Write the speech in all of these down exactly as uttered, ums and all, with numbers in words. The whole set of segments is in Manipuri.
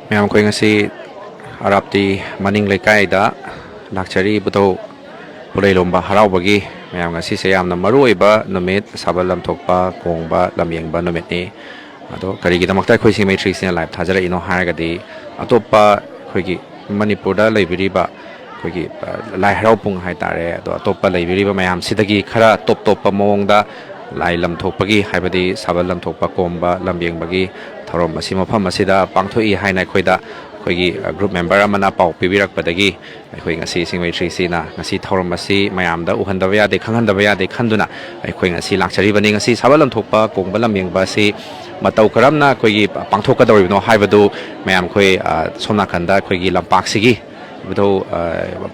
ꯃꯌꯥꯝ, ꯑꯩꯈꯣꯏ ꯉꯁꯤ ꯑꯔꯥꯞꯇꯤ ꯃꯅꯤꯡ ꯂꯩꯀꯥꯏꯗ ꯂꯥꯛꯆꯔꯤ ꯏꯕꯨꯙꯧ ꯄꯨꯔꯩꯂꯣꯝꯕ ꯍꯔꯥꯎꯕꯒꯤ꯫ ꯃꯌꯥꯝ, ꯉꯁꯤꯁꯦ ꯌꯥꯝꯅ ꯃꯔꯨ ꯑꯣꯏꯕ ꯅꯨꯃꯤꯠ, ꯁꯥꯕꯜ ꯂꯝꯊꯣꯛꯄ ꯀꯣꯡꯕ ꯂꯝꯌꯦꯡꯕ ꯅꯨꯃꯤꯠꯅꯤ꯫ ꯑꯗꯣ ꯀꯔꯤꯒꯤꯗꯃꯛꯇ ꯑꯩꯈꯣꯏ ꯁꯤꯡꯃꯩ ꯊ꯭ꯔꯤ ꯁꯤꯅ live ꯊꯥꯖꯔꯛꯏꯅꯣ ꯍꯥꯏꯔꯒꯗꯤ, ꯑꯇꯣꯞꯄ ꯑꯩꯈꯣꯏꯒꯤ ꯃꯅꯤꯄꯨꯔꯗ ꯂꯩꯕꯤꯔꯤꯕ ꯑꯩꯈꯣꯏꯒꯤ, ꯑ, ꯂꯥꯏ ꯍꯔꯥꯎ ꯄꯨꯡ ꯍꯥꯏ ꯇꯥꯔꯦ, ꯑꯗꯣ ꯑꯇꯣꯞꯄ ꯂꯩꯕꯤꯔꯤꯕ ꯃꯌꯥꯝꯁꯤꯗꯒꯤ ꯈꯔ ꯇꯣꯞ ꯇꯣꯞꯄ ꯃꯑꯣꯡꯗ ꯂꯥꯏ ꯂꯝꯊꯣꯛꯄꯒꯤ, ꯍꯥꯏꯕꯗꯤ ꯁꯥꯕꯜ ꯂꯝꯊꯣꯛꯄ ꯀꯣꯝꯕ ꯂꯝꯌꯦꯡꯕꯒꯤ ꯊꯧꯔꯝ ꯑꯁꯤ ꯃꯐꯝ ꯑꯁꯤꯗ ꯄꯥꯡꯊꯣꯛꯏ ꯍꯥꯏꯅ ꯑꯩꯈꯣꯏꯗ ꯑꯩꯈꯣꯏꯒꯤ, ꯑ, group member ꯑꯃꯅ ꯄꯥꯎ ꯄꯤꯕꯤꯔꯛꯄꯗꯒꯤ ꯑꯩꯈꯣꯏ ꯉꯁꯤ ꯁꯤꯡꯃꯩ ꯊ꯭ꯔꯤ ꯁꯤꯅ ꯉꯁꯤ ꯊꯧꯔꯝ ꯑꯁꯤ ꯃꯌꯥꯝꯗ ꯎꯍꯟꯗꯕ ꯌꯥꯗꯦ, ꯈꯪꯍꯟꯗꯕ ꯌꯥꯗꯦ ꯈꯟꯗꯨꯅ ꯑꯩꯈꯣꯏ ꯉꯁꯤ ꯂꯥꯛꯆꯔꯤꯕꯅꯤ꯫ ꯉꯁꯤ ꯁꯥꯕꯜ ꯂꯝꯊꯣꯛꯄ ꯀꯣꯡꯕ ꯂꯝꯌꯦꯡꯕ ꯑꯁꯤ ꯃꯇꯧ ꯀꯔꯝꯅ ꯑꯩꯈꯣꯏꯒꯤ ꯄꯥꯡꯊꯣꯛꯀꯗꯧꯔꯤꯕꯅꯣ ꯍꯥꯏꯕꯗꯨ ꯃꯌꯥꯝ ꯑꯩꯈꯣꯏ, ꯑ, ꯁꯣꯝ ꯅꯥꯀꯟꯗ ꯑꯩꯈꯣꯏꯒꯤ ꯂꯝꯄꯥꯛꯁꯤꯒꯤ ꯏꯕꯨꯙꯧ, ꯑ,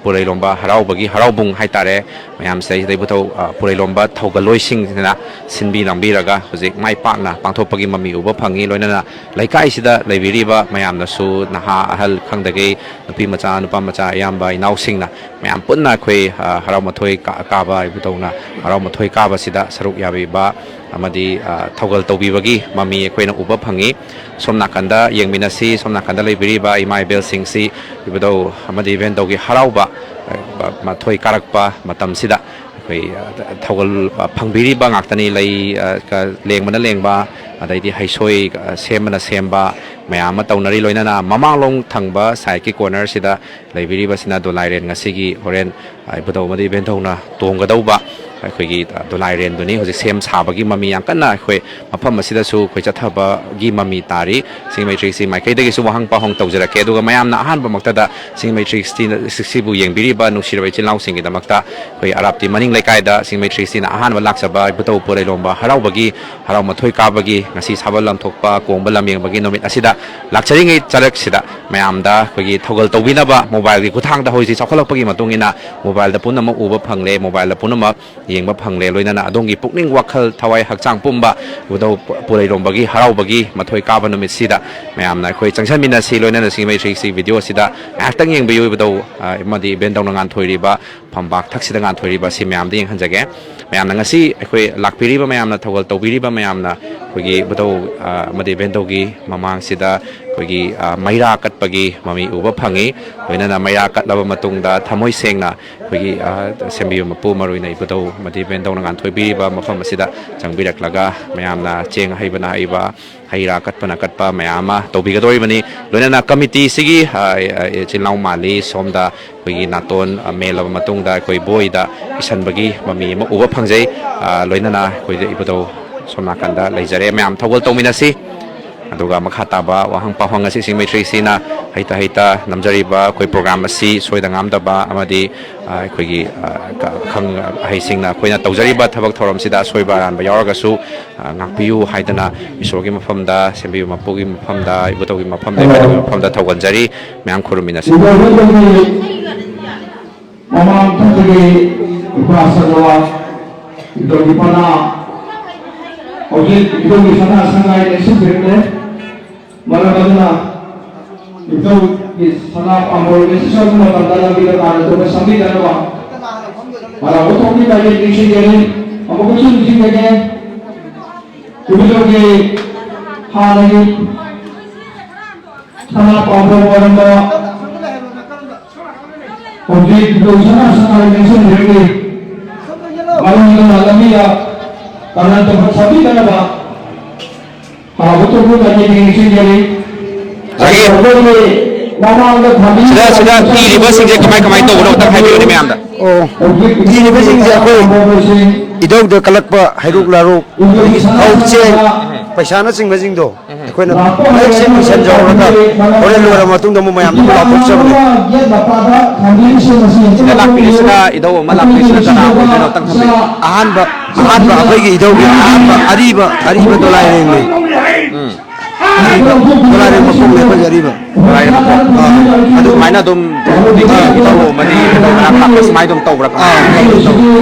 ꯄꯨꯔꯩꯂꯣꯝꯕ ꯍꯔꯥꯎꯕꯒꯤ ꯍꯔꯥꯎꯕꯨꯡ ꯍꯥꯏꯇꯥꯔꯦ, ꯃꯌꯥꯝꯁꯤꯗꯩꯁꯤꯗ ꯏꯕꯨꯙꯧ, ꯑ, ꯄꯨꯔꯩꯂꯣꯝꯕ ꯊꯧꯒꯜꯂꯣꯏꯁꯤꯡꯁꯤꯅ ꯁꯤꯟꯕꯤ ꯂꯥꯡꯕꯤꯔꯒ ꯍꯧꯖꯤꯛ ꯃꯥꯏ ꯄꯥꯛꯅ ꯄꯥꯡꯊꯣꯛꯄꯒꯤ ꯃꯃꯤ ꯎꯕ ꯐꯪꯉꯤ꯫ ꯂꯣꯏꯅꯅ ꯂꯩꯀꯥꯏꯁꯤꯗ ꯂꯩꯕꯤꯔꯤꯕ ꯃꯌꯥꯝꯅꯁꯨ, ꯅꯍꯥ ꯑꯍꯜ ꯈꯪꯗꯒꯩ, ꯅꯨꯄꯤ ꯃꯆꯥ ꯅꯨꯄꯥ ꯃꯆꯥ ꯑꯌꯥꯝꯕ ꯏꯅꯥꯎꯁꯤꯡꯅ ꯃꯌꯥꯝ ꯄꯨꯟꯅ ꯑꯩꯈꯣꯏ, ꯑ, ꯍꯔꯥꯎ ꯃꯊꯣꯏ ꯀꯥ-, ꯀꯥꯕ ꯏꯕꯨꯙꯧꯅ ꯍꯔꯥꯎ ꯃꯊꯣꯏ ꯀꯥꯕꯁꯤꯗ ꯁꯔꯨꯛ ꯌꯥꯕꯤꯕ ꯑꯃꯗꯤ, ꯑ, ꯊꯧꯒꯜ ꯇꯧꯕꯤꯕꯒꯤ ꯃꯃꯤ ꯑꯩꯈꯣꯏꯅ ꯎꯕ ꯐꯪꯉꯤ꯫ ꯁꯣꯝ ꯅꯥꯀꯟꯗ ꯌꯦꯡꯃꯤꯟꯅꯁꯤ꯫ ꯁꯣꯝ ꯅꯥꯀꯟꯗ ꯂꯩꯕꯤꯔꯤꯕ ꯏꯃꯥ ꯏꯕꯦꯜꯁꯤꯡꯁꯤ ꯏꯕꯨꯙꯧ ꯑꯃꯗꯤ ꯏꯕꯦꯟꯗꯧꯒꯤ ꯍꯔꯥꯎꯕ, ꯑ, ꯃꯊꯣꯏ ꯀꯥꯔꯛꯄ ꯃꯇꯝꯁꯤꯗ ꯑꯩꯈꯣꯏ, ꯑ, ꯊꯧꯒꯜ, ꯑ, ꯐꯪꯕꯤꯔꯤꯕ ꯉꯥꯛꯇꯅꯤ꯫ ꯂꯩ, ꯑ, ꯀ-, ꯂꯦꯡꯕꯅ ꯂꯦꯡꯕ, ꯑꯗꯩꯗꯤ ꯍꯩꯁꯣꯏ, ꯑ, ꯁꯦꯝꯕꯅ ꯁꯦꯝꯕ ꯃꯌꯥꯝ ꯑꯃ ꯇꯧꯅꯔꯤ꯫ ꯂꯣꯏꯅꯅ ꯃꯃꯥꯡꯂꯣꯝ ꯊꯪꯕ sideꯀꯤ cornerꯁꯤꯗ ꯂꯩꯕꯤꯔꯤꯕꯁꯤꯅ ꯗꯣꯂꯥꯏꯔꯦꯟ, ꯉꯁꯤꯒꯤ ꯍꯣꯔꯦꯟ, ꯑ, ꯏꯕꯨꯙꯧ ꯑꯃꯗꯤ ꯏꯕꯦꯟꯙꯧꯅ ꯇꯣꯡꯒꯗꯧꯕ ꯑꯩꯈꯣꯏꯒꯤ, ꯑ, ꯗꯣꯂꯥꯏꯔꯦꯟꯗꯨꯅꯤ꯫ ꯍꯧꯖꯤꯛ ꯁꯦꯝ ꯁꯥꯕꯒꯤ ꯃꯃꯤ ꯌꯥꯝ ꯀꯟꯅ ꯑꯩꯈꯣꯏ ꯃꯐꯝ ꯑꯁꯤꯗꯁꯨ ꯑꯩꯈꯣꯏ ꯆꯠꯊꯕꯒꯤ ꯃꯃꯤ ꯇꯥꯔꯤ꯫ ꯁꯤꯡꯃꯩ ꯊ꯭ꯔꯤ ꯁꯤ ꯃꯥꯏꯀꯩꯗꯒꯤꯁꯨ ꯋꯥꯍꯪ ꯄꯥꯎꯍꯪ ꯇꯧꯖꯔꯛꯀꯦ꯫ ꯑꯗꯨꯒ ꯃꯌꯥꯝꯅ ꯑꯍꯥꯟꯕꯃꯛꯇꯗ ꯁꯤꯡꯃꯩ ꯊ꯭ꯔꯤ ꯁꯤꯛꯁꯇꯤꯅ, ꯁꯤꯛꯁꯇꯤꯕꯨ ꯌꯦꯡꯕꯤꯔꯤꯕ ꯅꯨꯡꯁꯤꯔꯕ ꯏꯆꯤꯜ ꯏꯅꯥꯎꯁꯤꯡꯒꯤꯗꯃꯛꯇ ꯑꯩꯈꯣꯏ ꯑꯔꯥꯞꯇꯤ ꯃꯅꯤꯡ ꯂꯩꯀꯥꯏꯗ ꯁꯤꯡꯃꯩ ꯊ꯭ꯔꯤ ꯁꯤꯛꯁꯇꯤꯅ ꯑꯍꯥꯟꯕ ꯂꯥꯛꯆꯕ ꯏꯕꯨꯙꯧ ꯄꯨꯔꯩꯂꯣꯝꯕ ꯍꯔꯥꯎꯕꯒꯤ ꯍꯔꯥꯎ ꯃꯊꯣꯏ ꯀꯥꯕꯒꯤ ꯉꯁꯤ ꯁꯥꯕꯜ ꯂꯝꯊꯣꯛꯄ ꯀꯣꯡꯕ ꯂꯝꯌꯦꯡꯕꯒꯤ ꯅꯨꯃꯤꯠ ꯑꯁꯤꯗ ꯂꯥꯛꯆꯔꯤꯉꯩ ꯆꯔꯛꯁꯤꯗ ꯃꯌꯥꯝꯗ ꯑꯩꯈꯣꯏꯒꯤ ꯊꯧꯒꯜ ꯇꯧꯕꯤꯅꯕ mobileꯒꯤ ꯈꯨꯠꯊꯥꯡꯗ ꯍꯧꯖꯤꯛ ꯆꯥꯎꯈꯠꯂꯛꯄꯒꯤ ꯃꯇꯨꯡ ꯏꯟꯅ mobileꯗ ꯄꯨꯝꯅꯃꯛ ꯎꯕ ꯐꯪꯂꯦ, mobileꯗ ꯄꯨꯝꯅꯃꯛ ꯌꯦꯡꯕ ꯐꯪꯂꯦ꯫ ꯂꯣꯏꯅꯅ ꯑꯗꯣꯝꯒꯤ ꯄꯨꯛꯅꯤꯡ, ꯋꯥꯈꯜ, ꯊꯋꯥꯏ, ꯍꯛꯆꯥꯡ ꯄꯨꯝꯕ ꯏꯕꯨꯙꯧ ꯄꯨꯔꯩꯔꯣꯝꯕꯒꯤ ꯍꯔꯥꯎꯕꯒꯤ ꯃꯊꯣꯏ ꯀꯥꯕ ꯅꯨꯃꯤꯠꯁꯤꯗ ꯃꯌꯥꯝꯅ ꯑꯩꯈꯣꯏ ꯆꯪꯁꯟꯃꯤꯟꯅꯁꯤ꯫ ꯂꯣꯏꯅꯅ ꯁꯤꯡꯃꯩ ꯊ꯭ꯔꯤ ꯁꯤꯛꯁꯇꯤ ꯚꯤꯗꯤꯑꯣ ꯑꯁꯤꯗ ꯉꯥꯏꯍꯥꯛꯇꯪ ꯌꯦꯡꯕꯤꯌꯨ꯫ ꯏꯕꯨꯙꯧ, ꯑ, ꯑꯃꯗꯤ ꯏꯕꯦꯟꯗꯧꯅ ꯉꯥꯟꯊꯣꯏꯔꯤꯕ ꯐꯝꯕꯥꯛ ꯊꯛꯁꯤꯗ ꯉꯥꯟꯊꯣꯏꯔꯤꯕ ꯑꯁꯤ ꯃꯌꯥꯝꯗ ꯌꯦꯡꯍꯟꯖꯒꯦ꯫ ꯃꯌꯥꯝꯅ ꯉꯁꯤ ꯑꯩꯈꯣꯏ ꯂꯥꯛꯄꯤꯔꯤꯕ ꯃꯌꯥꯝꯅ, ꯊꯧꯒꯜ ꯇꯧꯕꯤꯔꯤꯕ ꯃꯌꯥꯝꯅ ꯑꯩꯈꯣꯏꯒꯤ ꯏꯕꯨꯙꯧ, ꯑ, ꯑꯃꯗꯤ ꯏꯕꯦꯟꯗꯧꯒꯤ ꯃꯃꯥꯡꯁꯤꯗ ꯑꯩꯈꯣꯏꯒꯤ, ꯑ, ꯃꯩꯔꯥ ꯀꯠꯄꯒꯤ ꯃꯃꯤ ꯎꯕ ꯐꯪꯉꯤ꯫ ꯂꯣꯏꯅꯅ ꯃꯩꯔꯥ ꯀꯠꯂꯕ ꯃꯇꯨꯡꯗ ꯊꯃꯣꯏ ꯁꯦꯡꯅ ꯑꯩꯈꯣꯏꯒꯤ, ꯑ, ꯁꯦꯝꯕꯤꯕ ꯃꯄꯨ, ꯃꯔꯨ ꯑꯣꯏꯅ ꯏꯕꯨꯙꯧ ꯑꯃꯗꯤ ꯏꯕꯦꯟꯗꯧꯅ ꯉꯥꯟꯊꯣꯏꯕꯤꯔꯤꯕ ꯃꯐꯝ ꯑꯁꯤꯗ ꯆꯪꯕꯤꯔꯛꯂꯒ ꯃꯌꯥꯝꯅ ꯆꯦꯡ ꯑꯍꯩꯕꯅ ꯍꯩꯕ, ꯍꯩ ꯔꯥ ꯀꯠꯄꯅ ꯀꯠꯄ ꯃꯌꯥꯝ ꯑꯃ ꯇꯧꯕꯤꯒꯗꯧꯔꯤꯕꯅꯤ꯫ ꯂꯣꯏꯅꯅ ꯀꯃꯤꯇꯤꯁꯤꯒꯤ, ꯑ, ꯑ, ꯏꯆꯤꯜ ꯏꯅꯥꯎ ꯃꯥꯜꯂꯤ꯫ ꯁꯣꯝꯗ ꯑꯩꯈꯣꯏꯒꯤ ꯅꯥꯇꯣꯟ, ꯑ, ꯃꯦꯜꯂꯕ ꯃꯇꯨꯡꯗ ꯑꯩꯈꯣꯏ ꯕꯣꯏꯗ ꯏꯁꯟꯕꯒꯤ ꯃꯃꯤ ꯑꯃ ꯎꯕ ꯐꯪꯖꯩ꯫ ꯑ, ꯂꯣꯏꯅꯅ ꯑꯩꯈꯣꯏꯗ ꯏꯕꯨꯙꯧ ꯁꯣꯝ ꯅꯥꯀꯟꯗ ꯂꯩꯖꯔꯦ꯫ ꯃꯌꯥꯝ ꯊꯧꯒꯜ ꯇꯧꯃꯤꯟꯅꯁꯤ꯫ ꯑꯗꯨꯒ ꯃꯈꯥ ꯇꯥꯕ ꯋꯥꯍꯪ ꯄꯥꯎꯍꯪ ꯑꯁꯤ ꯁꯤꯡꯃꯩ ꯊ꯭ꯔꯤ ꯁꯤꯛꯁꯇꯤꯅ ꯍꯩꯇ ꯍꯩꯇ ꯅꯝꯖꯔꯤꯕ ꯑꯩꯈꯣꯏ ꯄ꯭ꯔꯣꯒ꯭ꯔꯥꯝ ꯑꯁꯤ ꯁꯣꯏꯗ ꯉꯥꯝꯗꯕ ꯑꯃꯗꯤ, ꯑ, ꯑꯩꯈꯣꯏꯒꯤ, ꯑ, ꯀ-, ꯑꯈꯪ ꯑꯍꯩꯁꯤꯡꯅ ꯑꯩꯈꯣꯏꯅ ꯇꯧꯖꯔꯤꯕ ꯊꯕꯛ ꯊꯧꯔꯝꯁꯤꯗ ꯑꯁꯣꯏꯕ ꯑꯔꯥꯟꯕ ꯌꯥꯎꯔꯒꯁꯨ, ꯑ, ꯉꯥꯛꯄꯤꯌꯨ ꯍꯥꯏꯗꯅ ꯏꯁꯣꯔꯒꯤ ꯃꯐꯝꯗ, ꯁꯦꯝꯕꯤꯕ ꯃꯄꯨꯒꯤ ꯃꯐꯝꯗ, ꯏꯕꯨꯙꯧꯒꯤ ꯃꯐꯝꯗ, ꯏꯕꯦꯟꯗꯧꯒꯤ ꯃꯐꯝꯗ ꯊꯧꯒꯟꯖꯔꯤ꯫ ꯃꯌꯥꯝ ꯈꯨꯔꯨꯝꯃꯤꯟꯅꯁꯤ꯫ ꯃꯃꯥꯡ ꯊꯪꯕꯒꯤ ꯎꯄꯥꯁꯀ ꯏꯕꯨꯙꯧꯒꯤ ꯄꯅꯥ ꯍꯧꯖꯤꯛ ꯏꯕꯨꯙꯧꯒꯤ ꯁꯅꯥ ꯁꯪꯒꯥꯏ ꯂꯩꯁꯤꯟꯕꯤꯔꯛꯂꯦ꯫ ꯃꯔꯝ ꯑꯗꯨꯅ ꯏꯕꯨꯙꯧꯒꯤ ꯁꯅꯥ ꯄꯥꯝꯕꯣꯝ ꯂꯩꯁꯤꯟꯕ ꯃꯇꯝꯗ ꯂꯝꯕꯤꯗ ꯇꯥꯅ ꯊꯣꯛꯄ ꯁꯦꯝꯕꯤꯗꯅꯕ ꯍꯔꯥꯎꯕ ꯊꯣꯛꯄꯤ ꯂꯥꯏꯔꯦꯝꯕꯤꯁꯤꯡꯒꯤ ꯑꯃꯨꯛꯀꯁꯨ ꯅꯤꯡꯁꯤꯡꯖꯒꯦ꯫ ꯏꯕꯨꯙꯧꯒꯤ ꯍꯥꯟꯅꯒꯤ ꯁꯅꯥ ꯄꯥꯝꯕꯣꯝ ꯑꯣꯏꯔꯝꯕ ꯍꯧꯖꯤꯛ ꯏꯕꯨꯙꯧ ꯁꯅꯥ ꯁꯪꯒꯥꯏ ꯂꯩꯁꯤꯟꯕꯤꯔꯛꯂꯤ꯫ ꯃꯔꯝ ꯑꯗꯨꯅ ꯂꯝꯕꯤꯗ ꯇꯥꯅ ꯊꯣꯛꯄ ꯁꯦꯝꯕꯤꯗꯅꯕ ꯍꯔꯥꯎꯕ ꯊꯣꯛꯄꯤ ꯂꯥꯏꯔꯦꯝꯕꯤꯁꯤꯡꯒꯤ ꯅꯤꯡꯁꯤꯡꯖꯔꯤ꯫ ꯉꯁꯥꯏꯒꯤ ꯑꯩꯈꯣꯏꯒꯤ ꯃꯃꯥꯡꯗ ꯊꯝꯕꯤꯔꯤꯕ ꯁꯤꯗ, ꯁꯤꯗ ꯊꯤꯔꯤꯕꯁꯤꯡꯁꯦ ꯀꯃꯥꯏ, ꯀꯃꯥꯏ ꯇꯧꯕꯅꯣ ꯑꯝꯇꯪ ꯍꯥꯏꯕꯤꯌꯨꯅꯦ ꯃꯌꯥꯝꯗ꯫ ꯑꯣ, ꯊꯤꯔꯤꯕꯁꯤꯡꯁꯦ ꯑꯩꯈꯣꯏ ꯏꯙꯧꯗ ꯀꯜꯂꯛꯄ ꯍꯩꯔꯨꯛ ꯂꯥꯔꯨꯛ, ꯑꯗꯒꯤ ꯐꯧ ꯆꯦꯡ, ꯄꯩꯁꯥꯅꯆꯤꯡꯕꯁꯤꯡꯗꯣ ꯑꯩꯈꯣꯏꯅ ꯃꯌꯦꯛ ꯁꯦꯡꯅ ꯏꯁꯟꯖꯍꯧꯔꯒ ꯍꯣꯔꯦꯟ ꯂꯣꯏꯔꯕ ꯃꯇꯨꯡꯗ ꯑꯃꯨꯛ ꯃꯌꯥꯝꯗ ꯂꯥꯎꯊꯣꯛꯆꯕꯅꯦ꯫ ꯁꯤꯗ ꯂꯥꯛꯄꯤꯔꯤꯁꯤꯅ, ꯏꯙꯧ ꯑꯃ ꯂꯥꯛꯄꯤꯔꯤꯁꯤꯅ ꯀꯅꯥ ꯑꯣꯏꯗꯣꯏꯅꯣ ꯑꯝꯇꯪ ꯈꯪꯕꯤꯌꯨ꯫ ꯑꯍꯥꯟꯕ, ꯑꯍꯥꯟꯕ ꯑꯩꯈꯣꯏꯒꯤ ꯏꯙꯧꯒꯤ ꯑꯍꯥꯟꯕ ꯑꯔꯤꯕ, ꯑꯔꯤꯕ ꯗꯣꯂꯥꯏꯔꯦꯡꯅꯤ꯫ ꯎꯝ꯫ ꯈꯨꯔꯥꯏꯔꯦꯝꯕ ꯈꯣꯡꯅꯦ ꯑꯩꯈꯣꯏꯒꯤ ꯑꯔꯤꯕ꯫ ꯈꯨꯔꯥꯏꯔꯦꯝꯕ ꯈꯣꯡ꯫ ꯑꯥ꯫ ꯑꯗꯨꯃꯥꯏꯅ ꯑꯗꯨꯝ, ꯑ, ꯇꯧꯔꯣ, ꯃꯔꯤ ꯃꯔꯥꯡ ꯀꯥꯞꯄ ꯁꯨꯃꯥꯏꯅ ꯑꯗꯨꯝ ꯇꯧꯕ꯭ꯔꯥ? ꯀꯃꯥꯏꯅ ꯇꯧꯕ꯭ꯔꯥ?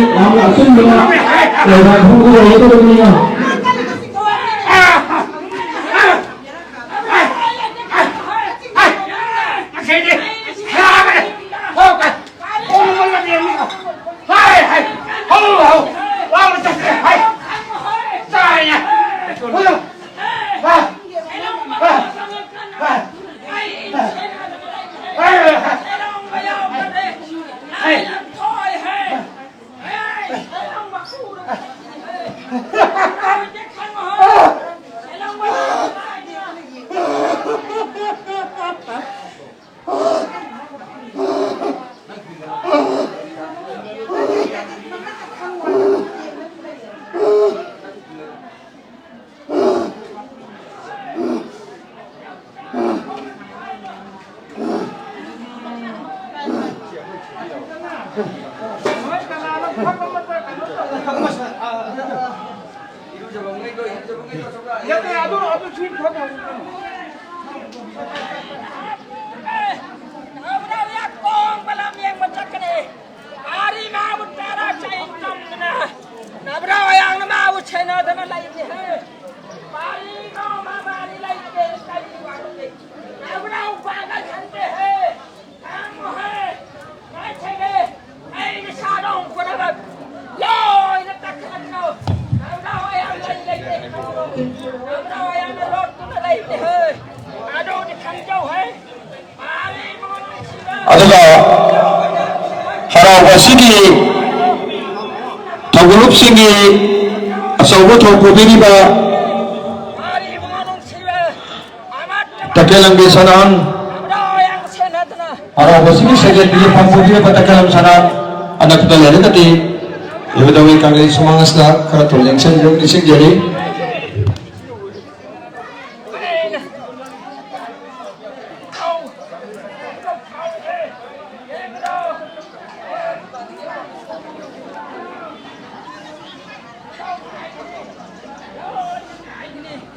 ꯅꯕ꯭ꯔꯥ ꯃꯌꯥꯝꯅ ꯃꯥꯕꯨ ꯁꯦꯟꯅꯗꯅ ꯂꯩꯔꯤꯍꯦ꯫ ꯄꯥꯔꯤꯅꯣ ꯃꯥ ꯃꯥꯔꯤ ꯂꯩꯇꯦ, ꯀꯔꯤ ꯋꯥꯔꯤ ꯂꯩ? ꯅꯕ꯭ꯔꯥ ꯎꯄꯥꯒ ꯈꯪꯗꯦꯍꯦ꯫ ꯈꯪꯉꯨꯍꯦ꯫ ꯉꯥꯏꯈꯣꯍꯦ꯫ ꯑꯩ ꯏꯁꯥꯗ ꯍꯣꯡꯕꯅꯕ ꯂꯣꯏꯅ ꯇꯛꯈꯠꯂꯛꯈ꯭ꯔꯣ꯫ ꯅꯕ꯭ꯔꯥ ꯃꯌꯥꯝ ꯂꯩ ꯂꯩꯇꯦ ꯈꯪꯉꯨ꯫ ꯅꯕ꯭ꯔꯥ ꯃꯌꯥꯝꯅ ꯂꯣꯠꯇꯨꯅ ꯂꯩꯔꯤꯍꯦ꯫ ꯑꯗꯨꯗꯤ ꯈꯪꯖꯧꯍꯦ꯫ ꯑꯗꯨꯒ ꯍꯔꯥꯎꯕ ꯑꯁꯤꯒꯤ ꯊꯧꯒꯜꯂꯨꯞꯁꯤꯡꯒꯤ ꯑꯆꯧꯕ ꯊꯧ ꯄꯨꯕꯤꯔꯤꯕ ꯇꯈꯦꯜꯂꯝꯒꯤ ꯁꯅꯥꯍꯟ, ꯍꯔꯥꯎꯕ ꯑꯁꯤꯒꯤ ꯁꯦꯀ꯭ꯔꯦꯇꯔꯤ ꯐꯝ ꯄꯨꯕꯤꯔꯤꯕ ꯇꯈꯦꯜꯂꯝ ꯁꯅꯥꯍꯟ ꯑꯅꯛꯄꯗ ꯂꯩꯔꯒꯗꯤ ꯏꯕꯨꯙꯧꯒꯤ ꯀꯪꯂꯩ ꯁꯨꯃꯥꯡ ꯑꯁꯤꯗ ꯈꯔ ꯊꯨꯅ ꯂꯦꯡꯁꯤꯟꯕꯤꯌꯨ, ꯅꯤꯡꯁꯤꯡꯖꯔꯤ꯫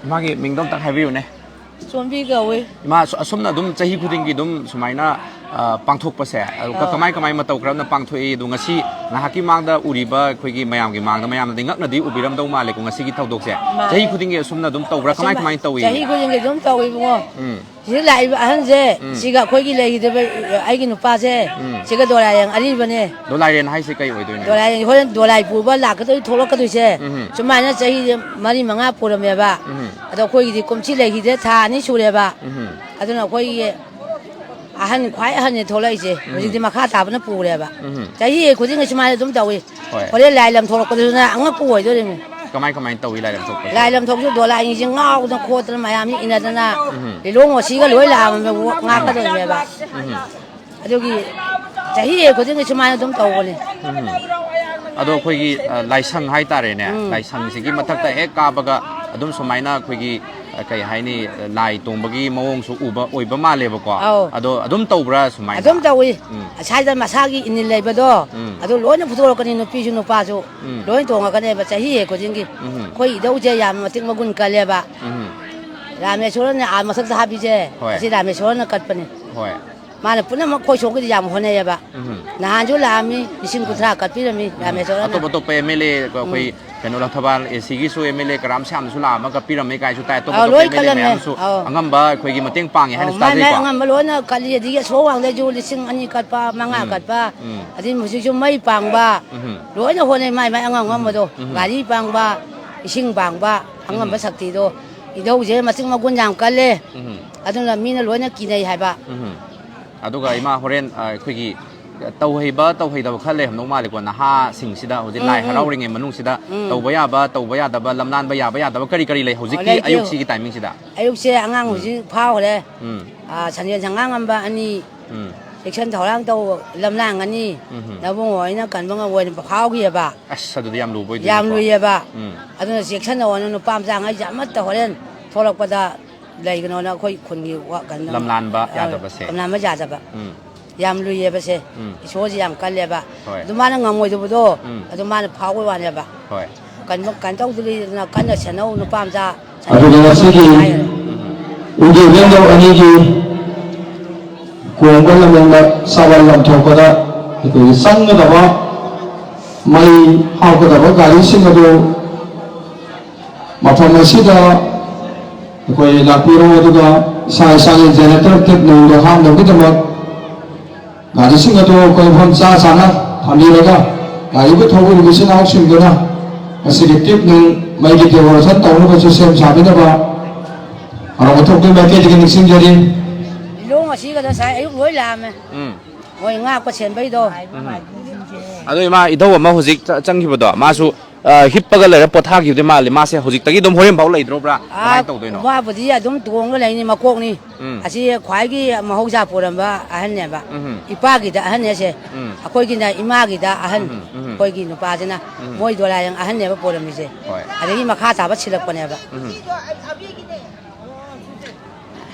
ꯃꯥꯒꯤ ꯃꯤꯡꯗꯣ ꯑꯝꯇꯪ ꯍꯥꯏꯕꯤꯌꯨꯅꯦ꯫ ꯆꯣꯝꯕꯤ ꯀꯧꯏ꯫ ꯏꯃꯥ, ꯑꯁꯨ-, ꯑꯁꯨꯝꯅ ꯑꯗꯨꯝ ꯆꯍꯤ ꯈꯨꯗꯤꯡꯒꯤ ꯑꯗꯨꯝ ꯁꯨꯃꯥꯏꯅ, ꯑ, ꯄꯥꯡꯊꯣꯛꯄꯁꯦ, ꯑꯗꯨ ꯀ-, ꯑꯥ꯫ ꯀꯃꯥꯏ ꯀꯃꯥꯏ ꯃꯇꯧ ꯀꯔꯝꯅ ꯄꯥꯡꯊꯣꯛꯏ? ꯑꯗꯨ ꯉꯁꯤ ꯅꯍꯥꯛꯀꯤ ꯃꯥꯡꯗ ꯎꯔꯤꯕ ꯑꯩꯈꯣꯏꯒꯤ ꯃꯌꯥꯝꯒꯤ ꯃꯥꯡꯗ ꯃꯌꯥꯝꯅꯗꯤ ꯉꯛꯅꯗꯤ ꯎꯕꯤꯔꯝꯗꯧ ꯃꯥꯜꯂꯦꯀꯣ ꯉꯁꯤꯒꯤ ꯊꯧꯗꯣꯛꯁꯦ꯫ ꯃꯥꯅꯦ꯫ ꯆꯍꯤ ꯈꯨꯗꯤꯡꯒꯤ ꯑꯁꯨꯝꯅ ꯑꯗꯨꯝ ꯇꯧꯕ꯭ꯔꯥ? ꯀꯃꯥꯏ ꯑꯁꯨꯝ ꯀꯃꯥꯏꯅ ꯇꯧꯏ? ꯆꯍꯤ ꯈꯨꯗꯤꯡꯒꯤ ꯑꯗꯨꯝ ꯇꯧꯏ, ꯏꯕꯨꯡꯉꯣ꯫ ꯎꯝ꯫ ꯁꯤꯗ ꯂꯥꯛꯏꯕ ꯑꯍꯟꯁꯦ, ꯎꯝ꯫ ꯁꯤꯒ ꯑꯩꯈꯣꯏꯒꯤ ꯂꯩꯈꯤꯗꯕ ꯑꯩꯒꯤ ꯅꯨꯄꯥꯁꯦ, ꯎꯝ꯫ ꯁꯤꯒ ꯗꯣꯂꯥꯏꯔꯦꯟ ꯑꯔꯤꯕꯅꯦ꯫ ꯗꯣꯂꯥꯏꯔꯦꯟ ꯍꯥꯏꯁꯦ ꯀꯩ ꯑꯣꯏꯗꯣꯏꯅꯣ? ꯗꯣꯂꯥꯏꯔꯦꯟ ꯍꯣꯔꯦꯟ ꯗꯣꯂꯥꯏ ꯄꯨꯕ ꯂꯥꯛꯀꯗꯣꯏ, ꯊꯣꯛꯂꯛꯀꯗꯣꯏꯁꯦ, ꯎꯝ꯫ ꯁꯨꯃꯥꯏꯅ ꯆꯍꯤꯁꯦ ꯃꯔꯤ ꯃꯉꯥ ꯄꯨꯔꯝꯃꯦꯕ꯫ ꯎꯝ꯫ ꯑꯗꯣ ꯑꯩꯈꯣꯏꯒꯤꯗꯤ ꯀꯨꯝꯁꯤ ꯂꯩꯈꯤꯗꯦ, ꯊꯥ ꯑꯅꯤ ꯁꯨꯔꯦꯕ꯫ ꯎꯝ꯫ ꯑꯗꯨꯅ ꯑꯩꯈꯣꯏꯒꯤ ꯑꯍꯟ, ꯈ꯭ꯋꯥꯏ ꯑꯍꯟꯁꯦ ꯊꯣꯛꯂꯛꯏꯁꯦ, ꯎꯝ꯫ ꯍꯧꯖꯤꯛꯇꯤ ꯃꯈꯥ ꯇꯥꯕꯅ ꯄꯨꯔꯦꯕ꯫ ꯎꯝ꯫ ꯆꯍꯤ ꯈꯨꯗꯤꯡꯒꯤ ꯁꯨꯃꯥꯏꯅ ꯑꯗꯨꯝ ꯇꯧꯏ꯫ ꯍꯣꯏ꯫ ꯍꯣꯔꯦꯟ ꯂꯥꯏ ꯂꯝ ꯊꯣꯛꯂꯛꯄꯗꯁꯨꯅꯦ ꯑꯉꯛꯄ ꯑꯣꯏꯗꯣꯔꯤꯅꯤ꯫ ꯀꯃꯥꯏ ꯀꯃꯥꯏꯅ ꯇꯧꯏ ꯂꯥꯏ ꯂꯝ ꯊꯣꯛꯄꯁꯦ? ꯂꯥꯏ ꯂꯝ ꯊꯣꯛꯄꯁꯨ ꯗꯣꯂꯥꯏꯁꯤꯡꯁꯦ ꯉꯥꯎꯗꯅ ꯈꯣꯠꯇꯅ ꯃꯌꯥꯝꯁꯤ ꯏꯟꯅꯗꯅ ꯎꯝ꯫ ꯂꯤꯂꯣꯡ ꯉꯣꯁꯤꯒ ꯂꯣꯏ ꯂꯥꯛꯑꯝꯃꯦꯕ, ꯎꯝ꯫ ꯉꯥꯛꯀꯗꯣꯏꯅꯦꯕ꯫ ꯎꯝ꯫ ꯑꯗꯨꯒꯤ ꯆꯍꯤ ꯈꯨꯗꯤꯡꯒꯤ ꯁꯨꯃꯥꯏꯅ ꯑꯗꯨꯝ ꯇꯧꯕꯅꯦ꯫ ꯎꯝ꯫ ꯑꯗꯣ ꯑꯩꯈꯣꯏꯒꯤ, ꯑ, ꯂꯥꯏꯁꯪ ꯍꯥꯏꯇꯥꯔꯦꯅꯦ, ꯎꯝ꯫ ꯂꯥꯏꯁꯪꯁꯤꯒꯤ ꯃꯊꯛꯇ ꯍꯦꯛ ꯀꯥꯕꯒ ꯑꯗꯨꯝ ꯁꯨꯃꯥꯏꯅ ꯑꯩꯈꯣꯏꯒꯤ, ꯑ, ꯀꯩ ꯍꯥꯏꯅꯤ, ꯂꯥꯏ ꯇꯣꯡꯕꯒꯤ ꯃꯑꯣꯡꯁꯨ ꯎꯕ ꯑꯣꯏꯕ ꯃꯥꯜꯂꯦꯕꯀꯣ꯫ ꯑꯧ꯫ ꯑꯗꯣ ꯑꯗꯨꯝ ꯇꯧꯕ꯭ꯔꯥ ꯁꯨꯃꯥꯏꯅ? ꯑꯗꯨꯝ ꯇꯧꯏ꯫ ꯎꯝ꯫ ꯁ꯭ꯋꯥꯏꯗ ꯃꯁꯥꯒꯤ ꯏꯅꯤꯜ ꯂꯩꯕꯗꯣ, ꯎꯝ꯫ ꯑꯗꯨ ꯂꯣꯏꯅ ꯄꯨꯊꯣꯔꯛꯀꯅꯤ, ꯅꯨꯄꯤꯁꯨ ꯅꯨꯄꯥꯁꯨ꯫ ꯎꯝ꯫ ꯂꯣꯏ ꯇꯣꯡꯉꯛꯀꯅꯦꯕ ꯆꯍꯤ ꯍꯦꯛ ꯈꯨꯗꯤꯡꯒꯤ꯫ ꯎꯝ꯫ ꯑꯩꯈꯣꯏ ꯏꯙꯧꯁꯦ ꯌꯥꯝ ꯃꯇꯤꯛ ꯃꯒꯨꯟ ꯀꯜꯂꯦꯕ꯫ ꯎꯝ꯫ ꯔꯥꯃꯦꯁꯣꯔꯅ ꯑꯥ ꯃꯊꯛꯇ ꯍꯥꯞꯄꯤꯁꯦ, ꯍꯣꯏ꯫ ꯑꯁꯤ ꯔꯥꯃꯦꯁꯣꯔꯅ ꯀꯠꯄꯅꯤ꯫ ꯍꯣꯏ꯫ ꯃꯥꯅ ꯄꯨꯝꯅꯃꯛ ꯑꯩꯈꯣꯏ ꯁꯣꯝꯒꯤꯗꯤ ꯌꯥꯝ ꯍꯣꯠꯅꯩꯌꯦꯕ꯫ ꯎꯝ꯫ ꯅꯍꯥꯟꯁꯨ ꯂꯥꯛꯑꯝꯃꯤ, ꯂꯤꯁꯤꯡ ꯀꯨꯟꯊ꯭ꯔꯥ ꯀꯠꯄꯤꯔꯝꯃꯤ ꯎꯝ꯫ ꯔꯥꯃꯦꯁꯣꯔꯅ꯫ ꯑꯇꯣꯞ ꯑꯇꯣꯞꯄ ꯑꯦꯝ ꯑꯦꯜ ꯑꯦ ꯑꯩꯈꯣꯏ ꯎꯝ꯫ ꯀꯩꯅꯣ ꯂꯪꯊꯕꯥꯜ ꯑꯦ ꯁꯤꯒꯤꯁꯨ ꯑꯦꯝ ꯑꯦꯜ ꯑꯦ ꯀꯔꯥꯝ ꯁꯥꯝꯅꯁꯨ ꯂꯥꯛꯑꯝꯃꯒ ꯄꯤꯔꯝꯃꯦ ꯀꯥꯏꯁꯨ ꯇꯥꯏ꯫ ꯑꯇꯣꯞ ꯑꯧ, ꯑꯇꯣꯞꯄ ꯂꯣꯏ ꯑꯦꯝ ꯑꯦꯜ ꯑꯦ ꯀꯠꯂꯝꯃꯦ꯫ ꯃꯌꯥꯝꯁꯨ ꯑꯧ꯫ ꯑꯉꯝꯕ ꯑꯩꯈꯣꯏꯒꯤ ꯃꯇꯦꯡ ꯄꯥꯡꯉꯦ ꯍꯥꯏꯅꯁꯨ ꯑꯧ, ꯃꯥꯏ ꯃꯥꯏ ꯇꯥꯖꯩꯀꯣ꯫ ꯑꯉꯝꯕ ꯂꯣꯏꯅ ꯀꯠꯂꯤ꯫ ꯑꯗꯒꯤ ꯑꯁꯣꯝ ꯋꯥꯡꯗꯩꯁꯨ ꯂꯤꯁꯤꯡ ꯑꯅꯤ ꯀꯠꯄ, ꯃꯉꯥ ꯎꯝ꯫ ꯀꯠꯄ, ꯎꯝ꯫ ꯑꯗꯩ ꯍꯧꯖꯤꯛꯁꯨ ꯃꯩ ꯄꯥꯡꯕ, ꯎꯝ꯫ ꯂꯣꯏꯅ ꯍꯣꯠꯅꯩ ꯃꯥꯏ ꯃꯥꯏ ꯑꯉꯝ ꯑꯉꯝꯕꯗꯣ꯫ ꯎꯝ꯫ ꯒꯥꯔꯤ ꯄꯥꯡꯕ, ꯏꯁꯤꯡ ꯄꯥꯡꯕ, ꯑꯉꯝꯕ ꯎꯝ꯫ ꯁꯛꯇꯤꯗꯣ꯫ ꯏꯙꯧꯁꯦ ꯃꯇꯤꯛ ꯃꯒꯨꯟ ꯌꯥꯝ ꯀꯜꯂꯦ꯫ ꯎꯝ꯫ ꯑꯗꯨꯅ ꯃꯤꯅ ꯂꯣꯏꯅ ꯀꯤꯅꯩ ꯍꯥꯏꯕ꯫ ꯎꯝ꯫ ꯑꯗꯨꯒ ꯏꯃꯥ ꯍꯣꯔꯦꯟ, ꯑ, ꯑꯩꯈꯣꯏꯒꯤ ꯇꯧꯍꯩꯕ ꯇꯧꯍꯩꯗꯕ ꯈꯔ ꯂꯩꯔꯝꯗꯧ ꯃꯥꯜꯂꯦꯀꯣ, ꯅꯍꯥꯁꯤꯡꯁꯤꯗ ꯍꯧꯖꯤꯛ ꯎꯝ, ꯂꯥꯏ ꯎꯝ꯫ ꯍꯔꯥꯎꯔꯤꯉꯩ ꯃꯅꯨꯡꯁꯤꯗ ꯎꯝ꯫ ꯇꯧꯕ ꯌꯥꯕ, ꯇꯧꯕ ꯌꯥꯗꯕ, ꯂꯝꯅꯥꯟꯕ ꯌꯥꯕ ꯌꯥꯗꯕ ꯀꯔꯤ ꯀꯔꯤ ꯂꯩ ꯑꯣ, ꯍꯧꯖꯤꯛꯀꯤ ꯂꯩꯇꯦ꯫ ꯑꯌꯨꯛꯁꯤꯒꯤ ꯇꯥꯏꯃꯤꯡꯁꯤꯗ? ꯑꯌꯨꯛꯁꯦ ꯑꯉꯥꯡ ꯎꯝ꯫ ꯍꯧꯖꯤꯛ ꯐꯥꯎꯈ꯭ꯔꯦ꯫ ꯎꯝ꯫ ꯑ, ꯁꯟꯖꯦꯟ ꯁꯪꯒꯥꯡ ꯑꯝꯕ ꯑꯅꯤ, ꯎꯝ꯫ ꯆꯦꯛꯁꯟ ꯊꯧꯔꯥꯡ ꯇꯧ ꯂꯝꯂꯥꯡꯒꯅꯤ꯫ ꯎꯝ꯫ ꯅꯕꯨꯡꯉꯣ ꯍꯣꯏꯅ ꯀꯟꯕ ꯉꯝꯃꯣꯏꯅ ꯐꯥꯎꯈꯤꯑꯕ꯫ ꯑꯁ, ꯑꯗꯨꯗꯤ ꯌꯥꯝ ꯂꯨꯕ ꯑꯣꯏꯗꯣꯏꯅꯤꯀꯣ꯫ ꯌꯥꯝ ꯂꯨꯏꯌꯦꯕ꯫ ꯎꯝ꯫ ꯑꯗꯨꯅ ꯆꯦꯛꯁꯟꯅꯧꯑꯣꯅ ꯅꯨꯄꯥ ꯃꯆꯥꯉꯩꯁꯦ ꯑꯃꯠꯇ ꯍꯣꯔꯦꯟ ꯊꯣꯛꯂꯛꯄꯗ ꯂꯩꯒꯅꯣꯅ ꯑꯩꯈꯣꯏ ꯈꯨꯟꯒꯤ ꯋꯥ-, ꯀꯩꯅꯣ, ꯂꯝꯂꯥꯟꯕ ꯑ, ꯌꯥꯗꯕꯁꯦ꯫ ꯂꯝꯂꯥꯟꯕ ꯌꯥꯗꯕ꯫ ꯎꯝ꯫ ꯌꯥꯝ ꯂꯨꯏꯌꯦꯕꯁꯦ꯫ ꯎꯝ꯫ ꯏꯁꯣꯔꯁꯦ ꯌꯥꯝ ꯀꯜꯂꯦꯕ꯫ ꯍꯣꯏ꯫ ꯑꯗꯨ ꯃꯥꯅ ꯉꯝꯃꯣꯏꯗꯕꯗꯣ, ꯎꯝ꯫ ꯑꯗꯨ ꯃꯥꯅ ꯐꯥꯎꯕꯩ ꯋꯥꯅꯦꯕ꯫ ꯍꯣꯏ꯫ ꯀꯩꯅꯣ, ꯀꯩꯅꯣ ꯇꯧꯗ꯭ꯔꯤꯗꯅ ꯀꯟꯅ ꯁꯦꯟꯅꯧ ꯅꯨꯄꯥ ꯃꯆꯥ, ꯑꯗꯨꯒ ꯉꯁꯤꯒꯤ ꯍꯥꯏꯌꯦ꯫ ꯎꯝ꯫ ꯏꯟꯗꯤꯌꯟꯗ ꯑꯅꯤꯒꯤ ꯀꯣꯡꯕ ꯂꯝꯂꯣꯡꯗ ꯁꯥꯕꯜ ꯂꯝꯊꯣꯛꯄꯗ ꯑꯩꯈꯣꯏꯒꯤ ꯆꯪꯒꯗꯕ ꯃꯩ ꯍꯥꯞꯀꯗꯕ ꯒꯥꯔꯤꯁꯤꯡ ꯑꯗꯨ ꯃꯐꯝ ꯑꯁꯤꯗ ꯑꯩꯈꯣꯏ ꯂꯥꯛꯄꯤꯔꯣ, ꯑꯗꯨꯒ ꯏꯁꯥ ꯏꯁꯥꯒꯤ ꯖꯦꯅꯦꯔꯦꯇꯔ ꯇꯦꯞ ꯅꯨꯡꯗꯣ ꯍꯥꯞꯅꯕꯒꯤꯗꯃꯛ ꯒꯥꯔꯤꯁꯤꯡ ꯑꯗꯨ ꯑꯩꯈꯣꯏ ꯃꯐꯝ ꯆꯥ ꯆꯥꯅ ꯊꯝꯕꯤꯔꯒ ꯒꯥꯔꯤꯕꯨ ꯊꯧꯕꯤꯔꯤꯕ ꯏꯆꯤꯟ ꯏꯅꯥꯎꯁꯤꯡꯗꯨꯅ ꯉꯁꯤꯒꯤ ꯇꯦꯞ ꯅꯨꯡ ꯃꯩꯒꯤ ꯗꯦꯀꯣꯔꯦꯁꯟ ꯇꯧꯅꯕꯁꯨ ꯁꯦꯝ ꯁꯥꯕꯤꯅꯕ ꯃꯔꯝ ꯑꯣꯟꯊꯣꯛꯄꯒꯤ ꯃꯥꯏꯀꯩꯗꯒꯤ ꯅꯤꯡꯁꯤꯡꯖꯔꯤ꯫ ꯂꯣꯡ ꯑꯁꯤꯒꯗ ꯉꯁꯥꯏ ꯑꯌꯨꯛ ꯂꯣꯏ ꯂꯥꯛꯑꯝꯃꯦ꯫ ꯎꯝ꯫ ꯃꯣꯏ ꯉꯥꯛꯄ ꯁꯦꯟꯕꯩꯗꯣ꯫ ꯎꯝ꯫ ꯑꯗꯣ ꯏꯃꯥ, ꯏꯙꯧ ꯑꯃ ꯍꯧꯖꯤꯛ ꯆ-, ꯆꯪꯈꯤꯕꯗꯣ, ꯃꯥꯁꯨ, ꯑ, ꯍꯤꯞꯄꯒ ꯂꯩꯔ ꯄꯣꯊꯥꯈꯤꯕꯗꯤ ꯃꯥꯜꯂꯤ꯫ ꯃꯥꯁꯦ ꯍꯧꯖꯤꯛꯇꯒꯤ ꯑꯗꯨꯝ ꯍꯣꯔꯦꯟ ꯐꯥꯎ ꯂꯩꯗ꯭ꯔꯣꯕ꯭ꯔꯥ? ꯑꯥ, ꯀꯃꯥꯏꯅ ꯇꯧꯗꯣꯏꯅꯣ? ꯃꯥꯕꯨꯗꯤ ꯑꯗꯨꯝ ꯇꯣꯡꯉ ꯂꯩꯅꯤ, ꯃꯀꯣꯛꯅꯤ꯫ ꯎꯝ꯫ ꯑꯁꯤ ꯈ꯭ꯋꯥꯏꯒꯤ ꯃꯍꯧꯁꯥ ꯄꯣꯔꯝꯕ ꯑꯍꯟꯅꯦꯕ꯫ ꯎꯝ꯫ ꯏꯄꯥꯒꯤꯗ ꯑꯍꯟꯅꯦ ꯑꯁꯦ꯫ ꯎꯝ꯫ ꯑꯩꯈꯣꯏꯒꯤꯅ ꯏꯃꯥꯒꯤꯗ ꯑꯍꯟ꯫ ꯎꯝ, ꯎꯝ꯫ ꯑꯩꯈꯣꯏꯒꯤ ꯅꯨꯄꯥꯁꯤꯅ ꯎꯝ꯫ ꯃꯣꯏ ꯗꯣꯂꯥꯏꯔꯦꯡ ꯑꯍꯟꯅꯦꯕ ꯄꯣꯔꯝꯃꯤꯁꯦ꯫ ꯍꯣꯏ꯫ ꯑꯗꯒꯤ ꯃꯈꯥ ꯇꯥꯕ ꯁꯤꯜꯂꯛꯄꯅꯦꯕ꯫ ꯎꯝ꯫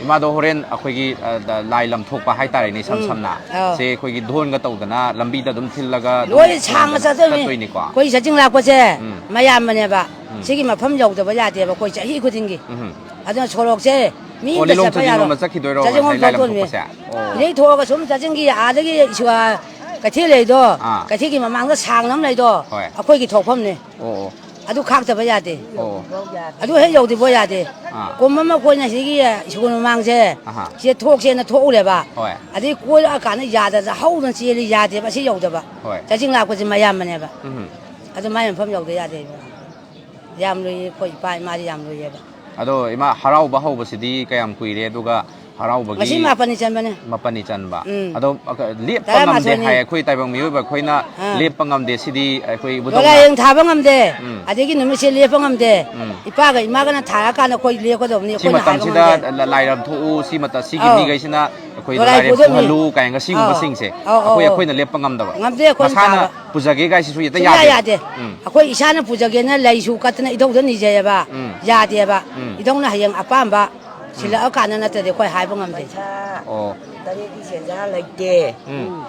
ꯏꯃꯥꯗꯣ ꯍꯣꯔꯦꯟ ꯑꯩꯈꯣꯏꯒꯤ, ꯑ, ꯗ-, ꯂꯥꯏ ꯂꯝꯊꯣꯛꯄ ꯍꯥꯏꯇꯥꯔꯦꯅꯦ, ꯏꯁꯝ ꯎꯝ꯫ ꯁꯝꯅ꯫ ꯑꯥꯎ꯫ ꯁꯦ ꯑꯩꯈꯣꯏꯒꯤ ꯙꯣꯟꯒ ꯇꯧꯗꯅ ꯂꯝꯕꯤꯗ ꯑꯗꯨꯝ ꯊꯤꯜꯂꯒ ꯑꯗꯨꯝ ꯂꯣꯏ ꯁꯥꯡꯅ ꯈꯣꯡꯗꯅ ꯆꯠꯇꯣꯏꯅꯤ꯫ ꯆꯠꯇꯣꯏꯅꯤꯀꯣ? ꯑꯩꯈꯣꯏ ꯆꯥꯆꯤꯡ ꯂꯥꯛꯄꯁꯦ ꯎꯝ꯫ ꯃꯌꯥꯝꯕꯅꯦꯕ꯫ ꯎꯝ꯫ ꯁꯤꯒꯤ ꯃꯐꯝ ꯌꯧꯗꯕ ꯌꯥꯗꯦꯕ ꯑꯩꯈꯣꯏ ꯆꯍꯤ ꯈꯨꯗꯤꯡꯒꯤ꯫ ꯎꯝ꯫ ꯑꯗꯨꯅ ꯁꯣꯔꯣꯛꯁꯦ ꯃꯤ ꯑꯣ, ꯑꯝꯇ ꯂꯤꯂꯣꯡ ꯆꯠꯄ ꯆꯥꯆꯤꯡꯂꯣꯝꯗ ꯌꯥꯔꯣꯏ꯫ ꯆꯠꯈꯤꯗꯣꯏꯔꯣ ꯆꯥꯆꯤꯡꯂꯣꯝ ꯉꯁꯥꯏ ꯂꯥꯏ ꯆꯠꯇꯣꯏꯅꯤ꯫ ꯂꯝꯊꯣꯛꯄꯁꯦ? ꯑꯣ꯫ ꯏꯔꯩ ꯊꯣꯛꯑꯒ ꯁꯨꯝ ꯆꯥꯆꯤꯡꯒꯤ ꯑꯥꯗꯒꯤ ꯁꯨ-, ꯑ, ꯀꯩꯊꯦꯜ ꯂꯩꯗꯣ, ꯑꯥ꯫ ꯀꯩꯊꯦꯜꯒꯤ ꯃꯃꯥꯡꯗ ꯁꯥꯡꯅ ꯑꯃ ꯂꯩꯗꯣ, ꯍꯣꯏ꯫ ꯑꯩꯈꯣꯏꯒꯤ ꯊꯣꯛꯐꯝꯅꯦ꯫ ꯑꯣ, ꯑꯣ꯫ ꯑꯗꯨ ꯈꯥꯛꯇꯕ ꯌꯥꯗꯦ꯫ ꯑꯣ꯫ ꯑꯗꯨ ꯍꯦꯛ ꯌꯧꯗ꯭ꯔꯤꯕꯣ ꯌꯥꯗꯦ꯫ ꯑꯥ꯫ ꯀꯨꯝ ꯑꯃ ꯑꯩꯈꯣꯏꯅ ꯁꯤꯒꯤ ꯁ꯭ꯀꯨꯜ ꯃꯃꯥꯡꯁꯦ, ꯑꯍꯥ꯫ ꯁꯤꯗ ꯊꯣꯛꯁꯦꯅ ꯊꯣꯛꯎꯔꯦꯕ꯫ ꯍꯣꯏ꯫ ꯑꯗꯩ ꯀꯣꯏꯔꯛꯑꯀꯥꯟꯗ ꯌꯥꯗꯗꯅ ꯍꯧꯗꯅ ꯆꯦꯜꯂꯤ, ꯌꯥꯗꯦꯕ ꯑꯁꯤ ꯌꯧꯗꯕ꯫ ꯍꯣꯏ꯫ ꯆꯥꯆꯤꯡ ꯂꯥꯛꯄꯁꯦ ꯃꯌꯥꯝꯕꯅꯦꯕ꯫ ꯎꯝ꯫ ꯑꯗꯨ ꯃꯥꯏ ꯃꯐꯝ ꯌꯧꯗ ꯌꯥꯗꯦ꯫ ꯌꯥꯝ ꯂꯨꯏꯌꯦ, ꯑꯩꯈꯣꯏ ꯏꯄꯥ ꯏꯃꯥꯗꯤ ꯌꯥꯝ ꯂꯨꯏꯌꯦꯕ꯫ ꯑꯗꯣ ꯏꯃꯥ, ꯍꯔꯥꯎꯕ ꯍꯧꯕꯁꯤꯗꯤ ꯀꯌꯥꯝ ꯀꯨꯏꯔꯦ? ꯑꯗꯨꯒ ꯍꯔꯥꯎꯕꯒꯤ ꯉꯁꯤ ꯃꯥꯄꯟꯅꯤ ꯆꯟꯕꯅꯦ꯫ ꯃꯥꯄꯟꯅꯤ ꯆꯟꯕ꯫ ꯎꯝ꯫ ꯑꯗꯣ, ꯑ, ꯂꯦꯞꯄ ꯉꯝꯗꯦ ꯇꯔꯥꯃꯥꯊꯣꯏꯅꯤ꯫ ꯍꯥꯏ ꯑꯩꯈꯣꯏ ꯇꯥꯏꯕꯪ ꯃꯤꯑꯣꯏꯕ ꯑꯩꯈꯣꯏꯅ ꯑꯥ꯫ ꯂꯦꯞꯄ ꯉꯝꯗꯦ꯫ ꯁꯤꯗꯤ ꯑꯩꯈꯣꯏ ꯏꯕꯨꯙꯧꯅ ꯗꯣꯂꯥꯏꯔꯦꯡ ꯊꯥꯕ ꯉꯝꯗꯦ꯫ ꯎꯝ꯫ ꯑꯗꯒꯤ ꯅꯨꯃꯤꯠꯁꯦ ꯂꯦꯞꯄ ꯉꯝꯗꯦ꯫ ꯎꯝ꯫ ꯏꯄꯥꯒ ꯏꯃꯥꯒꯅ ꯊꯥꯔꯀꯥꯟꯗ ꯑꯩꯈꯣꯏ ꯂꯦꯞꯀꯗꯕꯅꯤ, ꯁꯤ ꯑꯩꯈꯣꯏꯅ ꯍꯥꯏꯕ ꯃꯇꯝꯁꯤꯗ ꯉꯝꯗꯦ꯫ ꯂ-, ꯂꯥꯏꯔꯝ ꯊꯣꯛꯎ, ꯁꯤ ꯃꯇꯝ, ꯁꯤꯒꯤ ꯑꯧ꯫ ꯃꯤꯈꯩꯁꯤꯅ ꯑꯩꯈꯣꯏ ꯗꯣꯂꯥꯏ ꯗꯣꯂꯥꯏꯔꯦꯝ ꯄꯨꯗꯣꯏꯅꯤ꯫ ꯊꯣꯛꯍꯜꯂꯨ ꯀꯥꯏꯅ ꯁꯤꯒꯨꯝꯕꯁꯤꯡꯁꯦ ꯑꯧ꯫ ꯑꯧ, ꯑꯧ, ꯑꯩꯈꯣꯏ, ꯑꯧ꯫ ꯑꯩꯈꯣꯏꯅ ꯂꯦꯞꯄ ꯉꯝꯗꯕ꯫ ꯉꯝꯗꯦ, ꯑꯩꯈꯣꯏꯅ ꯃꯁꯥꯅ ꯊꯥꯕ꯫ ꯄꯨꯖꯒꯦ ꯀꯥꯏꯁꯤꯁꯨ ꯍꯦꯛꯇ ꯁꯨꯡꯌꯥ ꯌꯥꯗꯦꯕ꯫ ꯌꯥꯗꯦ꯫ ꯎꯝ꯫ ꯑꯩꯈꯣꯏ ꯏꯁꯥꯅ ꯄꯨꯖꯒꯦꯅ ꯂꯩꯁꯨ ꯀꯠꯇꯅ ꯏꯙꯧꯗ ꯅꯤꯖꯩꯌꯦꯕ꯫ ꯎꯝ꯫ ꯌꯥꯗꯦꯕ꯫ ꯎꯝ꯫ ꯏꯙꯧꯅ ꯍꯌꯦꯡ ꯑꯄꯥꯝꯕ ꯎꯝ꯫ ꯁꯤꯜꯂꯛꯑꯀꯥꯟꯗ ꯅꯠꯇ꯭ꯔꯗꯤ ꯑꯩꯈꯣꯏ ꯍꯥꯏꯕ ꯉꯝꯗꯦ꯫ ꯄꯩꯁꯥ ꯑꯣ꯫ ꯇꯔꯦꯠꯀꯤ ꯁꯦꯟꯖꯥ ꯂꯩꯇꯦ꯫ ꯎꯝ꯫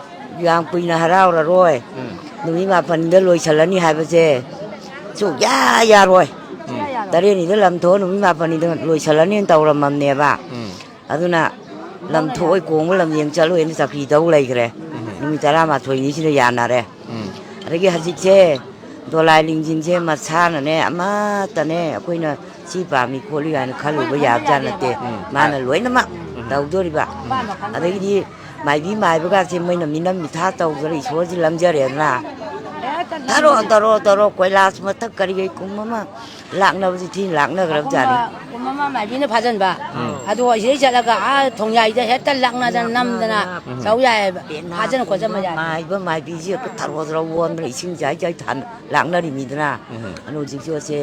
ꯌꯥꯝ ꯀꯨꯏꯅ ꯍꯔꯥꯎꯔꯔꯣꯏ꯫ ꯎꯝ꯫ ꯅꯨꯃꯤꯠ ꯃꯥꯄꯟꯗ ꯂꯣꯏꯁꯤꯜꯂꯅꯤ ꯍꯥꯏꯕꯁꯦ ꯁꯨꯡꯌꯥ ꯌꯥꯔꯣꯏ꯫ ꯎꯝ꯫ ꯇꯔꯦꯠꯅꯤꯗ ꯂꯝ ꯊꯣꯛꯑ ꯅꯨꯃꯤꯠ ꯃꯥꯄꯟꯅꯤꯗ ꯂꯣꯏꯁꯤꯜꯂꯅꯤꯅ ꯇꯧꯔꯝꯃꯕꯅꯦꯕ꯫ ꯎꯝ꯫ ꯑꯗꯨꯅ ꯂꯝ ꯊꯣꯛꯑꯣꯏ ꯀꯣꯡꯕ ꯂꯝꯖꯦꯡ ꯆꯠꯂꯣꯏꯅ ꯆꯧꯀ꯭ꯔꯤ ꯇꯧ ꯂꯩꯈ꯭ꯔꯦ꯫ ꯎꯝ꯫ ꯅꯨꯃꯤꯠ ꯇꯔꯥꯃꯥꯊꯣꯏꯅꯤꯁꯤꯗ ꯌꯥꯅꯔꯦ꯫ ꯎꯝ꯫ ꯑꯗꯒꯤ ꯍꯧꯖꯤꯛꯁꯦ ꯗꯣꯂꯥꯏ ꯂꯤꯡꯖꯤꯟꯁꯦ ꯃꯁꯥꯅꯅꯦ ꯑꯃꯠꯇꯅꯦ ꯑꯩꯈꯣꯏꯅ ꯁꯤ ꯄꯥꯝꯃꯤ ꯈꯣꯠꯂꯤ ꯍꯥꯏꯅ ꯈꯜꯂꯨꯕ ꯌꯥꯕꯖꯥꯠ ꯅꯠꯇꯦ꯫ ꯎꯝ꯫ ꯃꯥꯅ ꯂꯣꯏꯅꯃꯛ ꯎꯝ꯫ ꯇꯧꯗꯣꯔꯤꯕ꯫ ꯎꯝ꯫ ꯑꯗꯒꯤꯗꯤ ꯃꯥꯏꯕꯤ ꯃꯥꯏꯕꯒꯁꯦ ꯃꯣꯏꯅ ꯃꯤꯅꯝ ꯃꯤꯊꯥ ꯇꯧꯗꯅ ꯏꯁꯣꯔꯁꯤ ꯂꯝꯖꯔꯦꯗꯅ꯫ ꯇꯔꯣ, ꯇꯔꯣ, ꯇꯔꯣ, ꯀꯣꯏꯂꯥꯁ ꯃꯊꯛ ꯀꯔꯤ ꯀꯔꯤ ꯀꯨꯝ ꯑꯃ ꯂꯥꯛꯅꯕꯁꯤ ꯊꯤꯅ ꯂꯥꯛꯅꯈ꯭ꯔꯕ ꯖꯥꯠꯅꯤ꯫ ꯀꯨꯝ ꯑꯃ ꯃꯥꯏꯕꯤꯅ ꯐꯥꯖꯤꯟꯕ꯫ ꯎꯝ꯫ ꯑꯗꯣ ꯁꯤꯗꯩ ꯆꯠꯂꯒ ꯑꯥ ꯊꯣꯡꯌꯥꯏꯗ ꯍꯦꯛꯇ ꯂꯥꯛꯅꯗꯅ ꯅꯝꯗꯅ ꯎꯝ꯫ ꯇꯧ ꯌꯥꯏꯌꯦꯕ꯫ ꯄꯦꯅꯥ ꯐꯥꯖꯤꯟ ꯈꯣꯠꯆꯟꯕ ꯌꯥꯏ꯫ ꯃꯥꯏꯕ ꯃꯥꯏꯕꯤꯁꯤ ꯍꯦꯛꯇ ꯊꯔꯣ ꯊꯔꯣ ꯑꯣꯟꯗꯅ ꯏꯁꯤꯡ ꯆꯥꯏ ꯆꯥꯏ ꯊꯥꯟ ꯂꯥꯛꯅꯔꯤꯃꯤꯗꯅ꯫ ꯎꯝ꯫ ꯑꯗꯣ ꯍꯧꯖꯤꯛꯁꯨ ꯑꯁꯦ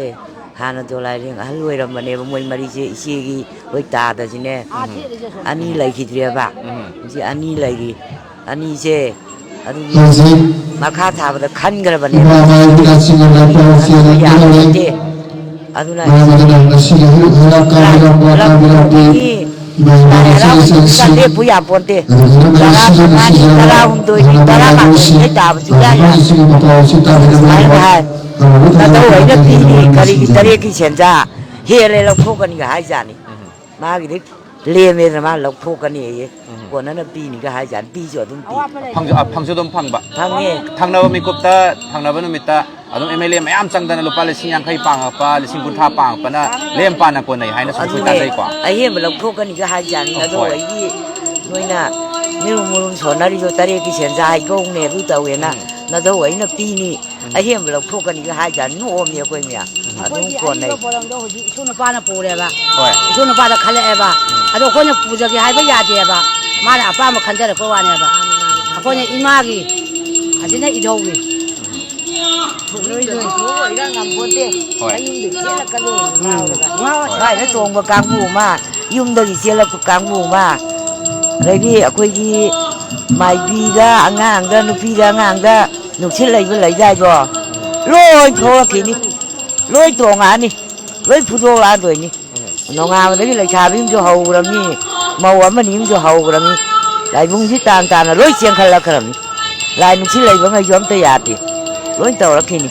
ꯍꯥꯟꯅ ꯗꯣꯂꯥꯏꯔꯦꯡ ꯑꯍꯜ ꯑꯣꯏꯔꯝꯕꯅꯦꯕ ꯃꯣꯏ ꯃꯔꯤꯁꯦ ꯏꯆꯦꯒꯤ ꯍꯣꯏ ꯇꯥꯗꯁꯤꯅꯦ꯫ ꯑꯥ ꯊꯦꯠꯂꯤꯁꯦ ꯁꯣꯝꯗ꯫ ꯑꯅꯤ ꯂꯩꯈꯤꯗ꯭ꯔꯦꯕ꯫ ꯎꯝ꯫ ꯍꯧꯖꯤꯛ ꯑꯅꯤ ꯂꯩꯔꯤ꯫ ꯑꯅꯤꯁꯦ ꯑꯗꯨꯒꯤ ꯍꯧꯖꯤꯛ ꯃꯈꯥ ꯊꯥꯕꯗ ꯈꯟꯈ꯭ꯔꯕꯅꯦꯕ꯫ ꯏꯃꯥ ꯃꯥꯏꯕꯤ ꯂꯥꯏꯁꯤꯡ ꯑꯃ ꯄꯥꯎꯁꯦ ꯈꯟꯕ ꯌꯥꯕ ꯂꯩ꯫ ꯅꯠꯇꯦ꯫ ꯑꯗꯨꯅ ꯃꯔꯝ ꯑꯗꯨꯅ ꯉꯁꯤꯒꯤ ꯍꯩꯔꯥꯛ ꯀꯥꯕꯤꯔꯝꯕ ꯂꯝ ꯀꯥꯕꯤꯔꯝꯕꯤ ꯂꯝꯒꯤ ꯏꯃꯥ ꯂꯥꯏ ꯏꯃꯥ ꯍꯔꯥꯎꯕꯗꯨꯗ ꯏꯆꯦꯁꯤꯡ ꯂꯦꯞꯄꯨ ꯌꯥꯄꯣꯟꯇꯦ꯫ ꯑꯗꯨꯒ ꯇꯔꯥ ꯃꯁꯤꯗ ꯃꯉꯥꯅꯤ, ꯃꯁꯤꯗ ꯇꯔꯥꯍꯨꯝꯗꯣꯏꯅꯤ, ꯏꯃꯥ ꯇꯔꯥꯃꯥꯊꯣꯏꯅꯤ ꯃꯥꯏꯕꯤꯁꯤꯡ ꯍꯦꯛ ꯇꯥꯕꯁꯨ ꯏꯌꯥ ꯌꯥꯗꯦ꯫ ꯃꯥꯏꯕꯤꯁꯤꯡꯒꯤ ꯃꯄꯥꯎꯁꯤ ꯇꯥꯕꯤꯔꯝꯕ ꯁꯨꯃꯥꯏꯅ ꯍꯥꯏ꯫ ꯇꯧꯕꯇꯕꯨ ꯅꯇꯧ ꯑꯩꯅ ꯄꯤꯅꯤ, ꯀꯔꯤꯒꯤ ꯇꯔꯦꯠꯀꯤ ꯁꯦꯟꯖꯥ ꯍꯦꯜꯂꯦ ꯂꯧꯊꯣꯛꯀꯅꯤꯒ ꯍꯥꯏꯖꯥꯠꯅꯤ꯫ ꯎꯝ꯫ ꯃꯥꯒꯤꯗꯤ ꯂꯦꯝꯃꯦꯗꯅ ꯃꯥ ꯂꯧꯊꯣꯛꯀꯅꯤꯌꯦ꯫ ꯎꯝ꯫ ꯀꯣꯟꯅꯅ ꯄꯤꯅꯤꯒ ꯍꯥꯏꯖꯥꯠꯅꯤ꯫ ꯄꯤꯁꯨ ꯑꯗꯨꯝ ꯄꯤ꯫ ꯐꯪꯁꯨ, ꯑ, ꯐꯪꯁꯨ ꯑꯗꯨꯝ ꯐꯪꯕ꯫ ꯐꯪꯉꯦ꯫ ꯊꯪꯅꯕ ꯃꯤꯀꯨꯞꯇ, ꯊꯪꯅꯕ ꯅꯨꯃꯤꯠꯇ ꯑꯗꯨꯝ ꯑꯦꯝ ꯑꯦꯜ ꯑꯦ ꯃꯌꯥꯝ ꯆꯪꯗꯅ ꯂꯨꯄꯥ ꯂꯤꯁꯤꯡ ꯌꯥꯡꯈꯩ ꯄꯥꯡꯉꯛꯄ, ꯂꯤꯁꯤꯡ ꯀꯨꯟꯊ꯭ꯔꯥ ꯄꯥꯡꯉꯛꯄꯅ ꯂꯦꯝ ꯄꯥꯟꯅ ꯀꯣꯟꯅꯩ ꯍꯥꯏꯅꯁꯨ ꯑꯩꯈꯣꯏ ꯑꯗꯨꯅꯦ꯫ ꯇꯥꯖꯩꯀꯣ꯫ ꯑꯍꯦꯟꯕ ꯂꯧꯊꯣꯛꯀꯅꯤꯒ ꯍꯥꯏꯖꯥꯠꯅꯤ꯫ ꯑꯣ, ꯑꯗꯣ ꯍꯣꯏ꯫ ꯑꯩꯒꯤ ꯅꯣꯏꯅ ꯃꯤꯔꯨꯝ ꯃꯨꯔꯨꯝ ꯁꯣꯟꯅꯔꯤꯗꯣ ꯇꯔꯦꯠꯀꯤ ꯁꯦꯟꯖꯥ ꯍꯩꯀꯧꯅꯦ ꯑꯗꯨ ꯇꯧꯋꯦꯅ꯫ ꯎꯝ꯫ ꯅꯗꯧ ꯑꯩꯅ ꯄꯤꯅꯤ꯫ ꯎꯝ꯫ ꯑꯍꯦꯟꯕ ꯂꯧꯊꯣꯛꯀꯅꯤꯒ ꯍꯥꯏꯖꯥꯠꯅꯤ꯫ ꯅꯣꯛꯑꯝꯃꯤ ꯑꯩꯈꯣꯏ ꯃꯌꯥꯝ꯫ ꯎꯝ꯫ ꯑꯗꯨꯝ ꯑꯩꯈꯣꯏꯒꯤ ꯀꯣꯟꯅꯩ꯫ ꯑꯔꯤꯕ ꯄꯣꯔꯝꯗꯣ ꯍꯧꯖꯤꯛ ꯏꯁꯨ ꯅꯨꯄꯥꯅ ꯄꯨꯔꯦꯕ꯫ ꯍꯣꯏ꯫ ꯏꯁꯨ ꯅꯨꯄꯥꯗ ꯈꯜꯂꯛꯑꯦꯕ꯫ ꯎꯝ꯫ ꯑꯗꯣ ꯑꯩꯈꯣꯏꯅ ꯄꯨꯖꯒꯦ ꯍꯥꯏꯕ ꯌꯥꯗꯦꯕ꯫ ꯃꯥꯅ ꯑꯄꯥꯝꯕ ꯈꯟꯖꯔꯛꯄ ꯋꯥꯅꯦꯕ꯫ ꯑꯩꯈꯣꯏꯅ ꯏꯃꯥꯒꯤ, ꯑꯁꯤꯅ ꯏꯙꯧꯒꯤ꯫ ꯂꯣꯏ ꯂꯣꯏ꯫ ꯍꯣꯏ꯫ ꯃꯌꯨꯝꯗ ꯆꯦꯜꯂꯛꯀꯅꯨ꯫ ꯎꯝ꯫ ꯉꯥꯎꯔꯒ꯫ ꯁ꯭ꯋꯥꯏꯗ ꯇꯣꯡꯕ ꯀꯥꯡꯕꯨ ꯑꯃ, ꯌꯨꯝꯗꯒꯤ ꯆꯦꯜꯂꯛꯄ ꯀꯥꯡꯕꯨ ꯑꯃ, ꯑꯗꯒꯤ ꯑꯩꯈꯣꯏꯒꯤ ꯃꯥꯏꯕꯤꯗ ꯑꯉꯥꯡꯗ, ꯅꯨꯄꯤꯗ ꯑꯉꯥꯡꯗ ꯅꯨꯡꯁꯤꯠ ꯂꯩꯕ ꯂꯩꯗꯥꯏꯗꯣ, ꯂꯣꯏ ꯊꯣꯛꯂꯛꯈꯤꯅꯤ, ꯂꯣꯏ ꯇꯣꯡꯉꯛꯑꯅꯤ, ꯂꯣꯏ ꯐꯨꯗꯣꯛꯂꯛꯑꯗꯣꯏꯅꯤ꯫ ꯎꯝ꯫ ꯅꯣꯡꯉꯥꯟꯕꯗꯒꯤ ꯂꯩꯁꯥꯕꯤ ꯑꯃꯁꯨ ꯍꯧꯈ꯭ꯔꯕꯅꯤ, ꯃꯧ ꯑꯃꯅꯤ ꯑꯃꯁꯨ ꯍꯧꯈ꯭ꯔꯕꯅꯤ, ꯂꯥꯏꯕꯨꯡꯁꯤ ꯇꯥꯟ ꯇꯥꯅ ꯂꯣꯏ ꯆꯦꯟꯈꯠꯂꯛꯈ꯭ꯔꯕꯅꯤ꯫ ꯂꯥꯏ ꯅꯨꯡꯁꯤꯠ ꯂꯩꯕꯉꯩꯁꯨ ꯑꯝꯇ ꯌꯥꯗꯦ, ꯂꯣꯏ ꯇꯧꯔꯛꯈꯤꯅꯤ꯫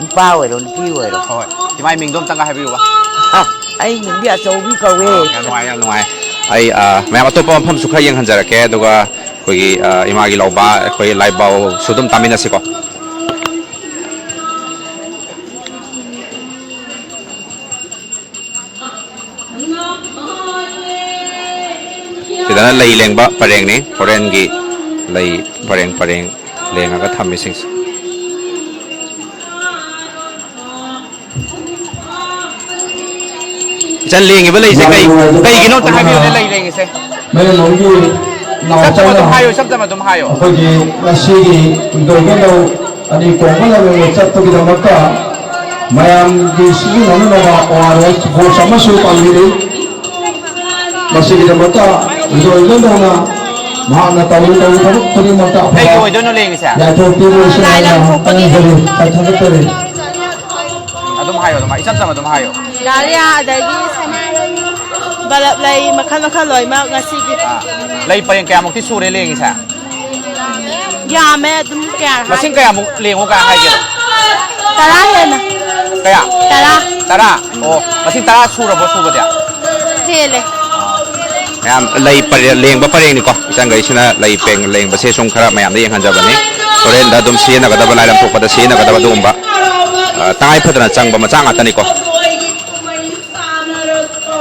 ꯅꯨꯄꯥ ꯑꯣꯏꯔꯣ, ꯅꯨꯄꯤ ꯑꯣꯏꯔꯣ꯫ ꯍꯣꯏ, ꯍꯣꯏ꯫ ꯏꯃꯥꯏ ꯃꯤꯡꯗꯣ ꯑꯝꯇꯪꯒ ꯍꯥꯏꯕꯤꯌꯨꯕ꯫ ꯑ, ꯑꯩ ꯃꯤꯡꯗꯤ ꯑꯆꯧꯕꯤ ꯀꯧꯋꯦ꯫ ꯑꯣ, ꯌꯥꯝ ꯅꯨꯡꯉꯥꯏ, ꯌꯥꯝ ꯅꯨꯡꯉꯥꯏ꯫ ꯑꯩ, ꯑ, ꯃꯌꯥꯝ ꯑꯇꯣꯞꯄ ꯃꯐꯝꯁꯨ ꯈꯔ ꯌꯦꯡꯍꯟꯖꯔꯛꯀꯦ, ꯑꯗꯨꯒ ꯑꯩꯈꯣꯏꯒꯤ, ꯑ, ꯏꯃꯥꯒꯤ ꯂꯧꯕ, ꯑꯩꯈꯣꯏ ꯂꯥꯏꯕꯥꯎꯁꯨ ꯑꯗꯨꯝ ꯇꯥꯃꯤꯟꯅꯁꯤꯀꯣ꯫ ꯁꯤꯗꯅ ꯂꯩ ꯂꯦꯡꯕ ꯄꯔꯦꯡꯅꯤ, ꯍꯣꯔꯦꯟꯒꯤ ꯂꯩ ꯄꯔꯦꯡ ꯄꯔꯦꯡ ꯂꯦꯡꯉꯒ ꯊꯝꯃꯤꯁꯤꯡꯁꯦ꯫ ꯏꯆꯟ, ꯂꯦꯡꯉꯤꯕ ꯂꯩꯁꯦ ꯀꯩ, ꯀꯩꯒꯤꯅꯣ ꯑꯝꯇ ꯍꯥꯏꯕꯤꯌꯨꯅꯦ, ꯂꯩ ꯂꯦꯡꯉꯤꯁꯦ꯫ ꯃꯌꯥꯝ ꯂꯣꯝꯒꯤ ꯏꯆꯝ ꯆꯝꯅ ꯑꯗꯨꯝ ꯅꯥꯎꯆꯥꯅ ꯍꯥꯏꯌꯣ, ꯏꯆꯝ ꯆꯝꯅ ꯑꯗꯨꯝ ꯍꯥꯏꯌꯣ꯫ ꯑꯩꯈꯣꯏꯒꯤ ꯉꯁꯤꯒꯤ ꯏꯟꯗꯣꯔꯒꯤ ꯂꯧ ꯑꯅꯤ ꯀꯣꯡꯕ ꯂꯝꯂꯣꯡꯗ ꯆꯠꯄꯒꯤꯗꯃꯛꯇ ꯃꯌꯥꯝꯒꯤ ꯁꯤꯖꯤꯟꯅꯅꯕ ꯑꯣ ꯑꯥꯔ ꯑꯦꯁ ꯕꯣꯛꯁ ꯑꯃꯁꯨ ꯄꯥꯡꯕꯤꯔꯤ꯫ ꯃꯁꯤꯒꯤꯗꯃꯛꯇ ꯏꯟꯗꯣꯔꯒꯤ ꯂꯧꯅ ꯃꯍꯥꯛꯅ ꯇꯧꯔꯤ ꯇꯧꯔꯤ ꯊꯕꯛ ꯈꯨꯗꯤꯡꯃꯛꯇ ꯀꯩꯒꯤ ꯑꯐꯕ ꯑꯣꯏꯗꯣꯏꯅꯣ ꯂꯦꯡꯉꯤꯁꯦ? ꯌꯥꯏꯐꯕ ꯄꯤꯕ ꯑꯣꯏꯁꯅꯨ ꯍꯥꯏꯅ ꯂꯥꯏꯂꯝ ꯊꯣꯛꯄꯒꯤ꯫ ꯈꯪꯖꯔꯤ꯫ ꯊꯥꯒꯠꯆꯔꯤ꯫ ꯑꯗꯨꯝ ꯍꯥꯏꯌꯣ, ꯑꯗꯨꯝ ꯍꯥꯏ-, ꯏꯆꯝ ꯆꯝꯅ ꯑꯗꯨꯝ ꯍꯥꯏꯌꯣ꯫ ꯗꯥꯂꯤꯌꯥ, ꯑꯗꯒꯤ ꯁꯅꯥꯔꯩ, ꯕꯂꯞ ꯂꯩ, ꯃꯈꯜ ꯃꯈꯜ ꯂꯣꯏꯅꯃꯛ ꯉꯁꯤꯒꯤ꯫ ꯑꯥ, ꯂꯩ ꯄꯔꯦꯡ ꯀꯌꯥꯃꯨꯛꯇꯤ ꯁꯨꯔꯦ ꯂꯦꯡꯉꯤꯁꯦ? ꯌꯥꯝꯃꯦ, ꯑꯗꯨꯝ ꯀꯌꯥ ꯃꯁꯤꯡ ꯍꯥꯏ-, ꯀꯌꯥꯃꯨꯛ ꯂꯦꯡꯉꯣ ꯀꯥꯏ ꯍꯥꯏꯒꯦꯕ? ꯇꯔꯥ ꯍꯦꯟꯅ꯫ ꯀꯌꯥ? ꯇꯔꯥ꯫ ꯇꯔꯥ? ꯑꯣ, ꯃꯁꯤꯡ ꯇꯔꯥ ꯁꯨꯔꯕꯣ ꯁꯨꯕꯗꯤ? ꯍꯦꯜꯂꯦ꯫ ꯃꯌꯥꯝ ꯂꯩ ꯄꯔꯦ-, ꯂꯦꯡꯕ ꯄꯔꯦꯡꯅꯤꯀꯣ꯫ ꯏꯆꯟꯈꯩꯁꯤꯅ ꯂꯩ ꯄꯦꯡ-, ꯂꯦꯡꯕꯁꯦ ꯁꯨꯝ ꯈꯔ ꯃꯌꯥꯝꯗ ꯌꯦꯡꯍꯟꯖꯕꯅꯤ꯫ ꯍꯣꯔꯦꯟꯗ ꯑꯗꯨꯝ ꯁꯤꯖꯤꯟꯅꯒꯗꯕ, ꯂꯥꯏ ꯂꯝ ꯊꯣꯛꯄꯗ ꯁꯤꯖꯤꯟꯅꯒꯗꯕ ꯑꯗꯨꯒꯨꯝꯕ, ꯑ, ꯇꯉꯥꯏ ꯐꯗꯅ ꯆꯪꯕ ꯃꯆꯥꯛ ꯉꯥꯛꯇꯅꯤꯀꯣ꯫ ꯁꯥꯟꯅꯔꯛꯄ꯫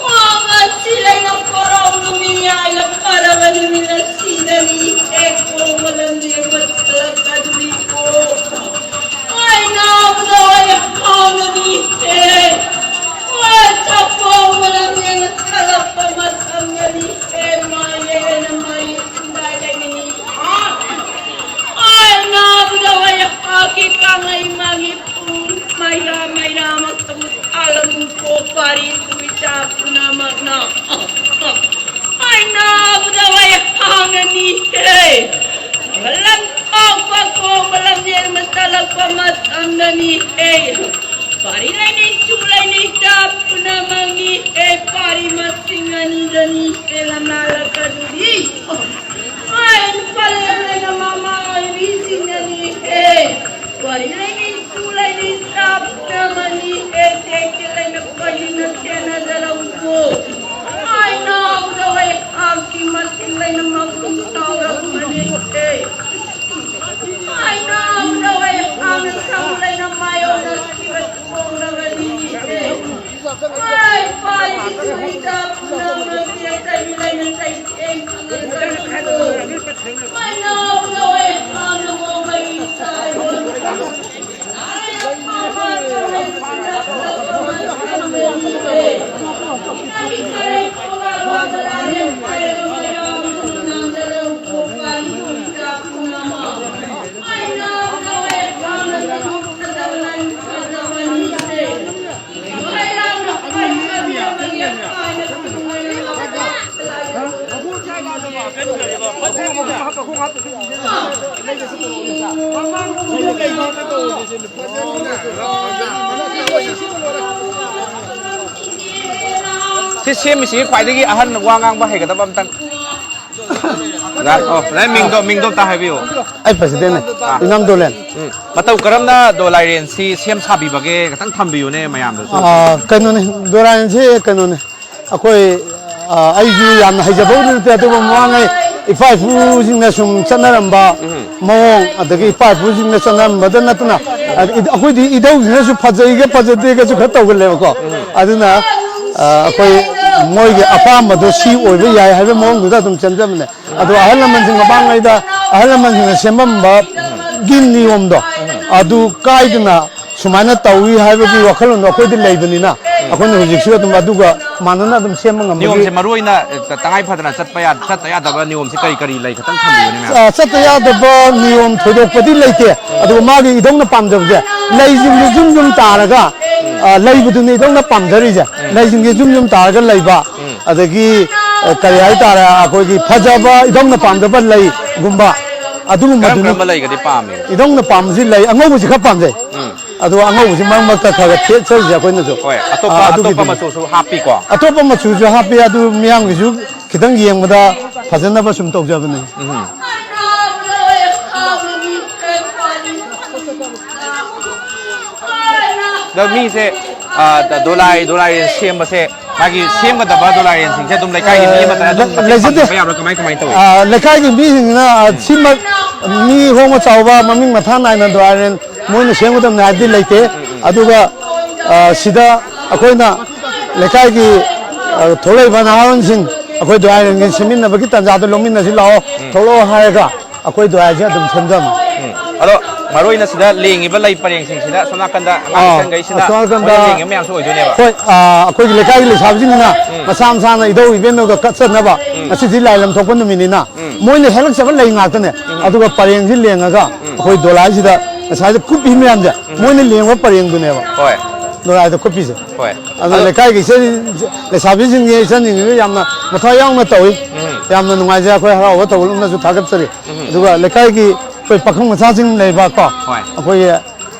ꯋꯥ ꯉꯁꯤ ꯂꯩꯅ ꯀꯣꯔꯧ ꯅꯨꯃꯤꯠ ꯌꯥꯏꯅ ꯐꯔꯕ ꯅꯨꯃꯤꯠ ꯑꯁꯤꯗꯅꯤ ꯍꯦꯛ ꯀꯣꯡꯕ ꯂꯝꯖꯦꯟ ꯃꯊꯛ ꯑꯗꯨꯅꯤꯀꯣ꯫ ꯍꯣꯏ ꯅꯥꯕꯗ ꯍꯣꯏ ꯍꯥꯎꯅꯅꯤ ꯍꯦ꯫ ꯍꯣꯏ ꯆꯥꯛ ꯀꯣꯡꯕ ꯂꯝꯖꯦꯟ ꯃꯊꯛ ꯃꯇꯝꯗꯅꯤ ꯍꯦ ꯃꯥ ꯌꯩꯔꯅ ꯃꯥ ꯌꯩ ꯈꯨꯟꯗꯥꯏ ꯂꯩꯅꯅꯤ꯫ ꯍꯣꯏ ꯅꯥꯕꯗ ꯍꯣꯏ ꯍꯥꯀꯤ ꯀꯥꯡꯂꯩ ꯃꯥꯒꯤ ꯄꯨꯡ ꯃꯩꯔꯥ ꯃꯩꯔꯥ ꯃꯇꯝ ꯊꯥꯂꯝꯀꯣ ꯄꯥꯔꯤ ꯇꯨꯏꯆꯥ ꯄꯨꯝꯅꯃꯛꯅ꯫ ꯍꯥꯏꯅꯕꯗ ꯋꯥꯏꯍꯥꯡꯅꯅꯤꯍꯦ꯫ ꯂꯝꯊꯣꯛꯄ ꯀꯣꯡꯕ ꯂꯝꯖꯦꯜ ꯃꯆꯜꯂꯛꯄ ꯃꯇꯝꯗꯅꯤꯍꯦ꯫ ꯄꯥꯔꯤ ꯂꯩꯅꯤꯡꯁꯨ ꯂꯩꯅꯤꯡꯆꯥ ꯄꯨꯝꯅꯃꯛꯅꯤꯍꯦ꯫ ꯄꯥꯔꯤ ꯃꯁꯤꯡ ꯑꯅꯤꯗꯅꯤꯍꯦ ꯂꯝꯂꯥꯂꯛꯀꯗꯨꯔꯤ꯫ ꯍꯥꯏ ꯄꯜꯂꯦ ꯃꯃꯥ ꯑꯣꯏꯕꯤꯁꯤꯡꯅꯅꯤꯍꯦ꯫ ꯂꯩꯅꯤꯡꯁꯨ ꯂꯩꯅꯤꯡ ꯇꯥꯕꯅ ꯃꯅꯤ ꯑꯦ ꯇꯦꯛꯇꯤ ꯂꯩꯅ ꯀꯣꯏꯅꯤꯡꯅ ꯆꯦꯟꯅꯖꯔꯧꯕꯨ꯫ ꯃꯥꯏ ꯅꯥꯎꯗ ꯍꯩ ꯍꯥꯡꯈꯤ ꯃꯇꯤꯛ ꯂꯩꯅ ꯃꯄꯨꯡ ꯆꯥꯎꯔꯛꯄꯅꯤ꯫ ꯃꯥꯏ ꯅꯥꯎꯗ ꯍꯩ ꯍꯥꯡꯅ ꯁꯪ ꯂꯩꯅ ꯃꯥꯏꯌꯣꯛꯅꯈꯤꯕ ꯊꯣꯡꯂꯕꯅꯤ꯫ ꯃꯥꯏ ꯄꯥꯏꯔꯤ ꯁꯨꯏꯗ ꯄꯨꯝꯅꯃꯛ ꯆꯦꯠꯇꯒꯤ ꯂꯩꯅ ꯆꯩꯊꯦꯡ ꯈꯪꯍꯟꯖꯔꯛꯄꯨ꯫ ꯁꯤ ꯁꯦꯝꯃꯤꯁꯤ ꯈ꯭ꯋꯥꯏꯗꯒꯤ ꯑꯍꯟ, ꯋꯥ ꯉꯥꯡꯕ ꯍꯩꯒꯗꯕ ꯑꯝꯇꯪ꯫ ꯑꯣꯖꯥ, ꯑꯣ, ꯑꯣꯖꯥ, ꯃꯤꯡꯗꯣ, ꯃꯤꯡꯗꯣ ꯑꯝꯇ ꯍꯥꯏꯕꯤꯌꯨ꯫ ꯑꯩ president ꯅꯦ, ꯑꯥ꯫ ꯏꯉꯝ ꯗꯣꯂꯦꯟ꯫ ꯎꯝ꯫ ꯃꯇꯧ ꯀꯔꯝꯅ ꯗꯣꯂꯥꯏꯔꯦꯟꯁꯤ ꯁꯦꯝ ꯁꯥꯕꯤꯕꯒꯦ? ꯈꯤꯇꯪ ꯊꯝꯕꯤꯌꯨꯅꯦ ꯃꯌꯥꯝꯗꯁꯨ꯫ ꯑꯥ, ꯀꯩꯅꯣꯅꯦ, ꯗꯣꯂꯥꯏꯔꯦꯟꯁꯤ ꯀꯩꯅꯣꯅꯦ, ꯑꯩꯈꯣꯏ, ꯑꯥ, ꯑꯩꯁꯨ ꯌꯥꯝꯅ ꯍꯩꯖꯕꯕꯨꯗꯤ ꯅꯠꯇꯦ, ꯑꯗꯨꯕꯨ ꯃꯃꯥꯡꯉꯩ ꯏꯄꯥ ꯏꯄꯨꯁꯤꯡꯅ ꯁꯨꯝ ꯆꯠꯅꯔꯝꯕ ꯎꯝ꯫ ꯃꯑꯣꯡ, ꯑꯗꯒꯤ ꯏꯄꯥ ꯏꯄꯨꯁꯤꯡꯅ ꯆꯠꯅꯔꯝꯕꯗ ꯅꯠꯇꯅ, ꯑꯗ ꯏ-, ꯑꯩꯈꯣꯏꯗꯤ ꯏꯙꯧꯁꯤꯅꯁꯨ ꯐꯖꯩꯒ ꯐꯖꯗꯦꯒꯁꯨ ꯈꯔ ꯇꯧꯒꯜꯂꯦꯕꯀꯣ꯫ ꯎꯝ꯫ ꯑꯗꯨꯅ, ꯑꯥ, ꯑꯩꯈꯣꯏ ꯃꯣꯏꯒꯤ ꯑꯄꯥꯝꯕꯗꯣ ꯁꯤ ꯑꯣꯏꯕ ꯌꯥꯏ ꯍꯥꯏꯕ ꯃꯑꯣꯡꯗꯨꯗ ꯑꯗꯨꯝ ꯆꯦꯟꯖꯕꯅꯦ꯫ ꯑꯗꯣ ꯑꯍꯜ ꯂꯃꯟꯁꯤꯡ ꯃꯃꯥꯡꯉꯩꯗ ꯑꯍꯜ ꯂꯃꯟꯁꯤꯡꯅ ꯁꯦꯝꯃꯝꯕꯒꯤ ꯅꯤꯌꯣꯝꯗꯣ ꯑꯗꯨ ꯀꯥꯏꯗꯅ ꯁꯨꯃꯥꯏꯅ ꯇꯧꯏ ꯍꯥꯏꯕꯒꯤ ꯋꯥꯈꯜꯂꯣꯟꯗꯣ ꯑꯩꯈꯣꯏꯗꯤ ꯂꯩꯕꯅꯤꯅ, ꯑꯩꯈꯣꯏꯅ ꯍꯧꯖꯤꯛꯁꯨ ꯑꯗꯨꯝ ꯑꯗꯨꯒ ꯃꯥꯟꯅꯅ ꯑꯗꯨꯝ ꯁꯦꯝꯕ ꯉꯝꯕꯒꯤ ꯅꯤꯌꯣꯝꯁꯦ ꯃꯔꯨ ꯑꯣꯏꯅ, ꯑ, ꯇꯉꯥꯏ ꯐꯗꯅ ꯆꯠꯄ ꯌꯥ-, ꯆꯠꯇ ꯌꯥꯗꯕ ꯅꯤꯌꯣꯝꯁꯦ ꯀꯔꯤ ꯀꯔꯤ ꯂꯩ? ꯈꯤꯇꯪ ꯊꯝꯕꯤꯌꯨꯅꯦ, ꯃꯌꯥꯝ꯫ ꯑ, ꯆꯠꯇ ꯌꯥꯗꯕ ꯅꯤꯌꯣꯝ ꯊꯣꯏꯗꯣꯛꯄꯗꯤ ꯂꯩꯇꯦ, ꯑꯗꯨꯒ ꯃꯥꯒꯤ ꯏꯙꯧꯅ ꯄꯥꯝꯖꯕꯁꯦ, ꯂꯩꯁꯤꯡꯁꯦ ꯖꯨꯝ ꯖꯨꯝ ꯇꯥꯔꯒ, ꯑ, ꯂꯩꯕꯗꯨꯅꯤ ꯏꯙꯧꯅ ꯄꯥꯝꯖꯔꯤꯁꯦ꯫ ꯎꯝ꯫ ꯂꯩꯁꯤꯡꯁꯦ ꯖꯨꯝ ꯖꯨꯝ ꯇꯥꯔꯒ ꯂꯩꯕ, ꯎꯝ꯫ ꯑꯗꯒꯤ, ꯑ, ꯀꯔꯤ ꯍꯥꯏꯇꯥꯔꯦ, ꯑꯩꯈꯣꯏꯒꯤ ꯐꯖꯕ ꯏꯙꯧꯅ ꯄꯥꯝꯖꯕ ꯂꯩꯒꯨꯝꯕ, ꯀꯔꯝ ꯑꯗꯨꯒꯨꯝꯕꯗꯨꯅꯤ꯫ ꯀꯔꯝꯕ ꯂꯩꯒꯗꯤ ꯄꯥꯝꯃꯤ? ꯏꯙꯧꯅ ꯄꯥꯝꯕꯁꯤ ꯂꯩ ꯑꯉꯧꯕꯁꯤ ꯈꯔ ꯄꯥꯝꯖꯩ꯫ ꯎꯝ꯫ ꯑꯗꯣ ꯑꯉꯧꯕꯁꯤ ꯃꯔꯛ ꯃꯔꯛꯇ ꯈꯔ ꯈꯔ ꯊꯦꯠꯆꯔꯤꯁꯦ ꯑꯩꯈꯣꯏꯅꯁꯨ꯫ ꯍꯣꯏ, ꯑꯇꯣꯞꯄ, ꯑꯥ, ꯑꯇꯣꯞꯄ ꯑꯗꯨꯒꯤꯗꯤ꯫ ꯃꯆꯨꯁꯨ ꯍꯥꯞꯄꯤꯀꯣ? ꯑꯇꯣꯞꯄ ꯃꯆꯨꯁꯨ ꯍꯥꯞꯄꯤ, ꯑꯗꯨ ꯃꯤꯌꯥꯝꯒꯤꯁꯨ ꯈꯤꯇꯪ ꯌꯦꯡꯕꯗ ꯐꯖꯅꯕ ꯁꯨꯝ ꯇꯧꯖꯕꯅꯤ꯫ ꯎꯝ꯫ ꯑꯗꯣ ꯃꯤꯁꯦ, ꯑ, ꯗꯣꯂꯥꯏ, ꯗꯣꯂꯥꯏ ꯁꯦꯝꯕꯁꯦ, ꯃꯥꯒꯤ ꯁꯦꯝꯒꯗꯕ ꯗꯣꯂꯥꯏ ꯌꯦꯟꯁꯤꯡꯁꯦ ꯑꯗꯨꯝ ꯂꯩꯀꯥꯏꯒꯤ ꯃꯤ ꯑꯃꯠꯇꯅ ꯑꯗꯨꯝ ꯂꯩ-, ꯂꯩꯖꯗꯦ꯫ ꯄꯥꯡꯊꯣꯛꯄ ꯌꯥꯕ꯭ꯔꯥ? ꯀꯃꯥꯏ, ꯀꯃꯥꯏꯅ ꯇꯧꯏ? ꯑ, ꯂꯩꯀꯥꯏꯒꯤ ꯃꯤꯁꯤꯡꯁꯤꯅ, ꯑ, ꯁꯤꯃꯛ ꯃꯤ ꯍꯣꯡꯕ ꯆꯥꯎꯕ ꯃꯃꯤꯡ ꯃꯊꯥ ꯅꯥꯏꯅ ꯗꯣꯂꯥꯏ ꯌꯦꯟ ꯃꯣꯏꯅ ꯁꯦꯝꯒꯗꯕꯅꯤ ꯍꯥꯏꯕꯗꯤ ꯂꯩꯇꯦ꯫ ꯑꯗꯨꯒ, ꯑ, ꯁꯤꯗ ꯑꯩꯈꯣꯏꯅ ꯂꯩꯀꯥꯏꯒꯤ, ꯑ, ꯊꯣꯛꯂꯛꯏꯕ ꯅꯍꯥꯔꯣꯟꯁꯤꯡ ꯑꯩꯈꯣꯏ ꯗꯣꯂꯥꯏ ꯌꯦꯟꯒꯤ ꯁꯦꯝꯃꯤꯟꯅꯕꯒꯤ ꯇꯥꯟꯖꯥꯗꯣ ꯂꯧꯃꯤꯟꯅꯁꯤ ꯂꯥꯛꯑꯣ, ꯎꯝ꯫ ꯊꯣꯛꯂꯛꯑꯣ ꯍꯥꯏꯔꯒ ꯑꯩꯈꯣꯏ ꯗꯣꯂꯥꯏꯁꯦ ꯑꯗꯨꯝ ꯁꯦꯝꯖꯕꯅꯤ꯫ ꯎꯝ꯫ ꯑꯗꯣ ꯃꯔꯨ ꯑꯣꯏꯅ ꯁꯤꯗ ꯂꯦꯡꯉꯤꯕ ꯂꯩ ꯄꯔꯦꯡꯁꯤꯡꯁꯤꯗ ꯁꯣꯝ ꯅꯥꯀꯟꯗ ꯑꯥ, ꯑꯉꯥꯡꯁꯤꯡꯈꯩꯁꯤꯅ ꯑꯁꯣꯝ ꯅꯥꯀꯟꯗ ꯃꯣꯏꯅ ꯂꯦꯡꯉꯤꯕ ꯃꯌꯥꯝꯁꯨ ꯑꯣꯏꯗꯣꯏꯅꯦꯕ꯫ ꯍꯣꯏ, ꯑꯥ, ꯑꯩꯈꯣꯏꯒꯤ ꯂꯩꯀꯥꯏꯒꯤ ꯂꯩꯁꯥꯕꯤꯁꯤꯡꯅ ꯎꯝ꯫ ꯃꯁꯥ ꯃꯁꯥꯅ ꯏꯙꯧ ꯏꯕꯦꯟꯗꯧꯗ ꯀꯠꯆꯅꯕ ꯎꯝ꯫ ꯉꯁꯤꯗꯤ ꯂꯥꯏ ꯂꯝ ꯊꯣꯛꯄ ꯅꯨꯃꯤꯠꯅꯤꯅ ꯎꯝ꯫ ꯃꯣꯏꯅ ꯍꯦꯜꯂꯛꯆꯕ ꯂꯩ ꯉꯥꯛꯇꯅꯦ꯫ ꯎꯝ꯫ ꯑꯗꯨꯒ ꯄꯔꯦꯡꯁꯤ ꯂꯦꯡꯉꯒ ꯎꯝ꯫ ꯑꯩꯈꯣꯏ ꯗꯣꯂꯥꯏꯁꯤꯗ ꯉꯁꯥꯏꯗ ꯀꯨꯞꯄꯤ ꯃꯌꯥꯝꯁꯦ ꯎꯝ꯫ ꯃꯣꯏꯅ ꯂꯦꯡꯕ ꯄꯔꯦꯡꯗꯨꯅꯦꯕ ꯍꯣꯏ꯫ ꯗꯣꯂꯥꯏꯗ ꯀꯨꯞꯄꯤꯁꯦ꯫ ꯍꯣꯏ꯫ ꯑꯗꯣ ꯑꯗꯣ ꯂꯩꯀꯥꯏꯒꯤ ꯏꯆꯟ-, ꯂꯩꯁꯥꯕꯤꯁꯤꯡꯒꯤ ꯏꯆꯟꯁꯤꯡꯁꯤꯁꯨ ꯌꯥꯝꯅ ꯃꯊ꯭ꯋꯥꯏ ꯌꯥꯎꯅ ꯇꯧꯏ꯫ ꯎꯝ꯫ ꯌꯥꯝꯅ ꯅꯨꯡꯉꯥꯏꯖꯩ꯫ ꯑꯩꯈꯣꯏ ꯍꯔꯥꯎꯕ ꯇꯧꯕꯅꯁꯨ ꯊꯥꯒꯠꯆꯔꯤ꯫ ꯎꯝ꯫ ꯑꯗꯨꯒ ꯂꯩꯀꯥꯏꯒꯤ ꯑꯩꯈꯣꯏ ꯄꯥꯈꯪ ꯃꯆꯥꯁꯤꯡ ꯂꯩꯕ ꯀꯣ, ꯍꯣꯏ꯫ ꯑꯩꯈꯣꯏꯒꯤ, ꯑ,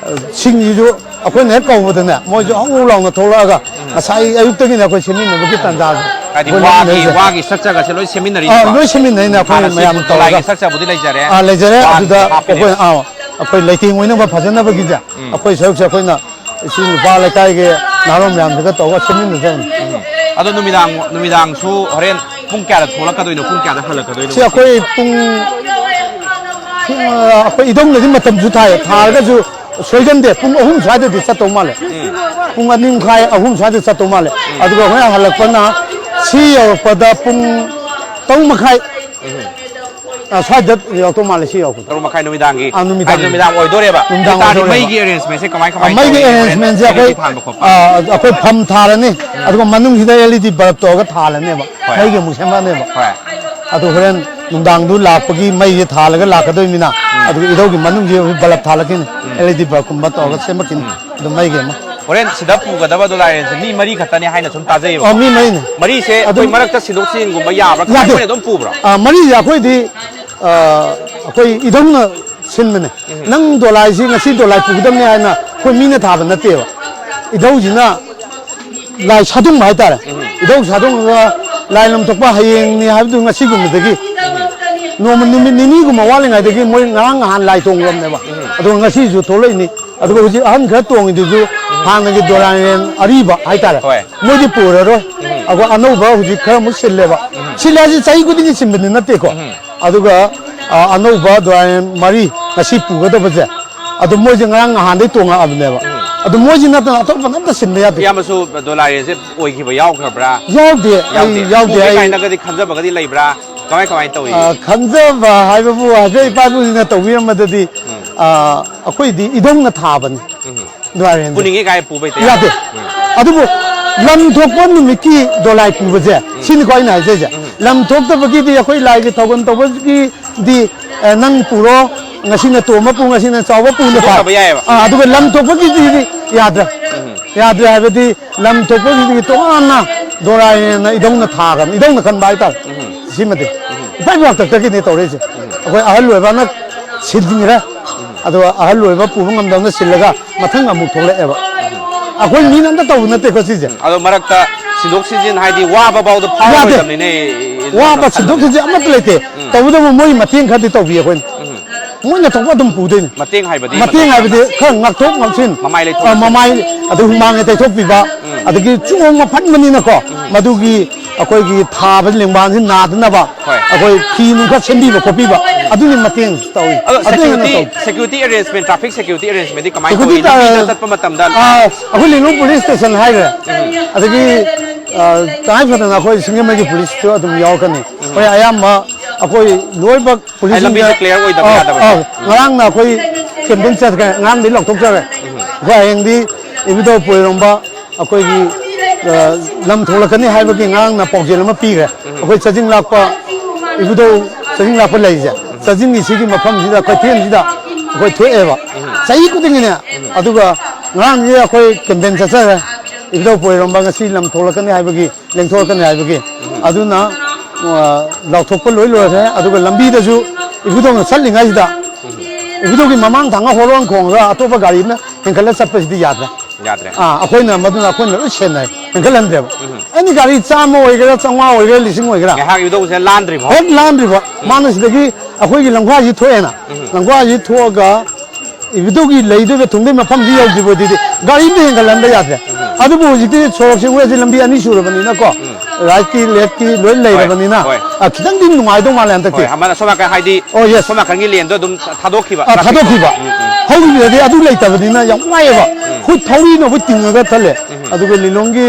ꯁꯤꯡꯁꯤꯁꯨ ꯑꯩꯈꯣꯏꯅ ꯍꯦꯛ ꯀꯧꯕꯗꯅꯦ ꯃꯣꯏꯁꯨ ꯍꯧ ꯍꯧ ꯂꯥꯎꯅ ꯊꯣꯛꯂꯛꯑꯒ ꯎꯝ꯫ ꯉꯁꯥꯏ ꯑꯌꯨꯛꯇꯒꯤꯅꯦ ꯑꯩꯈꯣꯏ ꯁꯦꯝꯃꯤꯟꯅꯕꯒꯤ ꯇꯥꯟꯖꯥꯁꯦ ꯍꯥꯏꯗꯤ ꯑꯩꯈꯣꯏꯅ ꯋꯥꯒꯤ, ꯍꯣꯠꯅꯖꯩ꯫ ꯋꯥꯒꯤ structureꯒꯁꯦ ꯂꯣꯏ ꯁꯦꯝꯃꯤꯟꯅꯔꯤꯅꯦꯀꯣ? ꯑꯥ, ꯂꯣꯏ ꯁꯦꯝꯃꯤꯟꯅꯩꯅꯦ ꯑꯩꯈꯣꯏ ꯍꯥꯟꯅ ꯁꯤ ꯃꯌꯥꯝ ꯇꯧꯔꯒ꯫ ꯗꯣꯂꯥꯏꯒꯤ structureꯕꯨꯗꯤ ꯂꯩꯖꯔꯦ꯫ ꯑꯥ, ꯂꯩꯖꯔꯦ꯫ ꯋꯥꯒꯤ ꯑꯗꯨꯗ ꯍꯥꯞꯄꯤꯅꯦꯕ꯫ ꯑꯩꯈꯣꯏ, ꯑꯥ, ꯑꯩꯈꯣꯏ ꯂꯩꯇꯦꯡ ꯑꯣꯏꯅꯕ ꯐꯖꯅꯕꯒꯤꯁꯦ ꯎꯝ꯫ ꯑꯩꯈꯣꯏ ꯁꯔꯨꯛꯁꯦ ꯑꯩꯈꯣꯏꯅ ꯏꯆꯤꯜ ꯅꯨꯄꯥ ꯂꯩꯀꯥꯏꯒꯤ ꯅꯍꯥꯔꯣꯜ ꯃꯌꯥꯝꯁꯤꯒ ꯇꯧꯔꯒ ꯁꯦꯝꯃꯤꯟꯅꯖꯕꯅꯤ꯫ ꯎꯝ꯫ ꯑꯗꯣ ꯅꯨꯃꯤꯗꯥꯡ, ꯅꯨꯃꯤꯗꯥꯡꯁꯨ ꯍꯣꯔꯦꯟ ꯄꯨꯡ ꯀꯌꯥꯗ ꯊꯣꯛꯂꯛꯀꯗꯣꯏꯅꯣ? ꯄꯨꯡ ꯀꯌꯥꯗ ꯍꯜꯂꯛꯀꯗꯣꯏꯅꯣ? ꯁꯤ ꯑꯩꯈꯣꯏ ꯄꯨꯡ, ꯄꯨꯡ, ꯑ, ꯑꯩꯈꯣꯏ ꯏꯙꯧꯅꯗꯤ ꯃꯇꯝꯁꯨ ꯊꯥꯏ, ꯊꯥꯔꯒꯁꯨ ꯁꯣꯏꯒꯟꯗꯦ, ꯄꯨꯡ ꯑꯍꯨꯝ ꯁ꯭ꯋꯥꯏꯗꯗꯤ ꯆꯠꯇꯧ ꯃꯥꯜꯂꯦ꯫ ꯎꯝ꯫ ꯄꯨꯡ ꯑꯅꯤ ꯃꯈꯥꯏ, ꯑꯍꯨꯝ ꯁ꯭ꯋꯥꯏꯗ ꯆꯠꯇꯧ ꯃꯥꯜꯂꯦ꯫ ꯎꯝ꯫ ꯑꯗꯨꯒ ꯍꯣꯔꯦꯟ ꯍꯜꯂꯛꯄꯅ ꯁꯤ ꯌꯧꯔꯛꯄꯗ ꯄꯨꯡ ꯇꯔꯨꯛ ꯃꯈꯥꯏ꯫ ꯎꯝ꯫ ꯑ, ꯁ꯭ꯋꯥꯏꯗ ꯌꯧꯔꯛꯇꯧ ꯃꯥꯜꯂꯦ, ꯁꯤ ꯌꯧꯔꯛꯄꯗ꯫ ꯇꯔꯨꯛ ꯃꯈꯥꯏ ꯅꯨꯃꯤꯗꯥꯡꯒꯤ? ꯑ, ꯅꯨꯃꯤꯗꯥꯡꯒꯤ꯫ ꯍꯥꯏꯗꯤ ꯅꯨꯃꯤꯗꯥꯡ ꯑꯣꯏꯗꯣꯔꯦꯕ? ꯅꯨꯃꯤꯗꯥꯡ ꯑꯗꯨ ꯇꯥꯔꯗꯤ ꯑꯣꯏꯗꯣꯔꯦꯕ꯫ ꯃꯩꯒꯤ arrangementꯁꯦ ꯀꯃꯥꯏ, ꯑ, ꯀꯃꯥꯏ ꯃꯩꯒꯤ ꯇꯧꯔꯤꯅꯣ? ꯍꯣꯔꯦꯟ arrangementꯁꯦ ꯑꯩꯈꯣꯏ, ꯊꯥꯟꯕ ꯈꯣꯠꯄ? ꯑ, ꯑꯩꯈꯣꯏ ꯐꯝ ꯊꯥꯔꯅꯤ, ꯎꯝ꯫ ꯑꯗꯨꯒ ꯃꯅꯨꯡꯁꯤꯗ LED bulb ꯇꯧꯔꯒ ꯊꯥꯜꯂꯅꯦꯕ꯫ ꯍꯣꯏ꯫ ꯃꯩꯒꯤ ꯑꯃꯨꯛ ꯁꯦꯝꯃꯛꯑꯅꯦꯕ꯫ ꯍꯣꯏ꯫ ꯑꯗꯨ ꯍꯣꯔꯦꯟ ꯅꯨꯡꯗꯥꯡꯗꯨ ꯂꯥꯛꯄꯒꯤ ꯃꯩꯁꯦ ꯊꯥꯜꯂꯒ ꯂꯥꯛꯀꯗꯣꯏꯅꯤꯅ, ꯎꯝ꯫ ꯑꯗꯨꯒ ꯏꯙꯧꯒꯤ ꯃꯅꯨꯡꯁꯤ ꯍꯧꯖꯤꯛ bulb ꯊꯥꯜꯂꯛꯈꯤꯅꯤ, ꯎꯝ꯫ LED bulbꯀꯨꯝꯕ ꯇꯧꯔꯒ ꯎꯝ꯫ ꯁꯦꯝꯃꯛꯈꯤꯅꯤ꯫ ꯎꯝ꯫ ꯑꯗꯨ ꯃꯩꯒꯤ ꯑꯃ꯫ ꯍꯣꯔꯦꯟ ꯁꯤꯗ ꯄꯨꯒꯗꯕ ꯗꯣꯂꯥꯏ ꯌꯦꯟꯁꯦ ꯃꯤ ꯃꯔꯤ ꯈꯛꯇꯅꯦ ꯍꯥꯏꯅ ꯁꯨꯝ ꯇꯥꯖꯩꯌꯦꯕ꯫ ꯑ, ꯃꯤ ꯃꯔꯤꯅꯦ꯫ ꯃꯔꯤꯁꯦ ꯑꯗꯨꯝ ꯑꯩꯈꯣꯏ ꯃꯔꯛꯇ ꯁꯤꯟꯗꯣꯛ ꯁꯤꯟꯖꯤꯟꯒꯨꯝꯕ ꯌꯥꯕ꯭ꯔꯥ? ꯀꯃꯥꯏꯅ ꯌꯥꯗꯦ꯫ ꯃꯣꯏꯅ ꯑꯗꯨꯝ ꯄꯨꯕ꯭ꯔꯣ? ꯑ, ꯃꯔꯤꯁꯦ ꯑꯩꯈꯣꯏꯗꯤ, ꯑ, ꯑꯩꯈꯣꯏ ꯏꯙꯧꯅ ꯁꯤꯟꯕꯅꯦ꯫ ꯎꯝ꯫ ꯅꯪ ꯗꯣꯂꯥꯏꯁꯤ ꯉꯁꯤ ꯗꯣꯂꯥꯏ ꯄꯨꯒꯗꯕꯅꯦ ꯍꯥꯏꯅ ꯑꯩꯈꯣꯏ ꯃꯤꯅ ꯊꯥꯕ ꯅꯠꯇꯦꯕ꯫ ꯏꯙꯧꯁꯤꯅ ꯂꯥꯏ ꯁꯥꯗꯨꯡꯕ ꯍꯥꯏꯇꯥꯔꯦ꯫ ꯎꯝ꯫ ꯏꯙꯧ ꯁꯥꯗꯨꯡꯉꯒ ꯂꯥꯏ ꯂꯝ ꯊꯣꯛꯄ ꯍꯌꯦꯡꯅꯤ ꯍꯥꯏꯕꯗꯨ ꯉꯁꯤꯒꯨꯝꯕꯗꯒꯤ ꯅꯣꯡꯃ ꯅꯨꯃꯤꯠ ꯅꯤꯅꯤꯒꯨꯝꯕ ꯋꯥꯠꯂꯤꯉꯩꯗꯒꯤ ꯃꯣꯏ ꯉꯔꯥꯡ ꯅꯍꯥꯟ ꯂꯥꯏ ꯇꯣꯡꯈ꯭ꯔꯕꯅꯦꯕ꯫ ꯎꯝ꯫ ꯑꯗꯨꯒ ꯉꯁꯤꯁꯨ ꯊꯣꯛꯂꯛꯏꯅꯤ꯫ ꯑꯗꯨꯒ ꯍꯧꯖꯤꯛ ꯑꯍꯟ ꯈꯔ ꯇꯣꯡꯉꯤꯗꯨꯁꯨ ꯍꯥꯟꯅꯒꯤ ꯗꯣꯂꯥꯏꯔꯦꯟ ꯑꯔꯤꯕ ꯍꯥꯏꯇꯥꯔꯦ, ꯍꯣꯏ꯫ ꯃꯣꯏꯗꯤ ꯄꯨꯔꯔꯣꯏ꯫ ꯑꯩꯈꯣꯏ ꯑꯅꯧꯕ ꯍꯧꯖꯤꯛ ꯈꯔꯃꯨꯛ ꯁꯤꯜꯂꯦꯕ꯫ ꯁꯤꯜꯂꯦ ꯍꯥꯏꯁꯦ ꯆꯍꯤ ꯈꯨꯗꯤꯡꯒꯤ ꯁꯤꯟꯕꯗꯤ ꯅꯠꯇꯦꯀꯣ꯫ ꯑꯗꯨꯒ, ꯑ, ꯑꯅꯧꯕ ꯗꯣꯂꯥꯏꯔꯦꯟ ꯃꯔꯤ ꯉꯁꯤ ꯄꯨꯒꯗꯕꯁꯦ, ꯑꯗꯨ ꯃꯣꯏꯁꯦ ꯉꯔꯥꯡ ꯅꯍꯥꯟꯗꯩ ꯇꯣꯡꯉꯛꯑꯕꯅꯦꯕ꯫ ꯑꯗꯨ ꯃꯣꯏꯁꯤ ꯅꯠꯇꯅ ꯑꯇꯣꯞꯄ ꯑꯝꯇ ꯁꯤꯟꯕ ꯌꯥꯗꯦ꯫ ꯏꯌꯥꯝꯕꯁꯨ ꯗꯣꯂꯥꯏꯔꯦꯟꯁꯦ ꯑꯣꯏꯈꯤꯕ ꯌꯥꯎꯈ꯭ꯔꯕ꯭ꯔꯥ? ꯌꯥꯎꯗꯦ, ꯑꯩ ꯌꯥꯎꯗꯦ꯫ ꯇꯧꯒꯦ ꯑꯩ ꯀꯥꯏꯅꯒꯗꯤ ꯈꯟꯖꯕꯒꯗꯤ ꯂꯩꯕ꯭ꯔꯥ? ꯀꯃꯥꯏ ꯀꯃꯥꯏꯅ ꯇꯧꯏ? ꯑ, ꯈꯟꯖꯕ ꯍꯥꯏꯕꯕꯨ ꯍꯥꯏꯐꯦꯠ ꯏꯄꯥ ꯏꯄꯨꯁꯤꯡꯅ ꯇꯧꯕꯤꯔꯝꯕꯗꯗꯤ, ꯑ, ꯑꯩꯈꯣꯏꯗꯤ ꯏꯙꯧꯅ ꯊꯥꯕꯅꯤ꯫ ꯗꯣꯂꯥꯏꯔꯦꯟꯁꯦ꯫ ꯄꯨꯅꯤꯡꯉꯤ ꯀꯥꯏ ꯄꯨꯕꯩ ꯇꯌꯥ- ꯌꯥꯗꯦ꯫ ꯑꯗꯨꯕꯨ ꯂꯝ ꯊꯣꯛꯄ ꯅꯨꯃꯤꯠꯀꯤ ꯗꯣꯂꯥꯏ ꯄꯨꯕꯁꯦ, ꯁꯤꯅꯤꯀꯣ ꯑꯩꯅ ꯍꯥꯏꯖꯩꯁꯦ꯫ ꯂꯝ ꯊꯣꯛꯇꯕꯒꯤꯗꯤ ꯑꯩꯈꯣꯏ ꯂꯥꯏꯒꯤ ꯊꯧꯒꯜ ꯇꯧꯕꯒꯤꯗꯤ, ꯑꯦ, ꯅꯪ ꯄꯨꯔꯣ, ꯉꯁꯤꯅ ꯇꯣꯝꯕ ꯄꯨ, ꯉꯁꯤꯅ ꯆꯥꯎꯕ ꯄꯨꯅ ꯐꯥꯏ꯫ ꯁꯤꯟꯗꯣꯛꯅꯕ ꯌꯥꯏꯑꯕ꯫ ꯑꯥ, ꯑꯗꯨꯒ ꯂꯝ ꯊꯣꯛꯄꯒꯤꯗꯤ ꯌꯥꯗ꯭ꯔꯦ꯫ ꯌꯥꯗ꯭ꯔꯦ ꯍꯥꯏꯕꯗꯤ ꯂꯝ ꯊꯣꯛꯄꯒꯤꯗꯤ ꯇꯣꯉꯥꯟꯅ ꯗꯣꯂꯥꯏꯔꯦꯟꯅ ꯏꯙꯧꯅ ꯊꯥꯈ꯭ꯔꯕꯅꯤ, ꯏꯙꯧꯅ ꯈꯟꯕ ꯍꯥꯏꯇꯥꯔꯦ꯫ ꯁꯤꯃꯗꯤ ꯏꯄꯥ ꯏꯄꯨ ꯍꯥꯛꯇꯛꯇꯒꯤꯅꯦ ꯇꯧꯔꯛꯏꯁꯦ꯫ ꯑꯩꯈꯣꯏ ꯑꯍꯜ ꯑꯣꯏꯕꯅ ꯁꯤꯟꯈ꯭ꯔꯦ꯫ ꯑꯗꯨꯒ ꯑꯍꯜ ꯑꯣꯏꯕ ꯄꯨꯕ ꯉꯝꯗꯕꯅ ꯁꯤꯜꯂꯒ ꯃꯊꯪ ꯑꯃꯨꯛ ꯊꯣꯛꯂꯛꯑꯦꯕ꯫ ꯑꯩꯈꯣꯏ ꯃꯤꯅ ꯑꯝꯇ ꯇꯧꯕ ꯅꯠꯇꯦꯀꯣ ꯁꯤꯁꯦ꯫ ꯑꯗꯣ ꯃꯔꯛꯇ ꯁꯤꯟꯗꯣꯛ ꯁꯤꯟꯖꯤꯟ ꯍꯥꯏꯗꯤ ꯋꯥꯕ ꯐꯥꯎꯗ ꯌꯥꯗꯦ꯫ ꯐꯥꯎꯔꯣꯏꯗꯕꯅꯤꯅꯦ꯫ ꯋꯥꯕ ꯁꯤꯟꯗꯣꯛ ꯁꯤꯟꯖꯤꯟ ꯑꯃꯠꯇ ꯂꯩꯇꯦ꯫ ꯇꯧꯕꯇꯕꯨ ꯃꯣꯏ ꯃꯇꯦꯡ ꯈꯔꯗꯤ ꯇꯧꯕꯤ ꯑꯩꯈꯣꯏꯅ꯫ ꯃꯣꯏꯅ ꯊꯣꯛꯄ ꯑꯗꯨꯝ ꯄꯨꯗꯣꯏꯅꯤ꯫ ꯃꯇꯦꯡ ꯍꯥꯏꯕꯗꯤ ꯃꯇꯦꯡ ꯃꯇꯝ ꯍꯥꯏꯕꯗꯤ ꯈꯔ ꯉꯥꯛꯊꯣꯛ ꯉꯥꯛꯁꯤꯟ, ꯃꯃꯥꯏ ꯂꯩꯊꯣꯛ ꯑ, ꯃꯃꯥꯏ, ꯑꯗꯩ ꯍꯨꯃꯥꯡꯅ ꯇꯩꯊꯣꯛꯄꯤꯕ, ꯑꯗꯒꯤ ꯆꯣꯡꯕ ꯐꯟꯕꯅꯤꯅꯀꯣ, ꯃꯗꯨꯒꯤ ꯑꯩꯈꯣꯏꯒꯤ ꯊꯥꯕ ꯂꯦꯡꯕꯥꯟꯁꯤ ꯅꯥꯗꯅꯕ ꯍꯣꯏ꯫ ꯑꯩꯈꯣꯏ ꯐꯤ ꯅꯨꯡ ꯈꯔ ꯁꯦꯝꯕꯤꯕ ꯈꯣꯠꯄꯤꯕ, ꯑꯗꯨꯒꯤ ꯃꯇꯦꯡ ꯇꯧꯏ꯫ ꯑꯗꯣ ꯑꯗꯨ ꯍꯦꯟꯅ ꯁꯦꯀ꯭ꯌꯨꯔꯤꯇꯤ ꯇꯧ- ꯁꯦꯀ꯭ꯌꯨꯔꯤꯇꯤ ꯑꯦꯔꯦꯟꯖꯃꯦꯟ, ꯇ꯭ꯔꯥꯐꯤꯛ ꯁꯦꯀ꯭ꯌꯨꯔꯤꯇꯤ ꯑꯦꯔꯦꯟꯖꯃꯦꯟꯗꯤ ꯀꯃꯥꯏꯅ ꯇꯧꯏ? ꯁꯦꯀ꯭ꯌꯨꯔꯤꯇꯤ ꯂꯝꯕꯤꯗ ꯇ- ꯆꯠꯄ ꯃꯇꯝꯗ ꯑ, ꯑꯩꯈꯣꯏ ꯂꯤꯂꯣꯡ ꯄꯨꯂꯤꯁ ꯁ꯭ꯇꯦꯁꯟ ꯍꯥꯏꯈ꯭ꯔꯦ, ꯑꯗꯒꯤ, ꯑ, ꯇꯉꯥꯏ ꯐꯗꯅ ꯑꯩꯈꯣꯏ ꯁꯤꯡꯖꯃꯩꯒꯤ ꯄꯨꯂꯤꯁꯁꯨ ꯑꯗꯨꯝ ꯌꯥꯎꯔꯛꯀꯅꯤ꯫ ꯑꯩꯈꯣꯏ ꯑꯌꯥꯝꯕ ꯑꯩꯈꯣꯏ ꯂꯣꯏꯅꯃꯛ ꯄꯨꯂꯤꯁꯁꯤꯡꯗ ꯂꯝꯕꯤꯁꯦ ꯀ꯭ꯂꯤꯌꯥꯔ ꯑꯣꯏꯗꯕ ꯑꯥ, ꯌꯥꯗꯕ꯫ ꯑꯥ, ꯉꯔꯥꯡꯅ ꯑꯩꯈꯣꯏ ꯀꯦꯝꯄꯦꯟ ꯆꯠꯈ꯭ꯔꯦ, ꯉꯔꯥꯡꯗꯤ ꯂꯧꯊꯣꯛꯆꯔꯦ꯫ ꯑꯩꯈꯣꯏ ꯍꯌꯦꯡꯗꯤ ꯏꯕꯨꯙꯧ ꯄꯣꯏꯔꯣꯝꯕ ꯑꯩꯈꯣꯏꯒꯤ, ꯑ, ꯂꯝ ꯊꯣꯛꯂꯛꯀꯅꯤ ꯍꯥꯏꯕꯒꯤ ꯉꯔꯥꯡꯅ ꯄꯥꯎꯖꯦꯜ ꯑꯃ ꯄꯤꯈ꯭ꯔꯦ꯫ ꯑꯩꯈꯣꯏ ꯆꯥꯖꯤꯡ ꯂꯥꯛꯄ ꯏꯕꯨꯙꯧ ꯆꯥꯖꯤꯡ ꯂꯥꯛꯄ ꯂꯩꯔꯤꯁꯦ, ꯆꯥꯖꯤꯡꯒꯤ ꯁꯤꯒꯤ ꯃꯐꯝꯁꯤꯗ ꯀꯩꯊꯦꯜꯁꯤꯗ ꯑꯩꯈꯣꯏ ꯊꯣꯛꯑꯦꯕ ꯆꯍꯤ ꯈꯨꯗꯤꯡꯒꯤꯅꯦ꯫ ꯑꯗꯨꯒ ꯉꯔꯥꯡꯁꯦ ꯑꯩꯈꯣꯏ ꯀꯦꯝꯄꯦꯟ ꯆꯠꯆꯔꯦ, ꯏꯕꯨꯙꯧ ꯄꯣꯏꯔꯣꯝꯕ ꯉꯁꯤ ꯂꯝ ꯊꯣꯛꯂꯛꯀꯅꯤ ꯍꯥꯏꯕꯒꯤ, ꯂꯦꯡꯊꯣꯔꯛꯀꯅꯤ ꯍꯥꯏꯕꯒꯤ꯫ ꯑꯗꯨꯅ, ꯑ, ꯂꯥꯎꯊꯣꯛꯄ ꯂꯣꯏ ꯂꯣꯏꯈ꯭ꯔꯦ꯫ ꯑꯗꯨꯒ ꯂꯝꯕꯤꯗꯁꯨ ꯏꯕꯨꯙꯧꯅ ꯆꯠꯂꯤꯉꯩꯁꯤꯗ ꯏꯕꯨꯙꯧꯒꯤ ꯃꯃꯥꯡ ꯊꯪꯕ ꯍꯣꯔꯣꯟ ꯈꯣꯡꯉꯒ ꯑꯇꯣꯞꯄ ꯒꯥꯔꯤ ꯑꯃꯅ ꯍꯦꯟꯒꯠꯂ ꯆꯠꯄꯁꯤꯗꯤ ꯌꯥꯗ꯭ꯔꯦ꯫ ꯌꯥꯗ꯭ꯔꯦ꯫ ꯑꯥ, ꯑꯩꯈꯣꯏꯅ ꯃꯗꯨꯅ ꯑꯩꯈꯣꯏꯅ ꯂꯣꯏ ꯁꯦꯟꯅꯩ, ꯍꯦꯟꯒꯠꯍꯟꯗ꯭ꯔꯦꯕ꯫ ꯑꯦꯅꯤ ꯒꯥꯔꯤ ꯆꯥꯝꯃ ꯑꯣꯏꯒꯦꯔꯥ, ꯆꯥꯝꯃꯉꯥ ꯑꯣꯏꯒꯦꯔꯥ, ꯂꯤꯁꯤꯡ ꯑꯣꯏꯒꯦꯔꯥ, ꯉꯥꯏꯍꯥꯛ ꯏꯕꯨꯙꯧꯁꯦ ꯂꯥꯟꯗ꯭ꯔꯤꯕꯣ? ꯍꯦꯛ ꯂꯥꯟꯗ꯭ꯔꯤꯕ, ꯃꯥꯅ ꯁꯤꯗꯒꯤ ꯑꯩꯈꯣꯏꯒꯤ ꯂꯝꯈꯥꯏꯁꯤ ꯊꯣꯛꯑꯦꯅ, ꯂꯝꯈꯥꯏꯁꯤ ꯊꯣꯛꯑꯒ ꯏꯕꯨꯙꯧꯒꯤ ꯂꯩꯗꯣꯏꯕ ꯊꯨꯡꯗꯣꯏ ꯃꯐꯝꯁꯤ ꯌꯧꯗ꯭ꯔꯤꯕ ꯑꯣꯏꯗꯤ ꯒꯥꯔꯤ ꯑꯝꯇ ꯍꯦꯟꯒꯠꯍꯟꯕ ꯌꯥꯗ꯭ꯔꯦ꯫ ꯑꯗꯨꯕꯨ ꯍꯧꯖꯤꯛꯇꯤ ꯁꯣꯔꯣꯛꯁꯦ ꯋꯦꯁꯦ ꯂꯝꯕꯤ ꯑꯅꯤ ꯁꯨꯔꯕꯅꯤꯅꯀꯣ, ꯔꯥꯏꯠꯀꯤ ꯂꯦꯐꯀꯤ ꯂꯣꯏ ꯂꯩꯔꯕꯅꯤꯅ, ꯍꯣꯏ꯫ ꯑ, ꯈꯤꯇꯪꯗꯤ ꯅꯨꯡꯉꯥꯏꯗꯧ ꯃꯥꯜꯂꯦ ꯍꯟꯗꯛꯇꯤ꯫ ꯍꯣꯏ, ꯑꯃꯅ ꯁꯣꯝ ꯅꯥꯀꯟ ꯍꯥꯏꯗꯤ ꯑꯣ, ꯌꯦꯁ꯫ ꯁꯣꯝ ꯅꯥꯀꯟꯒꯤ ꯂꯦꯟꯗꯣ ꯑꯗꯨꯝ ꯊꯥꯗꯣꯛꯈꯤꯕ, ꯑ, ꯇ꯭ꯔꯥꯐꯤꯛꯇꯣ꯫ ꯊꯥꯗꯣꯛꯈꯤꯕ꯫ ꯎꯝ, ꯎꯝ꯫ ꯍꯧꯈꯤꯕꯗꯗꯤ ꯑꯗꯨ ꯂꯩꯇꯕꯅꯤꯅ ꯌꯥꯝ ꯋꯥꯏꯑꯦꯕ꯫ ꯎꯝ꯫ ꯈꯨꯠ ꯊꯧꯔꯤꯅ ꯑꯩꯈꯣꯏ ꯇꯤꯡꯉꯒ ꯊꯜꯂꯦ꯫ ꯎꯝ꯫ ꯑꯗꯨꯒ ꯂꯤꯂꯣꯡꯒꯤ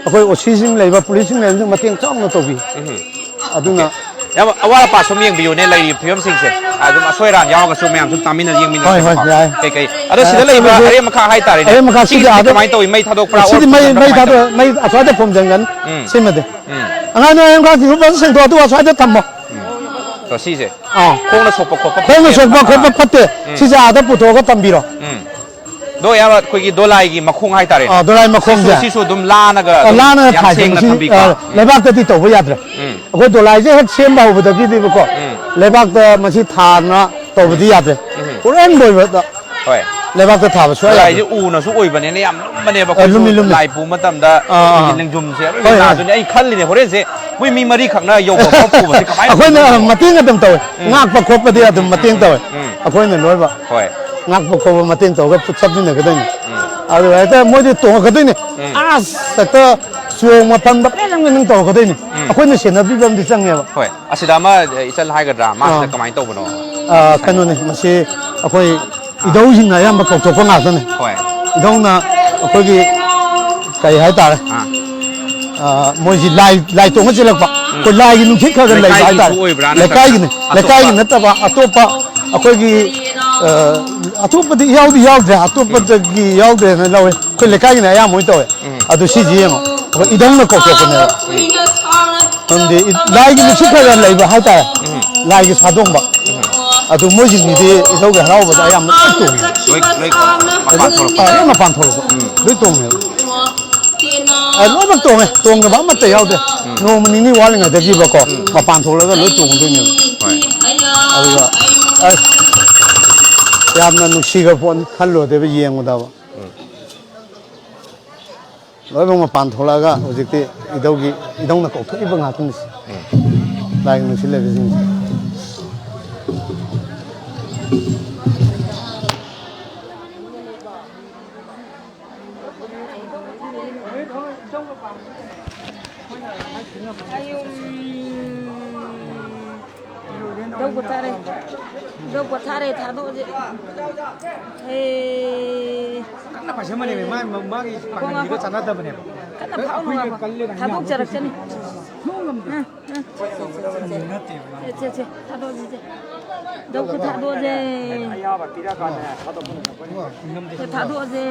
ꯑꯩꯈꯣꯏ ꯑꯣ ꯁꯤꯁꯤꯡ ꯂꯩꯕ, ꯄꯨꯂꯤꯁꯁꯤꯡ ꯂꯩꯕꯁꯨ ꯃꯇꯦꯡ ꯆꯥꯎꯅ ꯇꯧꯕꯤ꯫ ꯎꯝ꯫ ꯑꯗꯨꯅ ꯌꯥꯝ ꯑꯋꯥꯠ ꯑꯄꯥ ꯁꯨꯝ ꯌꯦꯡꯕꯤꯌꯨꯅꯦ, ꯂꯩꯔꯤꯕ ꯐꯤꯕꯝꯁꯤꯡꯁꯦ꯫ ꯑꯗꯨꯝ ꯑꯁꯣꯏ ꯑꯔꯥꯟ ꯌꯥꯎꯔꯒꯁꯨ ꯃꯌꯥꯝ ꯁꯨꯝ ꯇꯥꯃꯤꯟꯅ ꯍꯣꯏ, ꯍꯣꯏ, ꯌꯦꯡꯃꯤꯟꯅꯁꯦ꯫ ꯌꯥꯏ꯫ ꯀꯩꯀꯩ? ꯑꯗꯣ ꯁꯤꯗ ꯑ, ꯂꯩꯕ ꯁꯤꯒꯤꯁꯦ ꯑꯔꯦꯝ ꯑꯈꯥ ꯍꯥꯏꯇꯥꯔꯦꯅꯦ꯫ ꯑꯔꯦꯝ ꯑꯈꯥ ꯁꯤꯒꯤꯁꯤꯗꯤ ꯁꯤꯗꯤ ꯑꯥꯗ, ꯀꯃꯥꯏꯅ ꯇꯧꯋꯤ? ꯃꯩ ꯊꯥꯗꯣꯛꯄ꯭ꯔꯥ? ꯁꯤꯗꯤ ꯑꯣꯔ ꯃꯩ, ꯀꯃꯥꯏꯅ ꯃꯩ ꯇꯧꯋꯤ? ꯊꯥꯗꯣꯛ-, ꯃꯩ ꯑꯁ꯭ꯋꯥꯏꯗ ꯐꯨꯝꯖꯤꯟꯒꯅꯤ꯫ ꯎꯝ꯫ ꯁꯤꯃꯗꯤ꯫ ꯎꯝ꯫ ꯑꯉꯥꯡ ꯅꯣꯏ ꯑꯉꯥꯡꯁꯤꯡꯁꯨ ꯐꯖꯅ ꯁꯦꯡꯗꯣꯛꯑꯣ, ꯑꯗꯨꯒ ꯑꯁ꯭ꯋꯥꯏꯗ ꯊꯝꯃꯣ꯫ ꯎꯝ꯫ ꯑꯗꯣ ꯁꯤꯁꯦ ꯑꯥ꯫ ꯈꯣꯡꯅ ꯁꯣꯛꯄ ꯈꯣꯠꯄ ꯈꯣꯡꯅ ꯐꯠꯇꯦ? ꯁꯣꯛꯄ ꯈꯣꯠꯄ ꯑꯥ꯫ ꯐꯠꯇꯦ꯫ ꯎꯝ꯫ ꯁꯤꯁꯦ ꯑꯥꯗ ꯄꯨꯊꯣꯛꯑꯒ ꯊꯝꯕꯤꯔꯣ꯫ ꯎꯝ꯫ ꯑꯗꯣ ꯏꯌꯥꯝꯕ, ꯑꯩꯈꯣꯏꯒꯤ ꯗꯣꯂꯥꯏꯒꯤ ꯃꯈꯣꯡ ꯍꯥꯏꯇꯥꯔꯦ꯫ ꯑꯥ, ꯗꯣꯂꯥꯏ ꯃꯈꯣꯡꯁꯦ꯫ ꯁꯤꯁꯨ, ꯁꯤꯁꯨ ꯑꯗꯨꯝ ꯂꯥꯅꯒ ꯑꯥ, ꯑꯗꯨꯝ ꯂꯥꯅꯒ ꯌꯥꯝ ꯊꯥꯏꯁꯦ ꯁꯦꯡꯅ ꯃꯁꯤ, ꯊꯝꯕꯤꯀꯣ꯫ ꯑꯥ, ꯎꯝ꯫ ꯂꯩꯕꯥꯛꯇꯗꯤ ꯇꯧꯕ ꯌꯥꯗ꯭ꯔꯦ꯫ ꯎꯝ꯫ ꯑꯩꯈꯣꯏ ꯗꯣꯂꯥꯏꯁꯦ ꯍꯦꯛ ꯁꯦꯝꯕ ꯍꯧꯕꯗꯒꯤꯗꯤꯕꯀꯣ, ꯎꯝ꯫ ꯂꯩꯕꯥꯛꯇ ꯃꯁꯤ ꯊꯥꯅ ꯇꯧꯕꯗꯤ ꯌꯥꯗ꯭ꯔꯦ꯫ ꯎꯝ꯫ ꯍꯣꯔꯦꯟ ꯂꯣꯏꯕꯗ ꯍꯣꯏ꯫ ꯂꯩꯕꯥꯛꯇ ꯊꯥꯕ ꯁꯨꯡꯌꯥ ꯌꯥꯗ꯭ꯔꯦ꯫ ꯗꯣꯂꯥꯏꯁꯦ ꯎꯅꯁꯨ ꯑꯣꯏꯕꯅꯦꯅ ꯌꯥꯝ ꯂꯨꯝꯕꯅꯦꯕ꯫ ꯑ, ꯑꯩꯈꯣꯏꯁꯨ ꯂꯨꯝꯃꯤ, ꯂꯨꯝꯃꯤ꯫ ꯂꯥꯏ ꯄꯨꯕ ꯃꯇꯝꯗ ꯑꯥ, ꯑꯥ, ꯑꯩꯈꯣꯏꯒꯤ ꯑꯥ꯫ ꯂꯦꯡꯖꯨꯝꯁꯦ ꯂꯣꯏ ꯍꯣꯏ, ꯍꯣꯏ꯫ ꯅꯥꯗꯣꯏꯅꯦ꯫ ꯑꯩ ꯈꯜꯂꯤꯅꯦ ꯍꯣꯔꯦꯟꯁꯦ ꯃꯣꯏ ꯃꯤ ꯃꯔꯤꯈꯛꯅ ꯌꯧꯕ ꯐꯥꯎ ꯄꯨꯕꯁꯦ ꯀꯃꯥꯏꯅ ꯑꯩꯈꯣꯏꯅ ꯇꯧꯗꯣꯏꯅꯣ? ꯃꯇꯦꯡ ꯑꯗꯨꯝ ꯇꯧꯋꯦ꯫ ꯎꯝ꯫ ꯉꯥꯛꯄ ꯈꯣꯠꯄꯗꯤ ꯎꯝ, ꯑꯗꯨꯝ ꯎꯝ, ꯃꯇꯦꯡ ꯎꯝ, ꯇꯧꯋꯦ꯫ ꯎꯝ꯫ ꯑꯩꯈꯣꯏꯅ ꯂꯣꯏꯕ꯫ ꯍꯣꯏ꯫ ꯉꯥꯛꯄ ꯈꯣꯠꯄ ꯃꯇꯦꯡ ꯇꯧꯔꯒ ꯆꯠꯃꯤꯟꯅꯒꯗꯣꯏꯅꯤ꯫ ꯎꯝ꯫ ꯑꯗꯨ ꯍꯦꯛꯇ ꯃꯣꯏꯗꯤ ꯇꯣꯡꯉꯛꯀꯗꯣꯏꯅꯤ꯫ ꯎꯝ꯫ ꯑꯁ, ꯍꯦꯛꯇ ꯆꯣꯡꯕ ꯐꯟꯕ ꯄꯦꯔꯪ ꯄꯦꯔꯪ ꯇꯧꯔꯛꯀꯗꯣꯏꯅꯤ꯫ ꯎꯝ꯫ ꯑꯩꯈꯣꯏꯅ ꯁꯦꯟꯅꯕꯤꯕ ꯑꯃꯗꯤ ꯆꯪꯉꯦꯕ꯫ ꯍꯣꯏ꯫ ꯑꯁꯤꯗ ꯑꯃ, ꯑ, ꯏꯆꯜ ꯍꯥꯏꯒꯗ꯭ꯔꯥ? ꯃꯥꯁꯤꯅ ꯑꯥ꯫ ꯀꯃꯥꯏꯅ ꯇꯧꯕꯅꯣ? ꯑ, ꯀꯩꯅꯣꯅꯤ, ꯃꯁꯤ ꯑꯩꯈꯣꯏ ꯏꯙꯧꯁꯤꯡꯅ ꯑꯌꯥꯝꯕ ꯀꯧꯊꯣꯛꯄ ꯉꯥꯛꯇꯅꯤ꯫ ꯍꯣꯏ꯫ ꯏꯙꯧꯅ ꯑꯩꯈꯣꯏꯒꯤ ꯀꯩ ꯍꯥꯏꯇꯥꯔꯦ? ꯑꯥ꯫ ꯑ, ꯃꯣꯏꯁꯤ ꯂꯥꯏ, ꯂꯥꯏ ꯇꯣꯡꯉ ꯆꯦꯜꯂꯛꯄ꯫ ꯎꯝ꯫ ꯑꯩꯈꯣꯏ ꯂꯥꯏꯒꯤ ꯅꯨꯡꯁꯤꯠ ꯈꯔ ꯈꯔ ꯂꯩꯕ ꯂꯩꯀꯥꯏꯒꯤꯁꯨ ꯍꯥꯏꯇꯥꯔꯦ꯫ ꯑꯣꯏꯕ꯭ꯔꯥ ꯅꯠꯇ꯭ꯔꯒꯅ ꯂꯩꯀꯥꯏꯒꯤꯅꯤ꯫ ꯑꯇꯣꯞꯄ? ꯂꯩꯀꯥꯏꯒꯤ ꯅꯠꯇꯕ ꯑꯇꯣꯞꯄ ꯑꯩꯈꯣꯏꯒꯤ, ꯑ, ꯑꯇꯣꯞꯄꯗꯤ ꯏꯌꯥꯎꯗꯤ ꯌꯥꯎꯗ꯭ꯔꯦ꯫ ꯑꯇꯣꯞꯄꯗꯒꯤ ꯌꯥꯎꯗ꯭ꯔꯦꯅ ꯂꯧꯋꯦ꯫ ꯑꯩꯈꯣꯏ ꯂꯩꯀꯥꯏꯒꯤꯅ ꯑꯌꯥꯝꯕ ꯑꯣꯏꯅ ꯇꯧꯋꯦ꯫ ꯎꯝ꯫ ꯑꯗꯨ ꯁꯤꯁꯤ ꯌꯦꯡꯉꯣ꯫ ꯑꯩꯈꯣꯏ ꯏꯙꯧꯅ ꯀꯧꯊꯣꯛꯄꯅꯦꯕ꯫ ꯎꯝ꯫ ꯃꯔꯝꯗꯤ ꯏ-, ꯂꯥꯏꯒꯤ ꯅꯨꯡꯁꯤꯠ ꯈꯔ ꯈꯔ ꯂꯩꯕ ꯍꯥꯏꯇꯥꯔꯦ꯫ ꯎꯝ꯫ ꯂꯥꯏꯒꯤ ꯁꯥꯗꯣꯡꯕ꯫ ꯎꯝ꯫ ꯑꯗꯨ ꯃꯣꯏꯁꯤꯡꯁꯤꯗꯤ ꯏꯙꯧꯒꯤ ꯍꯔꯥꯎꯕꯗ ꯑꯌꯥꯝꯕ ꯂꯣꯏ ꯇꯣꯡꯉꯦ꯫ ꯂꯣꯏ, ꯂꯣꯏ ꯃꯄꯥꯟ ꯊꯣꯛꯂꯛꯄ꯫ ꯑꯥ, ꯂꯣꯏ ꯃꯄꯥꯟ ꯊꯣꯛꯂꯛꯄ꯫ ꯎꯝ꯫ ꯂꯣꯏ ꯇꯣꯡꯉꯦꯕ꯫ ꯑ, ꯂꯣꯏꯅꯃꯛ ꯇꯣꯡꯉꯦ꯫ ꯇꯣꯡꯗꯕ ꯑꯃꯠꯇ ꯌꯥꯎꯗꯦ꯫ ꯎꯝ꯫ ꯅꯣꯡꯃ ꯅꯤꯅꯤ ꯋꯥꯠꯂꯤꯉꯩꯗꯒꯤꯕꯀꯣ, ꯎꯝ꯫ ꯃꯄꯥꯟ ꯊꯣꯛꯂꯒ ꯂꯣꯏ ꯇꯣꯡꯗꯣꯏꯅꯦꯕ꯫ ꯍꯣꯏ꯫ ꯑꯗꯨꯒ, ꯑꯁ, ꯌꯥꯝꯅ ꯅꯨꯡꯁꯤꯈ꯭ꯔ ꯄꯣꯠꯅꯤ ꯈꯜꯂꯨꯔꯗꯤꯕ ꯌꯦꯡꯕꯗꯕ꯫ ꯎꯝ꯫ ꯂꯣꯏꯅꯃꯛ ꯃꯄꯥꯟ ꯊꯣꯛꯂꯛꯑꯒ ꯍꯧꯖꯤꯛꯇꯤ ꯏꯙꯧꯒꯤ, ꯏꯙꯧꯅ ꯀꯧꯊꯣꯛꯏꯕ ꯉꯥꯛꯇꯅꯤ꯫ ꯎꯝ꯫ ꯂꯥꯏꯒꯤ ꯅꯨꯡꯁꯤꯠ ꯂꯩꯕꯁꯤꯡꯁꯦ꯫ ꯎꯝ, ꯏꯙꯧ ꯄꯣꯊꯥꯔꯦ꯫ ꯏꯙꯧ ꯄꯣꯊꯥꯔꯦ, ꯊꯥꯗꯣꯛꯑꯁꯦ꯫ ꯍꯦ꯫ ꯀꯟꯅ ꯄꯥꯏꯁꯟꯕꯅꯦꯃꯤ, ꯃꯥ-, ꯃꯥꯒꯤ ꯉꯥꯏꯈꯣ, ꯄꯥꯡꯒꯜꯁꯤꯒ ꯉꯥꯏꯈꯣ꯫ ꯆꯥꯟꯅꯗꯕꯅꯦꯕ꯫ ꯀꯟꯅ ꯐꯥꯎꯅꯨ, ꯉꯥꯏꯈꯣ꯫ ꯊꯥꯗꯣꯛꯆꯔꯛꯆꯅꯤ꯫ ꯎꯝ, ꯎꯝ꯫ ꯁꯦ, ꯁꯦ, ꯁꯦ, ꯊꯥꯗꯣꯛꯑꯁꯤ, ꯁꯦ꯫ ꯏꯙꯧ ꯈꯨꯠ ꯊꯥꯗꯣꯛꯑꯁꯦ꯫ ꯁꯦ, ꯊꯥꯗꯣꯛꯑꯁꯦ꯫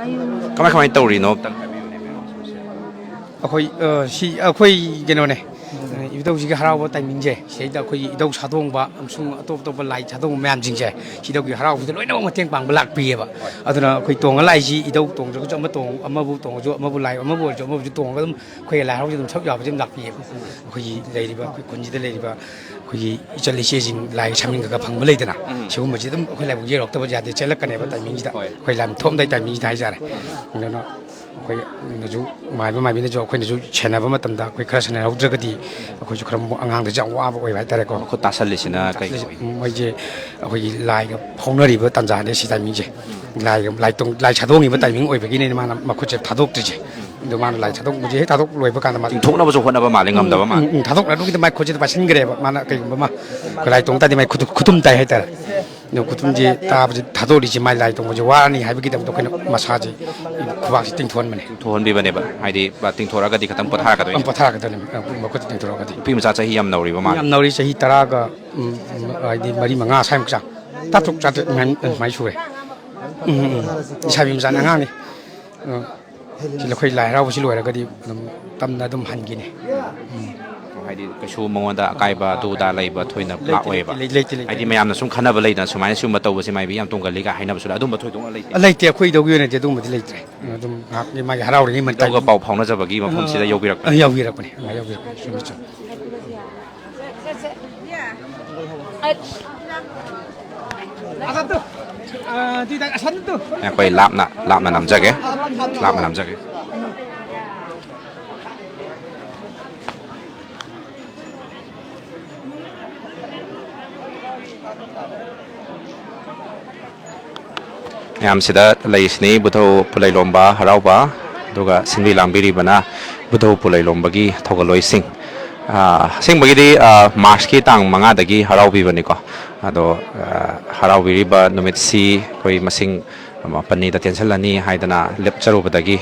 ꯑꯌꯨ꯫ ꯀꯃꯥꯏ, ꯀꯃꯥꯏ ꯇꯧꯔꯤꯅꯣ ꯑꯝꯇꯪ ꯍꯥꯏꯕꯤꯌꯨꯅꯦ, ꯃꯦꯝ꯫ ꯑꯩꯈꯣꯏ, ꯑ, ꯁꯤ ꯑꯩꯈꯣꯏ ꯀꯩꯅꯣꯅꯦ, ꯏꯙꯧꯁꯤꯒꯤ ꯍꯔꯥꯎꯕ ꯇꯥꯏꯃꯤꯡꯁꯦ, ꯁꯤꯗꯩꯗ ꯑꯩꯈꯣꯏꯒꯤ ꯏꯙꯧ ꯁꯥꯗꯣꯡꯕ ꯑꯃꯁꯨꯡ ꯑꯇꯣꯞ ꯑꯇꯣꯞꯄ ꯂꯥꯏ ꯁꯥꯗꯣꯡꯕ ꯃꯌꯥꯝꯁꯤꯡꯁꯦ, ꯁꯤ ꯏꯙꯧꯒꯤ ꯍꯔꯥꯎꯕꯗ ꯂꯣꯏꯅꯃꯛ ꯃꯇꯦꯡ ꯄꯥꯡꯕ ꯂꯥꯛꯄꯤꯌꯦꯕ꯫ ꯑꯗꯨꯅ ꯑꯩꯈꯣꯏ ꯇꯣꯡꯉ ꯂꯥꯛꯏꯁꯤ, ꯏꯙꯧ ꯇꯣꯡꯗ꯭ꯔꯒꯁꯨ ꯑꯃ ꯇꯣꯡ-, ꯑꯃꯕꯨ ꯇꯣꯡꯉꯁꯨ, ꯑꯃꯕꯨ ꯂꯥꯏ ꯑꯃꯕꯨ ꯑꯣꯏꯔꯁꯨ, ꯑꯃꯕꯨꯁꯨ ꯇꯣꯡꯉꯒ ꯑꯗꯨꯝ ꯑꯩꯈꯣꯏꯒꯤ ꯂꯥꯏ ꯍꯔꯥꯎꯕꯁꯦ ꯑꯗꯨꯝ ꯁꯔꯨꯛ ꯌꯥꯕꯁꯦ ꯑꯗꯨꯝ ꯂꯥꯛꯄꯤꯌꯦꯕ꯫ ꯑꯩꯈꯣꯏꯒꯤ ꯂꯩꯔꯤꯕ, ꯑꯩꯈꯣꯏ ꯈꯨꯟꯁꯤꯗ ꯂꯩꯔꯤꯕ ꯑꯩꯈꯣꯏꯒꯤ ꯏꯆꯜ ꯏꯆꯦꯁꯤꯡ ꯂꯥꯏ ꯁꯪꯒ ꯈꯔ ꯐꯪꯕ ꯂꯩꯗꯅ, ꯎꯝ꯫ ꯁꯤꯒꯨꯝꯕꯁꯤ ꯑꯗꯨꯝ ꯑꯩꯈꯣꯏ ꯂꯥꯏꯕꯨꯡ ꯌꯧꯔꯛꯇꯕ ꯌꯥꯗꯦ, ꯆꯦꯜꯂꯛꯀꯅꯦꯕ ꯇꯥꯏꯃꯤꯡꯁꯤꯗ, ꯍꯣꯏ꯫ ꯑꯩꯈꯣꯏ ꯂꯥꯏ ꯊꯣꯛꯑꯝꯗꯥꯏ ꯇꯥꯏꯃꯤꯡꯁꯤꯗ ꯍꯥꯏꯇꯥꯔꯦ꯫ ꯑꯗꯨꯅ ꯑꯩꯈꯣꯏꯅꯁꯨ, ꯃꯥꯏꯕ ꯃꯥꯏꯕꯤꯅꯁꯨ ꯑꯩꯈꯣꯏꯅꯁꯨ ꯁꯦꯟꯅꯕ ꯃꯇꯝꯗ ꯑꯩꯈꯣꯏ ꯈꯔ ꯁꯦꯟꯅꯍꯧꯗ꯭ꯔꯒꯗꯤ ꯑꯩꯈꯣꯏꯁꯨ ꯈꯔ ꯑꯉꯥꯡꯗꯁꯨ ꯌꯥꯝ ꯋꯥꯕ ꯑꯣꯏꯕ ꯍꯥꯏꯇꯥꯔꯦꯀꯣ꯫ ꯃꯈꯨꯠ ꯇꯥꯁꯜꯂꯤꯁꯤꯅ ꯀꯩ ꯑꯣꯏ? ꯃꯣꯏꯁꯦ ꯑꯩꯈꯣꯏꯒꯤ ꯂꯥꯏꯒ ꯐꯥꯎꯅꯔꯤꯕ ꯇꯥꯟꯖꯥꯅꯦ ꯁꯤ ꯇꯥꯏꯃꯤꯡꯁꯦ꯫ ꯂꯥꯏꯒ, ꯂꯥꯏ ꯇꯣꯡ-, ꯂꯥꯏ ꯁꯥꯗꯣꯡꯉꯤꯕ ꯇꯥꯏꯃꯤꯡ ꯑꯣꯏꯕꯒꯤꯅꯦ ꯃꯥꯅ ꯃꯈꯨꯠꯁꯦ ꯊꯥꯗꯣꯛꯇ꯭ꯔꯤꯁꯦ꯫ ꯑꯗꯣ ꯃꯥꯅ ꯂꯥꯏ ꯊꯥꯗꯣꯛꯄꯁꯦ ꯍꯦꯛ ꯊꯥꯗꯣꯛ ꯂꯣꯏꯕ ꯀꯥꯟꯗ ꯃꯥ ꯇꯤꯡꯊꯣꯛꯅꯕꯁꯨ ꯍꯣꯠꯅꯕ ꯃꯥꯜꯂꯦ, ꯉꯝꯗꯕ ꯎꯝ, ꯃꯥꯜꯂꯦ꯫ ꯎꯝ, ꯊꯥꯗꯣꯛꯅꯕꯒꯤꯗ ꯃꯥꯏ ꯈꯨꯠꯁꯤꯗ ꯄꯥꯏꯁꯤꯟꯈ꯭ꯔꯦꯕ꯫ ꯃꯥꯅ ꯀꯩꯒꯨꯝꯕ ꯑꯃ ꯑꯩꯈꯣꯏ ꯂꯥꯏ ꯇꯣꯡ ꯇꯥꯔꯗꯤ ꯃꯥꯏ ꯈꯨꯠ-, ꯈꯨꯇꯨꯝ ꯇꯥꯏ ꯍꯥꯏꯇꯥꯔꯦ꯫ ꯑꯗꯣ ꯈꯨꯇꯨꯝꯁꯦ ꯇꯥꯕꯁꯦ ꯊꯥꯗꯣꯛꯂꯤꯁꯦ ꯃꯥꯏ ꯂꯥꯏ ꯇꯣꯡꯕꯁꯦ ꯋꯥꯔꯅꯤ ꯍꯥꯏꯕꯒꯤꯗꯃꯛꯇ ꯑꯩꯈꯣꯏꯅ ꯃꯁꯥꯁꯦ ꯈꯨꯕꯥꯛꯁꯦ ꯇꯤꯡꯊꯣꯛꯍꯟꯕꯅꯦ꯫ ꯇꯤꯡꯊꯣꯛꯍꯟꯕꯤꯕꯅꯦꯕ, ꯍꯥꯏꯗꯤ ꯄꯨꯔꯥ ꯇꯤꯡꯊꯣꯔꯛꯑꯒꯗꯤ ꯈꯤꯇꯪ ꯄꯣꯊꯥꯔꯛꯀꯗꯣꯏꯅꯦ꯫ ꯑ, ꯄꯣꯊꯥꯔꯛꯀꯗꯣꯏꯅꯦ꯫ ꯑ, ꯃꯈꯨꯠꯇ ꯇꯤꯡꯊꯣꯔꯛꯑꯒꯗꯤ꯫ ꯅꯨꯄꯤ ꯃꯆꯥ ꯆꯍꯤ ꯌꯥꯝ ꯅꯧꯔꯤꯕ ꯃꯥꯜꯂꯦ꯫ ꯌꯥꯝ ꯅꯧꯔꯤ, ꯆꯍꯤ ꯇꯔꯥꯒ, ꯎꯝ, ꯎꯝ, ꯍꯥꯏꯗꯤ ꯃꯔꯤ ꯃꯉꯥ ꯁ꯭ꯋꯥꯏꯃꯨꯛ ꯆꯥꯡ꯫ ꯇꯔꯥ ꯇꯔꯨꯛ ꯆꯥꯇ꯭ꯔꯦꯠ ꯑꯗꯨꯃꯥꯏꯅ, ꯑꯗꯨꯃꯥꯏꯅ ꯁꯨꯔꯦ꯫ ꯎꯝ, ꯎꯝ, ꯎꯝ꯫ ꯂꯩꯁꯥꯕꯤ ꯃꯆꯥꯅꯤ, ꯑꯉꯥꯡꯅꯤ꯫ ꯑ, ꯁꯤ ꯑꯩꯈꯣꯏ ꯂꯥꯏ ꯍꯔꯥꯎꯕꯁꯤ ꯂꯣꯏꯔꯒꯗꯤ ꯑꯗꯨꯝ ꯇꯞꯅ ꯑꯗꯨꯝ ꯍꯟꯈꯤꯅꯤ꯫ ꯎꯝ꯫ ꯍꯥꯏꯗꯤ ꯀꯩꯁꯨ ꯃꯉꯣꯟꯗ ꯑꯀꯥꯏꯕ ꯑꯗꯨ ꯑꯗꯥ ꯂꯩꯕ ꯊꯣꯏꯅ ꯂꯩꯇꯦ, ꯂꯥꯛꯑꯣꯏꯕ꯫ ꯂꯩꯇꯦ, ꯂꯩꯇꯦ, ꯂꯩꯇꯦ꯫ ꯍꯥꯏꯗꯤ ꯃꯌꯥꯝꯅ ꯁꯨꯝ ꯈꯟꯅꯕ ꯂꯩꯗꯅ, ꯁꯨꯃꯥꯏꯅ ꯁꯤꯒꯨꯝꯕ ꯇꯧꯕꯁꯦ ꯃꯥꯏꯕꯤ ꯌꯥꯝ ꯇꯣꯡꯒꯜꯂꯤꯒ ꯍꯥꯏꯅꯕꯁꯨ ꯂꯩ, ꯑꯗꯨꯝꯕ ꯊꯣꯏꯗꯣꯛꯅ ꯂꯩꯇꯦ꯫ ꯑ, ꯂꯩꯇꯦ, ꯑꯩꯈꯣꯏ ꯏꯙꯧꯒꯤ ꯑꯣꯏꯅꯗꯤ ꯑꯗꯨꯒꯨꯝꯕꯗꯤ ꯂꯩꯇ꯭ꯔꯦ꯫ ꯑꯗꯨꯝ ꯉꯥꯏꯍꯥꯛꯀꯤ ꯃꯥꯒꯤ ꯍꯔꯥꯎꯔꯤꯉꯩ ꯏꯙꯧꯒ ꯃꯇꯝ-, ꯄꯥꯎ ꯐꯥꯎꯅꯖꯕꯒꯤ ꯃꯐꯝꯁꯤꯗ ꯑ, ꯌꯧꯕꯤꯔꯛꯄ꯫ ꯑ, ꯌꯧꯕꯤꯔꯛꯄꯅꯦ, ꯑ, ꯌꯧꯕꯤꯔꯛꯄꯅꯦ꯫ ꯆꯨꯝꯃꯤ, ꯆꯨꯝꯃꯤ꯫ ꯑꯩꯈꯣꯏ ꯂꯥꯞꯅ, ꯂꯥꯞꯅ ꯅꯝꯖꯒꯦ, ꯂꯥꯞꯅ ꯅꯝꯖꯒꯦ꯫ ꯃꯌꯥꯝꯁꯤꯗ ꯂꯩꯔꯤꯁꯤꯅꯤ ꯏꯕꯨꯙꯧ ꯄꯨꯂꯩꯂꯣꯝꯕ ꯍꯔꯥꯎꯕ, ꯑꯗꯨꯒ ꯁꯤꯟꯕꯤ ꯂꯥꯡꯕꯤꯔꯤꯕꯅ ꯏꯕꯨꯙꯧ ꯄꯣꯂꯩꯔꯣꯝꯕꯒꯤ ꯊꯧꯒꯜꯂꯣꯏꯁꯤꯡ, ꯑ, ꯑꯁꯦꯡꯕꯒꯤꯗꯤ, ꯑ, ꯃꯥꯔꯁꯀꯤ ꯇꯥꯡ ꯃꯉꯥꯗꯒꯤ ꯍꯔꯥꯎꯕꯤꯕꯅꯤꯀꯣ꯫ ꯑꯗꯣ, ꯑ, ꯍꯔꯥꯎꯕꯤꯔꯤꯕ ꯅꯨꯃꯤꯠꯁꯤ ꯑꯩꯈꯣꯏ ꯃꯁꯤꯡ ꯃꯥꯄꯟꯅꯤꯗ ꯇꯦꯟꯁꯤꯜꯂꯅꯤ ꯍꯥꯏꯗꯅ ꯂꯦꯞꯆꯔꯨꯕꯗꯒꯤ,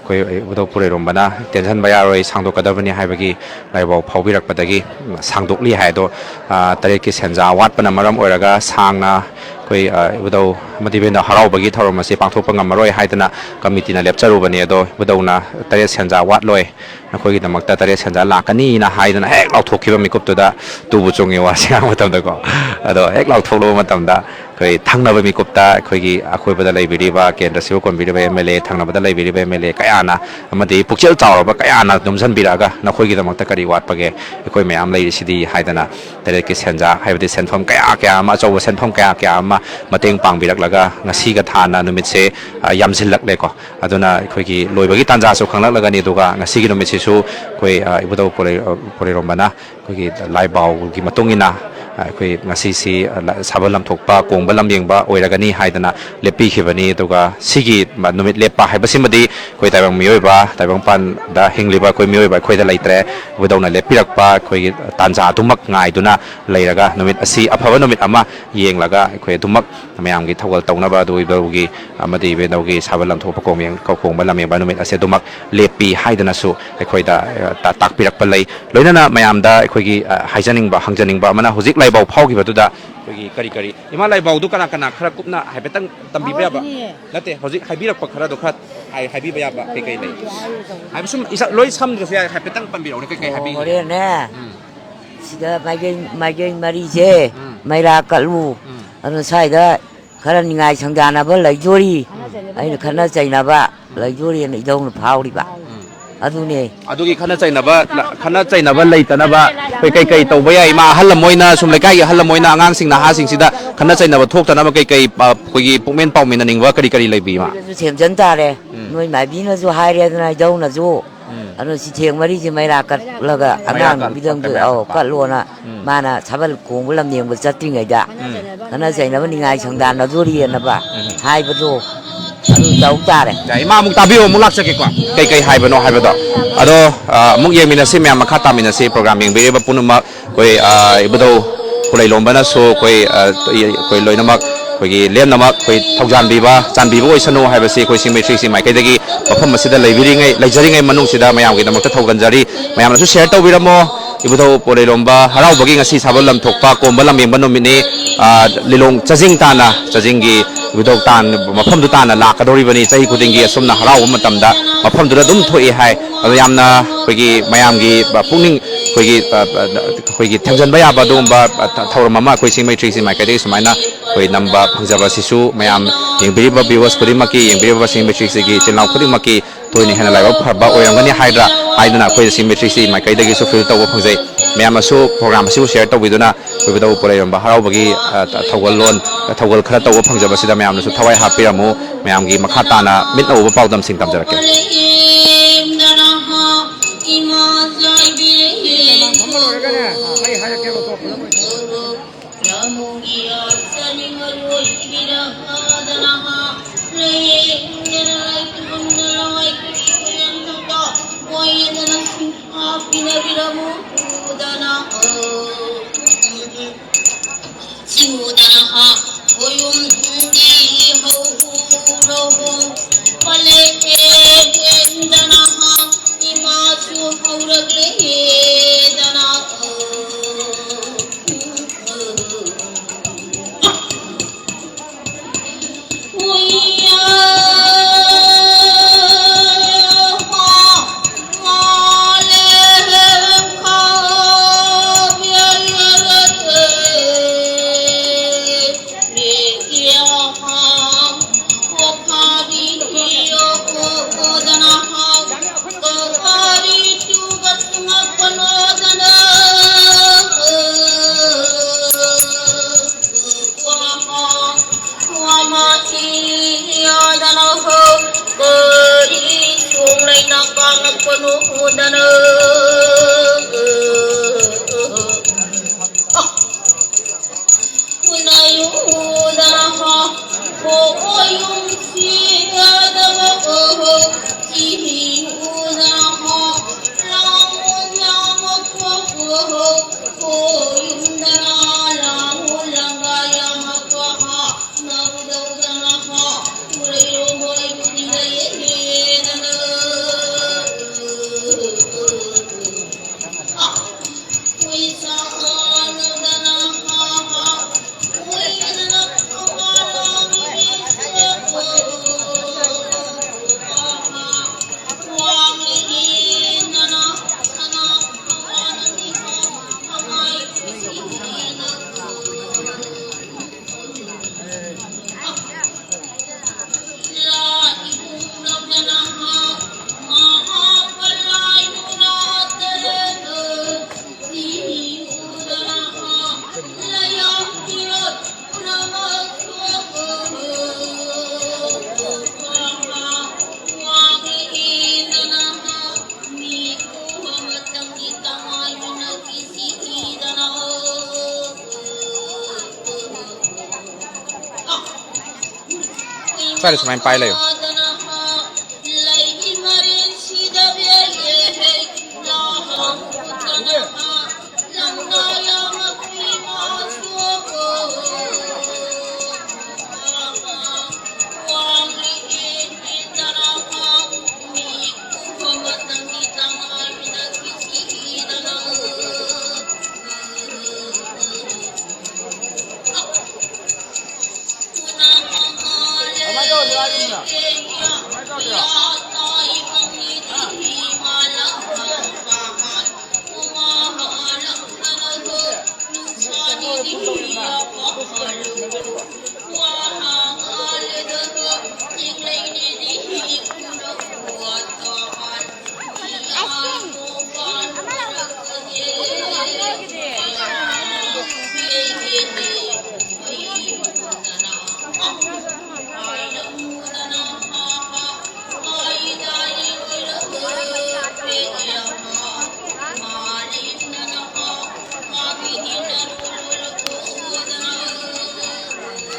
ꯑꯩꯈꯣꯏ ꯏꯕꯨꯙꯧ ꯄꯣꯂꯩꯔꯣꯝꯕꯅ ꯇꯦꯟꯁꯤꯟꯕ ꯌꯥꯔꯣꯏ, ꯁꯥꯡꯗꯣꯛꯀꯗꯕꯅꯤ ꯍꯥꯏꯕꯒꯤ ꯂꯥꯏꯕꯥꯎ ꯐꯥꯎꯕꯤꯔꯛꯄꯗꯒꯤ ꯁꯥꯡꯗꯣꯛꯂꯤ ꯍꯥꯏ꯫ ꯑꯗꯣ, ꯑ, ꯇꯔꯦꯠꯀꯤ ꯁꯦꯟꯖꯥ ꯋꯥꯠꯄꯅ ꯃꯔꯝ ꯑꯣꯏꯔꯒ ꯁꯥꯡꯅ ꯑꯩꯈꯣꯏ, ꯑ, ꯏꯕꯨꯙꯧ ꯑꯃꯗꯤ ꯏꯕꯦꯟꯗꯧ ꯍꯔꯥꯎꯕꯒꯤ ꯊꯧꯔꯝ ꯑꯁꯤ ꯄꯥꯡꯊꯣꯛꯄ ꯉꯝꯃꯔꯣꯏ ꯍꯥꯏꯗꯅ ꯀꯃꯤꯇꯤꯅ ꯂꯦꯞꯆꯔꯨꯕꯅꯤ꯫ ꯑꯗꯣ ꯏꯕꯨꯙꯧꯅ ꯇꯔꯦꯠ ꯁꯦꯟꯖꯥ ꯋꯥꯠꯂꯣꯏ, ꯅꯈꯣꯏꯒꯤꯗꯃꯛꯇ ꯇꯔꯦꯠ ꯁꯦꯟꯖꯥ ꯂꯥꯛꯀꯅꯤꯅ ꯍꯥꯏꯗꯅ ꯍꯦꯛ ꯂꯥꯎꯊꯣꯛꯈꯤꯕ ꯃꯤꯀꯨꯞꯇꯨꯗ, ꯇꯨꯕꯨ ꯆꯨꯡꯉꯤ ꯋꯥꯁꯤ ꯉꯥꯡꯕ ꯃꯇꯝꯗꯀꯣ꯫ ꯑꯗꯣ ꯍꯦꯛ ꯂꯥꯎꯊꯣꯛꯂꯨꯕ ꯃꯇꯝꯗ ꯑꯩꯈꯣꯏ ꯊꯪꯅꯕ ꯃꯤꯀꯨꯞꯇ ꯑꯩꯈꯣꯏꯒꯤ ꯑꯀꯣꯏꯕꯗ ꯂꯩꯕꯤꯔꯤꯕ, ꯀꯦꯟꯗ꯭ꯔ ꯁꯤꯕꯨ ꯀꯣꯟꯕꯤꯔꯤꯕ ꯑꯦꯝ ꯑꯦꯜ ꯑꯦ, ꯊꯪꯅꯕꯗ ꯂꯩꯕꯤꯔꯤꯕ ꯑꯦꯝ ꯑꯦꯜ ꯑꯦ ꯀꯌꯥꯅ ꯑꯃꯗꯤ ꯄꯨꯛꯆꯦꯜ ꯆꯥꯎꯔꯕ ꯀꯌꯥꯅ ꯅꯣꯝꯁꯤꯟꯕꯤꯔꯛꯑꯒ, "ꯅꯈꯣꯏꯒꯤꯗꯃꯛꯇ ꯀꯔꯤ ꯋꯥꯠꯄꯒꯦ? ꯑꯩꯈꯣꯏ ꯃꯌꯥꯝ ꯂꯩꯔꯤꯁꯤꯗꯤ" ꯍꯥꯏꯗꯅ ꯇꯔꯦꯠꯀꯤ ꯁꯦꯟꯖꯥ, ꯍꯥꯏꯕꯗꯤ ꯁꯦꯟꯐꯝ ꯀꯌꯥ ꯀꯌꯥ ꯑꯃ, ꯑꯆꯧꯕ ꯁꯦꯟꯐꯝ ꯀꯌꯥ ꯀꯌꯥ ꯑꯃ ꯃꯇꯦꯡ ꯄꯥꯡꯕꯤꯔꯛꯂꯒ ꯉꯁꯤꯒ ꯊꯥꯅ ꯅꯨꯃꯤꯠꯁꯦ, ꯑ, ꯌꯥꯝꯁꯤꯜꯂꯛꯂꯦꯀꯣ꯫ ꯑꯗꯨꯅ ꯑꯩꯈꯣꯏꯒꯤ ꯂꯣꯏꯕꯒꯤ ꯇꯥꯟꯖꯥꯁꯨ ꯈꯪꯂꯛꯂꯒꯅꯤ꯫ ꯑꯗꯨꯒ ꯉꯁꯤꯒꯤ ꯅꯨꯃꯤꯠꯁꯤꯁꯨ ꯑꯩꯈꯣꯏ, ꯑ, ꯏꯕꯨꯙꯧ ꯄꯣꯂꯩ-, ꯑ, ꯄꯣꯂꯩꯔꯣꯝꯕꯅ ꯑꯩꯈꯣꯏꯒꯤ ꯂꯥꯏꯕꯥꯎꯒꯤ ꯃꯇꯨꯡ ꯏꯟꯅ, ꯑ, ꯑꯩꯈꯣꯏ ꯉꯁꯤꯁꯤ, ꯑ, ꯂ-, ꯁꯥꯕꯜ ꯂꯝꯊꯣꯛꯄ, ꯀꯣꯡꯕ ꯂꯝꯌꯦꯡꯕ ꯑꯣꯏꯔꯒꯅꯤ ꯍꯥꯏꯗꯅ ꯂꯦꯞꯄꯤꯈꯤꯕꯅꯤ꯫ ꯑꯗꯨꯒ ꯁꯤꯒꯤ ꯃ-, ꯅꯨꯃꯤꯠ ꯂꯦꯞꯄ ꯍꯥꯏꯕꯁꯤꯃꯗꯤ ꯑꯩꯈꯣꯏ ꯇꯥꯏꯕꯪ ꯃꯤꯑꯣꯏꯕ, ꯇꯥꯏꯕꯪꯄꯥꯟꯗ ꯍꯤꯡꯂꯤꯕ ꯑꯩꯈꯣꯏ ꯃꯤꯑꯣꯏꯕ ꯑꯩꯈꯣꯏꯗ ꯂꯩꯇ꯭ꯔꯦ꯫ ꯏꯕꯨꯙꯧꯅ ꯂꯦꯞꯄꯤꯔꯛꯄ ꯑꯩꯈꯣꯏꯒꯤ ꯇꯥꯟꯖꯥ ꯑꯗꯨꯃꯛ ꯉꯥꯏꯗꯨꯅ ꯂꯩꯔꯒ ꯅꯨꯃꯤꯠ ꯑꯁꯤ ꯑꯐꯕ ꯅꯨꯃꯤꯠ ꯑꯃ ꯌꯦꯡꯂꯒ ꯑꯩꯈꯣꯏ ꯑꯗꯨꯃꯛ ꯃꯌꯥꯝꯒꯤ ꯊꯧꯒꯜ ꯇꯧꯅꯕ, ꯑꯗꯨ ꯏꯕꯨꯙꯧꯒꯤ ꯑꯃꯗꯤ ꯏꯕꯦꯟꯗꯧꯒꯤ ꯁꯥꯕꯜ ꯂꯝꯊꯣꯛꯄ ꯀꯣꯡꯕ-, ꯀꯣꯡꯕ ꯂꯝꯌꯦꯡꯕ ꯅꯨꯃꯤꯠ ꯑꯁꯤ ꯑꯗꯨꯃꯛ ꯂꯦꯞꯄꯤ ꯍꯥꯏꯗꯅꯁꯨ ꯑꯩꯈꯣꯏꯗ, ꯑ, ꯇ-, ꯇꯥꯛꯄꯤꯔꯛꯄ ꯂꯩ꯫ ꯂꯣꯏꯅꯅ ꯃꯌꯥꯝꯗ ꯑꯩꯈꯣꯏꯒꯤ, ꯑ, ꯍꯥꯏꯖꯅꯤꯡꯕ, ꯍꯪꯖꯅꯤꯡꯕ ꯑꯃꯅ, ꯍꯧꯖꯤꯛ ꯂꯥꯏꯕꯥꯎ ꯐꯥꯎꯈꯤꯕꯗꯨꯗ ꯑꯩꯈꯣꯏꯒꯤ ꯀꯔꯤ ꯀꯔꯤ, ꯏꯃꯥ, ꯂꯥꯏꯕꯥꯎꯗꯨ ꯀꯅꯥ ꯀꯅꯥ ꯈꯔ ꯀꯨꯞꯅ ꯍꯥꯏꯐꯦꯠꯇꯪ ꯇꯝꯕꯤꯕ ꯌꯥꯕ? ꯌꯥꯎꯔꯤꯅꯦ꯫ ꯅꯠꯇꯦ, ꯍꯧꯖꯤꯛ ꯍꯥꯏꯕꯤꯔꯛꯄ ꯈꯔꯗꯣ ꯈꯔ ꯍꯥꯏ-, ꯍꯥꯏꯕꯤꯕ ꯌꯥꯕ ꯀꯩ ꯀꯩ ꯂꯩ? ꯍꯥꯏꯕ ꯁꯨꯝ ꯏꯁꯥ ꯂꯣꯏ ꯁꯝꯗ꯭ꯔꯁꯨ ꯌꯥꯏ, ꯍꯥꯏꯐꯦꯠꯇꯪ ꯄꯟꯕꯤꯔꯛꯎꯅꯦ, ꯀꯩ ꯀꯩ ꯑꯣ, ꯍꯥꯏꯕꯤꯒꯦ? ꯍꯣꯔꯦꯟꯅꯦ꯫ ꯎꯝ꯫ ꯁꯤꯗ ꯃꯥꯏꯀꯩ, ꯃꯥꯏꯀꯩ ꯃꯔꯤꯁꯦ ꯎꯝ꯫ ꯃꯩꯔꯥ ꯀꯠꯂꯨ꯫ ꯎꯝ꯫ ꯑꯗꯨꯅ ꯁ꯭ꯋꯥꯏꯗ ꯈꯔ ꯅꯤꯡꯉꯥꯏ ꯁꯪꯗꯥꯅꯕ ꯂꯩꯖꯣꯔꯤ꯫ ꯎꯝ꯫ ꯑꯩꯅ ꯈꯠꯅ ꯆꯩꯅꯕ ꯎꯝ꯫ ꯂꯩꯖꯣꯔꯤꯅ ꯏꯙꯧꯅ ꯐꯥꯎꯔꯤꯕ꯫ ꯎꯝ꯫ ꯑꯗꯨꯅꯦ꯫ ꯑꯗꯨꯒꯤ ꯈꯠꯅ ꯆꯩꯅꯕ, ꯈꯠꯅ ꯆꯩꯅꯕ ꯂꯩꯇꯅꯕ ꯑꯩꯈꯣꯏ ꯀꯩ ꯀꯩ ꯇꯧꯕ ꯌꯥꯏ? ꯏꯃꯥ, ꯑꯍꯜ ꯂꯃꯣꯏꯅ, ꯁꯨꯝ ꯂꯩꯀꯥꯏꯒꯤ ꯑꯍꯜ ꯂꯃꯣꯏꯅ ꯑꯉꯥꯡꯁꯤꯡ, ꯅꯍꯥꯁꯤꯡꯁꯤꯗ ꯈꯠꯅ ꯆꯩꯅꯕ ꯊꯣꯛꯇꯅꯕ ꯀꯩ ꯀꯩ, ꯑ, ꯑꯩꯈꯣꯏꯒꯤ ꯄꯨꯛꯃꯦꯟ ꯄꯥꯎꯃꯤꯟꯅꯅꯤꯡꯕ ꯀꯔꯤ ꯀꯔꯤ ꯂꯩꯕꯤ, ꯏꯃꯥ? ꯁꯦꯝꯖꯟ ꯇꯥꯔꯦ꯫ ꯎꯝ꯫ ꯅꯣꯏ ꯃꯥꯏꯕꯤꯅꯁꯨ ꯍꯥꯏꯔꯦꯗꯅ ꯏꯙꯧꯅꯁꯨ꯫ ꯎꯝ꯫ ꯑꯗꯨꯅ ꯁꯤꯊꯦꯡ ꯃꯔꯤꯁꯦ ꯃꯩꯔꯥ ꯀꯠꯂꯒ ꯃꯩꯔꯥ ꯑꯉꯥꯡ ꯀꯠ-, ꯅꯨꯄꯤꯗꯪꯗꯣ, ꯀꯠꯄ ꯑꯧ, ꯌꯥꯕ꯫ ꯀꯠꯂꯣꯅ ꯎꯝ꯫ ꯃꯥꯅ ꯁꯥꯕꯜ ꯀꯣꯡꯕ ꯂꯝꯌꯦꯡꯕ ꯆꯠꯇ꯭ꯔꯤꯉꯩꯗ ꯎꯝ꯫ ꯈꯠꯅ ꯆꯩꯅꯕ ꯅꯤꯡꯉꯥꯏ ꯁꯪꯗꯥꯟꯅꯗꯣꯔꯤꯑꯅꯕ ꯎꯝ꯫ ꯍꯥꯏꯕꯗꯣ ꯑꯗꯨ ꯇꯧ ꯇꯥꯔꯦ꯫ ꯌꯥ, ꯏꯃꯥ ꯑꯃꯨꯛ ꯇꯥꯕꯤꯌꯨ, ꯑꯃꯨꯛ ꯂꯥꯛꯆꯒꯦꯀꯣ꯫ ꯀꯩ ꯀꯩ ꯍꯥꯏꯕꯅꯣ ꯍꯥꯏꯕꯗꯣ꯫ ꯑꯗꯣ, ꯑ, ꯑꯃꯨꯛ ꯌꯦꯡꯃꯤꯟꯅꯁꯤ ꯃꯌꯥꯝ, ꯃꯈꯥ ꯇꯥꯃꯤꯟꯅꯁꯤ꯫ ꯄ꯭ꯔꯣꯒ꯭ꯔꯥꯝ ꯌꯦꯡꯕꯤꯔꯤꯕ ꯄꯨꯝꯅꯃꯛ, ꯑꯩꯈꯣꯏ, ꯑ, ꯏꯕꯨꯙꯧ ꯄꯨꯂꯩꯂꯣꯝꯕꯅꯁꯨ ꯑꯩꯈꯣꯏ, ꯑ, ꯑꯩꯈꯣꯏ ꯂꯣꯏꯅꯃꯛ ꯑꯩꯈꯣꯏꯒꯤ ꯂꯦꯝꯅꯃꯛ ꯑꯩꯈꯣꯏ ꯊꯧꯖꯥꯟꯕꯤꯕ, ꯆꯥꯟꯕꯤꯕ ꯑꯣꯏꯁꯅꯨ ꯍꯥꯏꯕꯁꯤ ꯑꯩꯈꯣꯏ ꯁꯤꯡꯃꯩ ꯊ꯭ꯔꯤ ꯁꯤ ꯃꯥꯏꯀꯩꯗꯒꯤ ꯃꯐꯝ ꯑꯁꯤꯗ ꯂꯩꯕꯤꯔꯤꯉꯩ, ꯂꯩꯖꯔꯤꯉꯩ ꯃꯅꯨꯡꯁꯤꯗ ꯃꯌꯥꯝꯒꯤꯗꯃꯛꯇ ꯊꯧꯒꯟꯖꯔꯤ꯫ ꯃꯌꯥꯝꯅꯁꯨ ꯁꯤꯌꯔ ꯇꯧꯕꯤꯔꯝꯃꯣ꯫ ꯏꯕꯨꯙꯧ ꯄꯣꯂꯩꯔꯣꯝꯕ ꯍꯔꯥꯎꯕꯒꯤ ꯉꯁꯤ ꯁꯥꯕꯜ ꯂꯝꯊꯣꯛꯄ ꯀꯣꯝꯕ ꯂꯝꯌꯦꯡꯕ ꯅꯨꯃꯤꯠꯅꯤ꯫ ꯑ, ꯂꯤꯂꯣꯡ ꯆꯥꯖꯤꯡ ꯇꯥꯅ, ꯆꯥꯖꯤꯡꯒꯤ ꯏꯕꯨꯙꯧ ꯇꯥꯟ-, ꯃꯐꯝꯗꯨ ꯇꯥꯅ ꯂꯥꯛꯀꯗꯧꯔꯤꯕꯅꯤ꯫ ꯆꯍꯤ ꯈꯨꯗꯤꯡꯒꯤ ꯑꯁꯨꯝꯅ ꯍꯔꯥꯎꯕ ꯃꯇꯝꯗ ꯃꯐꯝꯗꯨꯗ ꯑꯗꯨꯝ ꯊꯣꯛꯏ ꯍꯥꯏ꯫ ꯑꯗꯣ ꯌꯥꯝꯅ ꯑꯩꯈꯣꯏꯒꯤ ꯃꯌꯥꯝꯒꯤ, ꯑ, ꯄꯨꯛꯅꯤꯡ ꯑꯩꯈꯣꯏꯒꯤ, ꯑ, ꯑ, ꯑꯩꯈꯣꯏꯒꯤ ꯊꯦꯝꯖꯤꯟꯕ ꯌꯥꯕ ꯑꯗꯨꯒꯨꯝꯕ, ꯑ, ꯊ-, ꯊꯧꯔꯝ ꯑꯃ ꯑꯩꯈꯣꯏ ꯁꯤꯡꯃꯩ ꯊ꯭ꯔꯤ ꯁꯤ ꯃꯥꯏꯀꯩꯗꯒꯤ ꯁꯨꯃꯥꯏꯅ ꯑꯩꯈꯣꯏ ꯅꯝꯕ ꯐꯪꯖꯕ ꯑꯁꯤꯁꯨ ꯃꯌꯥꯝ ꯌꯦꯡꯕꯤꯔꯤꯕ ꯚ꯭ꯌꯨꯋꯔꯁ ꯈꯨꯗꯤꯡꯃꯛꯀꯤ, ꯌꯦꯡꯕꯤꯔꯤꯕ ꯁꯤꯡꯃꯩ ꯊ꯭ꯔꯤ ꯁꯤꯒꯤ ꯏꯆꯤꯜ ꯏꯅꯥꯎ ꯈꯨꯗꯤꯡꯃꯛꯀꯤ ꯊꯣꯏꯅ ꯍꯦꯟꯅ ꯂꯥꯏꯕꯛ ꯐꯕ ꯑꯣꯏꯔꯝꯒꯅꯤ ꯍꯥꯏꯗ꯭ꯔꯥ ꯍꯥꯏꯗꯨꯅ ꯑꯩꯈꯣꯏ ꯁꯤꯡꯃꯩ ꯊ꯭ꯔꯤ ꯁꯤ ꯃꯥꯏꯀꯩꯗꯒꯤꯁꯨ ꯐꯤꯜ ꯇꯧꯕ ꯐꯪꯖꯩ꯫ ꯃꯌꯥꯝꯅꯁꯨ ꯄ꯭ꯔꯣꯒ꯭ꯔꯥꯝ ꯑꯁꯤꯕꯨ ꯁꯤꯌꯔ ꯇꯧꯕꯤꯗꯨꯅ ꯑꯩꯈꯣꯏ ꯏꯕꯨꯙꯧ ꯄꯣꯂꯩꯔꯣꯝꯕ ꯍꯔꯥꯎꯕꯒꯤ, ꯑ, ꯊꯧꯒꯜꯂꯣꯟ, ꯊꯧꯒꯜ ꯈꯔ ꯇꯧꯕ ꯐꯪꯖꯕꯁꯤꯗ ꯃꯌꯥꯝꯅꯁꯨ ꯊꯋꯥꯏ ꯍꯥꯞꯄꯤꯔꯝꯃꯨ꯫ ꯃꯌꯥꯝꯒꯤ ꯃꯈꯥ ꯇꯥꯅ ꯃꯤꯠꯅ ꯎꯕ ꯄꯥꯎꯗꯝꯁꯤꯡ ꯇꯝꯖꯔꯛꯀꯦ꯫ ꯆꯨꯗꯅ ꯍꯥ, ꯈꯣꯏꯌꯨꯝꯗꯤ ꯍꯧꯔꯣ, ꯄꯂꯦ ꯍꯦꯟꯗꯅ ꯍꯥ, ꯏꯃꯥꯁꯨ ꯍꯧꯔꯛꯂꯦꯗꯅ꯫ ꯁ꯭ꯋꯥꯏꯗ ꯁꯨꯃꯥꯏꯅ ꯄꯥꯏ ꯂꯩꯌꯣ꯫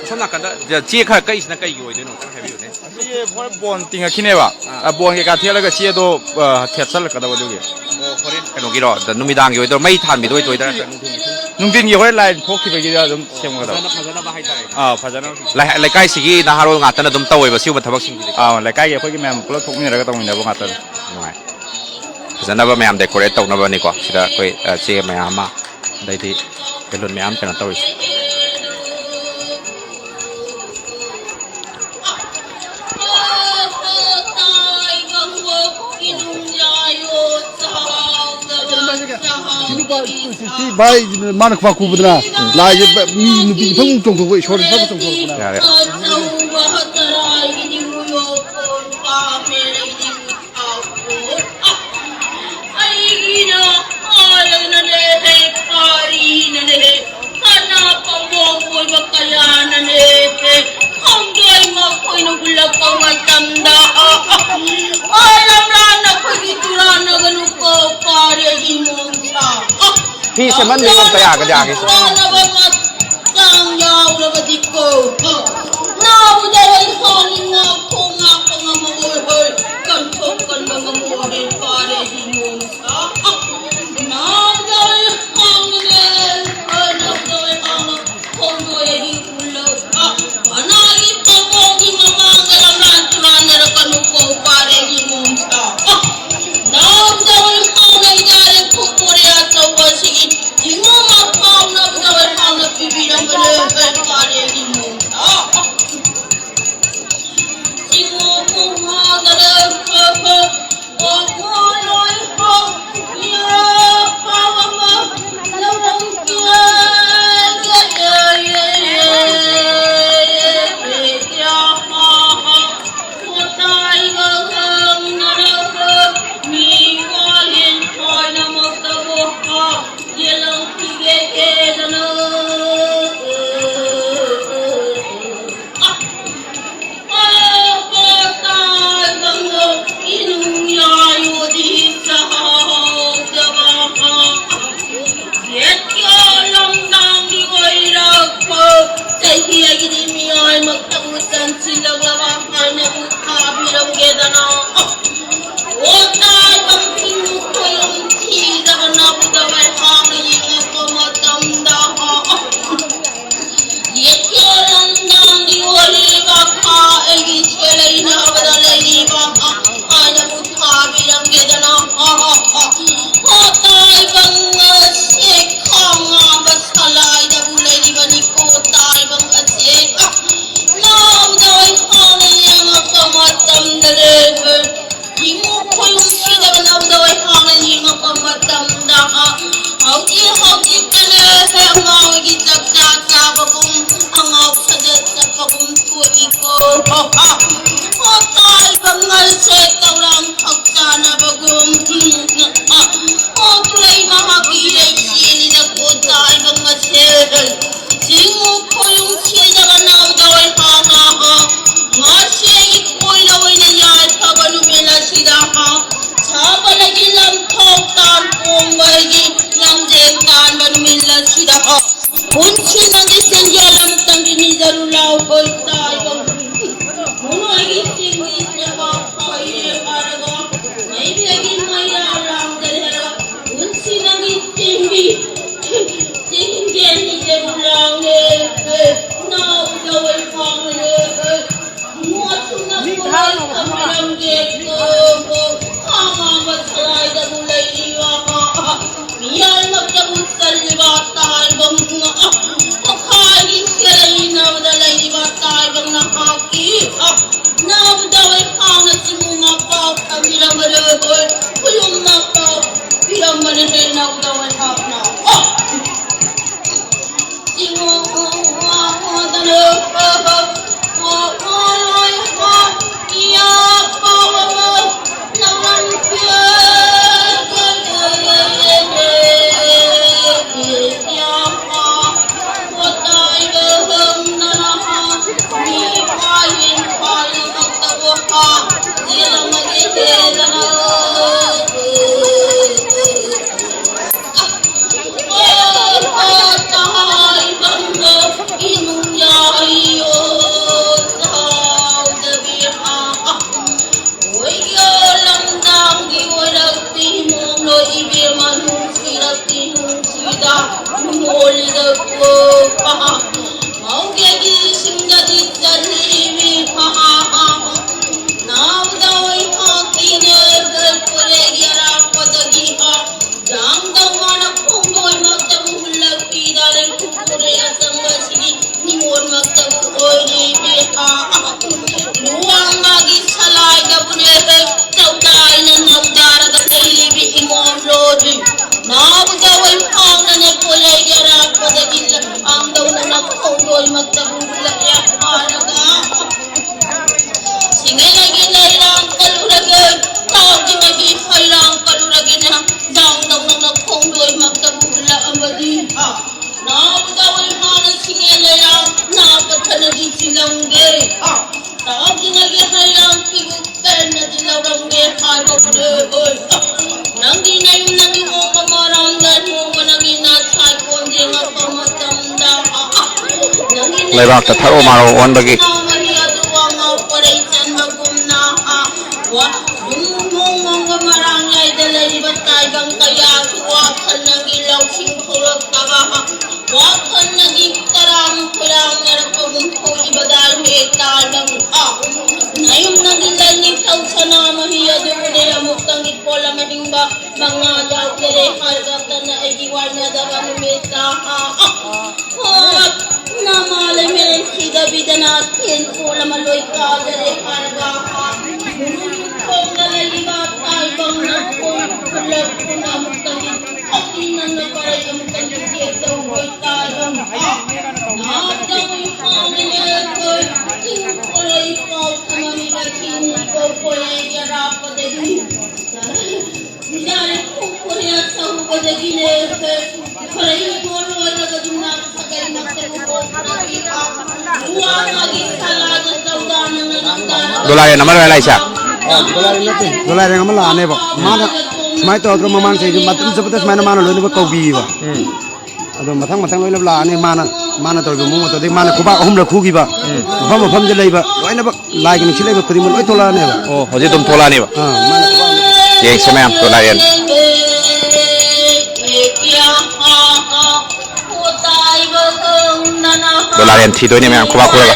ꯑꯁꯣꯝ ꯅꯥꯀꯟꯗ ꯆꯦ ꯈꯔ ꯀꯛꯏꯁꯤꯅ ꯀꯩꯒꯤ ꯑꯣꯏꯗꯣꯏꯅꯣ? ꯑꯝꯇꯪ ꯍꯥꯏꯕꯤꯌꯨꯅꯦ꯫ ꯑꯁꯤꯒꯤ ꯍꯣꯔꯦꯟ ꯕꯣꯟ ꯇꯤꯡꯉꯛꯈꯤꯅꯦꯕ꯫ ꯑꯥ꯫ ꯑ, ꯕꯣꯟ ꯀꯩꯀꯥ ꯊꯦꯠꯂꯒ ꯆꯦꯗꯣ, ꯑ, ꯊꯦꯠꯆꯜꯂꯛꯀꯗꯕ ꯑꯗꯨꯒꯤ꯫ ꯑꯣ, ꯍꯣꯔꯦꯟ ꯀꯩꯅꯣꯒꯤꯔꯣ? ꯅꯨꯃꯤꯗꯥꯡꯒꯤ ꯑꯣꯏꯗꯣꯏꯔꯣ? ꯃꯩ ꯊꯥꯟꯕꯤꯗꯣ ꯑꯣꯏꯗꯣꯏꯔꯥ? ꯅꯨꯡꯊꯤꯜꯒꯤ? ꯅꯨꯡꯊꯤꯟꯒꯤ ꯍꯣꯔꯦꯟ ꯂꯥꯏꯟ ꯊꯣꯛꯈꯤꯕꯒꯤꯗ ꯑꯗꯨꯝ ꯁꯦꯝꯒꯗꯕ꯫ ꯐꯖꯅ, ꯐꯖꯅꯕ ꯍꯥꯏꯇꯥꯔꯦ꯫ ꯑꯥ, ꯐꯖꯅ꯫ ꯂꯩ-, ꯂꯩꯀꯥꯏꯁꯤꯒꯤ ꯅꯍꯥꯔꯣꯜ ꯉꯥꯛꯇꯅ ꯑꯗꯨꯝ ꯇꯧꯋꯦꯕ ꯁꯤꯒꯨꯝꯕ ꯊꯕꯛꯁꯤꯡꯁꯤꯗꯤ꯫ ꯑꯥ, ꯂꯩꯀꯥꯏꯒꯤ ꯑꯩꯈꯣꯏꯒꯤ ꯃꯌꯥꯝ ꯄꯨꯂꯞ ꯊꯣꯛꯃꯤꯟꯅꯔꯒ ꯇꯧꯃꯤꯟꯅꯕ ꯉꯥꯛꯇꯅꯤ꯫ ꯅꯨꯡꯉꯥꯏ꯫ ꯐꯖꯅꯕ ꯃꯌꯥꯝ decorate ꯇꯧꯅꯕꯅꯤꯀꯣ꯫ ꯁꯤꯗ ꯑꯩꯈꯣꯏ, ꯑ, ꯆꯦ ꯃꯌꯥꯝ ꯑꯃ, ꯑꯗꯩꯗꯤ balloon ꯃꯌꯥꯝ ꯀꯩꯅꯣ ꯇꯧꯔꯤꯁꯦ꯫ ꯁꯤ ꯅꯨꯄꯥ, ꯁꯤ, ꯁꯤ ꯚꯥꯏ, ꯃꯥꯅ ꯈꯨꯄꯥꯛ ꯈꯨꯕꯗꯨꯅ ꯂꯥꯏꯁꯦ ꯃꯤ ꯅꯨꯄꯤ ꯏꯐꯪ ꯆꯣꯡꯊꯣꯛꯄ, ꯏꯁꯣꯔ ꯏꯐꯪ ꯆꯣꯡꯊꯣꯛꯄꯅ꯫ ꯌꯥꯔꯦ꯫ ꯑꯩꯒꯤꯅ ꯍꯥꯏꯔꯒꯅꯅꯦ, ꯍꯦꯛ ꯐꯥꯔꯤꯅꯅꯦ, ꯀꯅꯥ ꯄꯥꯝꯕꯣꯝ ꯑꯣꯏꯕ ꯀꯌꯥꯅꯅꯦ, ꯈꯣꯡꯗꯣꯏ ꯃꯈꯣꯏꯅ ꯍꯨꯜꯂꯛꯄ ꯃꯇꯝꯗ, ꯑꯣꯏꯔꯝꯂꯥ ꯅꯈꯣꯏꯒꯤ ꯆꯨꯔꯥꯟꯅꯒꯅꯨꯀꯣ, ꯐꯥꯔꯦ ꯏꯃꯣꯝꯆꯥ꯫ ꯐꯤ ꯁꯦꯝꯍꯟꯕꯤꯌꯨ ꯑꯝꯇ ꯌꯥꯒꯗ꯭ꯔꯥ, ꯌꯥꯒꯦ꯫ ꯆꯥꯅꯕ ꯃꯇꯥꯡ ꯌꯥꯎꯔꯕꯗꯤꯀꯣ, ꯅꯥꯕꯗ ꯑꯩ ꯍꯥꯟꯅ ꯉꯥꯛꯊꯣꯛ ꯉꯥꯛꯄ ꯉꯝꯃꯛꯑꯣꯏ ꯍꯣꯏ, ꯀꯟꯊꯣꯛ ꯀꯟꯕ ꯉꯝꯃꯛꯑꯣꯏ ꯍꯣꯏ, ꯐꯥꯔꯦ ꯏꯃꯣꯝꯆꯥ꯫ ꯅꯥꯕꯗ ꯑꯩ ꯍꯥꯟꯅꯅꯦ, ꯍꯣꯏ, ꯅꯥꯕꯗ ꯑꯩ ꯍꯥꯟꯅ ꯈꯣꯡꯗꯣꯏ ꯑꯍꯤꯡ ꯎꯜꯂꯒ ꯀꯅꯥꯒꯤ ꯐꯝꯕꯣꯡꯒꯤ ꯃꯃꯥꯡꯗ ꯂꯝꯂꯥꯟ ꯇꯨꯔꯥꯟꯅꯔꯛꯀꯅꯨꯀꯣ, ꯐꯥꯔꯦ ꯏꯃꯣꯝꯆꯥ꯫ ꯅꯥꯕꯗ ꯑꯩ ꯍꯥꯟꯅ ꯏꯗꯥꯔꯦ ꯈꯨ ꯃꯣꯔꯦ ꯑꯆꯧꯕ ꯑꯁꯤꯒꯤ ꯏꯃꯣꯝ ꯑꯐꯥꯎꯅꯕꯗ ꯑꯩ ꯍꯥꯟꯅ ꯄꯤꯕꯤꯔꯝꯕꯅꯦ, ꯐꯥꯔꯦ ꯏꯃꯣꯝꯆꯥ꯫ ꯆꯍꯤ ꯑꯩꯒꯤꯗꯤ ꯃꯤꯑꯣꯏꯃꯛꯇꯕꯨ ꯆꯪꯁꯤꯜꯂꯛꯂꯕ ꯍꯥꯏꯅꯕꯨ ꯊꯥꯕꯤꯔꯝꯒꯦꯗꯅ꯫ ꯑꯣ ꯇꯥꯏꯕꯪ ꯆꯤꯡ ꯈꯣꯏꯔꯨꯝ ꯊꯤꯗꯕ ꯅꯕꯨꯗ ꯋꯥꯏꯍꯥꯡꯅ ꯌꯦꯡꯉꯛꯄ ꯃꯇꯝꯗ, ꯌꯦꯠꯀꯦ ꯂꯝꯗꯥꯡꯒꯤ ꯑꯣꯏꯔꯤꯕ ꯈꯥ ꯑꯩꯒꯤ ꯁꯦꯂꯩꯅꯕꯗ ꯂꯩꯔꯤꯕ ꯍꯥꯏꯅꯕꯨ ꯊꯥꯕꯤꯔꯝꯒꯦꯗꯅ꯫ ꯍꯣ ꯇꯥꯏꯕꯪ ꯑꯁꯦ ꯈꯥ ꯉꯥꯡꯕ ꯁꯂꯥꯏꯗꯕꯨ ꯂꯩꯔꯤꯕꯅꯤꯀꯣ ꯇꯥꯏꯕꯪ ꯑꯁꯦ꯫ ꯅꯥꯎꯗ ꯑꯩꯈꯣꯏꯅ ꯌꯦꯡꯉꯛꯄ ꯃꯇꯝꯗꯅꯦ, ꯏꯃꯨ ꯈꯣꯏꯔꯨꯝ ꯁꯤꯗꯕ ꯅꯥꯎꯗ ꯑꯩꯈꯣꯏꯅ ꯌꯦꯡꯉꯛꯄ ꯃꯇꯝꯗ, ꯍꯧꯖꯤꯛ ꯍꯧꯖꯤꯛꯇꯅꯦ ꯑꯉꯥꯎꯒꯤ ꯆꯥꯛꯆꯥ ꯆꯥꯕꯒꯨꯝ, ꯑꯉꯥꯎ ꯁꯥꯖꯠ ꯆꯠꯄꯒꯨꯝ ꯊꯣꯛꯏꯀꯣ꯫ ꯍꯣ ꯇꯥꯏꯕꯪ ꯑꯁꯦ ꯇꯧꯔꯥꯡ ꯐꯛ ꯆꯥꯅꯕꯒꯨꯝ꯫ ꯍꯣ ꯈꯨꯂꯩ ꯃꯍꯥꯛꯀꯤ ꯂꯩ ꯆꯦꯜꯂꯤꯗꯀꯣ ꯇꯥꯏꯕꯪ ꯑꯁꯦ꯫ ꯆꯤꯡꯉꯨ ꯈꯣꯏꯔꯨꯝ ꯁꯤꯗꯕ ꯅꯥꯎꯗ ꯑꯣꯏ ꯍꯥ ꯍꯥ ꯍꯥ꯫ ꯉꯁꯤ ꯑꯩꯒꯤ ꯈꯣꯏꯅ ꯑꯣꯏꯅ ꯌꯥꯏꯐꯕ ꯅꯨꯃꯤꯠ ꯑꯁꯤꯗ ꯍꯥ꯫ ꯁꯥꯕꯗꯒꯤ ꯂꯝꯊꯣꯛ ꯇꯥꯟ ꯄꯣꯡꯕꯒꯤ ꯂꯝꯖꯦꯟ ꯇꯥꯟꯕ ꯅꯨꯃꯤꯠ ꯑꯁꯤꯗ ꯍꯥ꯫ ꯄꯨꯟꯁꯤ ꯅꯪꯒꯤ ꯁꯦꯟꯖꯦꯜ ꯀꯜꯂꯤꯕ ꯇꯥꯏꯕꯪ, ꯃꯈꯥꯒꯤ ꯁꯦꯂꯩꯅꯕꯗ ꯂꯩꯔꯤꯕ ꯇꯥꯏꯕꯪ ꯅꯍꯥꯛꯀꯤ, ꯑ, ꯅꯥꯕꯗ ꯑꯣꯏꯈꯥꯡꯅ ꯆꯤꯡꯉꯨ ꯃꯄꯥꯎ ꯊꯝꯕꯤꯔꯝꯕꯗ ꯍꯣꯏ ꯈꯨꯌꯨꯝꯅ ꯄꯥꯎ ꯄꯤꯔꯝꯕꯅ ꯍꯦꯟꯅ ꯅꯥꯕꯗ ꯑꯣꯏꯈꯥꯡꯅ, ꯑ, ꯆꯤꯡꯉꯨ ꯃꯗꯅ, ꯑ, ꯑ, ꯑ, ꯑ, ꯏꯌꯥ ꯄꯥꯎ ꯑꯃ ꯑꯣꯏꯌꯣ ꯂꯝꯗꯥꯡꯒꯤ ꯑꯣꯏꯔꯛꯇꯤ ꯃꯣꯝꯂꯣ ꯏꯕꯦꯝꯃ ꯅꯨꯡꯁꯤꯔꯛꯇꯤ ꯅꯨꯡꯁꯤꯗ ꯃꯣꯜꯂꯤꯗꯀꯣ꯫ ꯃꯧꯒꯦꯒꯤ ꯁꯤꯡꯗꯗꯤ ꯆꯠꯂꯤꯃꯤ ꯅꯥꯎꯗ ꯑꯣꯏꯍꯥꯛꯀꯤꯅꯦ ꯀꯨꯔꯦꯒꯤ ꯑꯔꯥꯞꯄꯗꯒꯤ ꯍꯥ ꯌꯥꯝꯗꯧ ꯃꯥꯅ ꯈꯣꯡꯗꯣꯏꯃꯛꯇꯕꯨ ꯍꯨꯜꯂꯛꯄꯤꯗ ꯂꯩꯈꯨ ꯀꯨꯔꯦ ꯑꯆꯝꯕꯁꯤꯒꯤ ꯅꯤꯉꯣꯜꯃꯛꯇꯕꯨ ꯑꯣꯏꯔꯤꯕꯤ ꯍꯥ ꯂꯨꯋꯥꯡ ꯃꯥꯒꯤ ꯁꯂꯥꯏꯗꯕꯨꯅꯦ ꯇꯧꯗꯥꯏꯅ ꯅꯧꯗꯥꯔꯒ ꯂꯩꯔꯤꯕꯤ ꯏꯃꯣꯝꯂꯣꯗꯤ ꯅꯥꯎꯗ ꯑꯣꯏꯍꯥꯛꯅꯅꯦ ꯀꯨꯔꯦꯒꯤ ꯑꯔꯥꯞꯄꯗꯒꯤ ꯂꯥꯡꯗꯧꯅ ꯈꯣꯡꯗꯣꯏꯃꯛꯇꯕꯨ ꯍꯨꯜꯂꯛꯑꯦ ꯍꯥꯏꯔꯒ ꯁꯤꯡꯉꯦꯂꯒꯤ ꯂꯩꯔꯥꯡ ꯀꯜꯂꯨꯔꯒꯦ, ꯇꯥꯎꯗ꯭ꯔꯤꯉꯩꯒꯤ ꯐꯩꯔꯥꯡ ꯀꯜꯂꯨꯔꯒꯦꯅ ꯗꯥꯎꯗꯧꯅ ꯈꯣꯡꯗꯣꯏꯃꯛꯇꯕꯨ ꯍꯨꯜꯂꯛꯑꯕꯗꯤ ꯅꯥꯎꯗ ꯑꯣꯏꯍꯥꯛꯅ ꯁꯤꯡꯉꯦ ꯂꯩꯔꯥꯡ ꯅꯥ ꯄꯠꯊꯅꯗꯤ ꯆꯤꯜꯂꯝꯒꯦ꯫ ꯇꯥꯎꯗ꯭ꯔꯤꯉꯩꯒꯤ ꯐꯩꯔꯥꯡ ꯐꯤꯕꯨ ꯄꯦꯟꯅꯗꯤ ꯂꯧꯔꯝꯒꯦ ꯍꯥꯏꯕꯕꯨꯅꯦ ꯍꯣꯏ꯫ ꯅꯪꯒꯤ ꯅꯌꯨꯝ ꯅꯪꯒꯤ ꯃꯑꯣꯡ ꯃꯔꯥꯡꯗ ꯅꯣꯡꯃ ꯅꯪꯒꯤ ꯅꯁꯥꯏ ꯀꯣꯟ ꯌꯦꯡꯉꯛꯄ ꯃꯇꯝꯗ ꯅꯪꯒꯤ ꯂꯩꯕꯥꯛꯇ ꯊꯔꯣ ꯃꯥꯔꯣ ꯑꯣꯟꯕꯒꯤ ꯅꯥꯎꯃꯅꯤ ꯑꯗꯨ ꯋꯥ ꯉꯥꯎ ꯄꯔꯩ ꯆꯟꯕꯒꯨꯝꯅ ꯋꯥ ꯌꯨꯝ ꯃꯣꯡ ꯃꯣꯡꯕ ꯃꯔꯥꯡ ꯌꯥꯏꯗ ꯂꯩꯔꯤꯕ ꯇꯥꯏꯕꯪ ꯀꯌꯥꯁꯨ ꯋꯥꯈꯜ ꯅꯪꯒꯤ ꯂꯧꯁꯤꯡ ꯊꯣꯛꯂꯛꯇꯕ ꯋꯥꯈꯜꯅꯗꯤ ꯇꯔꯥꯝ ꯈꯣꯏꯔꯥꯡꯅꯔꯛꯄꯒꯨꯝ ꯊꯣꯛꯏꯕꯗꯥꯏ ꯍꯦꯛ ꯇꯥꯗꯕ꯫ ꯅꯌꯨꯝꯅꯗꯤ ꯂꯩꯅꯤꯡꯊꯧ ꯁꯅꯥꯃꯍꯤ ꯑꯗꯨꯕꯨꯅꯦ ꯑꯃꯨꯛꯇꯪꯒꯤ ꯄꯣꯠ ꯑꯃ ꯍꯤꯡꯕ ꯃꯉꯥ ꯌꯥꯎꯗꯦ ꯍꯥꯏꯔꯒ ꯇꯟꯅ ꯑꯩꯒꯤ ꯋꯥꯏꯅꯗꯕ ꯅꯨꯃꯤꯠꯇ, ꯑ, ꯑ, ꯍꯣꯏ, ꯅꯃꯥ ꯂꯩꯃꯔꯦꯟ ꯊꯤꯗꯕꯤꯗꯅ ꯊꯦꯟ ꯄꯣꯠ ꯑꯃ ꯂꯣꯏ ꯀꯥꯗꯔꯦ ꯍꯥꯏꯔꯒ, ꯑ, ꯈꯣꯡꯗ ꯂꯩꯔꯤꯕ ꯇꯥꯏꯕꯪꯅ ꯈꯣꯡ ꯈꯨꯠꯂꯛꯇꯨꯅ ꯑꯃꯨꯛꯇꯪꯗꯤ ꯈꯣꯛꯅꯤꯡꯅ ꯄꯔꯩ ꯑꯃꯨꯛꯇꯪꯗꯤ ꯆꯦꯛ ꯇꯧꯕ ꯇꯥꯏꯕꯪ, ꯑ, ꯅꯍꯥꯛꯇ ꯍꯨꯏ ꯐꯥꯎꯅꯅ ꯑꯩꯈꯣꯏ ꯆꯤꯡ ꯈꯣꯜꯂꯣꯏ ꯄꯥꯎ ꯇꯝꯃꯝꯃꯤꯕ ꯆꯤꯡ ꯀꯣꯛ ꯀꯣꯜꯂꯦ ꯌꯥꯔꯥꯄꯗꯒꯤ꯫ ꯗꯣꯂꯥꯔꯦꯟ ꯑꯃ ꯂꯣꯏ ꯂꯥꯛꯏꯁꯦ? ꯗꯣꯂꯥꯏꯔꯦꯡ ꯑꯃ ꯂꯥꯛꯑꯅꯦꯕ꯫ ꯃꯥꯅ ꯁꯨꯃꯥꯏꯅ ꯇꯧꯔꯗ꯭ꯔꯣ? ꯃꯃꯥꯡ ꯆꯍꯤꯁꯨ ꯃꯇꯝ ꯆꯨꯞꯄꯗ ꯁꯨꯃꯥꯏꯅ ꯃꯥꯅ ꯂꯣꯏꯅꯃꯛ ꯀꯧꯕꯤꯌꯦꯕ꯫ ꯑꯗꯣ ꯃꯊꯪ ꯃꯊꯪ ꯂꯣꯏꯅ ꯂꯥꯛꯑꯅꯤ꯫ ꯃꯥꯅ ꯃꯥꯅ ꯇꯧꯔꯤꯕ ꯃꯑꯣꯡ ꯃꯇꯧꯗꯒꯤ ꯃꯥꯅ ꯈꯨꯕꯥꯛ ꯑꯍꯨꯝꯂꯛ ꯈꯨꯈꯤꯕ ꯃꯐꯝ ꯃꯐꯝꯗ ꯂꯩꯕ ꯂꯣꯏꯅꯃꯛ ꯂꯥꯏꯒꯤ ꯅꯨꯡꯁꯤꯠ ꯂꯩꯕ ꯈꯨꯗꯤꯡꯃꯛ ꯂꯣꯏ ꯊꯣꯛꯂꯛꯑꯅꯦꯕ꯫ ꯑꯣ, ꯍꯧꯖꯤꯛ ꯑꯗꯨꯝ ꯊꯣꯛꯂꯛꯑꯅꯦꯕ꯫ ꯑꯥ, ꯃꯥꯅ ꯈꯨꯕꯥꯛ ꯑꯃ ꯌꯦꯡꯁꯦ ꯃꯌꯥꯝ, ꯗꯣꯂꯥꯔꯦꯟ꯫ ꯗꯣꯂꯥꯔꯦꯟ ꯊꯤꯗꯣꯏꯅꯦ ꯃꯌꯥꯝ, ꯈꯨꯕꯥꯛ ꯈꯨꯔꯒ꯫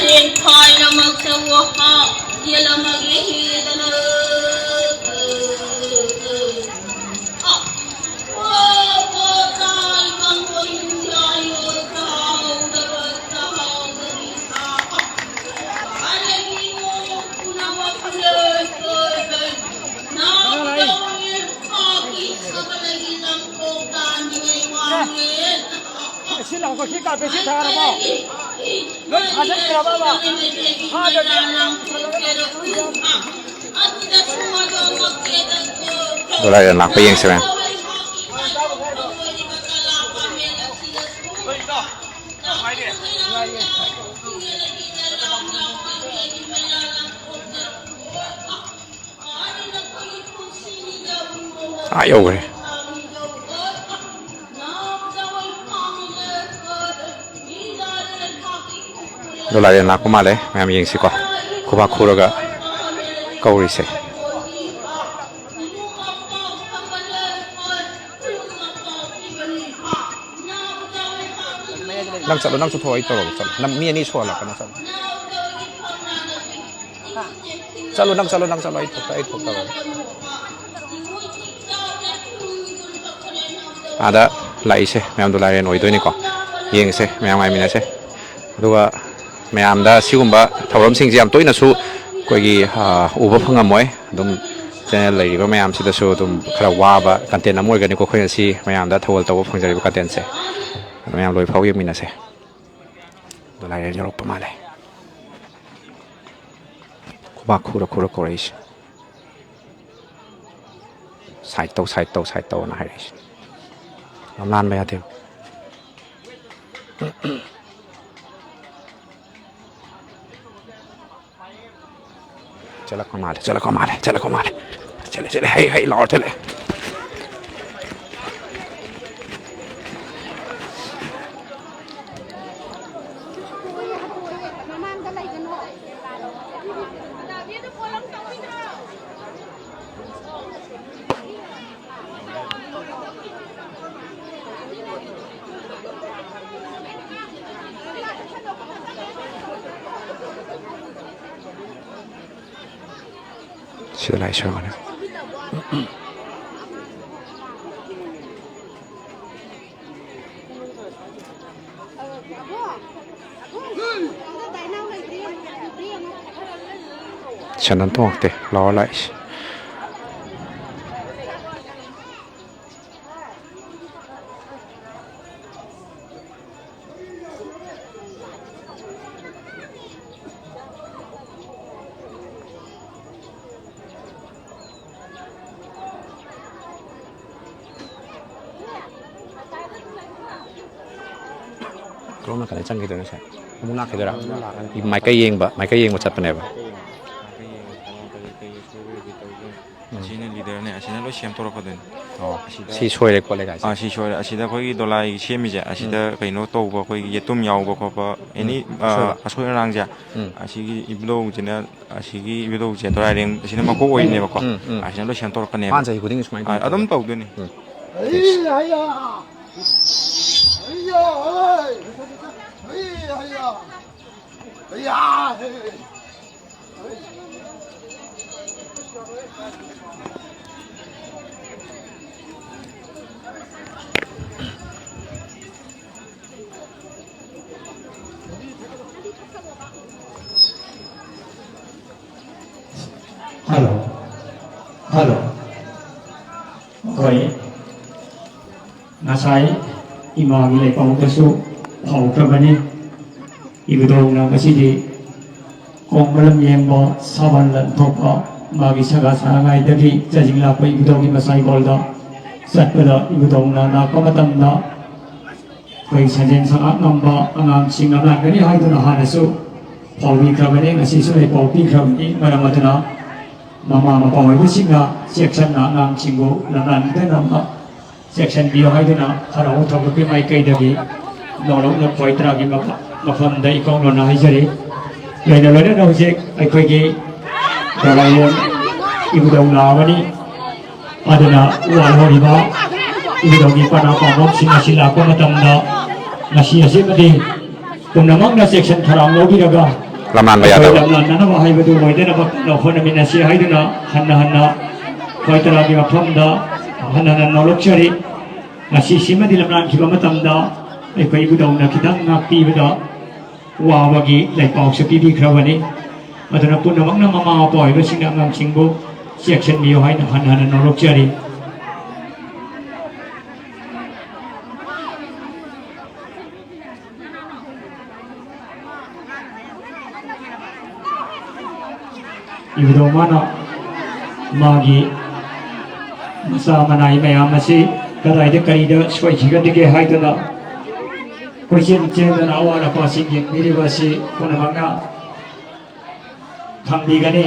ꯁꯤ ꯂꯥꯎꯕ ꯁꯤ ꯀꯥꯔꯄꯦꯠ ꯁꯤ ꯊꯥꯔꯕꯣ? ꯂꯣꯏ ꯊꯥꯖꯤꯟꯈ꯭ꯔꯕꯕ? ꯊꯥꯗ꯭ꯔꯗꯤ ꯗꯣꯂꯥꯔ ꯂꯥꯛꯄ ꯌꯦꯡꯁꯤꯔ? ꯑꯥ, ꯌꯧꯈ꯭ꯔꯦ꯫ ꯗꯣꯂꯥꯔ ꯌꯦꯟ ꯂꯥꯛꯄ ꯃꯥꯜꯂꯦ꯫ ꯃꯌꯥꯝ ꯌꯦꯡꯁꯤꯀꯣ꯫ ꯈꯨꯕꯥꯛ ꯈꯨꯔꯒ ꯀꯧꯔꯤꯁꯦ꯫ ꯅꯪ ꯆꯠꯂꯣ, ꯅꯪ ꯆꯠꯊꯣꯛꯑꯣ, ꯑꯩ ꯇꯧꯔꯒꯦ꯫ ꯆꯠꯂꯣ, ꯅꯪ ꯃꯤ ꯑꯅꯤ ꯁꯨꯍꯜꯂꯛꯀꯅꯣ꯫ ꯆꯠꯂꯣ꯫ ꯆꯠꯂꯣ, ꯅꯪ ꯆꯠꯂꯣ, ꯅꯪ ꯆꯠꯂꯣ꯫ ꯑꯩ ꯊꯣꯛ-, ꯑꯩ ꯊꯣꯛꯇꯧꯔꯒꯦ꯫ ꯑꯥꯗ ꯂꯥꯛꯏꯁꯦ ꯃꯌꯥꯝꯗꯣ ꯂꯥꯏꯔꯦꯟ ꯑꯣꯏꯗꯣꯏꯅꯤꯀꯣ꯫ ꯌꯦꯡꯁꯦ, ꯃꯌꯥꯝ ꯉꯥꯏꯃꯤꯟꯅꯁꯦ꯫ ꯑꯗꯨꯒ ꯃꯌꯥꯝꯗ ꯁꯤꯒꯨꯝꯕ ꯊꯧꯔꯝꯁꯤꯡꯁꯦ ꯌꯥꯝ ꯇꯣꯏꯅꯁꯨ ꯑꯩꯈꯣꯏꯒꯤ, ꯑ, ꯎꯕ ꯐꯪꯉꯝꯃꯣꯏ꯫ ꯑꯗꯨꯝ ꯆꯦꯅꯦꯜ ꯂꯩꯔꯤꯕ ꯃꯌꯥꯝꯁꯤꯗꯁꯨ ꯑꯗꯨꯝ ꯈꯔ ꯋꯥꯕ ꯀꯟꯇꯦꯟ ꯑꯃ ꯑꯣꯏꯒꯅꯤꯀꯣ ꯑꯩꯈꯣꯏ ꯉꯁꯤ ꯃꯌꯥꯝꯗ ꯊꯧꯒꯜ ꯇꯧꯕ ꯐꯪꯖꯔꯤꯕ ꯀꯟꯇꯦꯟꯁꯦ꯫ ꯑꯗꯨ ꯃꯌꯥꯝ ꯂꯣꯏ ꯐꯥꯎ ꯌꯦꯡꯃꯤꯟꯅꯁꯦ꯫ ꯑꯗꯣ ꯂꯥꯏꯔꯦꯟ ꯌꯧꯔꯛꯄ ꯃꯥꯜꯂꯦ꯫ ꯈꯨꯕꯥꯛ ꯈꯨꯔ ꯈꯨꯔ ꯀꯧꯔꯛꯏꯁꯦ꯫ "ꯁꯥꯏꯠ ꯇꯧ, ꯁꯥꯏꯠ ꯇꯧ, ꯁꯥꯏꯠ ꯇꯧꯅ" ꯍꯥꯏꯔꯛꯏꯁꯦ꯫ ꯌꯥꯝ ꯂꯥꯟꯕ ꯌꯥꯗꯦꯕ꯫ ꯆꯠꯂꯛꯄ ꯃꯥꯜꯂꯦ, ꯆꯠꯂꯛꯄ ꯃꯥꯜꯂꯦ, ꯆꯠꯂꯛꯄ ꯃꯥꯜꯂꯦ꯫ ꯆꯠꯂꯦ, ꯆꯠꯂꯦ, ꯍꯩ, ꯍꯩ ꯂꯥꯎꯔ ꯆꯠꯂꯦ꯫ ꯁꯤꯗ ꯂꯥꯛꯏ ꯁꯣꯏꯕꯅꯦ꯫ ꯁꯦꯟꯗꯟ ꯇꯣꯡꯉꯛꯇꯦ, ꯂꯥꯎꯔ ꯂꯥꯛꯏꯁꯦ꯫ ꯀꯔꯣꯝ ꯅꯥꯀꯟꯗ ꯆꯪꯈꯤꯗꯣꯏꯅꯣ ꯁꯦ? ꯑꯃꯨꯛ ꯂꯥꯛꯈꯤꯗꯣꯏꯔꯥ? ꯑꯃꯨꯛ ꯂꯥꯛꯀꯅꯤ꯫ ꯃꯥꯏꯀꯩ ꯌꯦꯡꯕ, ꯃꯥꯏꯀꯩ ꯌꯦꯡꯕ ꯆꯠꯄꯅꯦꯕ꯫ ꯃꯥꯏꯀꯩ ꯌꯦꯡꯕ ꯆꯠꯄꯅꯦꯕ꯫ ꯀꯔꯤ ꯀꯔꯤ ꯁꯣꯏꯕ ꯀꯔꯤ ꯇꯧꯒꯦ? ꯎꯝ꯫ ꯑꯁꯤꯅ ꯂꯤꯗꯔꯅꯦ, ꯑꯁꯤꯅ ꯂꯣꯏ ꯁꯦꯝꯗꯣꯔꯛꯀꯗꯣꯏꯅꯤ꯫ ꯑꯣ, ꯑꯁꯤꯗ ꯁꯤ ꯁꯣꯏꯔꯦ ꯈꯣꯠꯂꯦ ꯀꯥꯏꯁꯦ꯫ ꯑꯥ, ꯁꯤ ꯁꯣꯏꯔꯦ꯫ ꯑꯁꯤꯗ ꯑꯩꯈꯣꯏꯒꯤ ꯗꯣꯂꯥꯏ ꯁꯦꯝꯃꯤꯁꯦ, ꯑꯁꯤꯗ ꯎꯝ꯫ ꯀꯩꯅꯣ ꯇꯧꯕ, ꯑꯩꯈꯣꯏꯒꯤ ꯌꯦꯇꯨꯝ ꯌꯥꯎꯕ ꯈꯣꯠꯄ, ꯎꯝ꯫ ꯑꯦꯅꯤ, ꯑꯥ, ꯑꯁꯣꯏꯕ꯫ ꯑꯁꯣꯏ ꯑꯔꯥꯡꯁꯦ, ꯎꯝ꯫ ꯑꯁꯤꯒꯤ ꯏꯕꯨꯙꯧꯁꯤꯅ, ꯑꯁꯤꯒꯤ ꯏꯕꯨꯙꯧꯁꯦ ꯗꯣꯂꯥꯏꯔꯦꯡ ꯑꯁꯤꯅ ꯃꯀꯣꯛ ꯑꯣꯏꯅꯦꯕꯀꯣ꯫ ꯎꯝ, ꯎꯝ꯫ ꯑꯁꯤꯅ ꯂꯣꯏ ꯁꯦꯝꯗꯣꯔꯛꯀꯅꯦꯕ꯫ ꯃꯥꯅ ꯆꯍꯤ ꯈꯨꯗꯤꯡꯒꯤ ꯁꯨꯃꯥꯏꯅ ꯑꯥ, ꯑꯗꯨꯝ ꯇꯧꯗꯣꯏꯅꯦ꯫ ꯇꯧꯗꯣꯏꯅꯤ꯫ ꯎꯝ꯫ ꯍꯜꯂꯣ꯫ ꯍꯜꯂꯣ꯫ ꯑꯩꯈꯣꯏ ꯉꯁꯥꯏ ꯏꯃꯥꯒꯤ ꯂꯩꯄꯥꯎꯗꯁꯨ ꯐꯥꯎꯈ꯭ꯔꯕꯅꯤ꯫ ꯏꯕꯨꯙꯧꯅ ꯉꯁꯤꯗꯤ ꯀꯣꯡꯕ ꯂꯝ ꯌꯦꯡꯕ, ꯁꯥꯕꯟ ꯂꯟ ꯊꯣꯛꯄ, ꯃꯥꯒꯤ ꯁꯒꯥ ꯁꯥꯅꯉꯥꯏꯗꯒꯤ ꯆꯥꯖꯤꯡ ꯂꯥꯛꯄ ꯏꯕꯨꯙꯧꯒꯤ ꯃꯁꯥꯏꯕꯣꯜꯗ ꯆꯠꯄꯗ ꯏꯕꯨꯙꯧꯅ ꯂꯥꯛꯄ ꯃꯇꯝꯗ ꯑꯩꯈꯣꯏ ꯁꯟꯖꯦꯟ ꯁꯉꯥꯛ ꯉꯝꯕ ꯑꯉꯥꯡꯁꯤꯡ ꯂꯝꯂꯥꯟꯒꯅꯤ ꯍꯥꯏꯗꯨꯅ ꯍꯥꯟꯅꯁꯨ ꯐꯥꯎꯕꯤꯈ꯭ꯔꯕꯅꯤ, ꯉꯁꯤꯁꯨ ꯂꯩꯄꯥꯎ ꯄꯤꯈ꯭ꯔꯕꯅꯤ꯫ ꯃꯔꯝ ꯑꯗꯨꯅ ꯃꯃꯥ ꯃꯄꯥ ꯑꯣꯏꯕꯁꯤꯡꯅ ꯆꯦꯛꯁꯤꯟꯅ ꯑꯉꯥꯡꯁꯤꯡꯕꯨ ꯂꯝꯂꯥꯟꯗ ꯉꯝꯕ ꯆꯦꯛꯁꯤꯟꯕꯤꯌꯨ ꯍꯥꯏꯗꯨꯅ ꯍꯔꯥꯎ ꯊꯧꯒꯠꯄꯒꯤ ꯃꯥꯏꯀꯩꯗꯒꯤ ꯅꯣꯂꯨꯛꯅ ꯈ꯭ꯋꯥꯏ ꯇꯔꯥꯒꯤ ꯃꯐ-, ꯃꯐꯝꯗ ꯏꯀꯧ ꯅꯣꯟꯅ ꯍꯥꯏꯖꯔꯤ꯫ ꯂꯣꯏꯅ ꯂꯣꯏꯅꯅ ꯍꯧꯖꯤꯛ ꯑꯩꯈꯣꯏꯒꯤ ꯗꯣꯂꯥꯏꯔꯣꯟ ꯏꯕꯨꯙꯧ ꯂꯥꯛꯑꯕꯅꯤ꯫ ꯑꯗꯨꯅ ꯋꯥ ꯂꯧꯔꯤꯕ ꯏꯕꯨꯙꯧꯒꯤ ꯄꯅꯥ ꯄꯥꯝꯕꯣꯝꯁꯤꯡ ꯑꯁꯤ ꯂꯥꯛꯄ ꯃꯇꯝꯗ ꯉꯁꯤ ꯑꯁꯤꯃꯗꯤ ꯄꯨꯝꯅꯃꯛꯅ ꯆꯦꯛꯁꯤꯟ ꯊꯧꯔꯥꯡ ꯂꯧꯕꯤꯔꯒ ꯂꯝꯂꯥꯟꯕ ꯑꯩꯈꯣꯏ ꯌꯥꯗꯕ꯫ ꯂꯝꯂꯥꯟꯅꯅꯕ ꯍꯥꯏꯕꯗꯨ ꯑꯣꯏꯗꯅꯕ ꯍꯣꯠꯅꯃꯤꯟꯅꯁꯤ ꯍꯥꯏꯗꯨꯅ ꯍꯟꯅ ꯍꯟꯅ ꯈ꯭ꯋꯥꯏ ꯇꯔꯥꯒꯤ ꯃꯐꯝꯗ ꯍꯟꯅ ꯍꯟꯅ ꯅꯣꯂꯨꯛꯆꯔꯤ꯫ ꯉꯁꯤꯁꯤꯃꯗꯤ ꯂꯝꯂꯥꯟꯈꯤꯕ ꯃꯇꯝꯗ ꯑꯩꯈꯣꯏ ꯏꯕꯨꯙꯧꯅ ꯈꯤꯇꯪ ꯉꯥꯛꯄꯤꯕꯗ ꯋꯥꯕꯒꯤ ꯂꯩꯄꯥꯎꯁꯨ ꯄꯤꯕꯤꯈ꯭ꯔꯕꯅꯤ꯫ ꯑꯗꯨꯅ ꯄꯨꯝꯅꯃꯛꯅ ꯃꯃꯥ ꯃꯄꯥ ꯑꯣꯏꯕꯁꯤꯡꯅ ꯑꯉꯥꯡꯁꯤꯡꯕꯨ ꯆꯦꯛꯁꯤꯟꯕꯤꯌꯨ ꯍꯥꯏꯅ ꯍꯟꯅ ꯍꯟꯅ ꯅꯣꯂꯨꯛꯆꯔꯤ꯫ ꯏꯕꯨꯙꯧ ꯃꯥꯅ ꯃꯥꯒꯤ ꯃꯆꯥ ꯃꯅꯥꯏ ꯃꯌꯥꯝ ꯑꯁꯤ ꯀꯗꯥꯏꯗ ꯀꯔꯤꯗ ꯁꯣꯏꯈꯤꯒꯗꯒꯦ ꯍꯥꯏꯗꯨꯅ ꯀꯣꯏꯆꯦꯟ ꯆꯦꯟꯗꯅ ꯑꯋꯥꯠ ꯑꯄꯥꯁꯤꯡ ꯌꯦꯡꯕꯤꯔꯤꯕ ꯑꯁꯤ ꯄꯨꯝꯅꯃꯛꯅ ꯈꯪꯕꯤꯒꯅꯤ꯫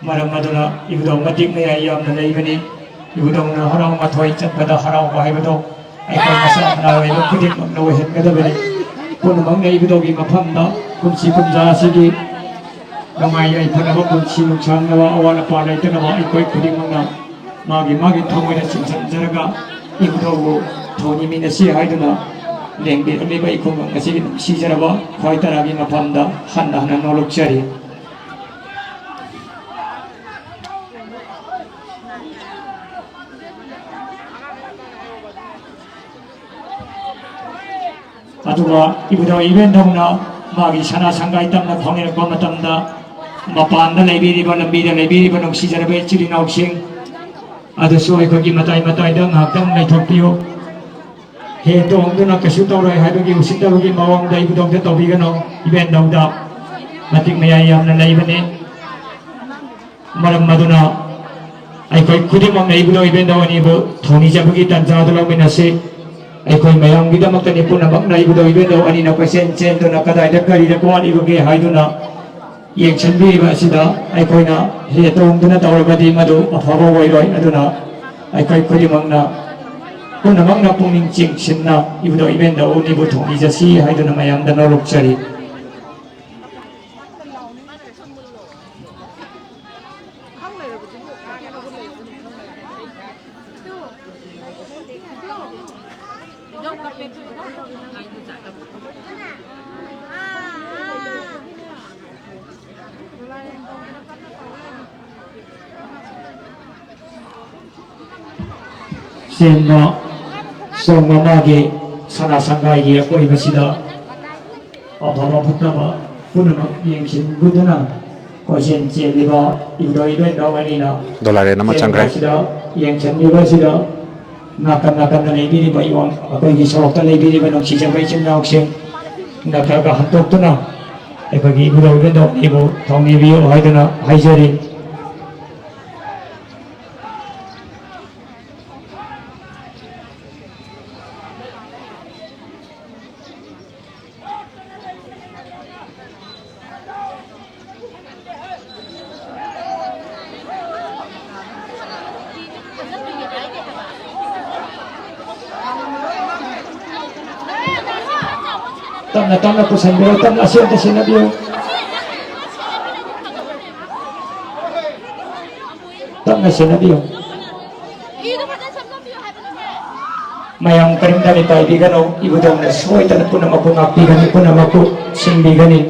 ꯃꯔꯝ ꯑꯗꯨꯅ ꯏꯕꯨꯙꯧ ꯃꯇꯤꯛ ꯃꯌꯥꯏ ꯌꯥꯝꯅ ꯂꯩꯕꯅꯤ꯫ ꯏꯕꯨꯙꯧꯅ ꯍꯔꯥꯎ ꯃꯊꯣꯏ ꯆꯠꯄꯗ ꯍꯔꯥꯎꯕ ꯍꯥꯏꯕꯗꯣ ꯑꯩꯈꯣꯏ ꯃꯆꯥ ꯃꯅꯥ ꯑꯣꯏꯕ ꯈꯨꯗꯤꯡꯃꯛꯅ ꯑꯣꯏꯍꯟꯒꯗꯕꯅꯤ꯫ ꯄꯨꯝꯅꯃꯛꯅ ꯏꯕꯨꯙꯧꯒꯤ ꯃꯐꯝꯗ ꯄꯨꯟꯁꯤ ꯀꯨꯝꯖꯥ ꯑꯁꯤꯒꯤ ꯅꯨꯡꯉꯥꯏ ꯌꯥꯏꯐꯅꯕ, ꯄꯨꯟꯁꯤ ꯅꯨꯡꯁꯥꯡꯅꯕ, ꯑꯋꯥꯠ ꯑꯄꯥ ꯂꯩꯇꯅꯕ ꯑꯩꯈꯣꯏ ꯈꯨꯗꯤꯡꯃꯛꯅ ꯃꯥꯒꯤ ꯃꯥꯒꯤ ꯊꯃꯣꯏꯗ ꯆꯤꯡꯁꯤꯟꯖꯔꯒ ꯏꯕꯨꯙꯧꯕꯨ ꯊꯧꯅꯤꯃꯤꯟꯅꯁꯤ ꯍꯥꯏꯗꯨꯅ ꯂꯦꯡꯕꯤꯔꯝꯂꯤꯕ ꯏꯈꯨꯡꯒꯪ ꯑꯁꯤꯒꯤ ꯅꯨꯡꯁꯤꯖꯔꯕ ꯈ꯭ꯋꯥꯏ ꯇꯔꯥꯒꯤ ꯃꯐꯝꯗ ꯍꯟꯅ ꯍꯟꯅ ꯅꯣꯂꯨꯛꯆꯔꯤ꯫ ꯑꯗꯨꯒ ꯏꯕꯨꯙꯧ ꯏꯕꯦꯟꯗꯧꯅ ꯃꯥꯒꯤ ꯁꯅꯥ ꯁꯪꯒꯥꯏ ꯇꯝꯅ ꯐꯥꯎꯅꯔꯛꯄ ꯃꯇꯝꯗ, ꯃꯄꯥꯟꯗ ꯂꯩꯕꯤꯔꯤꯕ, ꯂꯝꯕꯤꯗ ꯂꯩꯕꯤꯔꯤꯕ ꯅꯨꯡꯁꯤꯖꯔꯕ ꯏꯆꯤꯜ ꯏꯅꯥꯎꯁꯤꯡ ꯑꯗꯨꯁꯨ ꯑꯩꯈꯣꯏꯒꯤ ꯃꯇꯥꯏ ꯃꯇꯥꯏꯗ ꯉꯥꯏꯍꯥꯛꯇꯪ ꯂꯩꯊꯣꯛꯄꯤꯌꯨ꯫ ꯍꯦ ꯇꯣꯡꯗꯨꯅ ꯀꯩꯁꯨ ꯇꯧꯔꯣꯏ ꯍꯥꯏꯕꯒꯤ ꯎꯁꯤꯠꯇꯕꯒꯤ ꯃꯑꯣꯡꯗ ꯏꯕꯨꯙꯧꯗ ꯇꯧꯕꯤꯒꯅꯨ꯫ ꯏꯕꯦꯟꯗꯧꯗ ꯃꯇꯤꯛ ꯃꯌꯥꯏ ꯌꯥꯝꯅ ꯂꯩꯕꯅꯤ꯫ ꯃꯔꯝ ꯑꯗꯨꯅ ꯑꯩꯈꯣꯏ ꯈꯨꯗꯤꯡꯃꯛꯅ ꯏꯕꯨꯙꯧ ꯏꯕꯦꯟꯗꯧ ꯑꯅꯤꯕꯨ ꯊꯧꯅꯤꯖꯕꯒꯤ ꯇꯥꯟꯖꯥ ꯑꯗꯨ ꯂꯧꯃꯤꯟꯅꯁꯤ꯫ ꯑꯩꯈꯣꯏ ꯃꯌꯥꯝꯒꯤꯗꯃꯛꯇꯅꯤ ꯄꯨꯝꯅꯃꯛꯅ ꯏꯕꯨꯙꯧ ꯏꯕꯦꯟꯗꯧ ꯑꯅꯤꯅ ꯀꯣꯏꯆꯦꯟ ꯆꯦꯟꯗꯨꯅ ꯀꯗꯥꯏꯗ ꯀꯔꯤꯗ ꯋꯥꯠꯂꯤꯕꯒꯦ ꯍꯥꯏꯗꯨꯅ ꯌꯦꯡꯁꯤꯟꯕꯤꯔꯤꯕ ꯑꯁꯤꯗ ꯑꯩꯈꯣꯏꯅ ꯍꯦ ꯇꯣꯡꯗꯨꯅ ꯇꯧꯔꯕꯗꯤ ꯃꯗꯨ ꯑꯐꯕ ꯑꯣꯏꯔꯣꯏ꯫ ꯑꯗꯨꯅ ꯑꯩꯈꯣꯏ ꯈꯨꯗꯤꯡꯃꯛꯅ ꯄꯨꯝꯅꯃꯛꯅ ꯄꯨꯛꯅꯤꯡ ꯆꯤꯡꯁꯤꯟꯅ ꯏꯕꯨꯙꯧ ꯏꯕꯦꯟꯗꯧ ꯑꯅꯤꯕꯨ ꯊꯧꯅꯤꯖꯁꯤ ꯍꯥꯏꯗꯨꯅ ꯃꯌꯥꯝꯗ ꯅꯣꯂꯨꯛꯆꯔꯤ꯫ ꯆꯦꯟꯕ ꯆꯣꯡꯕ ꯃꯥꯒꯤ ꯁꯅꯥ ꯁꯪꯒꯥꯏꯒꯤ ꯑꯀꯣꯏꯕꯁꯤꯗ ꯑꯐꯕ ꯐꯠꯇꯕ ꯄꯨꯝꯅꯃꯛ ꯌꯦꯡꯁꯤꯟꯕꯤꯗꯨꯅ ꯀꯣꯏꯆꯦꯟ ꯆꯦꯜꯂꯤꯕ ꯏꯕꯨꯙꯧ ꯏꯕꯦꯟꯗꯧ ꯑꯅꯤꯅ ꯗꯣꯂꯥꯔꯦꯟ ꯑꯃ ꯆꯪꯈ꯭ꯔꯦ꯫ ꯆꯦꯟꯕꯁꯤꯗ, ꯌꯦꯡꯁꯤꯟꯕꯤꯕꯁꯤꯗ ꯅꯥꯀꯟ ꯅꯥꯀꯟꯗ ꯂꯩꯕꯤꯔꯤꯕ ꯏꯋꯥ-, ꯑꯩꯈꯣꯏꯒꯤ ꯁꯣꯔꯣꯛꯇ ꯂꯩꯕꯤꯔꯤꯕ ꯅꯨꯡꯁꯤꯖꯕ ꯏꯆꯤꯜ ꯏꯅꯥꯎꯁꯤꯡ ꯅꯠꯇ꯭ꯔꯒ ꯍꯟꯗꯣꯛꯇꯨꯅ ꯑꯩꯈꯣꯏꯒꯤ ꯏꯕꯨꯙꯧ ꯏꯕꯦꯟꯗꯧ ꯑꯅꯤꯕꯨ ꯊꯧꯅꯤꯕꯤꯌꯨ ꯍꯥꯏꯗꯨꯅ ꯍꯥꯏꯖꯔꯤ꯫ ꯇꯞꯅ ꯇꯞꯅ ꯄꯨꯁꯟꯕꯤꯌꯨ, ꯇꯞꯅ ꯑꯁꯤ ꯑꯝꯇ ꯁꯦꯟꯅꯕꯤꯌꯨ꯫ ꯇꯞꯅ ꯁꯦꯟꯅꯕꯤꯌꯨ꯫ ꯃꯌꯥꯝ ꯀꯔꯤꯝꯇ ꯃꯤꯄꯥꯏꯕꯤꯒꯅꯨ, ꯏꯕꯨꯙꯧꯅ ꯁꯣꯏꯗꯅ ꯄꯨꯝꯅꯃꯛꯄꯨ ꯉꯥꯛꯄꯤꯒꯅꯤ, ꯄꯨꯝꯅꯃꯛꯄꯨ ꯁꯤꯟꯕꯤꯒꯅꯤ꯫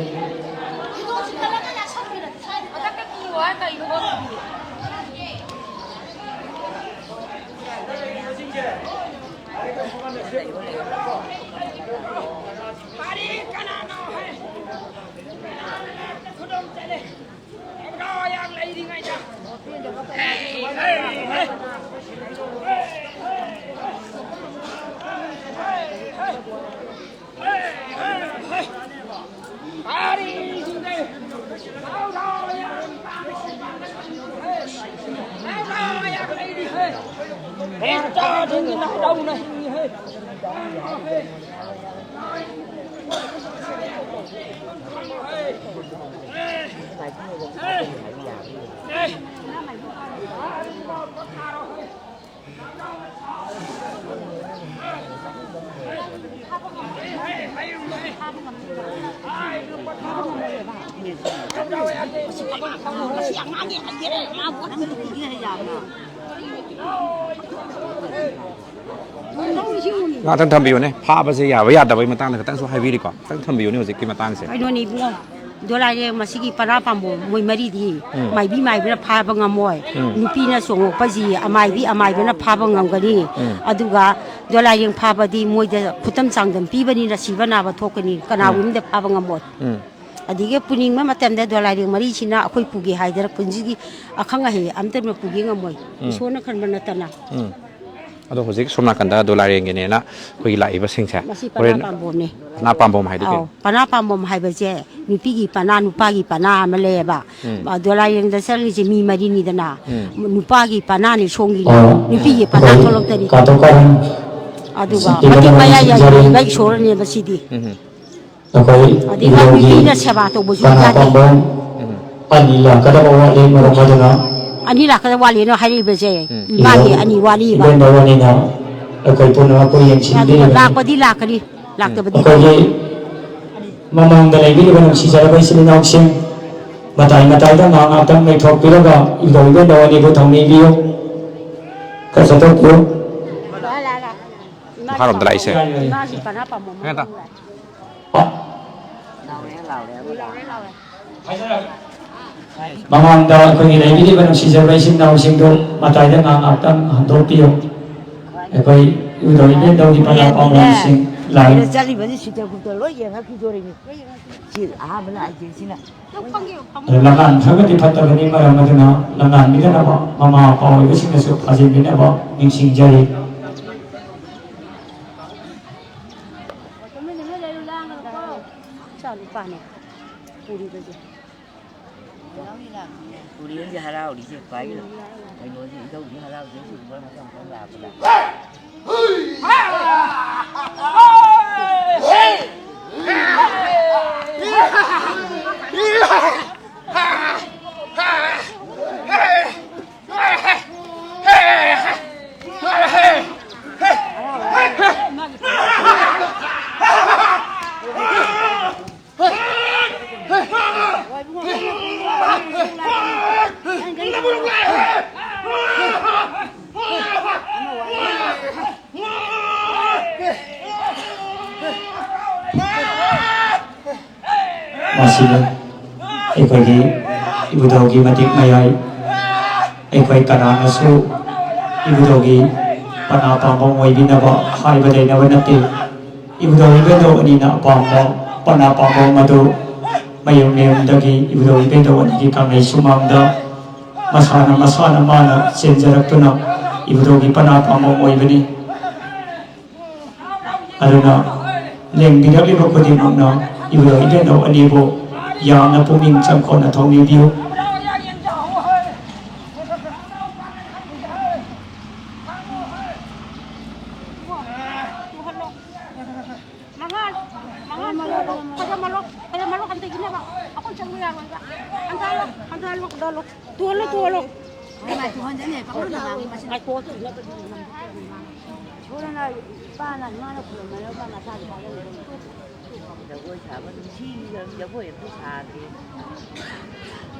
ꯉꯥꯛꯇꯪ ꯊꯝꯕꯤꯌꯨꯅꯦ, ꯐꯥꯕꯁꯦ ꯌꯥꯕ ꯌꯥꯗꯕꯒꯤ ꯃꯇꯥꯡꯗ ꯈꯤꯇꯪꯁꯨ ꯍꯥꯏꯕꯤꯔꯤꯀꯣ, ꯈꯤꯇꯪ ꯊꯝꯕꯤꯌꯨꯅꯦ ꯍꯧꯖꯤꯛꯀꯤ ꯃꯇꯥꯡꯁꯦ꯫ ꯀꯩꯅꯣꯅꯦ ꯏꯕꯨꯡꯉꯣ, ꯗꯣꯂꯥꯏꯔꯦꯡ ꯃꯁꯤꯒꯤ ꯄꯅꯥ ꯄꯥꯝꯕꯣꯝ ꯃꯣꯏ ꯃꯔꯤꯗꯤ ꯎꯝ꯫ ꯃꯥꯏꯕꯤ ꯃꯥꯏꯕꯅ ꯐꯥꯕ ꯉꯝꯃꯣꯏ꯫ ꯎꯝ꯫ ꯅꯨꯄꯤꯅ ꯆꯣꯡꯉꯛꯄꯁꯤ ꯑꯃꯥꯏꯕꯤ ꯑꯃꯥꯏꯕꯅ ꯐꯥꯕ ꯉꯝꯒꯅꯤ꯫ ꯎꯝ꯫ ꯑꯗꯨꯒ ꯗꯣꯂꯥꯏꯔꯦꯡ ꯐꯥꯕꯗꯤ ꯃꯣꯏꯗ ꯈꯨꯇꯝ ꯆꯥꯡꯗꯝ ꯄꯤꯕꯅꯤꯅ ꯁꯤꯕ ꯅꯥꯕ ꯊꯣꯛꯀꯅꯤ, ꯀꯅꯥꯒꯨꯝꯕꯗ ꯐꯥꯕ ꯉꯝꯃꯣꯏ꯫ ꯎꯝ꯫ ꯑꯗꯒꯤ ꯄꯨꯅꯤꯡꯕ ꯃꯇꯝꯗ ꯗꯣꯂꯥꯏꯔꯦꯡ ꯃꯔꯤꯁꯤꯅ ꯑꯩꯈꯣꯏ ꯄꯨꯒꯦ ꯍꯥꯏꯗꯅ ꯄꯨꯟꯁꯤꯒꯤ ꯑꯈꯪ ꯑꯍꯩ ꯑꯝꯇꯅ ꯄꯨꯒꯦ ꯉꯝꯃꯣꯏ꯫ ꯎꯝ꯫ ꯏꯁꯣꯔꯅ ꯈꯟꯕ ꯅꯠꯇꯅ꯫ ꯎꯝ꯫ ꯑꯗꯣ ꯍꯧꯖꯤꯛ ꯁꯣꯝ ꯅꯥꯀꯟꯗ ꯗꯣꯂꯥꯏꯔꯦꯡꯒꯤꯅꯦꯅ ꯑꯩꯈꯣꯏꯒꯤ ꯂꯥꯛꯏꯕꯁꯤꯡꯁꯦ ꯃꯁꯤ ꯄꯅꯥ ꯍꯣꯔꯦꯟ ꯄꯥꯝꯕꯣꯝꯅꯦ꯫ ꯄꯅꯥ ꯄꯥꯝꯕꯣꯝ ꯍꯥꯏꯗꯤ ꯑꯧ, ꯀꯩꯅꯣ? ꯄꯅꯥ ꯄꯥꯝꯕꯣꯝ ꯍꯥꯏꯕꯁꯦ ꯅꯨꯄꯤꯒꯤ ꯄꯅꯥ, ꯅꯨꯄꯥꯒꯤ ꯄꯅꯥ ꯑꯃ ꯂꯩꯌꯦꯕ꯫ ꯎꯝ꯫ ꯑ, ꯗꯣꯂꯥꯏꯔꯦꯡꯗ ꯆꯪꯉꯤꯁꯦ ꯃꯤ ꯃꯔꯤꯅꯤꯗꯅ꯫ ꯎꯝ꯫ ꯅꯨꯄꯥꯒꯤ ꯄꯅꯥꯅꯤ ꯁꯣꯝꯒꯤꯅ, ꯑꯣ, ꯅꯨꯄꯤꯒꯤ ꯄꯅꯥ ꯑꯩꯈꯣꯏ ꯊꯣꯛꯂꯛꯇꯅꯤ꯫ ꯀꯥꯇꯣꯛ ꯀꯥꯔꯟ ꯑꯗꯨꯒ ꯁꯤꯗ ꯃꯇꯤꯛ ꯃꯌꯥꯏ ꯅꯨꯡꯁꯤꯖꯔꯤ꯫ ꯌꯥꯏꯕꯤꯕ ꯏꯁꯣꯔꯅꯦꯕ ꯁꯤꯗꯤ꯫ ꯎꯝ꯫ ꯑꯩꯈꯣꯏ ꯑꯗꯩ ꯏꯕꯨꯡꯒꯤ ꯅꯨꯄꯤꯅ ꯁꯦꯕꯥ ꯇꯧꯕꯁꯨ ꯄꯅꯥ ꯌꯥꯗꯦ꯫ ꯄꯥꯝꯕꯣꯝ ꯎꯝ꯫ ꯑꯅꯤ ꯂꯥꯛꯀꯗꯕ ꯋꯥꯠꯂꯤ, ꯃꯔꯝ ꯑꯗꯨꯅ ꯑꯅꯤ ꯂꯥꯛꯀꯗꯕ ꯋꯥꯠꯂꯤꯅ ꯍꯥꯏꯔꯤꯕꯁꯦ, ꯎꯝ꯫ ꯏꯃꯥꯒꯤ ꯏꯕꯨꯡ ꯑꯅꯤ ꯋꯥꯠꯂꯤꯕ꯫ ꯏꯕꯦꯟꯗꯧ ꯑꯅꯤꯅ ꯑꯩꯈꯣꯏ ꯄꯨꯝꯅꯃꯛꯄꯨ ꯌꯦꯡꯁꯤꯟꯕꯤꯔꯤꯕꯅꯤ꯫ ꯂꯥꯛꯄꯗꯤ ꯂꯥꯛꯀꯅꯤ, ꯂꯥꯛꯇꯕꯗꯤ ꯑꯩꯈꯣꯏꯒꯤ ꯂꯥꯛꯀꯅꯤ꯫ ꯃꯃꯥꯡꯗ ꯂꯩꯕꯤꯔꯤꯕ ꯅꯨꯡꯁꯤꯖꯔꯕ ꯏꯆꯤꯜ ꯏꯅꯥꯎꯁꯤꯡ, ꯃꯇꯥꯏ ꯃꯇꯥꯏꯗ ꯉꯥꯏꯍꯥꯛ ꯉꯥꯏꯍꯥꯛꯇꯪ ꯂꯩꯊꯣꯛꯄꯤꯔꯒ ꯏꯕꯨꯡ ꯏꯕꯦꯟꯗꯧ ꯑꯅꯤꯕꯨ ꯊꯧꯅꯤꯕꯤꯌꯨ꯫ ꯈꯔ ꯆꯠꯊꯣꯛꯄꯤꯌꯨ꯫ ꯃꯈꯥꯔꯣꯝꯗ ꯂꯥꯛꯏꯁꯦ꯫ ꯏꯃꯥꯒꯤ ꯄꯅꯥ ꯄꯥꯝꯕꯣꯝ ꯀꯩꯅꯣ ꯇꯧ꯫ ꯃꯃꯥꯡꯗ ꯑꯩꯈꯣꯏꯒꯤ ꯂꯩꯕꯤꯔꯤꯕ ꯅꯨꯡꯁꯤꯖꯔꯕ ꯏꯆꯤꯟ ꯏꯅꯥꯎꯁꯤꯡꯗꯨ ꯃꯇꯥꯏꯗ ꯉꯥꯏꯍꯥꯛ ꯉꯥꯏꯍꯥꯛꯇꯪ ꯍꯟꯗꯣꯛꯄꯤꯌꯨ꯫ ꯑꯩꯈꯣꯏ ꯏꯕꯨꯙꯧ ꯏꯕꯦꯟꯗꯧꯒꯤ ꯄꯅꯥ ꯄꯥꯝꯕꯣꯝꯁꯤꯡ ꯂꯥꯛꯏ꯫ ꯁꯤꯗ ꯆꯠꯂꯤꯕꯁꯤ ꯁꯤꯗ ꯒ꯭ꯔꯨꯞꯇ ꯂꯣꯏ ꯌꯦꯡꯉꯛꯈꯤꯗꯣꯔꯤꯅꯤ꯫ ꯁꯤ ꯑꯍꯥꯟꯕ ꯂꯥꯛꯏꯁꯦ ꯁꯤꯅ꯫ ꯑꯗꯣ ꯂꯝꯉꯥꯟ ꯈꯔꯒꯗꯤ ꯐꯠꯇꯕꯅꯤ, ꯃꯔꯝ ꯑꯗꯨꯅ ꯂꯝꯉꯥꯟꯕꯤꯗꯅꯕ ꯃꯃꯥ ꯃꯄꯥ ꯑꯣꯏꯕꯁꯤꯡꯅꯁꯨ ꯊꯥꯖꯤꯟꯕꯤꯅꯕ ꯅꯤꯡꯁꯤꯡꯖꯔꯤ꯫ ꯏꯆꯥ ꯅꯨꯄꯥꯅꯦ ꯄꯨꯔꯤꯕꯁꯦ꯫ ꯇꯨꯔꯦꯟꯒꯤ ꯍꯔꯥꯎꯔꯤꯁꯦ ꯈ꯭ꯋꯥꯏꯒꯤ ꯀꯩꯅꯣꯁꯦ, ꯏꯙꯧꯒꯤ ꯍꯔꯥꯎꯖꯩꯁꯦ ꯎꯕ ꯃꯇꯝ ꯈꯔ ꯂꯥꯛꯄꯗ꯫ ꯃꯁꯤꯗ ꯑꯩꯈꯣꯏꯒꯤ ꯏꯕꯨꯙꯧꯒꯤ ꯃꯇꯤꯛ ꯃꯌꯥꯏ ꯑꯩꯈꯣꯏ ꯀꯅꯥꯅꯁꯨ ꯏꯕꯨꯙꯧꯒꯤ ꯄꯅꯥ ꯄꯥꯝꯕꯣꯝ ꯑꯣꯏꯕꯤꯅꯕ ꯍꯥꯏꯕ ꯂꯩꯅꯕ ꯅꯠꯇꯦ꯫ ꯏꯕꯨꯙꯧ ꯏꯕꯦꯟꯙꯧ ꯑꯅꯤꯅ ꯑꯄꯥꯝꯕ ꯄꯅꯥ ꯄꯥꯝꯕꯣꯝ ꯑꯗꯨ ꯃꯌꯨꯝ ꯃꯌꯨꯝꯗꯒꯤ ꯏꯕꯨꯙꯧ ꯏꯕꯦꯟꯙꯧ ꯑꯅꯤꯒꯤ ꯀꯪꯂꯩ ꯁꯨꯃꯥꯡꯗ ꯃꯁꯥꯅ ꯃꯁꯥꯅ ꯃꯥꯅ ꯆꯦꯟꯖꯔꯛꯇꯨꯅ ꯏꯕꯨꯙꯧꯒꯤ ꯄꯅꯥ ꯄꯥꯝꯕꯣꯝ ꯑꯣꯏꯕꯅꯤ꯫ ꯑꯗꯨꯅ ꯂꯦꯡꯕꯤꯔꯛꯂꯤꯕ ꯈꯨꯗꯤꯡꯃꯛꯅ ꯏꯕꯨꯙꯧ ꯏꯕꯦꯟꯙꯧ ꯑꯅꯤꯕꯨ ꯌꯥꯝꯅ ꯄꯨꯛꯅꯤꯡ ꯆꯪꯈꯣꯟꯅ ꯊꯧꯅꯤꯕꯤꯌꯨ꯫ ꯃꯉꯥ, ꯃꯉꯥ, ꯐꯖꯃꯜꯂꯣ, ꯐꯖꯃꯜꯂꯣ, ꯍꯟꯊꯈꯤꯅꯕ꯫ ꯑꯩꯈꯣꯏ ꯆꯪꯕ ꯌꯥꯔꯣꯏꯕ꯫ ꯍꯟꯊꯍꯜꯂꯣ, ꯍꯟꯊꯍꯜꯂꯣ, ꯍꯟꯊꯍꯜꯂꯣ꯫ ꯇꯨꯍꯜꯂꯣ, ꯇꯨꯍꯜꯂꯣ꯫ ꯉꯥꯏꯈꯣ, ꯍꯟꯊꯅꯤ, ꯄꯥꯈꯪ ꯂꯩꯕꯥꯛꯅꯤ ꯃꯁꯤ꯫ ꯉꯥꯏꯈꯣ꯫ ꯏꯁꯣꯔꯅ ꯏꯄꯥꯅ ꯏꯃꯥꯅ ꯈꯨꯔꯨꯝꯃꯒ ꯃꯁꯥꯒꯤ ꯖꯒꯣꯏ ꯁꯥꯕ ꯅꯨꯡꯁꯤꯕ ꯖꯒꯣꯏ ꯑꯝꯇ ꯁꯥꯗ꯭ꯔꯤ꯫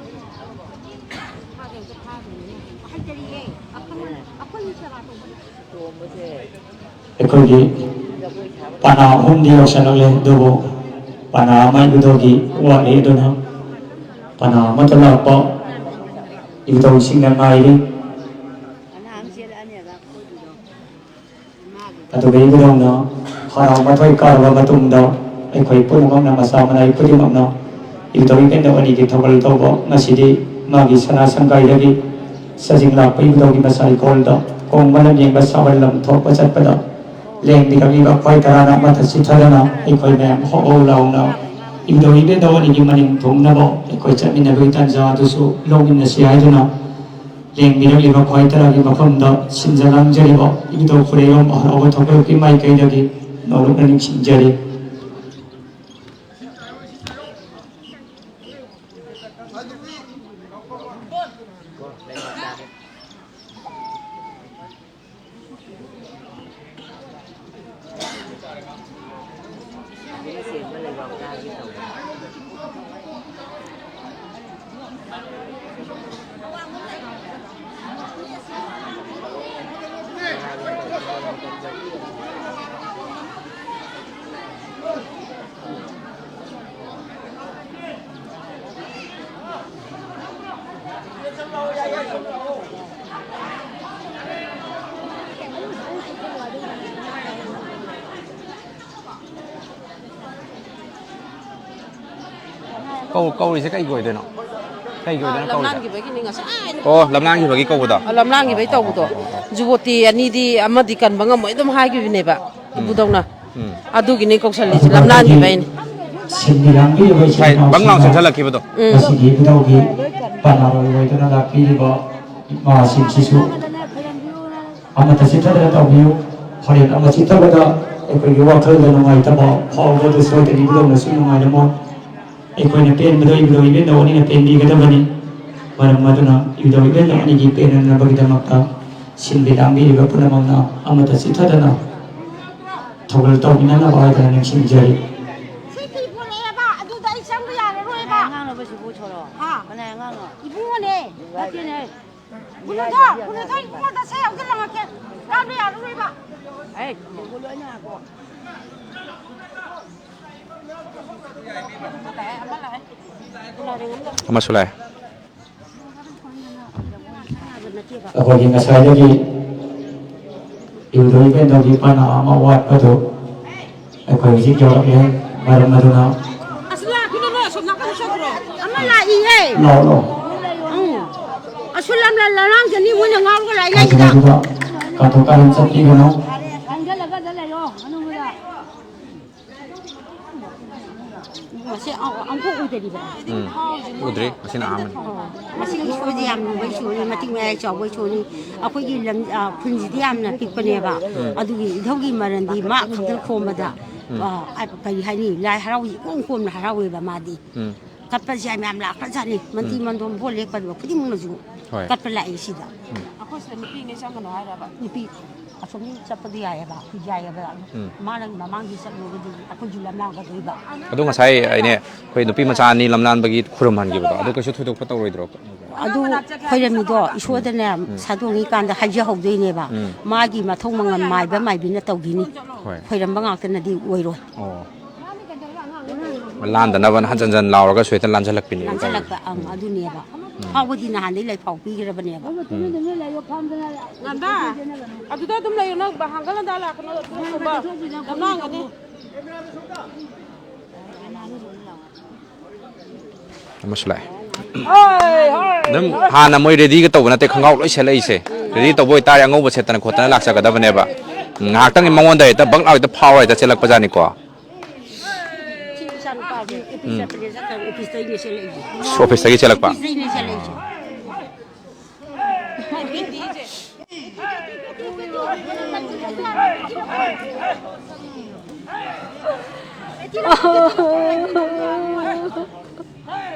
ꯐꯥꯒꯦ ꯑꯝꯇ ꯐꯥꯒꯦ꯫ ꯍꯩꯇꯔꯤꯌꯦ꯫ ꯑꯩꯈꯣꯏ, ꯑꯩꯈꯣꯏꯒꯤ ꯁꯦꯕꯥ ꯇꯧꯕ꯫ ꯇꯣꯝꯕꯁꯦ꯫ ꯑꯩꯈꯣꯏꯒꯤ ꯄꯅꯥ ꯑꯍꯨꯝꯗꯤ ꯌꯧꯁꯜꯂꯛꯂꯦ, ꯑꯗꯨꯕꯨ ꯄꯅꯥ ꯑꯃ ꯏꯕꯨꯙꯧꯒꯤ ꯋꯥꯠꯂꯤ, ꯑꯗꯨꯅ ꯄꯅꯥ ꯑꯃꯠꯇ ꯂꯥꯛꯄ ꯏꯕꯨꯙꯧꯁꯤꯡꯅ ꯉꯥꯏꯔꯤ꯫ ꯑꯗꯨꯒ ꯏꯕꯨꯙꯧꯅ ꯍꯔꯥꯎ ꯃꯊꯣꯏ ꯀꯥꯔꯕ ꯃꯇꯨꯡꯗ ꯑꯩꯈꯣꯏ ꯄꯨꯝꯅꯃꯛꯅ, ꯃꯆꯥ ꯃꯅꯥꯏ ꯈꯨꯗꯤꯡꯃꯛꯅ ꯏꯕꯨꯙꯧ ꯏꯕꯦꯟꯙꯧ ꯑꯅꯤꯒꯤ ꯊꯧꯒꯜ ꯇꯧꯕ ꯉꯁꯤꯗꯤ ꯃꯥꯒꯤ ꯁꯅꯥ ꯁꯪꯒꯥꯏꯗꯒꯤ ꯁꯖꯤꯡ ꯂꯥꯛꯄ ꯏꯕꯨꯙꯧꯒꯤ ꯃꯁꯥ ꯏꯀꯣꯜꯗ ꯀꯣꯡ ꯃꯅꯝ ꯌꯦꯡꯕ ꯁꯥꯕꯜ ꯂꯝ ꯊꯣꯛꯄ ꯆꯠꯄꯗ ꯂꯦꯡꯕꯤꯔꯛꯂꯤꯕ ꯈ꯭ꯋꯥꯏ ꯇꯔꯥꯅ ꯑꯃꯠꯇ ꯆꯤꯠꯊꯗꯅ ꯑꯩꯈꯣꯏ ꯃꯌꯥꯝ ꯍꯧ ꯍꯧ ꯂꯥꯎꯅ ꯏꯕꯨꯙꯧ ꯏꯕꯦꯟꯗꯧ ꯑꯅꯤꯒꯤ ꯃꯅꯤꯡ ꯊꯨꯡꯅꯕ ꯑꯩꯈꯣꯏ ꯆꯠꯃꯤꯟꯅꯕꯒꯤ ꯇꯥꯟꯖꯥ ꯑꯗꯨꯁꯨ ꯂꯧꯃꯤꯟꯅꯁꯤ ꯍꯥꯏꯗꯨꯅ ꯂꯦꯡꯕꯤꯔꯛꯂꯤꯕ ꯈ꯭ꯋꯥꯏ ꯇꯔꯥꯒꯤ ꯃꯐꯝꯗ ꯁꯤꯟꯖ ꯂꯥꯡꯖꯔꯤꯕ ꯏꯕꯨꯙꯧ ꯈꯨꯔꯩꯔꯣꯝ ꯍꯔꯥꯎꯕ ꯊꯧꯒꯜꯒꯤ ꯃꯥꯏꯀꯩꯗꯒꯤ ꯅꯧꯔꯛꯅ ꯅꯤꯡꯁꯤꯡꯖꯔꯤ꯫ ꯀꯧ-, ꯀꯧꯔꯤꯁꯦ ꯀꯩꯒꯤ ꯑꯣꯏꯗꯣꯏꯅꯣ? ꯀꯩꯒꯤ ꯑꯣꯏꯗꯣꯏꯅꯣ ꯀꯧꯔꯤꯁꯦ? ꯂꯝꯂꯥꯟꯈꯤꯕꯒꯤꯅꯤ ꯉꯁꯥꯏ꯫ ꯑꯣ, ꯂꯝꯂꯥꯟꯈꯤꯕꯒꯤ ꯀꯧꯕꯗꯣ? ꯑ, ꯂꯝꯂꯥꯟꯈꯤꯕꯒꯤ ꯇꯧꯕꯗꯣ꯫ ꯑꯣ, ꯑꯣ, ꯑꯣ, ꯑꯣ꯫ ꯖꯨꯒꯣꯇꯤ ꯑꯅꯤꯗꯤ ꯑꯃꯗꯤ ꯀꯟꯕ ꯉꯝꯃꯣꯏ ꯑꯗꯨꯝ ꯍꯥꯏꯈꯤꯕꯅꯦꯕ, ꯎꯝ꯫ ꯏꯕꯨꯙꯧꯅ꯫ ꯎꯝ꯫ ꯑꯗꯨꯒꯤꯅꯤ ꯀꯧꯁꯜꯂꯤꯁꯦ, ꯂꯝꯂꯥꯟꯈꯤꯕꯩꯅꯤ꯫ ꯁꯤꯟꯕꯤ ꯂꯥꯡꯕꯤꯔꯤꯕ ꯏꯆꯤꯜ ꯉꯁꯥꯏ ꯕꯪ ꯂꯥꯎ ꯏꯅꯥꯎꯁꯤꯡꯅ ꯆꯦꯟꯁꯤꯜꯂꯛꯈꯤꯕꯗꯣ꯫ ꯎꯝ꯫ ꯉꯁꯤꯗꯤ ꯏꯕꯨꯙꯧꯒꯤ ꯄꯅꯥ ꯑꯣꯏꯅ ꯂꯥꯛꯄꯤꯔꯤꯕ ꯏꯃꯥꯁꯤꯡꯁꯤꯁꯨ ꯑꯃꯠꯇ ꯆꯤꯠꯊꯗꯅ ꯇꯧꯕꯤꯌꯨ꯫ ꯍꯣꯔꯦꯟ ꯑꯃ ꯆꯤꯠꯊꯕꯗ ꯑꯩꯈꯣꯏꯒꯤ ꯋꯥꯈꯜꯗ ꯅꯨꯡꯉꯥꯏꯇꯕ ꯐꯥꯎꯕꯗꯨ ꯁꯣꯏꯗꯅ ꯏꯕꯨꯙꯧꯅꯁꯨ ꯅꯨꯡꯉꯥꯏꯔꯝꯃꯣꯏ꯫ ꯑꯩꯈꯣꯏꯅ ꯄꯦꯟꯕꯗꯣ ꯏꯕꯨꯙꯧ ꯏꯕꯦꯟꯗꯧ ꯑꯅꯤꯅ ꯄꯦꯟꯕꯤꯒꯗꯕꯅꯤ꯫ ꯃꯔꯝ ꯑꯗꯨꯅ ꯏꯕꯨꯙꯧ ꯏꯕꯦꯟꯗꯧ ꯑꯅꯤꯒꯤ ꯄꯦꯟꯅꯅꯕꯒꯤꯗꯃꯛꯇ ꯁꯤꯟꯕꯤ ꯂꯥꯡꯕꯤꯔꯤꯕ ꯄꯨꯝꯅꯃꯛꯅ ꯑꯃꯠꯇ ꯆꯤꯠꯊꯗꯅ ꯊꯧꯒꯜ ꯇꯧꯃꯤꯟꯅꯅꯕ ꯍꯥꯏꯗꯅ ꯅꯤꯡꯁꯤꯡꯖꯔꯤ꯫ ꯁꯤ ꯀꯤ ꯄꯨꯔꯛꯑꯦꯕ, ꯑꯗꯨꯗ ꯑꯩ ꯆꯪꯕ ꯌꯥꯔꯔꯣꯏꯕ꯫ ꯀꯅꯥꯏ ꯑꯉꯥꯡꯅꯣꯕ ꯁꯤꯕꯨ ꯊꯣꯔꯛꯑꯣ? ꯍꯥ? ꯀꯅꯥꯏ ꯑꯉꯥꯡꯅꯣ? ꯏꯕꯨꯡꯉꯣꯅꯦ꯫ ꯅꯠꯇꯦꯅꯦ꯫ ꯀꯨꯟꯍꯨꯝꯗꯣꯏ, ꯀꯨꯟꯍꯨꯝꯗꯣꯏ ꯏꯕꯨꯡꯉꯣꯗ ꯁꯦ ꯌꯥꯎꯁꯜꯂꯝꯃꯒꯦ꯫ ꯀꯥꯕ ꯌꯥꯔꯔꯣꯏꯕ꯫ ꯑꯩ꯫ ꯑꯃꯁꯨ ꯂꯥꯛꯑꯦ꯫ ꯑꯩꯈꯣꯏꯒꯤ ꯉꯁꯥꯏꯗꯒꯤ ꯏꯕꯨꯙꯧ ꯏꯕꯦꯟꯗꯧꯒꯤ ꯄꯅꯥ ꯑꯃ ꯋꯥꯠꯄꯗꯨ ꯑꯩꯈꯣꯏ ꯍꯧꯖꯤꯛ ꯌꯧꯔꯛꯂꯦ꯫ ꯃꯔꯝ ꯑꯗꯨꯅ ꯑꯁ, ꯂꯥꯛꯈꯤꯅꯨ, ꯅꯣꯏ ꯑꯁꯣꯝ ꯅꯥꯀꯟꯗ ꯆꯠꯈ꯭ꯔꯣ꯫ ꯑꯃ ꯂꯥꯛꯏꯌꯦ꯫ ꯂꯥꯛꯑꯣ, ꯂꯥꯛꯑꯣ꯫ ꯎꯝ꯫ ꯑꯁꯣꯝ ꯂꯝ ꯂ-, ꯂꯔꯥꯡꯖꯅꯤ, ꯃꯣꯏꯅ ꯉꯥꯎꯔꯒ ꯂꯥꯛꯏ ꯉꯥꯏꯁꯤꯗ꯫ ꯀꯥꯊꯣꯛ ꯀꯥꯔꯟ ꯆꯠꯄꯤꯒꯅꯨ꯫ ꯆꯪꯁꯤꯜꯂꯒ ꯑꯗ ꯂꯩꯔꯣ, ꯃꯅꯨꯡꯗ꯫ ꯃꯁꯤ ꯑ-, ꯑꯃꯨꯛꯐꯥꯎ ꯎꯗꯔꯤꯕ꯫ ꯎꯝ꯫ ꯎꯗ꯭ꯔꯤ꯫ ꯉꯁꯤꯅ ꯑꯍꯥꯟꯕꯅꯤ꯫ ꯑꯣ, ꯃꯁꯤ ꯏꯁꯣꯔꯁꯦ ꯌꯥꯝ ꯂꯨꯕ ꯏꯁꯣꯔꯅꯤ, ꯃꯇꯤꯛ ꯃꯌꯥꯏ ꯆꯥꯎꯕ ꯏꯁꯣꯔꯅꯤ꯫ ꯑꯩꯈꯣꯏꯒꯤ ꯂꯝ, ꯑ, ꯈꯨꯟꯁꯤꯗꯤ ꯌꯥꯝꯅ ꯄꯤꯛꯄꯅꯦꯕ꯫ ꯎꯝ꯫ ꯑꯗꯨꯒꯤ ꯏꯙꯧꯒꯤ ꯃꯔꯟꯗꯤ ꯃꯥ ꯈꯛꯇ ꯈꯣꯝꯕꯗ, ꯎꯝ꯫ ꯑ, ꯀꯔꯤ ꯍꯥꯏꯅꯤ, ꯂꯥꯏ ꯍꯔꯥꯎ ꯏꯀꯣꯝ ꯀꯣꯝꯅ ꯍꯔꯥꯎꯋꯦꯕ ꯃꯥꯗꯤ꯫ ꯎꯝ꯫ ꯀꯠꯄꯁꯦ ꯌꯥꯝ ꯌꯥꯝ ꯂꯥꯛꯈ꯭ꯔꯖꯥꯠꯅꯤ꯫ ꯃꯟꯗꯤ ꯎꯝ꯫ ꯃꯟꯗꯣꯝ ꯚꯣꯠ ꯂꯦꯞꯀꯗꯕ ꯈꯨꯗꯤꯡꯃꯛꯅꯁꯨ ꯍꯣꯏ꯫ ꯀꯠꯄ ꯂꯥꯛꯏ ꯁꯤꯗ꯫ ꯎꯝ꯫ ꯑꯩꯈꯣꯏ ꯁꯤꯗ ꯅꯨꯄꯤꯉꯩ ꯆꯪꯒꯅꯨ ꯍꯥꯏꯔꯕ? ꯅꯨꯄꯤ ꯑꯁꯣꯝꯒꯤ ꯆꯠꯄꯗꯤ ꯌꯥꯏꯑꯕ, ꯌꯥꯏꯑꯕ꯫ ꯎꯝ꯫ ꯃꯥꯅ ꯃꯃꯥꯡꯒꯤ ꯆꯠꯂꯨꯔꯒꯗꯤ ꯑꯩꯈꯣꯏꯁꯨ ꯂꯝꯂꯥꯡꯒꯗꯣꯏꯕ꯫ ꯑꯗꯣ ꯉꯁꯥꯏ ꯑꯩꯅꯦ, ꯑꯩꯈꯣꯏ ꯅꯨꯄꯤ ꯃꯆꯥ ꯑꯅꯤ ꯂꯝꯂꯥꯟꯕꯒꯤ ꯈꯨꯔꯨꯝꯍꯟꯈꯤꯕꯗꯣ, ꯑꯗꯨ ꯀꯩꯁꯨ ꯊꯣꯏꯗꯣꯛꯄ ꯇꯧꯔꯣꯏꯗ꯭ꯔꯣ? ꯑꯗꯨ ꯈꯣꯏꯔꯝꯃꯤꯗꯣ ꯏꯁꯣꯔꯗꯅꯦ, ꯎꯝ꯫ ꯁꯥꯗꯣꯡꯉꯤꯀꯥꯟꯗ ꯍꯥꯏꯖꯍꯧꯗꯣꯏꯅꯦꯕ꯫ ꯎꯝ꯫ ꯃꯥꯒꯤ ꯃꯊꯧ ꯃꯉꯝ ꯃꯥꯏꯕ ꯃꯥꯏꯕꯤꯅ ꯇꯧꯈꯤꯅꯤ꯫ ꯍꯣꯏ꯫ ꯈꯣꯏꯔꯝꯕ ꯉꯥꯛꯇꯅꯗꯤ ꯑꯣꯏꯔꯣꯏ꯫ ꯑꯣ꯫ ꯂꯥꯟꯗꯅꯕꯅ ꯍꯟꯖꯟ ꯍꯟꯖꯟ ꯂꯥꯎꯔꯒ ꯁꯣꯏꯗꯅ ꯂꯥꯟꯖꯜꯂꯛꯄꯤꯅꯦꯕ ꯇꯧꯔꯤꯁꯦ꯫ ꯂꯥꯟꯖꯜꯂꯛꯄ, ꯑꯪ, ꯎꯝ꯫ ꯑꯗꯨꯅꯦꯕ꯫ ꯎꯝ꯫ ꯐꯥꯎꯕꯗꯤ ꯅꯍꯥꯟꯗꯩ ꯂꯥꯏꯐꯥꯎ ꯄꯤꯈ꯭ꯔꯕꯅꯦꯕ꯫ ꯎꯝ꯫ ꯉꯟꯗꯥ, ꯑꯗꯨꯗ ꯑꯗꯨꯝ ꯂꯩꯌꯨ, ꯅꯪ ꯍꯥꯡꯒꯠ ꯍꯟꯗꯥ ꯂꯥꯛꯀꯅꯨ, ꯑꯗꯨꯒꯨꯝꯕ ꯂꯝꯂꯥꯡꯒꯅꯤ꯫ ꯑꯃꯁꯨ ꯂꯥꯛꯑꯦ꯫ ꯑꯗꯨꯝ ꯍꯥꯟꯅ ꯃꯣꯏ ꯔꯦꯗꯤꯒ ꯇꯧꯕ ꯅꯠꯇꯦ, ꯈꯣꯡꯒ꯭ꯔꯥꯎ ꯂꯣꯏ ꯁꯦꯠꯂꯛꯏꯁꯦ꯫ ꯔꯦꯗꯤ ꯇꯧꯕ ꯑꯣꯏꯇꯥꯔꯦ ꯑꯉꯧꯕ ꯁꯦꯠꯇꯅ ꯈꯣꯠꯇꯅ ꯂꯥꯛꯆꯒꯗꯕꯅꯦꯕ꯫ ꯉꯥꯏꯍꯥꯛꯇꯪꯒꯤ ꯃꯉꯣꯟꯗ ꯍꯦꯛꯇ ꯕꯛ ꯂꯥꯎ ꯍꯦꯛꯇ ꯐꯥꯎꯔ ꯍꯦꯛꯇ ꯆꯦꯜꯂꯛꯄꯖꯥꯠꯅꯤꯀꯣ꯫ ꯁꯤ ꯏꯆꯥ ꯅꯨꯄꯥꯁꯤ ꯑꯣꯐꯤꯁ ꯎꯝ꯫ ꯆꯠꯄꯅꯦ, ꯆꯠꯇꯕ ꯑꯣꯐꯤꯁꯇꯒꯤꯅꯦ ꯆꯦꯜꯂꯛꯏꯁꯦ꯫ ꯑꯣꯐꯤꯁꯇꯒꯤ ꯆꯦꯜꯂꯛꯄ? ꯑꯣꯐꯤꯁꯇꯒꯤꯅꯦ ꯆꯦꯜꯂꯛꯏꯁꯦ꯫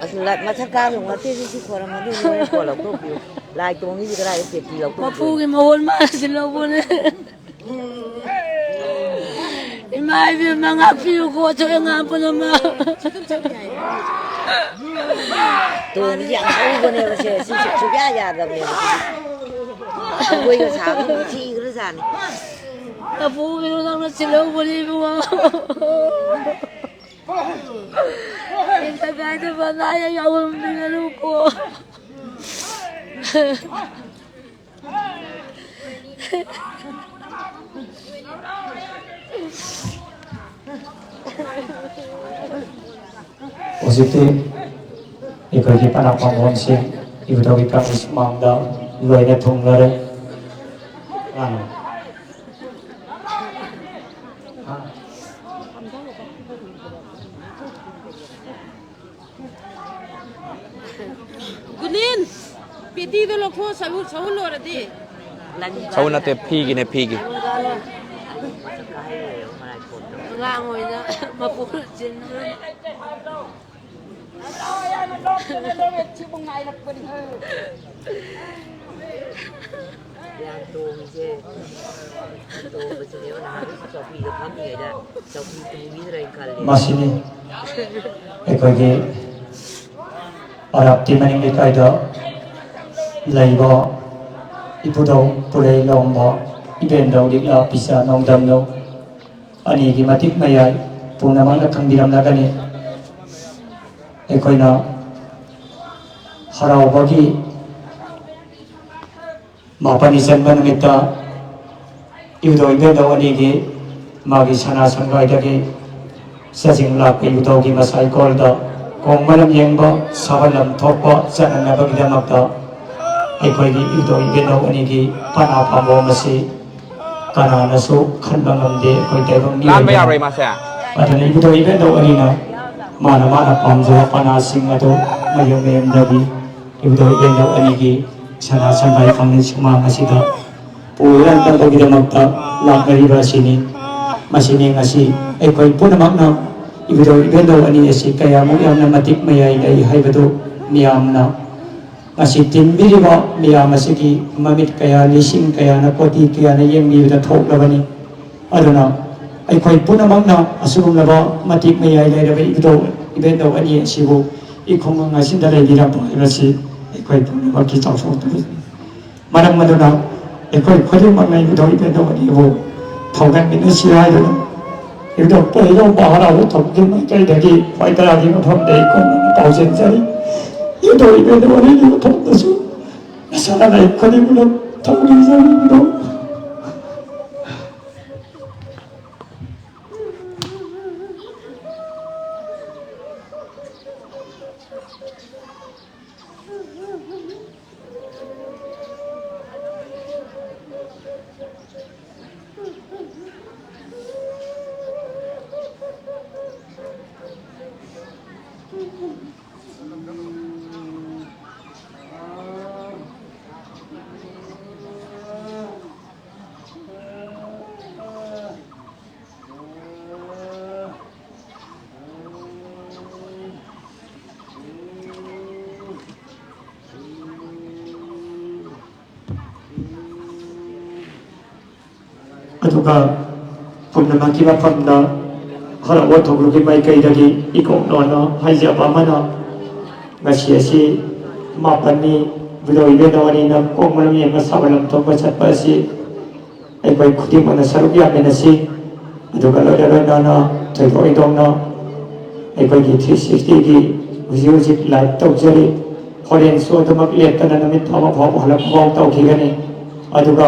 ꯑꯁ, ꯂ-, ꯃꯊꯛ ꯀꯥꯕ ꯌꯥꯝ ꯋꯥꯠꯇꯦ, ꯁꯤ ꯈꯣꯏꯔꯝꯃꯗꯤ ꯅꯣꯏ ꯀꯣꯟ ꯂꯧꯊꯣꯛꯄꯤꯌꯨ꯫ ꯂꯥꯏ ꯇꯣꯡꯉꯤꯁꯤ ꯀꯗꯥꯏꯗ ꯁꯦꯞꯇꯤ ꯂꯧꯊꯣꯛꯄꯤꯌꯨ꯫ ꯃꯄꯨꯒꯤ ꯃꯑꯣꯟ ꯃꯥꯟꯁꯤꯜꯍꯧꯕꯅꯦ꯫ ꯏꯃꯥ ꯏꯕꯦꯝꯃ ꯉꯥꯛꯄꯤꯌꯨꯀꯣ, ꯊꯣꯏ ꯑꯉꯥꯡ ꯄꯨꯝꯅꯃꯛ꯫ ꯇꯣꯡꯉꯤꯁꯤ ꯌꯥꯝ ꯍꯧꯕꯅꯦꯕ ꯁꯦ, ꯁꯤ ꯁꯨ-, ꯁꯨꯛꯌꯥ ꯌꯥꯗꯕꯅꯦꯕ ꯁꯤꯗꯤ꯫ ꯖꯒꯣꯏꯒ ꯁꯥꯕꯗꯤ ꯊꯤꯈ꯭ꯔꯖꯥꯠꯅꯤ꯫ ꯃꯄꯨꯒꯤꯗꯣ ꯅꯪꯅ ꯁꯤꯜꯍꯧꯕꯅꯦ ꯏꯕꯨꯡꯉꯣ꯫ ꯀꯩꯝꯇ ꯀꯥꯏꯗꯕ ꯑꯅꯥ ꯑꯌꯦꯛ ꯌꯥꯎꯍꯟꯕꯤꯒꯅꯨꯀꯣ꯫ ꯍꯧꯖꯤꯛꯇꯤ ꯑꯩꯈꯣꯏꯒꯤ ꯄꯅꯥ ꯄꯥꯝꯕꯣꯝꯁꯤ ꯏꯕꯨꯙꯧꯒꯤ ꯄ꯭ꯔꯥꯏꯖ ꯃꯥꯡꯗ ꯂꯣꯏꯅ ꯊꯨꯡꯂꯔꯦ꯫ ꯑꯥ꯫ ꯒꯨꯅꯤꯟ, ꯄꯦꯇꯤꯗꯣ ꯂꯧꯊꯣꯛꯑꯣ, ꯁꯍꯨ-, ꯁꯍꯨꯜ ꯂꯣꯏꯔꯗꯤ꯫ ꯁꯍꯨꯜ ꯅꯠꯇꯦ, ꯐꯤꯒꯤꯅꯦ, ꯐꯤꯒꯤ꯫ ꯑꯉꯥꯡ ꯑꯣꯏꯅ ꯃꯄꯨ ꯆꯦꯟꯕ꯫ ꯌꯥꯝ ꯇꯣꯡꯉꯤꯁꯦ꯫ ꯇꯣꯡꯕꯁꯤꯅꯦꯕ ꯅꯍꯥꯟ ꯆꯧꯀ꯭ꯔꯤꯗ ꯐꯝꯃꯤꯉꯩꯗ ꯆꯧꯀ꯭ꯔꯤ ꯇꯣꯡꯕꯤꯗ꯭ꯔꯥ ꯍꯥꯏꯅ ꯈꯜꯂꯦ꯫ ꯃꯁꯤꯅꯤ ꯑꯩꯈꯣꯏꯒꯤ ꯑꯔꯥꯞꯇꯤ ꯃꯅꯤꯡ ꯂꯩꯀꯥꯏꯗ ꯂꯩꯕ ꯏꯄꯨꯗꯧ ꯄꯨꯂꯩ ꯂꯣꯝꯕ ꯏꯕꯦꯟꯗꯧ ꯂꯤꯛꯂꯥ ꯄꯤꯖꯥ ꯅꯣꯡꯗꯝꯗꯧ ꯑꯅꯤꯒꯤ ꯃꯇꯤꯛ ꯃꯌꯥꯏ ꯄꯨꯝꯅꯃꯛꯅ ꯈꯪꯕꯤꯔꯝꯂꯒꯅꯤ꯫ ꯑꯩꯈꯣꯏꯅ ꯍꯔꯥꯎꯕꯒꯤ ꯃꯥꯄꯜꯅꯤ ꯆꯟꯕ ꯅꯨꯃꯤꯠꯇ ꯏꯕꯨꯙꯧ ꯏꯕꯦꯟꯗꯧ ꯑꯅꯤꯒꯤ ꯃꯥꯒꯤ ꯁꯅꯥ ꯁꯪꯒꯥꯏꯗꯒꯤ ꯆꯥꯖꯤꯡ ꯂꯥꯛꯄ ꯏꯕꯨꯙꯧꯒꯤ ꯃꯁꯥ ꯏꯀꯣꯜꯗ ꯀꯣꯡ ꯃꯅꯝ ꯌꯦꯡꯕ ꯁꯥꯕ ꯂꯝ ꯊꯣꯛꯄ ꯆꯠꯅꯅꯕꯒꯤꯗꯃꯛꯇ ꯑꯩꯈꯣꯏꯒꯤ ꯏꯕꯨꯙꯧ ꯏꯕꯦꯟꯗꯧ ꯑꯅꯤꯒꯤ ꯄꯅꯥ ꯄꯥꯝꯕꯣꯝ ꯑꯁꯤ ꯀꯅꯥꯅꯁꯨ ꯈꯟꯕ ꯉꯝꯗꯦ꯫ ꯑꯩꯈꯣꯏ ꯇꯥꯏꯕꯪ ꯂꯥꯟꯕ ꯃꯤꯑꯣꯏꯕꯅ ꯌꯥꯔꯣꯏ ꯃꯥꯁꯦ꯫ ꯑꯗꯨꯅ ꯏꯕꯨꯙꯧ ꯏꯕꯦꯟꯗꯧ ꯑꯅꯤꯅ ꯃꯥꯅ ꯃꯥꯅ ꯄꯥꯝꯖꯕ ꯄꯅꯥꯁꯤꯡ ꯑꯗꯨ ꯃꯌꯨꯝ ꯃꯌꯨꯝꯗꯒꯤ ꯏꯕꯨꯙꯧ ꯏꯕꯦꯟꯗꯧ ꯑꯅꯤꯒꯤ ꯁꯅꯥ ꯁꯪꯒꯥꯏ ꯐꯪꯂꯤ ꯁꯨꯃꯥꯡ ꯑꯁꯤꯗ ꯄꯨꯔꯒ ꯇꯝꯕꯒꯤꯗꯃꯛꯇ ꯂꯥꯛꯅꯔꯤꯕ ꯑꯁꯤꯅꯤ꯫ ꯃꯁꯤꯅꯤ ꯉꯁꯤ ꯑꯩꯈꯣꯏ ꯄꯨꯝꯅꯃꯛꯅ ꯏꯕꯨꯙꯧ ꯏꯕꯦꯟꯗꯧ ꯑꯅꯤ ꯑꯁꯤ ꯀꯌꯥꯃꯨꯛ ꯌꯥꯝꯅ ꯃꯇꯤꯛ ꯃꯌꯥꯏ ꯂꯩ ꯍꯥꯏꯕꯗꯨ ꯃꯤꯌꯥꯝꯅ ꯉꯁꯤ ꯇꯤꯟꯕꯤꯔꯤꯕ ꯃꯤꯌꯥꯝ ꯑꯁꯤꯒꯤ ꯃꯃꯤꯠ ꯀꯌꯥ, ꯂꯤꯁꯤꯡ ꯀꯌꯥꯅ, ꯀꯣꯇꯤ ꯀꯌꯥꯅ ꯌꯦꯡꯕꯤꯕꯗ ꯊꯣꯛꯂꯕꯅꯤ꯫ ꯑꯗꯨꯅ ꯑꯩꯈꯣꯏ ꯄꯨꯝꯅꯃꯛꯅ ꯑꯁꯤꯒꯨꯝꯂꯕ ꯃꯇꯤꯛ ꯃꯌꯥꯏ ꯂꯩꯔꯕ ꯏꯕꯨꯙꯧ ꯏꯕꯦꯟꯗꯧ ꯑꯅꯤ ꯑꯁꯤꯕꯨ ꯏꯈꯨꯡꯒꯪ ꯑꯁꯤꯗ ꯂꯩꯕꯤꯔꯛꯄ ꯍꯥꯏꯕꯁꯤ ꯑꯩꯈꯣꯏ ꯄꯨꯝꯅꯃꯛꯀꯤ ꯆꯥꯎꯊꯣꯛꯄꯅꯤ꯫ ꯃꯔꯝ ꯑꯗꯨꯅ ꯑꯩꯈꯣꯏ ꯈꯨꯗꯤꯡꯃꯛꯅ ꯏꯕꯨꯙꯧ ꯏꯕꯦꯟꯗꯧ ꯑꯅꯤꯕꯨ ꯊꯧꯒꯠꯃꯤꯟꯅꯁꯤ ꯍꯥꯏꯗꯨꯅ ꯏꯕꯨꯙꯧ ꯄꯨꯂꯩ ꯂꯣꯝꯕ ꯍꯔꯥꯎꯕ ꯊꯧꯒꯤ ꯃꯥꯏꯀꯩꯗꯒꯤ ꯈ꯭ꯋꯥꯏ ꯇꯔꯥꯒꯤ ꯃꯐꯝꯗ ꯑꯩ ꯀꯣꯟꯅ ꯄꯥꯎꯖꯦꯟꯖꯔꯤ꯫ ꯏꯕꯨꯙꯧ ꯏꯕꯦꯟꯗꯧ ꯑꯅꯤꯒꯤ ꯃꯐꯝꯗꯁꯨ ꯅꯁꯥꯅ ꯑꯩ ꯈꯨꯗꯤꯡꯃꯛ ꯊꯧꯅꯤꯖꯔꯤ ꯏꯕꯨꯙꯧ꯫ ꯑꯗꯨꯒ ꯄꯨꯝꯅꯃꯛꯀꯤ ꯃꯐꯝꯗ ꯍꯔꯥꯎꯕ ꯊꯧꯒꯜꯒꯤ ꯃꯥꯏꯀꯩꯗꯒꯤ ꯏꯀꯣꯛ ꯅꯣꯟꯅ ꯍꯥꯏꯖꯕ ꯑꯃꯅ, ꯉꯁꯤ ꯑꯁꯤ ꯃꯥꯄꯟꯅꯤ ꯏꯕꯨꯙꯧ ꯏꯕꯦꯟꯗꯧ ꯑꯅꯤꯅ ꯀꯣꯛꯃꯂꯝ ꯌꯦꯡꯕ ꯁꯥꯕ ꯂꯝ ꯊꯣꯛꯄ ꯆꯠꯄ ꯑꯁꯤ ꯑꯩꯈꯣꯏ ꯈꯨꯗꯤꯡꯃꯛꯅ ꯁꯔꯨꯛ ꯌꯥꯃꯤꯟꯅꯁꯤ꯫ ꯑꯗꯨꯒ ꯂꯣꯏꯅ ꯂꯣꯏꯅꯅ ꯊꯣꯏꯗꯣꯛ ꯍꯦꯟꯗꯣꯛꯅ ꯑꯩꯈꯣꯏꯒꯤ ꯊ꯭ꯔꯤ ꯁꯤꯛꯁꯇꯤꯒꯤ ꯍꯧꯖꯤꯛ ꯍꯧꯖꯤꯛ ꯂꯥꯏꯚ ꯇꯧꯖꯔꯤ꯫ ꯍꯣꯔꯦꯟꯁꯨ ꯑꯗꯨꯃꯛ ꯂꯦꯞꯇꯅ ꯅꯨꯃꯤꯠ ꯊꯥꯕ ꯐꯥꯎꯕ ꯍꯜꯂꯛꯄ ꯐꯥꯎ ꯇꯧꯈꯤꯒꯅꯤ꯫ ꯑꯗꯨꯒ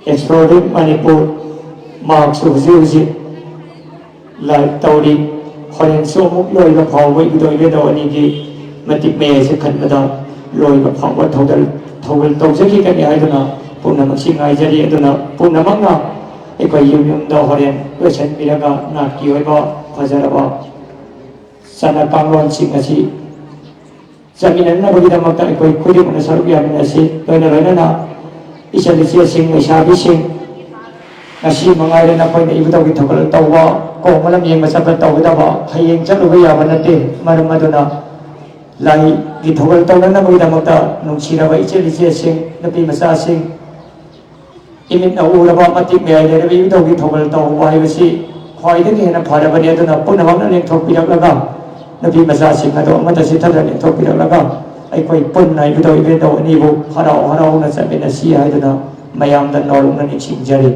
ꯑꯦꯛꯁꯄ꯭ꯂꯣꯔꯤꯡ ꯃꯅꯤꯄꯨꯔ ꯃꯍꯥꯛꯁꯨ ꯍꯧꯖꯤꯛ ꯍꯧꯖꯤꯛ ꯂꯥꯏꯚ ꯇꯧꯔꯤ꯫ ꯍꯣꯔꯦꯟꯁꯨ ꯑꯃꯨꯛ ꯂꯣꯏꯕ ꯐꯥꯎꯕ ꯏꯕꯨꯙꯧ ꯏꯕꯦꯟꯗꯧ ꯑꯅꯤꯒꯤ ꯃꯇꯤꯛ ꯃꯌꯥꯏꯁꯦ ꯈꯟꯕꯗ ꯂꯣꯏꯕ ꯐꯥꯎꯕ ꯊꯧꯒꯜ ꯊꯧꯒꯜ ꯇꯧꯖꯈꯤꯒꯅꯤ ꯍꯥꯏꯗꯨꯅ ꯄꯨꯝꯅꯃꯛꯁꯤ ꯉꯥꯏꯖꯔꯤ꯫ ꯑꯗꯨꯅ ꯄꯨꯝꯅꯃꯛꯅ ꯑꯩꯈꯣꯏ ꯌꯨꯝ ꯌꯨꯝꯗ ꯍꯣꯔꯦꯟ ꯂꯣꯏꯁꯤꯟꯕꯤꯔꯒ ꯅꯥꯠꯀꯤ ꯑꯣꯏꯕ ꯐꯖꯔꯕ ꯆꯠꯅ ꯀꯥꯡꯂꯣꯟꯁꯤꯡ ꯑꯁꯤ ꯆꯠꯃꯤꯟꯅꯅꯕꯒꯤꯗꯃꯛꯇ ꯑꯩꯈꯣꯏ ꯈꯨꯗꯤꯡꯃꯛꯅ ꯁꯔꯨꯛ ꯌꯥꯃꯤꯟꯅꯁꯤ꯫ ꯂꯣꯏꯅ ꯂꯣꯏꯅꯅ ꯏꯆꯜ ꯏꯆꯦꯁꯤꯡ, ꯂꯩꯁꯥꯕꯤꯁꯤꯡ, ꯉꯁꯤ ꯃꯉꯥꯏꯔꯦ ꯅꯈꯣꯏꯅ ꯏꯕꯨꯙꯧꯒꯤ ꯊꯧꯒꯜ ꯇꯧꯕ, ꯀꯣꯛꯃꯂꯝ ꯌꯦꯡꯕ ꯆꯠꯄ ꯇꯧꯒꯗꯕ꯫ ꯍꯌꯦꯡ ꯆꯠꯂꯨꯕ ꯌꯥꯕ ꯅꯠꯇꯦ꯫ ꯃꯔꯝ ꯑꯗꯨꯅ ꯂꯥꯏꯒꯤ ꯊꯧꯒꯜ ꯇꯧꯅꯅꯕꯒꯤꯗꯃꯛꯇ ꯅꯨꯡꯁꯤꯔꯕ ꯏꯆꯜ ꯏꯆꯦꯁꯤꯡ, ꯅꯨꯄꯤ ꯃꯆꯥꯁꯤꯡ, ꯏꯃꯤꯠꯅ ꯎꯔꯕ ꯃꯇꯤꯛ ꯃꯌꯥꯏ ꯂꯩꯔꯕ ꯏꯕꯨꯙꯧꯒꯤ ꯊꯧꯒꯜ ꯇꯧꯕ ꯍꯥꯏꯕꯁꯤ ꯈ꯭ꯋꯥꯏꯗꯒꯤ ꯍꯦꯟꯅ ꯐꯔꯕꯅꯤ꯫ ꯑꯗꯨꯅ ꯄꯨꯝꯅꯃꯛꯅ ꯂꯦꯡꯊꯣꯛꯄꯤꯔꯛꯂꯒ, ꯅꯨꯄꯤ ꯃꯆꯥꯁꯤꯡ ꯑꯗꯨ ꯑꯃꯠꯇ ꯆꯤꯠꯊꯗ ꯂꯦꯡꯊꯣꯛꯄꯤꯔꯛꯂꯒ, ꯑꯩꯈꯣꯏ ꯄꯨꯟꯅ ꯏꯕꯨꯙꯧ ꯏꯕꯦꯟꯗꯧ ꯑꯅꯤꯕꯨ ꯍꯔꯥꯎ ꯍꯔꯥꯎꯅ ꯆꯠꯃꯤꯟꯅꯁꯤ ꯍꯥꯏꯗꯨꯅ ꯃꯌꯥꯝꯗ ꯅꯧꯔꯛꯅ ꯅꯤꯡꯁꯤꯡꯖꯔꯤ꯫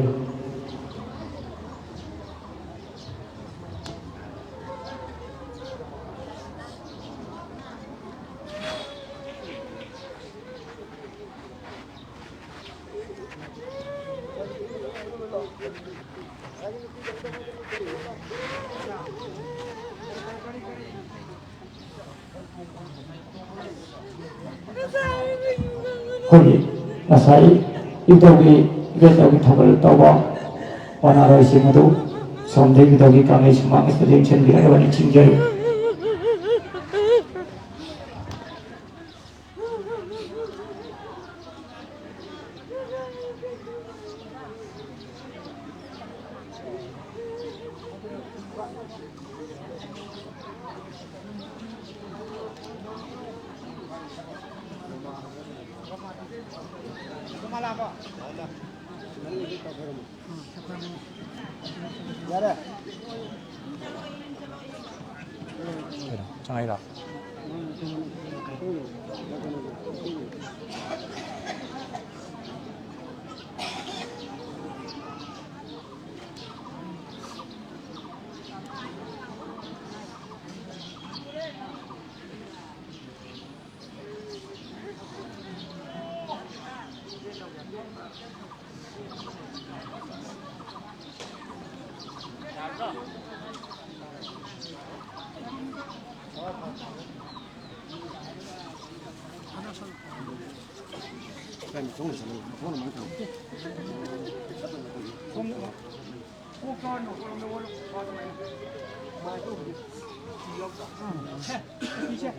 ꯑꯩꯈꯣꯏꯒꯤ ꯉꯁꯥꯏ ꯏꯕꯨꯙꯧꯒꯤ, ꯏꯕꯦꯟꯗꯧꯒꯤ ꯊꯧꯒꯜ ꯇꯧꯕ ꯋꯥꯅꯥꯔꯣꯏꯁꯤꯡ ꯑꯗꯨ ꯁꯣꯝꯗ ꯏꯕꯨꯙꯧꯒꯤ ꯀꯪꯂꯩ ꯁꯨꯃꯥꯡ ꯑꯁꯤꯗ ꯂꯦꯡꯁꯤꯟꯕꯤꯔꯛꯅꯕ ꯅꯤꯡꯁꯤꯡꯖꯔꯤ꯫ ꯌꯥꯔꯦ꯫ ꯀꯩꯅꯣ, ꯆꯪꯉꯛꯏꯔꯣ? ꯁꯦ, ꯏꯁꯦ,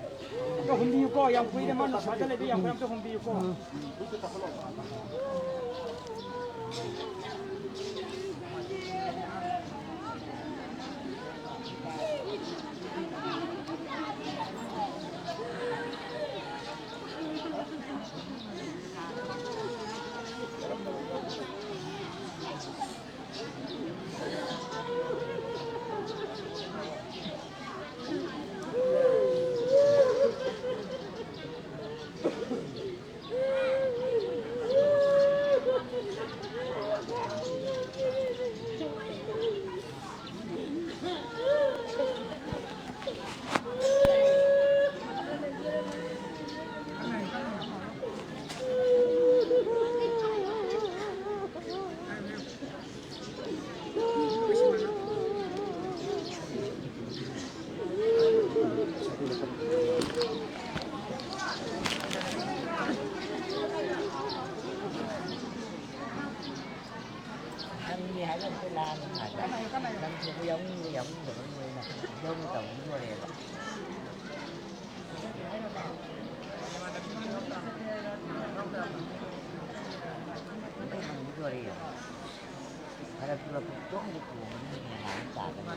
ꯑꯝꯇ ꯍꯨꯝꯕꯤꯌꯨꯀꯣ, ꯌꯥꯝ ꯀꯨꯏꯔꯦ ꯃꯥ ꯅꯨꯡꯁꯥꯗ ꯂꯩꯕ, ꯌꯥꯝ ꯀꯨꯏꯔꯦ, ꯑꯝꯇ ꯍꯨꯝꯕꯤꯌꯨꯀꯣ꯫ ꯍꯪꯒꯦ ꯍꯥꯏꯕ ꯑꯝꯇ ꯂꯥꯛꯑꯒ ꯍꯥꯏꯕ꯫ ꯅꯪꯁꯨ ꯌꯥꯎꯅꯤꯡꯕ ꯌꯥꯎꯅꯤꯡꯗꯕ ꯂꯣꯏꯅ ꯌꯥꯎꯅ ꯇꯧꯕ ꯂꯣꯏꯔꯦꯕ꯫ ꯑꯗꯨ ꯍꯪꯕ ꯂꯣꯏꯔꯦꯕ꯫ ꯐꯔꯛ ꯇꯨꯔꯛꯄ ꯇꯣꯛꯈ꯭ꯔꯗꯤ ꯇꯣꯡꯕꯗꯤ ꯍꯦꯟꯅ ꯅꯨꯡꯉꯥꯏꯕ ꯇꯥꯗꯅ꯫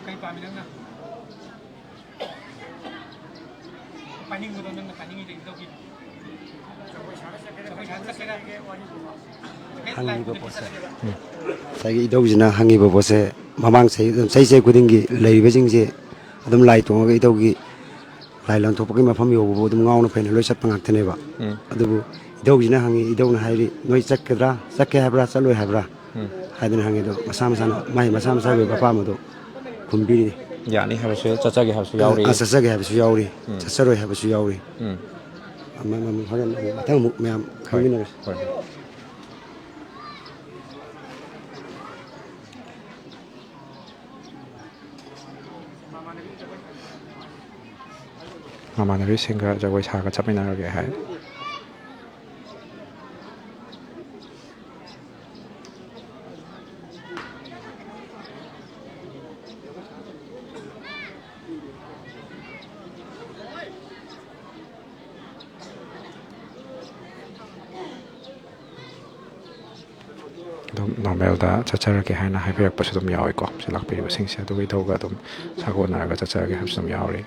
ꯀꯩ ꯄꯥꯝꯃꯤ ꯅꯪꯅ? ꯄꯥꯏꯅꯤꯡꯕꯗꯣ ꯅꯪꯅ ꯄꯥꯏꯅꯤꯡꯉꯤꯗꯣ ꯏꯇꯥꯎꯒꯤ꯫ ꯖꯒꯣꯏ ꯁꯥꯕ ꯆꯠꯀꯦꯔꯥ, ꯀꯩꯅꯣ ꯆꯠꯀꯦꯔꯥ? ꯍꯪꯉꯤꯕ ꯄꯣꯠꯁꯦ꯫ ꯎꯝ꯫ ꯉꯁꯥꯏꯒꯤ ꯏꯙꯧꯁꯤꯅ ꯍꯪꯉꯤꯕ ꯄꯣꯠꯁꯦ ꯃꯃꯥꯡ ꯆꯍꯤ, ꯆꯍꯤ ꯆꯍꯤ ꯈꯨꯗꯤꯡꯒꯤ ꯂꯩꯔꯤꯕꯁꯤꯡꯁꯦ ꯑꯗꯨꯝ ꯂꯥꯏ ꯇꯣꯡꯉꯒ ꯏꯙꯧꯒꯤ ꯂꯥꯏ ꯂꯪꯊꯣꯛꯄꯒꯤ ꯃꯐꯝ ꯌꯧꯕꯕꯨ ꯑꯗꯨꯝ ꯉꯥꯎꯅ ꯐꯩꯅ ꯂꯣꯏ ꯆꯠꯄ ꯉꯥꯛꯇꯅꯦꯕ꯫ ꯎꯝ꯫ ꯑꯗꯨꯕꯨ ꯏꯙꯧꯁꯤꯅ ꯍꯪꯉꯤ, ꯏꯙꯧꯅ ꯍꯥꯏꯔꯤ, "ꯅꯣꯏ ꯆꯠꯀꯗ꯭ꯔꯥ? ꯆꯠꯀꯦ ꯍꯥꯏꯕ꯭ꯔꯥ? ꯆꯠꯂꯣꯏ ꯍꯥꯏꯕ꯭ꯔꯥ?" ꯎꯝ꯫ ꯍꯥꯏꯗꯅ ꯍꯪꯉꯤ꯫ ꯑꯗꯣ ꯃꯁꯥ ꯃꯁꯥꯅ, ꯃꯥꯏ ꯃꯁꯥ ꯃꯁꯥꯒꯤ ꯑꯣꯏꯕ ꯑꯄꯥꯝꯕꯗꯣ ꯈꯨꯝꯕꯤꯔꯤ꯫ ꯌꯥꯅꯤ ꯍꯥꯏꯕꯁꯨ, ꯆꯠꯆꯒꯦ ꯍꯥꯏꯕꯁꯨ ꯌꯥꯎꯔꯤ꯫ ꯑ, ꯆꯠꯆꯒꯦ ꯍꯥꯏꯕꯁꯨ ꯌꯥꯎꯔꯤ, ꯎꯝ꯫ ꯆꯠꯆꯔꯣꯏ ꯍꯥꯏꯕꯁꯨ ꯌꯥꯎꯔꯤ꯫ ꯎꯝ꯫ ꯑꯃ, ꯑꯃ, ꯍꯣꯔꯦꯟ ꯑꯃꯨꯛ ꯃꯊꯪ ꯑꯃꯨꯛ ꯃꯌꯥꯝ ꯍꯣꯏ, ꯈꯪꯃꯤꯟꯅꯔꯁꯤ꯫ ꯍꯣꯏ꯫ ꯃꯃꯥꯟꯅꯕꯤꯁꯤꯡꯒ ꯖꯒꯣꯏ ꯁꯥꯒ ꯆꯠꯃꯤꯟꯅꯔꯒꯦ ꯍꯥꯏ꯫ ꯑꯗꯨꯝ ꯅꯣꯔꯃꯦꯜꯗ ꯆꯠꯆꯔꯒꯦ ꯍꯥꯏꯅ ꯍꯥꯏꯕꯤꯔꯛꯄꯁꯨ ꯑꯗꯨꯝ ꯌꯥꯎꯏꯀꯣ, ꯁꯤ ꯂꯥꯛꯄꯤꯔꯤꯕꯁꯤꯡꯁꯦ꯫ ꯑꯗꯨꯒ ꯏꯙꯧꯒ ꯑꯗꯨꯝ ꯁꯥꯒꯣꯟꯅꯔꯒ ꯆꯠꯆꯔꯒꯦ ꯍꯥꯏꯕꯁꯨ ꯑꯗꯨꯝ ꯌꯥꯎꯔꯤ꯫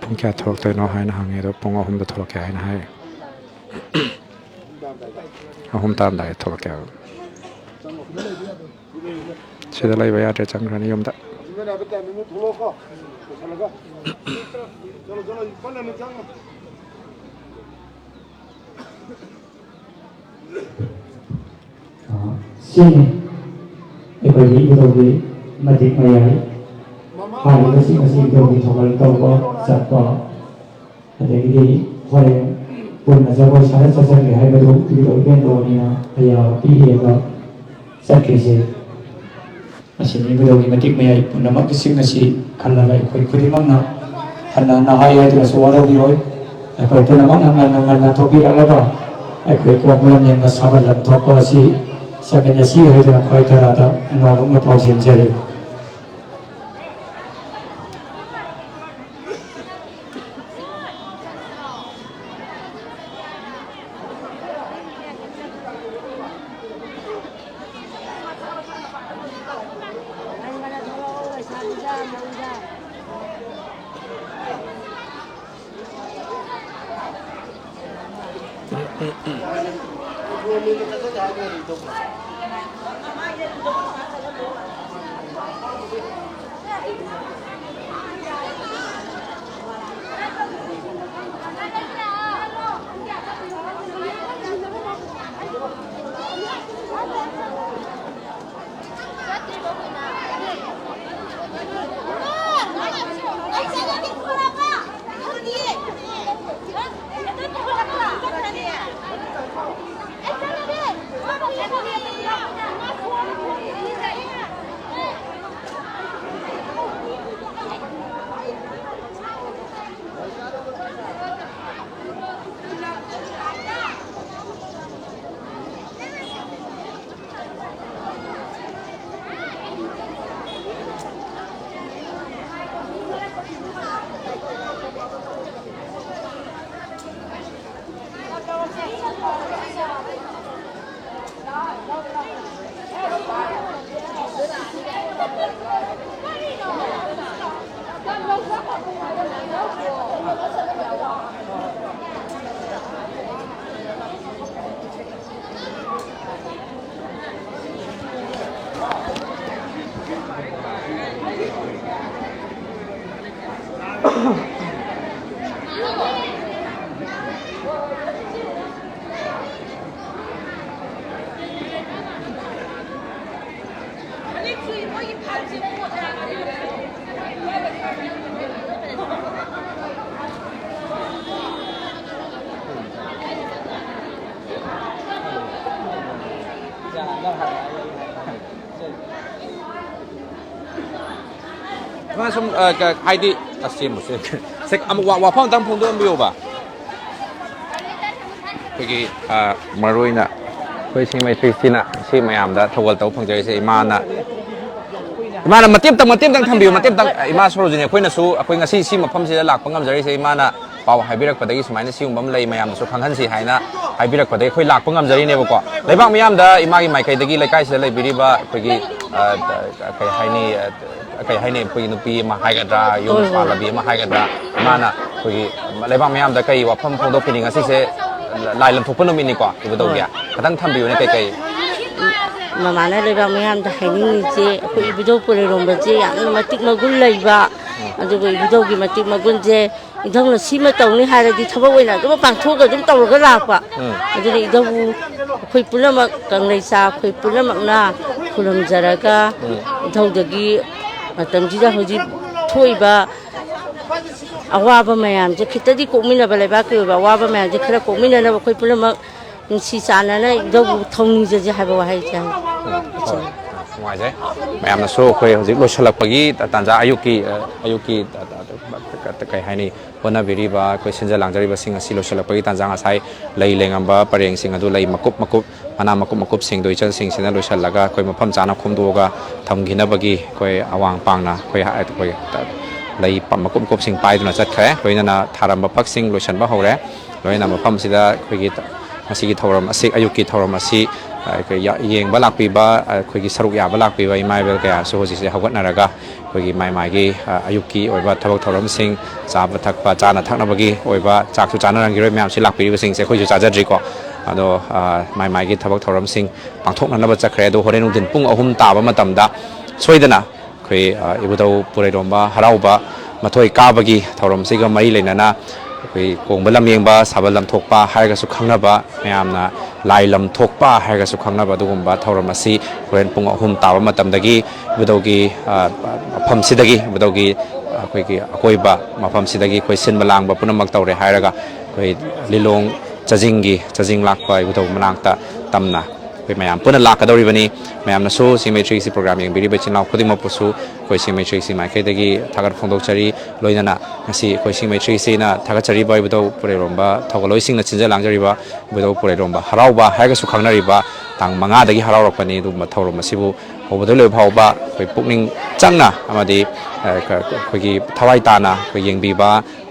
ꯄꯨꯡ ꯀꯌꯥ ꯊꯣꯛꯂꯛꯇꯣꯏꯅꯣ ꯍꯥꯏꯅ ꯍꯪꯉꯦ, ꯑꯗꯣ ꯄꯨꯡ ꯑꯍꯨꯝꯗ ꯊꯣꯛꯂꯛꯀꯦ ꯍꯥꯏꯅ ꯍꯥꯏ꯫ ꯑꯍꯨꯝ ꯇꯥꯔꯝꯗꯥꯏꯗ ꯊꯣꯛꯂꯛꯀꯦ ꯍꯥꯏꯕ꯫ ꯁꯤꯗ ꯂꯩꯕ ꯌꯥꯗ꯭ꯔꯦ, ꯆꯪꯈ꯭ꯔꯅꯤ ꯌꯨꯝꯗ꯫ ꯑ, ꯁꯤꯅꯤ ꯑꯩꯈꯣꯏꯒꯤ ꯏꯕꯨꯙꯧꯒꯤ ꯃꯇꯤꯛ ꯃꯌꯥꯏ꯫ ꯍꯥꯏꯔꯤꯕꯁꯤꯡ ꯑꯁꯤ ꯏꯕꯨꯙꯧꯒꯤ ꯊꯧꯒꯜ ꯇꯧꯕ ꯆꯠꯄ, ꯑꯗꯒꯤꯗꯤ ꯍꯣꯔꯦꯟ ꯄꯨꯟꯅ ꯖꯒꯣꯏ ꯁꯥꯔ ꯆꯠꯆꯒꯦ ꯍꯥꯏꯕꯗꯨ ꯏꯕꯨꯙꯧ ꯏꯕꯦꯟꯗꯧꯅꯤꯅ ꯑꯌꯥꯕ ꯄꯤꯔꯦꯕ ꯆꯠꯈ꯭ꯔꯤꯁꯦ꯫ ꯑꯁꯤꯅꯤ ꯏꯕꯨꯙꯧꯒꯤ ꯃꯇꯤꯛ ꯃꯌꯥꯏ ꯄꯨꯝꯅꯃꯛꯁꯤꯡ ꯑꯁꯤ ꯈꯜꯂꯒ ꯑꯩꯈꯣꯏ ꯈꯨꯗꯤꯡꯃꯛꯅ ꯍꯟꯅ ꯍꯟꯅ ꯍꯥꯏ ꯍꯥꯏꯗꯨꯅꯁꯨ ꯋꯥꯔꯧꯕꯤꯔꯣꯏ꯫ ꯑꯩꯈꯣꯏ ꯄꯨꯝꯅꯃꯛꯅ ꯉꯟꯅ ꯉꯟꯅ ꯊꯣꯛꯄꯤꯔꯛꯂꯒ ꯑꯩꯈꯣꯏ ꯀꯣꯝ ꯂꯝꯖꯦꯟꯒ ꯁꯥꯐꯝ ꯊꯣꯛꯄ ꯑꯁꯤ ꯆꯠꯃꯤꯟꯅꯁꯤ ꯍꯥꯏꯗꯨꯅ ꯈ꯭ꯋꯥꯏ ꯇꯔꯥꯗ ꯅꯣꯂꯨꯛꯅ ꯄꯥꯎꯖꯦꯟꯖꯔꯤ꯫ ꯁꯨꯝ, ꯑ, ꯀ-, ꯍꯥꯏꯗꯤ, ꯑꯁ, ꯁꯦꯝꯃꯨ, ꯁꯦꯝꯃꯨ꯫ ꯁꯦ, ꯑꯃꯨꯛ ꯋꯥ-, ꯋꯥꯐꯝ ꯑꯝꯇꯪ ꯐꯣꯡꯗꯣꯛꯑꯝꯕꯤꯌꯣꯕ꯫ ꯑꯩꯈꯣꯏꯒꯤ, ꯑ, ꯃꯔꯨ ꯑꯣꯏꯅ ꯑꯩꯈꯣꯏ ꯁꯤ ꯃꯩꯇ꯭ꯔꯤꯁꯤꯅ ꯁꯤ ꯃꯌꯥꯝꯗ ꯊꯧꯒꯜ ꯇꯧꯕ ꯐꯪꯖꯔꯤꯁꯦ ꯏꯃꯥꯅ, ꯏꯃꯥꯅ ꯃꯇꯦꯛ ꯑꯃꯇꯪ, ꯃꯇꯦꯛ ꯑꯃꯇꯪ ꯊꯝꯕꯤꯌꯨ, ꯃꯇꯦꯛ ꯑꯃꯇꯪ꯫ ꯏꯃꯥ ꯁꯣꯔꯣꯖꯤꯅꯤ, ꯑꯩꯈꯣꯏꯅꯁꯨ, ꯑꯩꯈꯣꯏ ꯉꯁꯤ ꯁꯤ ꯃꯐꯝꯁꯤꯗ ꯂꯥꯛꯄ ꯉꯝꯖꯔꯤꯁꯦ ꯏꯃꯥꯅ ꯄꯥꯎ ꯍꯥꯏꯕꯤꯔꯛꯄꯗꯒꯤ, ꯁꯨꯃꯥꯏꯅ ꯁꯤꯒꯨꯝꯕ ꯑꯃ ꯂꯩ, ꯃꯌꯥꯝꯗꯁꯨ ꯈꯪꯍꯟꯁꯤ ꯍꯥꯏꯅ ꯍꯥꯏꯕꯤꯔꯛꯄꯗꯒꯤ ꯑꯩꯈꯣꯏ ꯂꯥꯛꯄ ꯉꯝꯖꯔꯤꯅꯦꯕꯀꯣ꯫ ꯂꯩꯕꯥꯛ ꯃꯤꯌꯥꯝꯗ ꯏꯃꯥꯒꯤ ꯃꯥꯏꯀꯩꯗꯒꯤ ꯂꯩꯀꯥꯏꯁꯤꯗ ꯂꯩꯕꯤꯔꯤꯕ ꯑꯩꯈꯣꯏꯒꯤ, ꯑ, ꯀꯩ ꯍꯥꯏꯅꯤ, ꯑ, ꯀꯩ ꯍꯥꯏꯅꯤ, ꯑꯩꯈꯣꯏꯒꯤ ꯅꯨꯄꯤ ꯑꯃ ꯍꯥꯏꯒꯗ꯭ꯔꯥ, ꯌꯨꯝ ꯍꯣꯏ, ꯍꯣꯏ꯫ ꯄꯥꯜꯂꯕꯤ ꯑꯃ ꯍꯥꯏꯒꯗ꯭ꯔꯥ, ꯃꯥꯅ ꯑꯩꯈꯣꯏꯒꯤ ꯂꯩꯕꯥꯛ ꯃꯤꯌꯥꯝꯗ ꯀꯩ ꯋꯥꯐꯝ ꯐꯣꯡꯗꯣꯛꯄꯤꯅꯤ? ꯉꯁꯤꯁꯦ ꯂꯥꯏ ꯂꯝꯊꯣꯛꯄ ꯅꯨꯃꯤꯠꯅꯤꯀꯣ, ꯏꯕꯨꯙꯧꯒꯤ꯫ ꯍꯣꯏ꯫ ꯈꯤꯇꯪ ꯊꯝꯕꯤꯌꯨꯅꯦ, ꯀꯩꯀꯩ? ꯃꯃꯥꯅ ꯂꯩꯕꯥꯛ ꯃꯤꯌꯥꯝꯗ ꯍꯥꯏꯅꯤꯡꯉꯤꯁꯦ, ꯑꯩꯈꯣꯏ ꯏꯕꯨꯙꯧ ꯄꯨꯔꯩꯔꯣꯝꯕꯁꯦ ꯌꯥꯝꯅ ꯃꯇꯤꯛ ꯃꯒꯨꯟ ꯂꯩꯕ, ꯎꯝ꯫ ꯑꯗꯨꯒ ꯏꯕꯨꯙꯧꯒꯤ ꯃꯇꯤꯛ ꯃꯒꯨꯟꯁꯦ ꯏꯙꯧꯅ ꯁꯤꯃ ꯇꯧꯅꯤ ꯍꯥꯏꯔꯗꯤ ꯊꯕꯛ ꯑꯣꯏꯅ ꯑꯗꯨꯝ ꯄꯥꯡꯊꯣꯛꯑꯒ ꯑꯗꯨꯝ ꯇꯧꯔꯒ ꯂꯥꯛꯄ꯫ ꯎꯝ꯫ ꯑꯗꯨꯅ ꯏꯙꯧꯕꯨ ꯑꯩꯈꯣꯏ ꯄꯨꯝꯅꯃꯛ ꯀꯪꯂꯩꯆꯥ ꯑꯩꯈꯣꯏ ꯄꯨꯝꯅꯃꯛꯅ ꯈꯨꯔꯨꯝꯖꯔꯒ ꯎꯝ꯫ ꯏꯙꯧꯗꯒꯤ ꯃꯇꯝꯁꯤꯗ ꯍꯧꯖꯤꯛ ꯊꯣꯛꯏꯕ ꯑꯋꯥꯕ ꯃꯌꯥꯝꯁꯦ ꯈꯤꯇꯗꯤ ꯀꯣꯛꯃꯤꯟꯅꯕ, ꯂꯩꯕꯥꯛꯀꯤ ꯑꯣꯏꯕ ꯑꯋꯥꯕ ꯃꯌꯥꯝꯁꯦ ꯈꯔ ꯀꯣꯛꯃꯤꯟꯅꯅꯕ ꯑꯩꯈꯣꯏ ꯄꯨꯝꯅꯃꯛ ꯅꯨꯡꯁꯤ ꯆꯥꯟꯅꯅ ꯏꯙꯧꯕꯨ ꯊꯧꯅꯤꯖꯁꯦ ꯍꯥꯏꯕ ꯋꯥꯍꯩꯁꯦ ꯍꯥꯏ꯫ ꯎꯝ, ꯍꯣꯏ꯫ ꯅꯨꯡꯉꯥꯏꯖꯩ꯫ ꯃꯌꯥꯝꯅꯁꯨ ꯑꯩꯈꯣꯏ ꯍꯧꯖꯤꯛ ꯂꯣꯏꯁꯤꯜꯂꯛꯄꯒꯤ ꯇꯥꯟꯖꯥ, ꯑꯌꯨꯛꯀꯤ, ꯑ, ꯑꯌꯨꯛꯀꯤ, ꯑ, ꯑ, ꯀ-, ꯀ-, ꯀꯩ ꯍꯥꯏꯅꯤ, ꯍꯣꯠꯅꯕꯤꯔꯤꯕ ꯑꯩꯈꯣꯏ ꯁꯤꯟꯖ ꯂꯥꯡꯖꯔꯤꯕꯁꯤꯡ ꯑꯁꯤ ꯂꯣꯏꯁꯤꯜꯂꯛꯄꯒꯤ ꯇꯥꯟꯖꯥ ꯉꯁꯥꯏ ꯂꯩ ꯂꯦꯡꯉꯝꯕ ꯄꯔꯦꯡꯁꯤꯡ ꯑꯗꯨ ꯂꯩ ꯃꯀꯨꯞ ꯃꯀꯨꯞ, ꯃꯅꯥ ꯃꯀꯨꯞ ꯃꯀꯨꯞꯁꯤꯡꯗꯣ ꯏꯆꯜꯁꯤꯡꯁꯤꯅ ꯂꯣꯏꯁꯤꯜꯂꯒ ꯑꯩꯈꯣꯏ ꯃꯐꯝ ꯆꯥꯅ ꯈꯣꯝꯗꯣꯛꯑꯒ ꯊꯝꯈꯤꯅꯕꯒꯤ ꯑꯩꯈꯣꯏ ꯑꯋꯥꯡ ꯄꯥꯡꯅ ꯑꯩꯈꯣꯏ ꯍꯥ-, ꯑꯩꯈꯣꯏ ꯂꯩ ꯄ-, ꯃꯀꯨꯞ ꯃꯀꯨꯞꯁꯤꯡ ꯄꯥꯏꯗꯨꯅ ꯆꯠꯈ꯭ꯔꯦ꯫ ꯂꯣꯏꯅꯅ ꯊꯥꯔꯝꯕ ꯐꯛꯁꯤꯡ ꯂꯣꯏꯁꯤꯟꯕ ꯍꯧꯔꯦ꯫ ꯂꯣꯏꯅ ꯃꯐꯝꯁꯤꯗ ꯑꯩꯈꯣꯏꯒꯤ ꯉꯁꯤꯒꯤ ꯊꯧꯔꯝ ꯑꯁꯤ, ꯑꯌꯨꯛꯀꯤ ꯊꯧꯔꯝ ꯑꯁꯤ, ꯑ, ꯑꯩꯈꯣꯏ ꯌꯥ-, ꯌꯦꯡꯕ ꯂꯥꯛꯄꯤꯕ, ꯑ, ꯑꯩꯈꯣꯏꯒꯤ ꯁꯔꯨꯛ ꯌꯥꯕ ꯂꯥꯛꯄꯤꯕ ꯏꯃꯥ ꯏꯕꯦꯜ ꯀꯌꯥꯁꯨ ꯍꯧꯖꯤꯛꯁꯦ ꯍꯧꯒꯠꯅꯔꯒ ꯑꯩꯈꯣꯏꯒꯤ ꯃꯥꯏ ꯃꯥꯏꯒꯤ, ꯑ, ꯑꯌꯨꯛꯀꯤ ꯑꯣꯏꯕ ꯊꯕꯛ ꯊꯧꯔꯝꯁꯤꯡ, ꯆꯥꯕ ꯊꯛꯄ, ꯆꯥꯅ ꯊꯛꯅꯕꯒꯤ ꯑꯣꯏꯕ ꯆꯥꯛꯁꯨ ꯆꯥꯅꯔꯝꯈꯤꯔꯣꯏ ꯃꯌꯥꯝꯁꯤ ꯂꯥꯛꯄꯤꯔꯤꯕꯁꯤꯡꯁꯦ, ꯑꯩꯈꯣꯏꯁꯨ ꯆꯥꯖꯗ꯭ꯔꯤꯀꯣ꯫ ꯑꯗꯣ, ꯑ, ꯃꯥꯏ ꯃꯥꯏꯒꯤ ꯊꯕꯛ ꯊꯧꯔꯝꯁꯤꯡ ꯄꯥꯡꯊꯣꯛꯅꯅꯕ ꯆꯠꯈ꯭ꯔꯦ꯫ ꯑꯗꯣ ꯍꯣꯔꯦꯟ ꯅꯨꯡꯊꯤꯟ ꯄꯨꯡ ꯑꯍꯨꯝ ꯇꯥꯕ ꯃꯇꯝꯗ ꯁꯣꯏꯗꯅ ꯑꯩꯈꯣꯏ, ꯑ, ꯏꯕꯨꯙꯧ ꯄꯨꯔꯩꯔꯣꯝꯕ ꯍꯔꯥꯎꯕ ꯃꯊꯣꯏ ꯀꯥꯕꯒꯤ ꯊꯧꯔꯝꯁꯤꯒ ꯃꯔꯤ ꯂꯩꯅꯅ ꯑꯩꯈꯣꯏ ꯀꯣꯡꯕ ꯂꯝꯌꯦꯡꯕ, ꯁꯥꯕꯜ ꯂꯝꯊꯣꯛꯄ ꯍꯥꯏꯔꯒꯁꯨ ꯈꯪꯅꯕ, ꯃꯌꯥꯝꯅ ꯂꯥꯏ ꯂꯝꯊꯣꯛꯄ ꯍꯥꯏꯔꯒꯁꯨ ꯈꯪꯅꯕ ꯑꯗꯨꯒꯨꯝꯕ ꯊꯧꯔꯝ ꯑꯁꯤ ꯍꯣꯔꯦꯟ ꯄꯨꯡ ꯑꯍꯨꯝ ꯇꯥꯕ ꯃꯇꯝꯗꯒꯤ ꯏꯕꯨꯙꯧꯒꯤ, ꯑ, ꯃꯐꯝꯁꯤꯗꯒꯤ, ꯏꯕꯨꯙꯧꯒꯤ ꯑꯩꯈꯣꯏꯒꯤ ꯑꯀꯣꯏꯕ ꯃꯐꯝꯁꯤꯗꯒꯤ ꯑꯩꯈꯣꯏ ꯁꯤꯟꯕ ꯂꯥꯡꯕ ꯄꯨꯝꯅꯃꯛ ꯇꯧꯔꯦ ꯍꯥꯏꯔꯒ ꯑꯩꯈꯣꯏ ꯂꯤꯂꯣꯡ ꯆꯥꯖꯤꯡꯒꯤ, ꯆꯥꯖꯤꯡ ꯂꯥꯛꯄ ꯏꯕꯨꯙꯧ ꯃꯅꯥꯛꯇ ꯇꯝꯅ ꯑꯩꯈꯣꯏ ꯃꯌꯥꯝ ꯄꯨꯟꯅ ꯂꯥꯛꯀꯗꯧꯔꯤꯕꯅꯤ꯫ ꯃꯌꯥꯝꯅꯁꯨ ꯁꯤꯡꯃꯩ ꯊ꯭ꯔꯤ ꯁꯤꯛꯁꯇꯤ ꯄ꯭ꯔꯣꯒ꯭ꯔꯥꯝ ꯌꯦꯡꯕꯤꯔꯤꯕ ꯏꯆꯤꯜ ꯏꯅꯥꯎ ꯈꯨꯗꯤꯡꯃꯛꯄꯨꯁꯨ ꯑꯩꯈꯣꯏ ꯁꯤꯡꯃꯩ ꯊ꯭ꯔꯤ ꯁꯤꯛꯁꯇꯤ ꯃꯥꯏꯀꯩꯗꯒꯤ ꯊꯥꯒꯠ ꯐꯣꯡꯗꯣꯛꯆꯔꯤ꯫ ꯂꯣꯏꯅꯅ ꯉꯁꯤ ꯑꯩꯈꯣꯏ ꯁꯤꯡꯃꯩ ꯊ꯭ꯔꯤ ꯁꯤꯛꯁꯇꯤꯅ ꯊꯥꯒꯠꯆꯔꯤꯕ ꯏꯕꯨꯙꯧ ꯄꯨꯔꯩꯔꯣꯝꯕ ꯊꯧꯒꯜꯂꯣꯏꯁꯤꯡꯅ ꯁꯤꯟꯖ ꯂꯥꯡꯖꯔꯤꯕ ꯏꯕꯨꯙꯧ ꯄꯨꯔꯩꯔꯣꯝꯕ ꯍꯔꯥꯎꯕ ꯍꯥꯏꯔꯒꯁꯨ ꯈꯪꯅꯔꯤꯕ ꯇꯥꯡ ꯃꯉꯥꯗꯒꯤ ꯍꯔꯥꯎꯔꯛꯄꯅꯤ꯫ ꯑꯗꯨꯒꯨꯝꯕ ꯊꯧꯔꯝ ꯑꯁꯤꯕꯨ ꯍꯧꯕꯗꯒꯤ ꯂꯣꯏꯕ ꯐꯥꯎꯕ ꯑꯩꯈꯣꯏ ꯄꯨꯛꯅꯤꯡ ꯆꯪꯅ ꯑꯃꯗꯤ, ꯑ, ꯀ-, ꯑꯩꯈꯣꯏꯒꯤ ꯊꯋꯥꯏ ꯇꯥꯅ ꯑꯩꯈꯣꯏ ꯌꯦꯡꯕꯤꯕ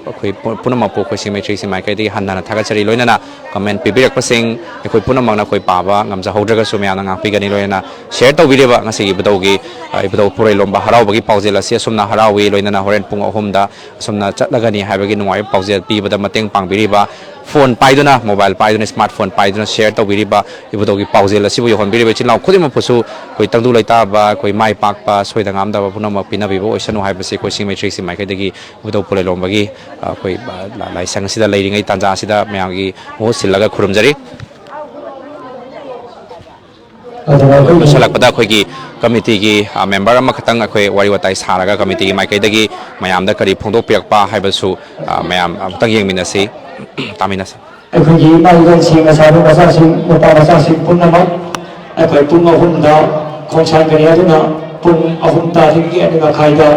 ꯑꯩꯈꯣꯏ ꯄꯨ-, ꯄꯨꯝꯅꯃꯛꯄꯨ ꯑꯩꯈꯣꯏ ꯁꯤꯡꯃꯩ ꯊ꯭ꯔꯤ ꯁꯤꯛꯁꯇꯤ ꯃꯥꯏꯀꯩꯗꯒꯤ ꯍꯟꯅ ꯍꯟꯅ ꯊꯥꯒꯠꯆꯔꯤ꯫ ꯂꯣꯏꯅꯅ ꯀꯃꯦꯟ ꯄꯤꯕꯤꯔꯛꯄꯁꯤꯡ ꯑꯩꯈꯣꯏ ꯄꯨꯝꯅꯃꯛꯅ ꯑꯩꯈꯣꯏ ꯄꯥꯕ ꯉꯝꯖꯍꯧꯗ꯭ꯔꯒꯁꯨ ꯃꯌꯥꯝꯅ ꯉꯥꯛꯄꯤꯒꯅꯤ꯫ ꯂꯣꯏꯅꯅ ꯁꯤꯌꯔ ꯇꯧꯕꯤꯔꯤꯕ ꯉꯁꯤꯒꯤ ꯏꯕꯨꯙꯧꯒꯤ, ꯑ, ꯏꯕꯨꯙꯧ ꯄꯨꯔꯩꯂꯣꯝꯕ ꯍꯔꯥꯎꯕꯒꯤ ꯄꯥꯎꯖꯦꯜ ꯑꯁꯤ ꯑꯁꯨꯝꯅ ꯍꯔꯥꯎꯏ꯫ ꯂꯣꯏꯅꯅ ꯍꯣꯔꯦꯟ ꯄꯨꯡ ꯑꯍꯨꯝꯗ ꯑꯁꯨꯝꯅ ꯆꯠꯂꯒꯅꯤ ꯍꯥꯏꯕꯒꯤ ꯅꯨꯡꯉꯥꯏꯕ ꯄꯥꯎꯖꯦꯜ ꯄꯤꯕꯗ ꯃꯇꯦꯡ ꯄꯥꯡꯕꯤꯔꯤꯕ, ꯐꯣꯟ ꯄꯥꯏꯗꯨꯅ, ꯃꯣꯕꯥꯏꯜ ꯄꯥꯏꯗꯨꯅ, ꯁ꯭ꯃꯥꯔꯠ ꯐꯣꯟ ꯄꯥꯏꯗꯨꯅ ꯁꯤꯌꯔ ꯇꯧꯕꯤꯔꯤꯕ ꯏꯕꯨꯙꯧꯒꯤ ꯄꯥꯎꯖꯦꯜ ꯑꯁꯤꯕꯨ ꯌꯧꯍꯟꯕꯤꯔꯤꯕ ꯏꯆꯤꯜ ꯏꯅꯥꯎ ꯈꯨꯗꯤꯡꯃꯛꯄꯨꯁꯨ ꯑꯩꯈꯣꯏ ꯇꯪꯗꯨ ꯂꯩꯇꯥꯕ, ꯑꯩꯈꯣꯏ ꯃꯥꯏ ꯄꯥꯛꯄ, ꯁꯣꯏꯗ ꯉꯥꯝꯗꯕ ꯄꯨꯝꯅꯃꯛ ꯄꯤꯅꯕꯤꯕ ꯑꯣꯏꯁꯅꯨ ꯍꯥꯏꯕꯁꯤ ꯑꯩꯈꯣꯏ ꯁꯤꯡꯃꯩ ꯊ꯭ꯔꯤ ꯁꯤꯛꯁꯇꯤ ꯃꯥꯏꯀꯩꯗꯒꯤ ꯏꯕꯨꯙꯧ ꯄꯨꯔꯩꯂꯣꯝꯕꯒꯤ, ꯑ, ꯑꯩꯈꯣꯏ, ꯑ, ꯂꯥ-, ꯂꯥꯏꯁꯪ ꯑꯁꯤꯗ ꯂꯩꯔꯤꯉꯩ ꯇꯥꯟꯖꯥ ꯑꯁꯤꯗ ꯃꯌꯥꯝꯒꯤ ꯃꯍꯨꯠ ꯁꯤꯜꯂꯒ ꯈꯨꯔꯨꯝꯖꯔꯤ꯫ ꯑꯗꯨꯅ ꯑꯩꯈꯣꯏꯒꯤ ꯂꯣꯏꯁꯤꯜꯂꯛꯄꯗ ꯑꯩꯈꯣꯏꯒꯤ ꯀꯃꯤꯇꯤꯒꯤ, ꯑ, ꯃꯦꯝꯕꯔ ꯑꯃꯈꯛꯇꯪ ꯑꯩꯈꯣꯏ ꯋꯥꯔꯤ ꯋꯥꯇꯥꯏ ꯁꯥꯔꯒ ꯀꯃꯤꯇꯤꯒꯤ ꯃꯥꯏꯀꯩꯗꯒꯤ ꯃꯌꯥꯝꯗ ꯀꯔꯤ ꯐꯣꯡꯗꯣꯛꯄꯤꯔꯛꯄ ꯍꯥꯏꯕꯁꯨ, ꯑ, ꯃꯌꯥꯝ ꯑꯃꯨꯛꯇꯪ ꯌꯦꯡꯃꯤꯟꯅꯁꯤ, ꯇꯥꯃꯤꯟꯅꯁꯤ꯫ ꯑꯩꯈꯣꯏꯒꯤ ꯏꯃꯥ ꯏꯕꯦꯜꯁꯤꯡ, ꯂꯩꯁꯥꯕꯤ ꯃꯆꯥꯁꯤꯡ, ꯅꯨꯄꯥ ꯃꯆꯥꯁꯤꯡ ꯄꯨꯝꯅꯃꯛ ꯑꯩꯈꯣꯏ ꯄꯨꯡ ꯑꯍꯨꯝꯗ ꯈꯣꯡꯁꯥꯟꯒꯅꯤ꯫ ꯑꯗꯨꯅ ꯄꯨꯡ ꯑꯍꯨꯝ ꯇꯥꯗ꯭ꯔꯤꯉꯩꯒꯤ ꯑꯅꯤ ꯃꯈꯥꯏꯗ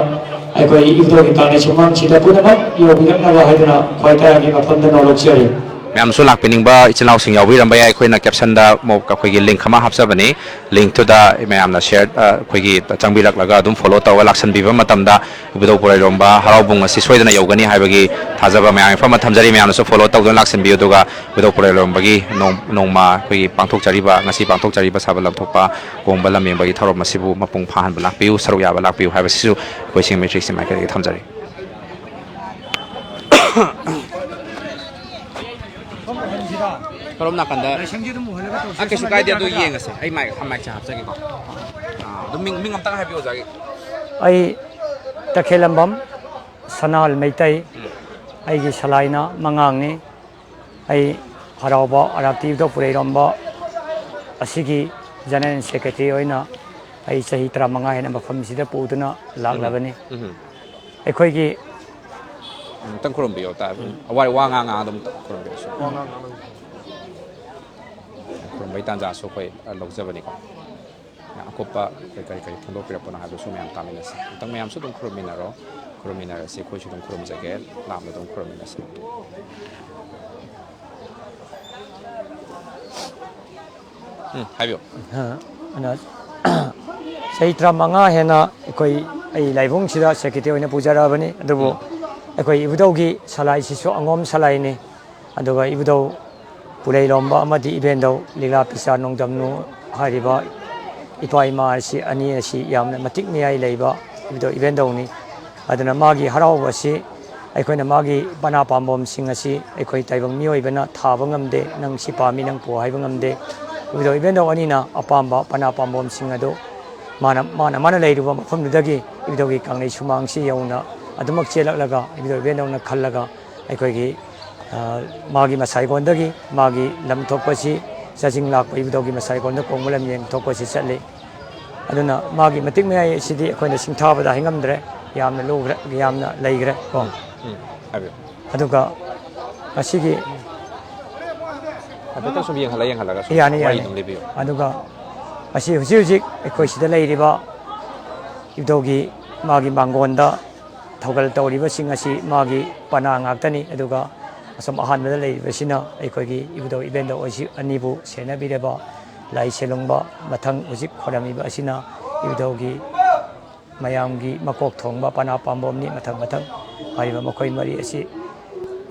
ꯑꯩꯈꯣꯏ ꯏꯕꯨꯙꯧꯒꯤ ꯀꯥꯡꯂꯩ ꯁꯨꯃꯥꯡꯁꯤꯗ ꯄꯨꯝꯅꯃꯛ ꯌꯧꯕꯤꯔꯛꯅꯕ ꯍꯥꯏꯗꯨꯅ ꯈ꯭ꯋꯥꯏ ꯇꯌꯥꯒꯤ ꯃꯐꯝꯗ ꯅꯣꯂꯣꯛꯆꯔꯤ꯫ ꯃꯌꯥꯝꯁꯨ ꯂꯥꯛꯄꯤꯅꯤꯡꯕ ꯏꯆꯤꯜ ꯏꯅꯥꯎꯁꯤꯡ ꯌꯥꯎꯕꯤꯔꯝꯕ ꯌꯥꯏ꯫ ꯑꯩꯈꯣꯏꯅ ꯀꯦꯞꯁꯟꯗ ꯑꯃꯨꯛ ꯑꯩꯈꯣꯏꯒꯤ ꯂꯤꯡꯛ ꯑꯃ ꯍꯥꯞꯆꯕꯅꯤ꯫ ꯂꯤꯡꯛꯇꯨꯗ ꯃꯌꯥꯝꯅ ꯁꯤꯌꯔ, ꯑ, ꯑꯩꯈꯣꯏꯒꯤ ꯆꯪꯕꯤꯔꯛꯂꯒ ꯑꯗꯨꯝ ꯐꯣꯂꯣ ꯇꯧꯔꯒ ꯂꯥꯛꯁꯟꯕꯤꯕ ꯃꯇꯝꯗ ꯏꯕꯨꯙꯧ ꯄꯨꯔꯩꯂꯣꯝꯕ ꯍꯔꯥꯎꯕꯨꯡ ꯑꯁꯤ ꯁꯣꯏꯗꯅ ꯌꯧꯒꯅꯤ ꯍꯥꯏꯕꯒꯤ ꯊꯥꯖꯕ ꯃꯌꯥꯝ ꯃꯐꯝ ꯑꯃ ꯊꯝꯖꯔꯤ꯫ ꯃꯌꯥꯝꯅꯁꯨ ꯐꯣꯂꯣ ꯇꯧꯗꯨꯅ ꯂꯥꯛꯁꯤꯟꯕꯤꯌꯨ꯫ ꯑꯗꯨꯒ ꯏꯕꯨꯙꯧ ꯄꯨꯔꯩꯂꯣꯝꯕꯒꯤ ꯅꯣꯡ-, ꯅꯣꯡꯃ ꯑꯩꯈꯣꯏꯒꯤ ꯄꯥꯡꯊꯣꯛꯆꯔꯤꯕ, ꯉꯁꯤ ꯄꯥꯡꯊꯣꯛꯆꯔꯤꯕ ꯁꯥꯕꯜ ꯂꯝꯊꯣꯛꯄ ꯀꯣꯡꯕ ꯂꯝꯌꯦꯡꯕꯒꯤ ꯊꯧꯔꯝ ꯑꯁꯤꯕꯨ ꯃꯄꯨꯡ ꯐꯥꯍꯟꯕ ꯂꯥꯛꯄꯤꯌꯨ, ꯁꯔꯨꯛ ꯌꯥꯕ ꯂꯥꯛꯄꯤꯌꯨ ꯍꯥꯏꯕꯁꯤꯁꯨ ꯑꯩꯈꯣꯏ ꯁꯤꯡꯃꯩ ꯊ꯭ꯔꯤ ꯁꯤꯛꯁꯇꯤ ꯃꯥꯏꯀꯩꯗꯒꯤ ꯊꯝꯖꯔꯤ꯫ ꯀꯔꯣꯝ ꯅꯥꯀꯟꯗ? ꯂꯥꯏꯁꯪꯁꯤ ꯑꯗꯨꯝ ꯎꯍꯜꯂꯒ ꯇꯧꯁꯦ꯫ ꯑ, ꯀꯩꯁꯨ ꯁꯣꯝꯗ ꯀꯥꯏꯗꯦ, ꯑꯗꯨ ꯂꯦꯞꯄꯒ꯫ ꯌꯦꯡꯉꯁꯦ꯫ ꯑꯩ ꯃꯥꯏꯛ, ꯃꯥꯏꯛꯁꯦ ꯍꯥꯞꯆꯒꯦꯀꯣ꯫ ꯑꯥ, ꯑꯗꯨꯝ ꯃꯤꯡ, ꯃꯤꯡ ꯑꯝꯇꯪ ꯍꯥꯏꯕꯤꯌꯨ, ꯑꯣꯖꯥꯒꯤ꯫ ꯑꯩ ꯇꯈꯦꯜꯂꯝꯕꯝ ꯁꯅꯥꯍꯜ ꯃꯩꯇꯩ, ꯑꯩꯒꯤ ꯁꯂꯥꯏꯅ ꯃꯉꯥꯡꯅꯤ꯫ ꯑꯩ ꯍꯔꯥꯎꯕ ꯑꯔꯥꯞꯇꯤꯗ ꯄꯨꯔꯩꯔꯣꯝꯕ ꯑꯁꯤꯒꯤ ꯖꯦꯅꯔꯦꯜ ꯁꯦꯀ꯭ꯔꯦꯇꯔꯤ ꯑꯣꯏꯅ ꯑꯩ ꯆꯍꯤ ꯇꯔꯥꯃꯉꯥ ꯍꯦꯟꯅ ꯃꯐꯝꯁꯤꯗ ꯄꯨꯗꯨꯅ ꯂꯥꯛꯂꯕꯅꯤ꯫ ꯎꯝ꯫ ꯑꯩꯈꯣꯏꯒꯤ ꯑꯃꯨꯛꯇꯪ ꯈꯨꯔꯨꯝꯕꯤꯌꯣ ꯇꯥ-, ꯋꯥ ꯋꯥ ꯉꯥꯡ ꯉꯥꯡ ꯑꯗꯨꯝ ꯈꯨꯔꯨꯝꯕꯤꯔꯁꯨ꯫ ꯈꯨꯔꯨꯝꯕꯩ ꯇꯥꯟꯖꯥꯁꯨ ꯑꯩꯈꯣꯏ ꯂꯧꯖꯕꯅꯤꯀꯣ꯫ ꯑꯀꯨꯞꯄ ꯑꯩꯈꯣꯏ ꯀꯔꯤ ꯀꯔꯤ ꯐꯣꯡꯗꯣꯛꯄꯤꯔꯛꯄꯅꯣ ꯍꯥꯏꯕꯗꯨꯁꯨ ꯃꯌꯥꯝ ꯇꯥꯃꯤꯟꯅꯁꯤ꯫ ꯑꯃꯨꯛꯇꯪ ꯃꯌꯥꯝꯁꯨ ꯑꯗꯨꯝ ꯈꯨꯔꯨꯝꯃꯤꯟꯅꯔꯣ꯫ ꯈꯨꯔꯨꯝꯃꯤꯟꯅꯔꯁꯤ꯫ ꯑꯩꯈꯣꯏꯁꯨ ꯑꯗꯨꯝ ꯈꯨꯔꯨꯝꯖꯒꯦ꯫ ꯂꯥꯞꯅ ꯑꯗꯨꯝ ꯈꯨꯔꯨꯝꯃꯤꯟꯅꯁꯤ꯫ ꯎꯝ, ꯍꯥꯏꯕꯤꯌꯨ꯫ ꯑ, ꯑꯗ, ꯆꯍꯤ ꯇꯔꯥꯃꯉꯥ ꯍꯦꯟꯅ ꯑꯩꯈꯣꯏ, ꯑꯩ ꯂꯥꯏꯕꯨꯡꯁꯤꯗ ꯁꯦꯀ꯭ꯔꯦꯇꯔꯤ ꯑꯣꯏꯅ ꯄꯨꯖꯔꯛꯑꯕꯅꯤ꯫ ꯑꯗꯨꯕꯨ ꯑꯩꯈꯣꯏ ꯏꯕꯨꯙꯧꯒꯤ ꯁꯂꯥꯏꯁꯤꯁꯨ ꯑꯉꯣꯝ ꯁꯂꯥꯏꯅꯤ꯫ ꯑꯗꯨꯒ ꯏꯕꯨꯙꯧ ꯄꯨꯂꯩꯂꯣꯝꯕ ꯑꯃꯗꯤ ꯏꯕꯦꯟꯗꯧ ꯂꯤꯂꯥ ꯄꯤꯆꯥ ꯅꯣꯡꯗꯝꯅꯨ ꯍꯥꯏꯔꯤꯕ ꯏꯄꯥ ꯏꯃꯥ ꯑꯁꯤ, ꯑꯅꯤ ꯑꯁꯤ ꯌꯥꯝꯅ ꯃꯇꯤꯛ ꯃꯌꯥꯏ ꯂꯩꯕ ꯏꯕꯨꯙꯧ ꯏꯕꯦꯟꯗꯧꯅꯤ꯫ ꯑꯗꯨꯅ ꯃꯥꯒꯤ ꯍꯔꯥꯎꯕ ꯑꯁꯤ ꯑꯩꯈꯣꯏꯅ ꯃꯥꯒꯤ ꯄꯅꯥ ꯄꯥꯝꯕꯣꯝꯁꯤꯡ ꯑꯁꯤ ꯑꯩꯈꯣꯏ ꯇꯥꯏꯕꯪ ꯃꯤꯑꯣꯏꯕꯅ ꯊꯥꯕ ꯉꯝꯗꯦ, ꯅꯪ ꯁꯤ ꯄꯥꯝꯃꯤ, ꯅꯪ ꯄꯨ ꯍꯥꯏꯕ ꯉꯝꯗꯦ꯫ ꯏꯕꯨꯙꯧ ꯏꯕꯦꯟꯗꯧ ꯑꯅꯤꯅ ꯑꯄꯥꯝꯕ ꯄꯅꯥ ꯄꯥꯝꯕꯣꯝꯁꯤꯡ ꯑꯗꯨ ꯃꯥꯅ, ꯃꯥꯅ, ꯃꯥꯅ ꯂꯩꯔꯨꯕ ꯃꯐꯝꯗꯨꯗꯒꯤ ꯏꯕꯨꯙꯧꯒꯤ ꯀꯪꯂꯩ ꯁꯨꯃꯥꯡꯁꯤ ꯌꯧꯅ ꯑꯗꯨꯃꯛ ꯆꯦꯜꯂꯛꯂꯒ ꯏꯕꯨꯙꯧ ꯏꯕꯦꯟꯗꯧꯅ ꯈꯜꯂꯒ ꯑꯩꯈꯣꯏꯒꯤ, ꯑ, ꯃꯥꯒꯤ ꯃꯁꯥꯏꯒꯣꯟꯗꯒꯤ ꯃꯥꯒꯤ ꯂꯝ ꯊꯣꯛꯄꯁꯤ ꯆꯥꯖꯤꯡ ꯂꯥꯛꯄ ꯏꯕꯨꯙꯧꯒꯤ ꯃꯁꯥꯏꯒꯣꯟꯗ ꯀꯣꯡꯕ ꯂꯝꯖꯦꯟ ꯊꯣꯛꯄꯁꯤ ꯆꯠꯂꯤ꯫ ꯑꯗꯨꯅ ꯃꯥꯒꯤ ꯃꯇꯤꯛ ꯃꯌꯥꯏ ꯑꯁꯤꯗꯤ ꯑꯩꯈꯣꯏꯅ ꯁꯤꯡꯊꯥꯕꯗ ꯍꯥꯏꯉꯝꯗ꯭ꯔꯦ꯫ ꯌꯥꯝꯅ ꯂꯨꯈ꯭ꯔꯦ, ꯌꯥꯝꯅ ꯂꯩꯈ꯭ꯔꯦ ꯀꯣ꯫ ꯎꯝ, ꯍꯥꯏꯕꯤꯌꯨ꯫ ꯑꯗꯨꯒ ꯉꯁꯤꯒꯤ ꯍꯥꯏꯐꯦꯠꯇꯪ ꯁꯨꯝ ꯌꯦꯡꯍꯜꯂ ꯌꯦꯡꯍꯜꯂꯒ ꯁꯨꯝ ꯌꯥꯅꯤ, ꯋꯥꯔꯤ ꯌꯥꯅꯤ꯫ ꯑꯗꯨꯝ ꯂꯤꯕꯤꯌꯨ꯫ ꯑꯗꯨꯒ ꯉꯁꯤ ꯍꯧꯖꯤꯛ ꯍꯧꯖꯤꯛ ꯑꯩꯈꯣꯏ ꯁꯤꯗ ꯂꯩꯔꯤꯕ ꯏꯕꯨꯙꯧꯒꯤ ꯃꯥꯒꯤ ꯃꯥꯡꯒꯣꯟꯗ ꯊꯧꯒꯜ ꯇꯧꯔꯤꯕꯁꯤꯡ ꯑꯁꯤ ꯃꯥꯒꯤ ꯄꯅꯥ ꯉꯥꯛꯇꯅꯤ꯫ ꯑꯗꯨꯒ ꯑꯁꯨꯝ ꯑꯍꯥꯟꯕꯗ ꯂꯩꯔꯤꯕꯁꯤꯅ ꯑꯩꯈꯣꯏꯒꯤ ꯏꯕꯨꯙꯧ ꯏꯕꯦꯟꯗꯧ ꯑꯁꯤ ꯑꯅꯤꯕꯨ ꯁꯦꯟꯅꯕꯤꯔꯕ ꯂꯥꯏ ꯁꯦꯂꯨꯡꯕ, ꯃꯊꯪ ꯍꯧꯖꯤꯛ ꯈꯣꯏꯔꯝꯃꯤꯕ ꯑꯁꯤꯅ ꯏꯕꯨꯙꯧꯒꯤ ꯃꯌꯥꯝꯒꯤ ꯃꯀꯣꯛ ꯊꯣꯡꯕ ꯄꯅꯥ ꯄꯥꯝꯕꯣꯝꯅꯤ꯫ ꯃꯊꯪ ꯃꯊꯪ ꯍꯥꯏꯔꯤꯕ ꯃꯈꯣꯏ ꯃꯔꯤ ꯑꯁꯤ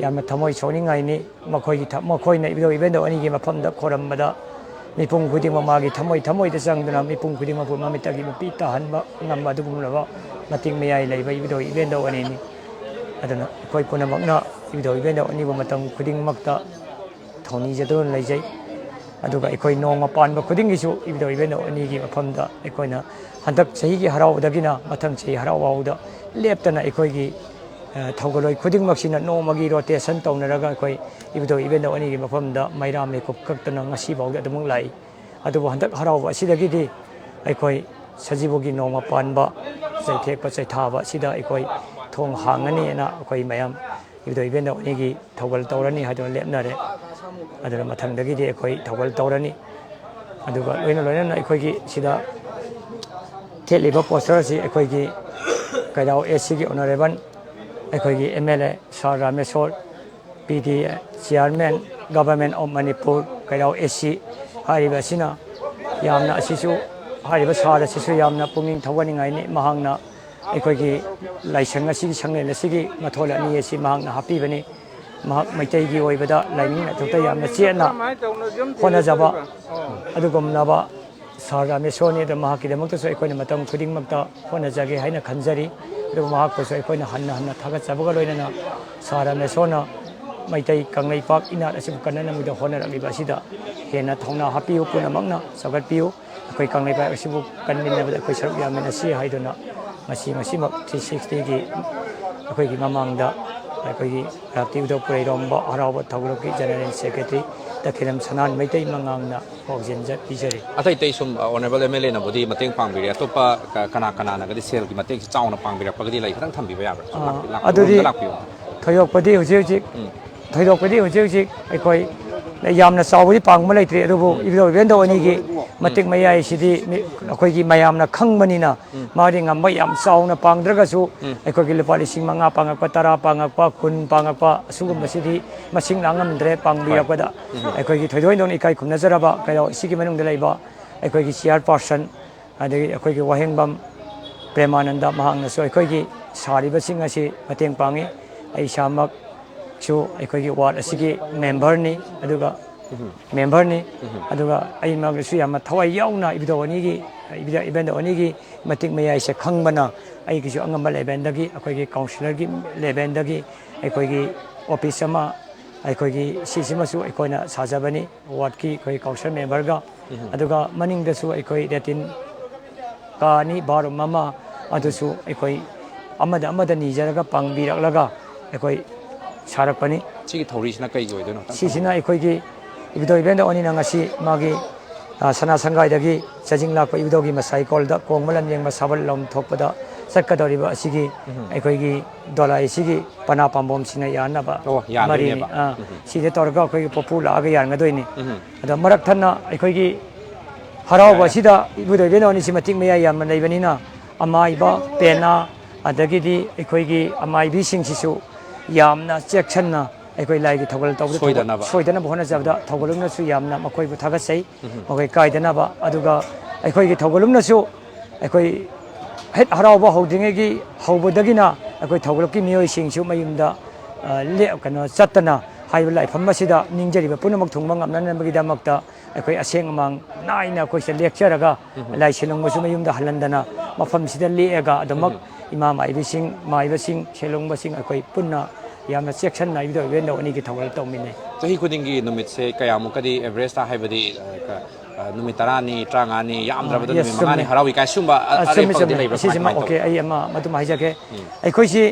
ꯌꯥꯝꯅ ꯊꯃꯣꯏ ꯁꯣꯛꯅꯤꯡꯉꯥꯏꯅꯤ꯫ ꯃꯈꯣꯏꯒꯤ ꯊ-, ꯃꯈꯣꯏꯅ ꯏꯕꯨꯙꯧ ꯏꯕꯦꯟꯗꯧ ꯑꯅꯤꯒꯤ ꯃꯐꯝꯗ ꯈꯣꯏꯔꯝꯕꯗ ꯃꯤꯄꯨꯝ ꯈꯨꯗꯤꯡꯃꯛ ꯃꯥꯒꯤ ꯊꯃꯣꯏ ꯊꯃꯣꯏꯗ ꯆꯪꯗꯨꯅ ꯃꯤꯄꯨꯝ ꯈꯨꯗꯤꯡꯃꯛꯄꯨ ꯃꯃꯤꯠꯇꯒꯤ ꯃꯄꯤ ꯇꯥꯍꯟꯕ ꯉꯝꯕ ꯑꯗꯨꯒꯨꯝꯂꯕ ꯃꯇꯤꯛ ꯃꯌꯥꯏ ꯂꯩꯕ ꯏꯕꯨꯙꯧ ꯏꯕꯦꯟꯗꯧ ꯑꯅꯤꯅꯤ꯫ ꯑꯗꯨꯅ ꯑꯩꯈꯣꯏ ꯄꯨꯝꯅꯃꯛꯅ ꯏꯕꯨꯙꯧ ꯏꯕꯦꯟꯗꯧ ꯑꯅꯤꯕꯨ ꯃꯇꯝ ꯈꯨꯗꯤꯡꯃꯛꯇ ꯊꯧꯅꯤꯖꯗꯨꯅ ꯂꯩꯖꯩ꯫ ꯑꯗꯨꯒ ꯑꯩꯈꯣꯏ ꯅꯣꯡꯃ ꯄꯥꯟꯕ ꯈꯨꯗꯤꯡꯒꯤꯁꯨ ꯏꯕꯨꯙꯧ ꯏꯕꯦꯟꯗꯧ ꯑꯅꯤꯒꯤ ꯃꯐꯝꯗ ꯑꯩꯈꯣꯏꯅ ꯍꯟꯗꯛ ꯆꯍꯤꯒꯤ ꯍꯔꯥꯎꯕꯗꯒꯤꯅ ꯃꯊꯪ ꯆꯍꯤ ꯍꯔꯥꯎ ꯐꯥꯎꯕꯗ ꯂꯦꯞꯇꯅ ꯑꯩꯈꯣꯏꯒꯤ ꯊꯧꯒꯜꯂꯣꯏ ꯈꯨꯗꯤꯡꯃꯛꯁꯤꯅ ꯅꯣꯡꯃꯒꯤ ꯔꯣꯇꯦꯁꯟ ꯇꯧꯅꯔꯒ ꯑꯩꯈꯣꯏ ꯏꯕꯨꯙꯧ ꯏꯕꯦꯟꯗꯧ ꯑꯅꯤꯒꯤ ꯃꯐꯝꯗ ꯃꯩꯔꯥ ꯃꯤꯀꯨꯞ ꯀꯛꯇꯅ ꯉꯁꯤꯐꯥꯎꯗ ꯑꯗꯨꯃꯛ ꯂꯥꯛꯏ꯫ ꯑꯗꯨꯕꯨ ꯍꯟꯗꯛ ꯍꯔꯥꯎꯕ ꯑꯁꯤꯗꯒꯤꯗꯤ ꯑꯩꯈꯣꯏ ꯁꯖꯤꯕꯨꯒꯤ ꯅꯣꯡꯃ ꯄꯥꯟꯕ ꯆꯩꯊꯦꯛꯄ ꯆꯩꯊꯥꯕ ꯑꯁꯤꯗ ꯑꯩꯈꯣꯏ ꯊꯣꯡ ꯍꯥꯡꯒꯅꯤꯅ ꯑꯩꯈꯣꯏ ꯃꯌꯥꯝ ꯏꯕꯨꯙꯧ ꯏꯕꯦꯟꯗꯧ ꯑꯅꯤꯒꯤ ꯊꯧꯒꯜ ꯇꯧꯔꯅꯤ ꯍꯥꯏꯗꯨꯅ ꯂꯦꯞꯅꯔꯦ꯫ ꯑꯗꯨꯅ ꯃꯊꯪꯗꯒꯤꯗꯤ ꯑꯩꯈꯣꯏ ꯊꯧꯒꯜ ꯇꯧꯔꯅꯤ꯫ ꯑꯗꯨꯒ ꯂꯣꯏꯅ ꯂꯣꯏꯅꯅ ꯑꯩꯈꯣꯏꯒꯤ ꯁꯤꯗ ꯊꯦꯠꯂꯤꯕ ꯄꯣꯁꯇꯔ ꯑꯁꯤ ꯑꯩꯈꯣꯏꯒꯤ ꯀꯩꯔꯥꯎ ꯑꯦꯁ ꯁꯤꯒꯤ ꯑꯣꯅꯔꯦꯕꯜ, ꯑꯩꯈꯣꯏꯒꯤ M L A sir Rameshor, P D A chairman, government of Manipur, Keirao S C ꯍꯥꯏꯔꯤꯕ ꯑꯁꯤꯅ ꯌꯥꯝꯅ ꯑꯁꯤꯁꯨ, ꯍꯥꯏꯔꯤꯕ ꯁꯥꯔ ꯑꯁꯤꯁꯨ ꯌꯥꯝꯅ ꯄꯨꯛꯅꯤꯡ ꯊꯧꯒꯠꯅꯤꯡꯉꯥꯏꯅꯤ꯫ ꯃꯍꯥꯛꯅ ꯑꯩꯈꯣꯏꯒꯤ ꯂꯥꯏꯁꯪ ꯑꯁꯤꯒꯤ ꯁꯪꯂꯦꯟ ꯑꯁꯤꯒꯤ ꯃꯊꯣꯜ ꯑꯅꯤ ꯑꯁꯤ ꯃꯍꯥꯛꯅ ꯍꯥꯞꯄꯤꯕꯅꯤ꯫ ꯃꯍꯥꯛ ꯃꯩꯇꯩꯒꯤ ꯑꯣꯏꯕꯗ ꯂꯥꯏꯅꯤꯡ ꯂꯥꯏꯊꯣꯛꯇ ꯌꯥꯝꯅ ꯆꯦꯠꯅ ꯍꯣꯠꯅꯖꯕ ꯑꯗꯨꯒꯨꯝꯂꯕ ꯁꯥꯔ ꯔꯥꯃꯦꯁꯣꯔꯅꯤ꯫ ꯑꯗꯨ ꯃꯍꯥꯛꯀꯤꯗꯃꯛꯇꯁꯨ ꯑꯩꯈꯣꯏꯅ ꯃꯇꯝ ꯈꯨꯗꯤꯡꯃꯛꯇ ꯍꯣꯠꯅꯖꯒꯦ ꯍꯥꯏꯅ ꯈꯟꯖꯔꯤ꯫ ꯑꯗꯨꯒ ꯃꯍꯥꯛꯄꯨꯁꯨ ꯑꯩꯈꯣꯏꯅ ꯍꯟꯅ ꯍꯟꯅ ꯊꯥꯒꯠꯆꯕꯒ ꯂꯣꯏꯅꯅ ꯁꯥꯔ ꯔꯥꯃꯦꯁꯣꯔꯅ ꯃꯩꯇꯩ ꯀꯪꯂꯩꯄꯥꯛ ꯏꯅꯥꯠ ꯑꯁꯤꯕꯨ ꯀꯟꯅꯅꯕꯒꯤꯗꯃꯛꯇ ꯍꯣꯠꯅꯔꯛꯂꯤꯕ ꯑꯁꯤꯗ ꯍꯦꯟꯅ ꯊꯧꯅꯥ ꯍꯥꯞꯄꯤꯌꯨ, ꯄꯨꯝꯅꯃꯛꯅ ꯆꯥꯎꯈꯠꯄꯤꯌꯨ꯫ ꯑꯩꯈꯣꯏ ꯀꯪꯂꯩꯄꯥꯛ ꯑꯁꯤꯕꯨ ꯀꯟꯃꯤꯟꯅꯕꯗ ꯑꯩꯈꯣꯏ ꯁꯔꯨꯛ ꯌꯥꯃꯤꯟꯅꯁꯤ ꯍꯥꯏꯗꯨꯅ ꯉꯁꯤ, ꯉꯁꯤꯃꯛ ꯊ꯭ꯔꯤ ꯁꯤꯛꯁꯇꯤꯒꯤ ꯑꯩꯈꯣꯏꯒꯤ ꯃꯃꯥꯡꯗ ꯑꯩꯈꯣꯏꯒꯤ ꯔꯥꯞꯇꯤ ꯎꯙꯕ ꯄꯨꯔꯩꯔꯣꯝꯕ ꯍꯔꯥꯎꯕ ꯊꯧꯒꯜꯒꯤ ꯖꯦꯅꯔꯦꯜ ꯁꯦꯀ꯭ꯔꯦꯇꯔꯤ ꯇꯈꯦꯂꯝ ꯁꯅꯥꯍꯟ ꯃꯩꯇꯩ ꯃꯉꯥꯡꯅ ꯄꯥꯎꯖꯦꯜ ꯄꯤꯖꯔꯤ꯫ ꯑꯇꯩ ꯑꯇꯩ ꯁꯨꯝ ꯑꯣꯅꯔꯦꯕꯜ ꯑꯦꯝ ꯑꯦꯜ ꯑꯦꯅꯕꯨꯗꯤ ꯃꯇꯦꯡ ꯄꯥꯡꯕꯤꯔꯦ, ꯑꯇꯣꯞꯄ ꯀ-, ꯀꯅꯥ ꯀꯅꯥꯅꯒꯗꯤ ꯁꯦꯜꯒꯤ ꯃꯇꯦꯡꯁꯤ ꯆꯥꯎꯅ ꯄꯥꯡꯕꯤꯔꯛꯄꯒꯗꯤ ꯂꯩ? ꯈꯤꯇꯪ ꯊꯝꯕꯤꯕ ꯌꯥꯕ꯭ꯔꯥ? ꯁꯨꯝ ꯑꯥ, ꯂꯥꯛꯄꯤ-, ꯂꯥꯛꯄꯤ-, ꯑꯗꯨꯗꯤ ꯔꯣꯝꯗ ꯂꯥꯛꯄꯤꯌꯣ꯫ ꯊꯣꯏꯗꯣꯛꯄꯗꯤ ꯍꯧꯖꯤꯛ ꯍꯧꯖꯤꯛ, ꯎꯝ꯫ ꯊꯣꯏꯗꯣꯛꯄꯗꯤ ꯍꯧꯖꯤꯛ ꯍꯧꯖꯤꯛ ꯑꯩꯈꯣꯏ ꯌꯥꯝꯅ ꯆꯥꯎꯕꯗꯤ ꯄꯥꯡꯕ ꯂꯩꯇ꯭ꯔꯤ, ꯑꯗꯨꯕꯨ ꯎꯝ꯫ ꯏꯕꯨꯙꯧ ꯏꯕꯦꯟꯗꯧ ꯑꯅꯤꯒꯤ ꯎꯝ꯫ ꯃꯇꯤꯛ ꯃꯌꯥꯏꯁꯤꯗꯤ ꯃꯤ-, ꯑꯩꯈꯣꯏꯒꯤ ꯃꯌꯥꯝꯅ ꯈꯪꯕꯅꯤꯅ ꯎꯝ꯫ ꯃꯥꯗꯤ ꯉꯝꯕ ꯌꯥꯝ ꯆꯥꯎꯅ ꯄꯥꯡꯗ꯭ꯔꯒꯁꯨ ꯎꯝ꯫ ꯑꯩꯈꯣꯏꯒꯤ ꯂꯨꯄꯥ ꯂꯤꯁꯤꯡ ꯃꯉꯥ ꯄꯥꯡꯉꯛꯄ, ꯇꯔꯥ ꯄꯥꯡꯉꯛꯄ, ꯀꯨꯟ ꯄꯥꯡꯉꯛꯄ ꯑꯁꯤꯒꯨꯝꯕꯁꯤꯗꯤ ꯃꯁꯤꯡ ꯂꯥꯡ ꯉꯝꯗ꯭ꯔꯦ ꯄꯥꯡꯕꯤꯔꯛꯄꯗ꯫ ꯎꯝ꯫ ꯑꯩꯈꯣꯏꯒꯤ ꯊꯣꯏꯗꯣꯛ ꯍꯦꯟꯗꯣꯛꯅ ꯏꯀꯥꯏ ꯈꯨꯝꯅꯖꯔꯕ ꯀꯩꯔꯥꯎ ꯑꯁꯤꯒꯤ ꯃꯅꯨꯡꯗ ꯂꯩꯕ ꯑꯩꯈꯣꯏꯒꯤ ꯆꯤꯌꯥꯔ ꯄꯥꯔꯁꯟ, ꯑꯗꯒꯤ ꯑꯩꯈꯣꯏꯒꯤ ꯋꯥꯍꯦꯡꯕꯝ ꯄ꯭ꯔꯦꯃꯥꯅꯟꯗ, ꯃꯍꯥꯛꯅꯁꯨ ꯑꯩꯈꯣꯏꯒꯤ ꯁꯥꯔꯤꯕꯁꯤꯡ ꯑꯁꯤ ꯃꯇꯦꯡ ꯄꯥꯡꯉꯤ꯫ ꯑꯩ ꯏꯁꯥꯃꯛꯁꯨ ꯑꯩꯈꯣꯏꯒꯤ ꯋꯥꯔꯗ ꯑꯁꯤꯒꯤ ꯃꯦꯝꯕꯔꯅꯤ, ꯑꯗꯨꯒ ꯎꯝ꯫ ꯃꯦꯝꯕꯔꯅꯤ꯫ ꯎꯝ꯫ ꯑꯗꯨꯒ ꯑꯩꯃꯛꯅꯁꯨ ꯌꯥꯝꯅ ꯊꯋꯥꯏ ꯌꯥꯎꯅ ꯏꯕꯨꯙꯧ ꯑꯅꯤꯒꯤ, ꯏꯕꯨꯙ-, ꯏꯕꯦꯟꯗꯧ ꯑꯅꯤꯒꯤ ꯃꯇꯤꯛ ꯃꯌꯥꯏꯁꯦ ꯈꯪꯕꯅ ꯑꯩꯒꯤꯁꯨ ꯑꯉꯝꯕ ꯂꯦꯚꯦꯟꯗꯒꯤ, ꯑꯩꯈꯣꯏꯒꯤ ꯀꯥꯎꯟꯁꯤꯂꯔꯒꯤ ꯂꯦꯚꯦꯟꯗꯒꯤ ꯑꯩꯈꯣꯏꯒꯤ ꯑꯣꯐꯤꯁ ꯑꯃ, ꯑꯩꯈꯣꯏꯒꯤ ꯁꯤꯁꯤꯃꯁꯨ ꯑꯩꯈꯣꯏꯅ ꯁꯥꯖꯕꯅꯤ꯫ ꯋꯥꯔꯗꯀꯤ ꯑꯩꯈꯣꯏ ꯀꯥꯎꯟꯁꯤꯜ ꯃꯦꯝꯕꯔꯒ, ꯎꯝ꯫ ꯑꯗꯨꯒ ꯃꯅꯤꯡꯗꯁꯨ ꯑꯩꯈꯣꯏ ꯂꯦꯇꯤꯟ ꯀꯥ ꯑꯅꯤ, ꯕꯥꯠꯔꯨꯝ ꯑꯃ, ꯑꯗꯨꯁꯨ ꯑꯩꯈꯣꯏ ꯑꯃꯗ ꯑꯃꯗ ꯅꯤꯖꯔꯒ ꯄꯥꯡꯕꯤꯔꯛꯂꯒ ꯑꯩꯈꯣꯏ ꯁꯥꯔꯛꯄꯅꯤ꯫ ꯁꯤꯒꯤ ꯊꯧꯔꯤꯁꯤꯅ ꯀꯩꯒꯤ ꯑꯣꯏꯗꯣꯏꯅꯣ? ꯁꯤꯁꯤꯅ ꯑꯩꯈꯣꯏꯒꯤ ꯏꯕꯨꯙꯧ ꯏꯕꯦꯟꯗꯧ ꯑꯅꯤꯅ ꯉꯁꯤ ꯃꯥꯒꯤ, ꯑ, ꯁꯅꯥ ꯁꯪꯒꯥꯏꯗꯒꯤ ꯆꯥꯖꯤꯡ ꯂꯥꯛꯄ ꯏꯕꯨꯙꯧꯒꯤ ꯃꯁꯥ ꯏꯀꯣꯜꯗ ꯀꯣꯡꯕ ꯂꯝꯖꯦꯡꯕ ꯁꯥꯕꯜ ꯂꯣꯝ ꯊꯣꯛꯄꯗ ꯆꯠꯀꯗꯧꯔꯤꯕ ꯑꯁꯤꯒꯤ ꯑꯩꯈꯣꯏꯒꯤ ꯗꯣꯂꯥꯏ ꯑꯁꯤꯒꯤ ꯄꯅꯥ ꯄꯥꯝꯕꯣꯝꯁꯤꯡꯅ ꯌꯥꯟꯅꯕ ꯑꯣ, ꯃꯔꯤꯅꯤ꯫ ꯌꯥꯟꯗꯣꯏꯅꯦꯕ꯫ ꯑꯥ, ꯁꯤꯗ ꯇꯧꯔꯒ ꯑꯩꯈꯣꯏꯒꯤ ꯄꯣꯠꯄꯨ ꯂꯥꯛꯑꯒ ꯌꯥꯟꯒꯗꯣꯏꯅꯤ꯫ ꯎꯝ꯫ ꯑꯗꯣ ꯃꯔꯛ ꯊꯠꯅ ꯑꯩꯈꯣꯏꯒꯤ ꯍꯔꯥꯎꯕ ꯑꯁꯤꯗ ꯏꯕꯨꯙꯧ ꯏꯕꯦꯟꯗꯧ ꯑꯅꯤꯁꯤ ꯃꯇꯤꯛ ꯃꯌꯥꯏ ꯌꯥꯝꯅ ꯂꯩꯕꯅꯤꯅ ꯑꯃꯥꯏꯕ, ꯄꯦꯅꯥ, ꯑꯗꯒꯤꯗꯤ ꯑꯩꯈꯣꯏꯒꯤ ꯑꯃꯥꯏꯕꯤꯁꯤꯡꯁꯤꯁꯨ ꯌꯥꯝꯅ ꯆꯦꯛꯁꯤꯟꯅ ꯑꯩꯈꯣꯏ ꯂꯥꯏꯒꯤ ꯊꯧꯒꯜ ꯇꯧꯕꯗ ꯊꯧꯒꯜ-, ꯁꯣꯏꯗꯅꯕ꯫ ꯁꯣꯏꯗꯅꯕ ꯍꯣꯠꯅꯖꯕꯗ ꯊꯧꯒꯜꯂꯨꯝꯅꯁꯨ ꯌꯥꯝꯅ ꯃꯈꯣꯏꯕꯨ ꯊꯥꯒꯠꯆꯩ꯫ ꯃꯈꯣꯏ ꯀꯥꯏꯗꯅꯕ, ꯑꯗꯨꯒ ꯑꯩꯈꯣꯏꯒꯤ ꯊꯧꯒꯜꯂꯨꯝꯅꯁꯨ ꯑꯩꯈꯣꯏ ꯍꯦꯛ ꯍꯔꯥꯎꯕ ꯍꯧꯗ꯭ꯔꯤꯉꯩꯒꯤ ꯍꯧꯕꯗꯒꯤꯅ ꯑꯩꯈꯣꯏ ꯊꯧꯒꯜꯂꯨꯞꯀꯤ ꯃꯤꯑꯣꯏꯁꯤꯡꯁꯨ ꯃꯌꯨꯝꯗ, ꯑ, ꯂꯦꯛ-, ꯀꯩꯅꯣ, ꯆꯠꯇꯅ ꯍꯥꯏꯔꯤꯕ ꯂꯥꯏꯐꯝ ꯑꯁꯤꯗ ꯅꯤꯡꯖꯔꯤꯕ ꯄꯨꯝꯅꯃꯛ ꯊꯨꯡꯕ ꯉꯝꯅꯅꯕꯒꯤꯗꯃꯛꯇ ꯑꯩꯈꯣꯏ ꯑꯁꯦꯡ ꯑꯃꯥꯡ ꯅꯥꯏꯅ ꯑꯩꯈꯣꯏꯁꯤꯗ ꯂꯦꯛꯆꯔꯒ ꯂꯥꯏ ꯁꯦꯂꯣꯡꯕꯁꯨ ꯃꯌꯨꯝꯗ ꯍꯜꯍꯟꯗꯅ ꯃꯐꯝꯁꯤꯗ ꯂꯦꯛꯑꯒ ꯑꯗꯨꯃꯛ ꯏꯃꯥ ꯃꯥꯏꯕꯤꯁꯤꯡ, ꯃꯥꯏꯕꯁꯤꯡ, ꯁꯦꯂꯣꯡꯕꯁꯤꯡ ꯑꯩꯈꯣꯏ ꯄꯨꯟꯅ ꯌꯥꯝꯅ ꯆꯦꯛꯁꯤꯟꯅ ꯏꯕꯨꯙꯧ ꯏꯕꯦꯟꯗꯧ ꯑꯅꯤꯒꯤ ꯊꯧꯒꯜ ꯇꯧꯃꯤꯟꯅꯩ꯫ ꯆꯍꯤ ꯈꯨꯗꯤꯡꯒꯤ ꯅꯨꯃꯤꯠꯁꯦ ꯀꯌꯥꯃꯨꯛꯀꯗꯤ ꯑꯦꯚꯔꯦꯖꯇ, ꯍꯥꯏꯕꯗꯤ, ꯑ, ꯀ-, ꯑ, ꯅꯨꯃꯤꯠ ꯇꯔꯥꯅꯤ, ꯇꯔꯥꯃꯉꯥꯅꯤ, ꯌꯥꯝꯗ꯭ꯔꯕꯗ ꯑꯥ, yes, ꯅꯨꯃꯤꯠ ꯃꯉꯥꯅꯤ ꯆꯨꯝꯃꯦ꯫ ꯍꯔꯥꯎꯏ ꯀꯥꯏ ꯁꯤꯒꯨꯝꯕ ꯑ-, ꯑ, ꯆꯨꯝꯃꯤ, ꯑꯔꯦꯞꯄꯒꯗꯤ ꯆꯨꯝꯃꯤ꯫ ꯂꯩꯕ꯭ꯔꯥ? ꯀꯃꯥꯏ, ꯑꯁꯤꯁꯤꯃ, ꯀꯃꯥꯏꯅ ꯑꯣꯀꯦ, ꯇꯧꯕ? ꯑꯩ ꯑꯃ ꯃꯗꯨꯃ ꯍꯥꯏꯖꯒꯦ꯫ ꯑꯩꯈꯣꯏꯁꯤ,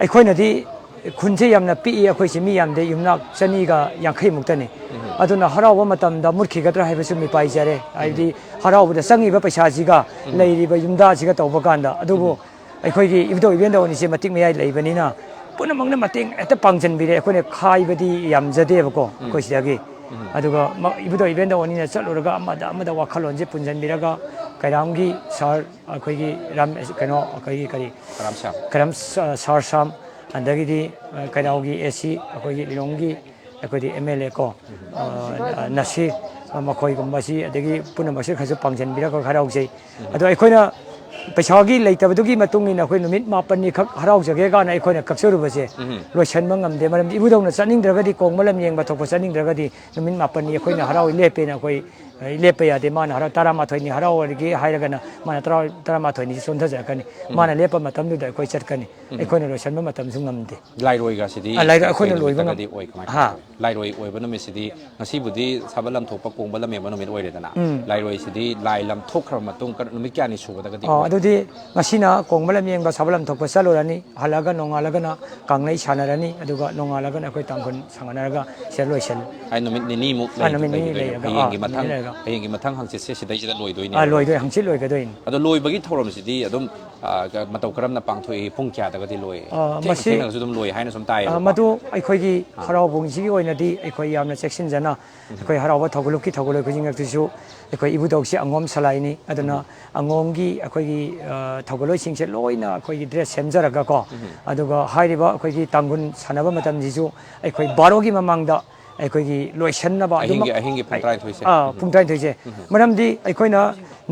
ꯑꯩꯈꯣꯏꯅꯗꯤ ꯈꯨꯟꯁꯦ ꯌꯥꯝꯅ ꯄꯤꯛꯏ, ꯑꯩꯈꯣꯏꯁꯤ ꯃꯤ ꯌꯥꯝꯗꯦ, ꯌꯨꯝꯅꯥꯛ ꯆꯅꯤꯒ ꯌꯥꯡꯈꯩ ꯃꯨꯛꯇꯅꯤ꯫ ꯑꯗꯨꯅ ꯍꯔꯥꯎꯕ ꯃꯇꯝꯗ ꯃꯨꯠꯈꯤꯒꯗ꯭ꯔꯥ ꯍꯥꯏꯕꯁꯨ ꯃꯤꯄꯥꯏꯖꯔꯦ, ꯍꯥꯏꯕꯗꯤ ꯍꯔꯥꯎꯕꯗ ꯆꯪꯉꯤꯕ ꯄꯩꯁꯥꯁꯤꯒ ꯂꯩꯔꯤꯕ ꯌꯨꯝꯗꯥꯁꯤꯒ ꯇꯧꯕ ꯀꯥꯟꯗ꯫ ꯑꯗꯨꯕꯨ ꯑꯩꯈꯣꯏꯒꯤ ꯏꯕꯨꯙꯧ ꯏꯕꯦꯟꯗꯧ ꯑꯅꯤꯁꯦ ꯃꯇꯤꯛ ꯃꯌꯥꯏ ꯂꯩꯕꯅꯤꯅ ꯄꯨꯝꯅꯃꯛꯅ ꯃꯇꯦꯡ ꯍꯦꯛꯇ ꯄꯥꯡꯁꯤꯟꯕꯤꯔꯦ꯫ ꯑꯩꯈꯣꯏꯅ ꯈꯥꯏꯕꯗꯤ ꯌꯥꯝꯖꯗꯦꯕꯀꯣ ꯑꯩꯈꯣꯏ ꯁꯤꯗꯒꯤ꯫ ꯑꯗꯨꯒ ꯃ-, ꯏꯕꯨꯙꯧ ꯏꯕꯦꯟꯗꯧ ꯑꯅꯤꯅ ꯆꯠꯂꯨꯔꯒ ꯑꯃꯗ ꯑꯃꯗ ꯋꯥꯈꯜꯂꯣꯟꯁꯦ ꯄꯨꯟꯁꯤꯟꯕꯤꯔꯒ ꯀꯩꯔꯥꯝꯒꯤ ꯁꯥꯔ, ꯑꯩꯈꯣꯏꯒꯤ ꯔꯥꯝ-, ꯀꯩꯅꯣ, ꯑꯩꯈꯣꯏꯒꯤ ꯀꯔꯤ, ꯀꯔꯥꯝ ꯁꯥꯝ꯫ ꯀꯩꯔꯥꯝ ꯁꯥ-, ꯁꯥꯔ ꯁꯥꯝ, ꯑꯗꯒꯤꯗꯤ, ꯑ, ꯀꯩꯅꯥꯎꯒꯤ ꯑꯦ ꯁꯤ, ꯑꯩꯈꯣꯏꯒꯤ ꯂꯤꯂꯣꯡꯒꯤ ꯑꯩꯈꯣꯏꯗꯤ ꯑꯦꯝ ꯑꯦꯜ ꯑꯦ ꯀꯣ, ꯑ, ꯅꯁꯤꯔ, ꯃꯈꯣꯏꯒꯨꯝꯕꯁꯤ, ꯑꯗꯒꯤ ꯄꯨꯝꯅꯃꯛꯁꯤ ꯈꯔꯁꯨ ꯄꯥꯡꯁꯤꯟꯕꯤꯔꯒ ꯍꯔꯥꯎꯖꯩ꯫ ꯑꯗꯣ ꯑꯩꯈꯣꯏꯅ ꯄꯩꯁꯥꯒꯤ ꯂꯩꯇꯕꯗꯨꯒꯤ ꯃꯇꯨꯡ ꯏꯟꯅ ꯑꯩꯈꯣꯏ ꯅꯨꯃꯤꯠ ꯃꯥꯄꯟꯅꯤꯈꯛ ꯍꯔꯥꯎꯖꯒꯦ ꯀꯥꯏꯅ ꯑꯩꯈꯣꯏꯅ ꯀꯛꯆꯔꯨꯕꯁꯦ ꯂꯣꯏꯁꯤꯟꯕ ꯉꯝꯗꯦ꯫ ꯃꯔꯝꯗꯤ ꯏꯕꯨꯙꯧꯅ ꯆꯠꯅꯤꯡꯗ꯭ꯔꯒꯗꯤ, ꯀꯣꯡꯕ ꯂꯝ ꯌꯦꯡꯕ ꯊꯣꯛꯄ ꯆꯠꯅꯤꯡꯗ꯭ꯔꯒꯗꯤ ꯅꯨꯃꯤꯠ ꯃꯥꯄꯟꯅꯤ ꯑꯩꯈꯣꯏꯅ ꯍꯔꯥꯎ ꯂꯦꯞꯄꯦꯅ ꯑꯩꯈꯣꯏ ꯑꯩ ꯂꯦꯞꯄ ꯌꯥꯗꯦ꯫ ꯃꯥꯅ ꯍꯔꯥꯎ, ꯇꯔꯥꯃꯥꯊꯣꯏꯅꯤ ꯍꯥꯔꯥꯎꯔꯒꯦ ꯍꯥꯏꯔꯒꯅ ꯃꯥꯅ ꯇꯔꯥ-, ꯇꯔꯥꯃꯥꯊꯣꯏꯅꯤꯁꯤ ꯆꯣꯟꯊꯖꯔꯛꯀꯅꯤ꯫ ꯃꯥꯅ ꯂꯦꯞꯄ ꯃꯇꯝꯗꯨꯗ ꯑꯩꯈꯣꯏ ꯆꯠꯀꯅꯤ꯫ ꯑꯩꯈꯣꯏꯅ ꯂꯣꯏꯁꯤꯟꯕ ꯃꯇꯝꯁꯨ ꯉꯝꯗꯦ꯫ ꯂꯥꯏꯔꯣꯏꯒꯁꯤꯗꯤ ꯑ, ꯂꯥꯏꯔꯣꯏ ꯀꯩ ꯑꯩꯈꯣꯏꯅ ꯂꯣꯏꯕ ꯉꯝ-, ꯅꯨꯃꯤꯠꯇꯒꯗꯤ ꯑꯣꯏ, ꯀꯃꯥꯏꯅ ꯍꯥ? ꯇꯧꯏ? ꯂꯥꯏꯔꯣꯏ ꯑꯣꯏꯕ ꯅꯨꯃꯤꯠꯁꯤꯗꯤ ꯉꯁꯤꯕꯨꯗꯤ ꯁꯥꯕ ꯂꯝꯊꯣꯛꯄ ꯀꯣꯡꯕ ꯂꯝꯌꯦꯟꯕ ꯅꯨꯃꯤꯠ ꯑꯣꯏꯔꯦꯗꯅ꯫ ꯎꯝ꯫ ꯂꯥꯏꯔꯣꯏꯁꯤꯗꯤ ꯂꯥꯏ ꯂꯝ ꯊꯣꯛꯈ꯭ꯔꯕ ꯃꯇꯨꯡ ꯀ-, ꯅꯨꯃꯤꯠ ꯀꯌꯥꯅꯤ ꯁꯨꯕꯗꯒꯗꯤ ꯑꯣ, ꯑꯣꯏ? ꯑꯗꯨꯗꯤ ꯉꯁꯤꯅ ꯀꯣꯡꯕ ꯂꯝꯌꯦꯡꯕ ꯁꯥꯕ ꯂꯝꯊꯣꯛꯄ ꯆꯠꯂꯨꯔꯅꯤ, ꯍꯜꯂꯛꯑꯒ ꯅꯣꯡꯉꯥꯜꯂꯒꯅ ꯀꯥꯡꯂꯩ ꯁꯥꯟꯅꯔꯅꯤ, ꯑꯗꯨꯒ ꯅꯣꯡꯉꯥꯜꯂꯒꯅ ꯑꯩꯈꯣꯏ ꯇꯥꯡꯈꯨꯜ ꯁꯥꯟꯅꯔꯒ ꯁꯤꯗ ꯂꯣꯏꯁꯤꯜꯂꯤ꯫ ꯍꯥꯏ ꯅꯨꯃꯤꯠ ꯅꯤꯅꯤꯃꯨꯛ ꯑꯥ, ꯂꯩ-, ꯅꯨꯃꯤꯠ ꯅꯤꯅꯤ ꯂꯩꯒꯗꯣꯏꯅꯦꯕ꯫ ꯂꯩꯔꯒ, ꯑꯥ, ꯍꯌꯦꯡꯒꯤ ꯅꯨꯃꯤꯠ ꯃꯊꯪ, ꯂꯩꯔꯒ꯫ ꯍꯌꯦꯡꯒꯤ ꯃꯊꯪ ꯍꯪꯆꯤꯠꯁꯦ ꯁꯤꯗꯩꯁꯤꯗ ꯑꯥ, ꯂꯣꯏꯗꯣꯏꯅꯦꯕ꯫ ꯂꯣꯏꯗꯣꯏ-, ꯍꯪꯆꯤꯠ ꯂꯣꯏꯒꯗꯣꯏꯅꯤ꯫ ꯑꯗꯣ ꯂꯣꯏꯕꯒꯤ ꯊꯧꯔꯝꯁꯤꯗꯤ ꯑꯗꯨꯝ, ꯑꯥ, ꯀ-, ꯃꯇꯧ ꯀꯔꯝꯅ ꯄꯥꯡꯊꯣꯛꯏ? ꯄꯨꯡ ꯀꯌꯥꯗꯒꯗꯤ ꯂꯣꯏ? ꯑꯥ, ꯊꯦꯡꯅ ꯃꯁꯤ, ꯊꯦꯡꯅꯁꯨ ꯑꯗꯨꯝ ꯂꯣꯏ ꯍꯥꯏꯅ ꯁꯨꯝ ꯑꯥ, ꯇꯥꯏꯌꯦꯕꯀꯣ꯫ ꯃꯗꯨ ꯑꯩꯈꯣꯏꯒꯤ ꯑꯥ꯫ ꯍꯔꯥꯎꯕꯨꯡꯁꯤꯒꯤ ꯑꯣꯏꯅꯗꯤ ꯑꯩꯈꯣꯏ ꯌꯥꯝꯅ ꯆꯦꯛꯁꯤꯟꯖꯅ ꯎꯝ꯫ ꯑꯩꯈꯣꯏ ꯍꯔꯥꯎꯕ ꯊꯧꯒꯜꯂꯨꯞꯀꯤ ꯊꯧꯒꯜꯂꯣꯏ ꯈꯨꯗꯤꯡꯃꯛꯇꯁꯨ ꯑꯩꯈꯣꯏ ꯏꯕꯨꯙꯧꯁꯦ ꯑꯉꯣꯝ ꯁꯂꯥꯏꯅꯤ꯫ ꯑꯗꯨꯅ ꯎꯝ꯫ ꯑꯉꯣꯝꯒꯤ ꯑꯩꯈꯣꯏꯒꯤ, ꯑ, ꯊꯧꯒꯜꯂꯣꯏꯁꯤꯡꯁꯦ ꯂꯣꯏꯅ ꯑꯩꯈꯣꯏꯒꯤ dress ꯁꯦꯝꯖꯔꯒꯀꯣ, ꯎꯝ꯫ ꯑꯗꯨꯒ ꯍꯥꯏꯔꯤꯕ ꯑꯩꯈꯣꯏꯒꯤ ꯇꯥꯡꯒꯨꯜ ꯁꯥꯟꯅꯕ ꯃꯇꯝꯁꯤꯁꯨ ꯑꯩꯈꯣꯏ ꯕꯥꯔꯣꯒꯤ ꯃꯃꯥꯡꯗ ꯑꯩꯈꯣꯏꯒꯤ ꯂꯣꯏꯁꯟꯅꯕ ꯑꯍꯤꯡꯒꯤ, ꯑꯗꯨꯃꯛ ꯑꯍꯤꯡꯒꯤ ꯄꯨꯡ ꯑꯩ, ꯇꯔꯥꯅꯤꯊꯣꯏꯁꯦ꯫ ꯑꯥ, ꯎꯝ꯫ ꯄꯨꯡ ꯇꯔꯥꯅꯤꯊꯣꯏꯁꯦ꯫ ꯎꯝ꯫ ꯃꯔꯝꯗꯤ ꯑꯩꯈꯣꯏꯅ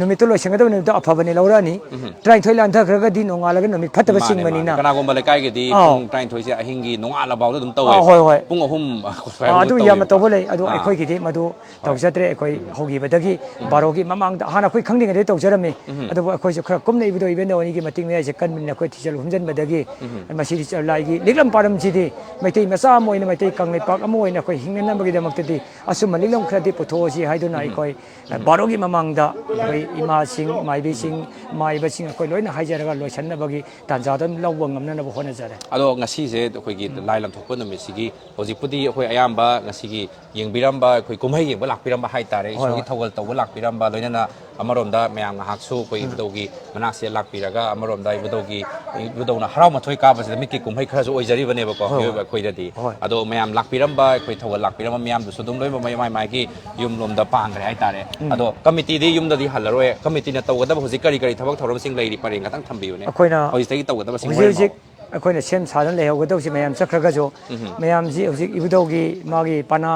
ꯅꯨꯃꯤꯠꯇꯨ ꯂꯣꯏꯁꯟꯒꯗꯕ ꯅꯨꯃꯤꯠꯇꯣ ꯑꯐꯕꯅꯦ ꯂꯧꯔꯛꯑꯅꯤ꯫ ꯎꯝ꯫ ꯇꯔꯥꯅꯤꯊꯣꯏ ꯂꯥꯟꯊꯈ꯭ꯔꯒꯗꯤ ꯅꯣꯡꯉꯥꯜꯂꯒ ꯅꯨꯃꯤꯠ ꯐꯠꯇꯕ ꯃꯥꯅꯦ, ꯆꯤꯡꯕꯅꯤꯅ꯫ ꯃꯥꯅꯦ꯫ ꯀꯅꯥꯒꯨꯝꯕ ꯂꯩꯀꯥꯏꯒꯤꯗꯤ ꯑꯥꯎ꯫ ꯄꯨꯡ ꯇꯔꯥꯅꯤꯊꯣꯏꯁꯦ ꯑꯍꯤꯡꯒꯤ ꯅꯣꯡꯉꯥꯜꯂ ꯐꯥꯎꯗ ꯑꯗꯨꯝ ꯇꯧꯋꯦ꯫ ꯑꯥ, ꯍꯣꯏ, ꯍꯣꯏ꯫ ꯄꯨꯡ ꯑꯍꯨꯝ ꯑꯥ, ꯑꯗꯨ ꯇꯧꯋꯦꯕꯀꯣ꯫ ꯌꯥꯝꯅ ꯇꯧꯕ ꯂꯩ꯫ ꯑꯗꯣ ꯑꯥ꯫ ꯑꯩꯈꯣꯏꯒꯤꯗꯤ ꯃꯗꯨ ꯍꯣꯏ꯫ ꯇꯧꯖꯗ꯭ꯔꯦ꯫ ꯑꯩꯈꯣꯏ ꯎꯝ꯫ ꯍꯧꯈꯤꯕꯗꯒꯤ ꯎꯝ꯫ ꯕꯥꯔꯣꯒꯤ ꯃꯃꯥꯡꯗ, ꯍꯥꯟꯅ ꯑꯩꯈꯣꯏ ꯈꯪꯗ꯭ꯔꯤꯉꯩꯗꯒꯤ ꯇꯧꯖꯔꯝꯃꯤ꯫ ꯎꯝ꯫ ꯑꯗꯨꯕꯨ ꯑꯩꯈꯣꯏꯁꯨ ꯈꯔ ꯀꯨꯞꯅ ꯏꯕꯨꯙꯧ ꯏꯕꯦꯟꯗꯧ ꯑꯅꯤꯒꯤ ꯃꯇꯦꯡ ꯃꯌꯥꯏꯁꯦ ꯀꯟꯕꯅꯤꯅ ꯑꯩꯈꯣꯏ ꯊꯤꯖꯤꯜ ꯍꯨꯝꯖꯤꯟꯕꯗꯒꯤ ꯎꯝ꯫ ꯃꯁꯤꯗꯤ ꯂꯥꯏꯒꯤ ꯂꯤꯛꯂꯝ ꯄꯥꯔꯝꯁꯤꯗꯤ ꯃꯩꯇꯩ ꯃꯆꯥ ꯑꯃ ꯑꯣꯏꯅ, ꯃꯩꯇꯩ ꯀꯪꯂꯩꯄꯥꯛ ꯑꯃ ꯑꯣꯏꯅ ꯑꯩꯈꯣꯏ ꯍꯤꯡꯅꯅꯕꯒꯤꯗꯃꯛꯇꯗꯤ ꯑꯆꯨꯝꯕ ꯂꯤꯛꯂꯝ ꯈꯔꯗꯤ ꯄꯨꯊꯣꯛꯑꯁꯤ ꯍꯥꯏꯗꯨꯅ ꯎꯝ꯫ ꯑꯩꯈꯣꯏ ꯎꯝ꯫ ꯕꯥꯔꯣꯒꯤ ꯃꯃꯥꯡꯗ ꯑꯩꯈꯣꯏ ꯏꯃꯥꯁꯤꯡ, ꯃꯥꯏꯕꯤꯁꯤꯡ, ꯃꯥꯏꯕꯁꯤꯡ ꯑꯩꯈꯣꯏ ꯂꯣꯏꯅ ꯍꯥꯏꯖꯔꯒ ꯂꯣꯏꯁꯟꯅꯕꯒꯤ ꯇꯥꯟꯖꯥꯗꯣ ꯑꯗꯨꯝ ꯂꯧꯕ ꯉꯝꯅꯅꯕ ꯍꯣꯠꯅꯖꯔꯦ꯫ ꯑꯗꯣ ꯉꯁꯤꯁꯦ ꯑꯩꯈꯣꯏꯒꯤ ꯎꯝ꯫ ꯂꯥꯏ ꯂꯝꯊꯣꯛꯄ ꯅꯨꯃꯤꯠꯁꯤꯒꯤ ꯍꯧꯖꯤꯛꯄꯨꯗꯤ ꯑꯩꯈꯣꯏ ꯑꯌꯥꯝꯕ ꯉꯁꯤꯒꯤ ꯌꯦꯡꯕꯤꯔꯝꯕ, ꯑꯩꯈꯣꯏ ꯀꯨꯝꯍꯩ ꯌꯦꯡꯕ ꯂꯥꯛꯄꯤꯔꯝꯕ ꯍꯥꯏꯇꯥꯔꯦ, ꯍꯣꯏ, ꯏꯁꯣꯔꯒꯤ ꯍꯣꯏ꯫ ꯊꯧꯒꯜ ꯇꯧꯕ ꯂꯥꯛꯄꯤꯔꯝꯕ, ꯂꯣꯏꯅꯅ ꯑꯃꯔꯣꯝꯗ ꯃꯌꯥꯝ ꯉꯥꯏꯍꯥꯛꯁꯨ ꯑꯩꯈꯣꯏ ꯎꯝ꯫ ꯏꯕꯨꯙꯧꯒꯤ ꯃꯅꯥꯛꯁꯤꯗ ꯂꯥꯛꯄꯤꯔꯒ, ꯑꯃꯔꯣꯝꯗ ꯏꯕꯨꯙꯧꯒꯤ, ꯏꯕꯨꯙꯧꯅ ꯍꯔꯥꯎ ꯃꯊꯣꯏ ꯀꯥꯕꯁꯤꯗ ꯃꯤꯠꯀꯤ ꯀꯨꯝꯍꯩ ꯈꯔꯁꯨ ꯑꯣꯏꯖꯔꯤꯕꯅꯦꯕꯀꯣ, ꯍꯣꯏ, ꯍꯣꯏ꯫ ꯃꯤꯑꯣꯏꯕ ꯑꯩꯈꯣꯏꯗꯗꯤ꯫ ꯍꯣꯏ꯫ ꯑꯗꯣ ꯃꯌꯥꯝ ꯂꯥꯛꯄꯤꯔꯝꯕ, ꯑꯩꯈꯣꯏ ꯊꯧꯒꯜ ꯂꯥꯛꯄꯤꯔꯝꯕ ꯃꯌꯥꯝꯗꯨꯁꯨ ꯑꯗꯨꯝ ꯂꯣꯏꯅꯃꯛ ꯃꯥꯏ ꯃꯥꯏꯒꯤ ꯌꯨꯝꯂꯣꯝꯗ ꯄꯥꯡꯈ꯭ꯔꯦ ꯍꯥꯏꯇꯥꯔꯦ꯫ ꯎꯝ꯫ ꯑꯗꯣ ꯀꯃꯤꯇꯤꯗꯤ ꯌꯨꯝꯗꯗꯤ ꯍꯜꯂꯔꯣꯏ꯫ ꯀꯃꯤꯇꯤꯅ ꯇꯧꯒꯗꯕ ꯍꯧꯖꯤꯛ ꯀꯔꯤ ꯀꯔꯤ ꯊꯕꯛ ꯊꯧꯔꯝꯁꯤꯡ ꯂꯩꯔꯤ ꯄꯔꯦꯡ ꯈꯛꯇꯪ ꯊꯝꯕꯤꯌꯨꯅꯦ꯫ ꯑꯩꯈꯣꯏꯅ ꯍꯧꯖꯤꯛꯇꯒꯤ ꯇꯧꯒꯗꯕꯁꯤꯡ ꯍꯧꯖꯤꯛ ꯂꯣꯏꯅꯃꯛ꯫ ꯍꯧꯖꯤꯛ ꯑꯩꯈꯣꯏꯅ ꯁꯦꯝ ꯁꯥꯗꯨꯅ ꯂꯩꯍꯧꯒꯗꯧꯁꯤ ꯃꯌꯥꯝ ꯆꯠꯈ꯭ꯔꯒꯁꯨ, ꯎꯝ꯫ ꯃꯌꯥꯝꯁꯤ ꯍꯧꯖꯤꯛ ꯏꯕꯨꯙꯧꯒꯤ ꯃꯥꯒꯤ ꯄꯅꯥ,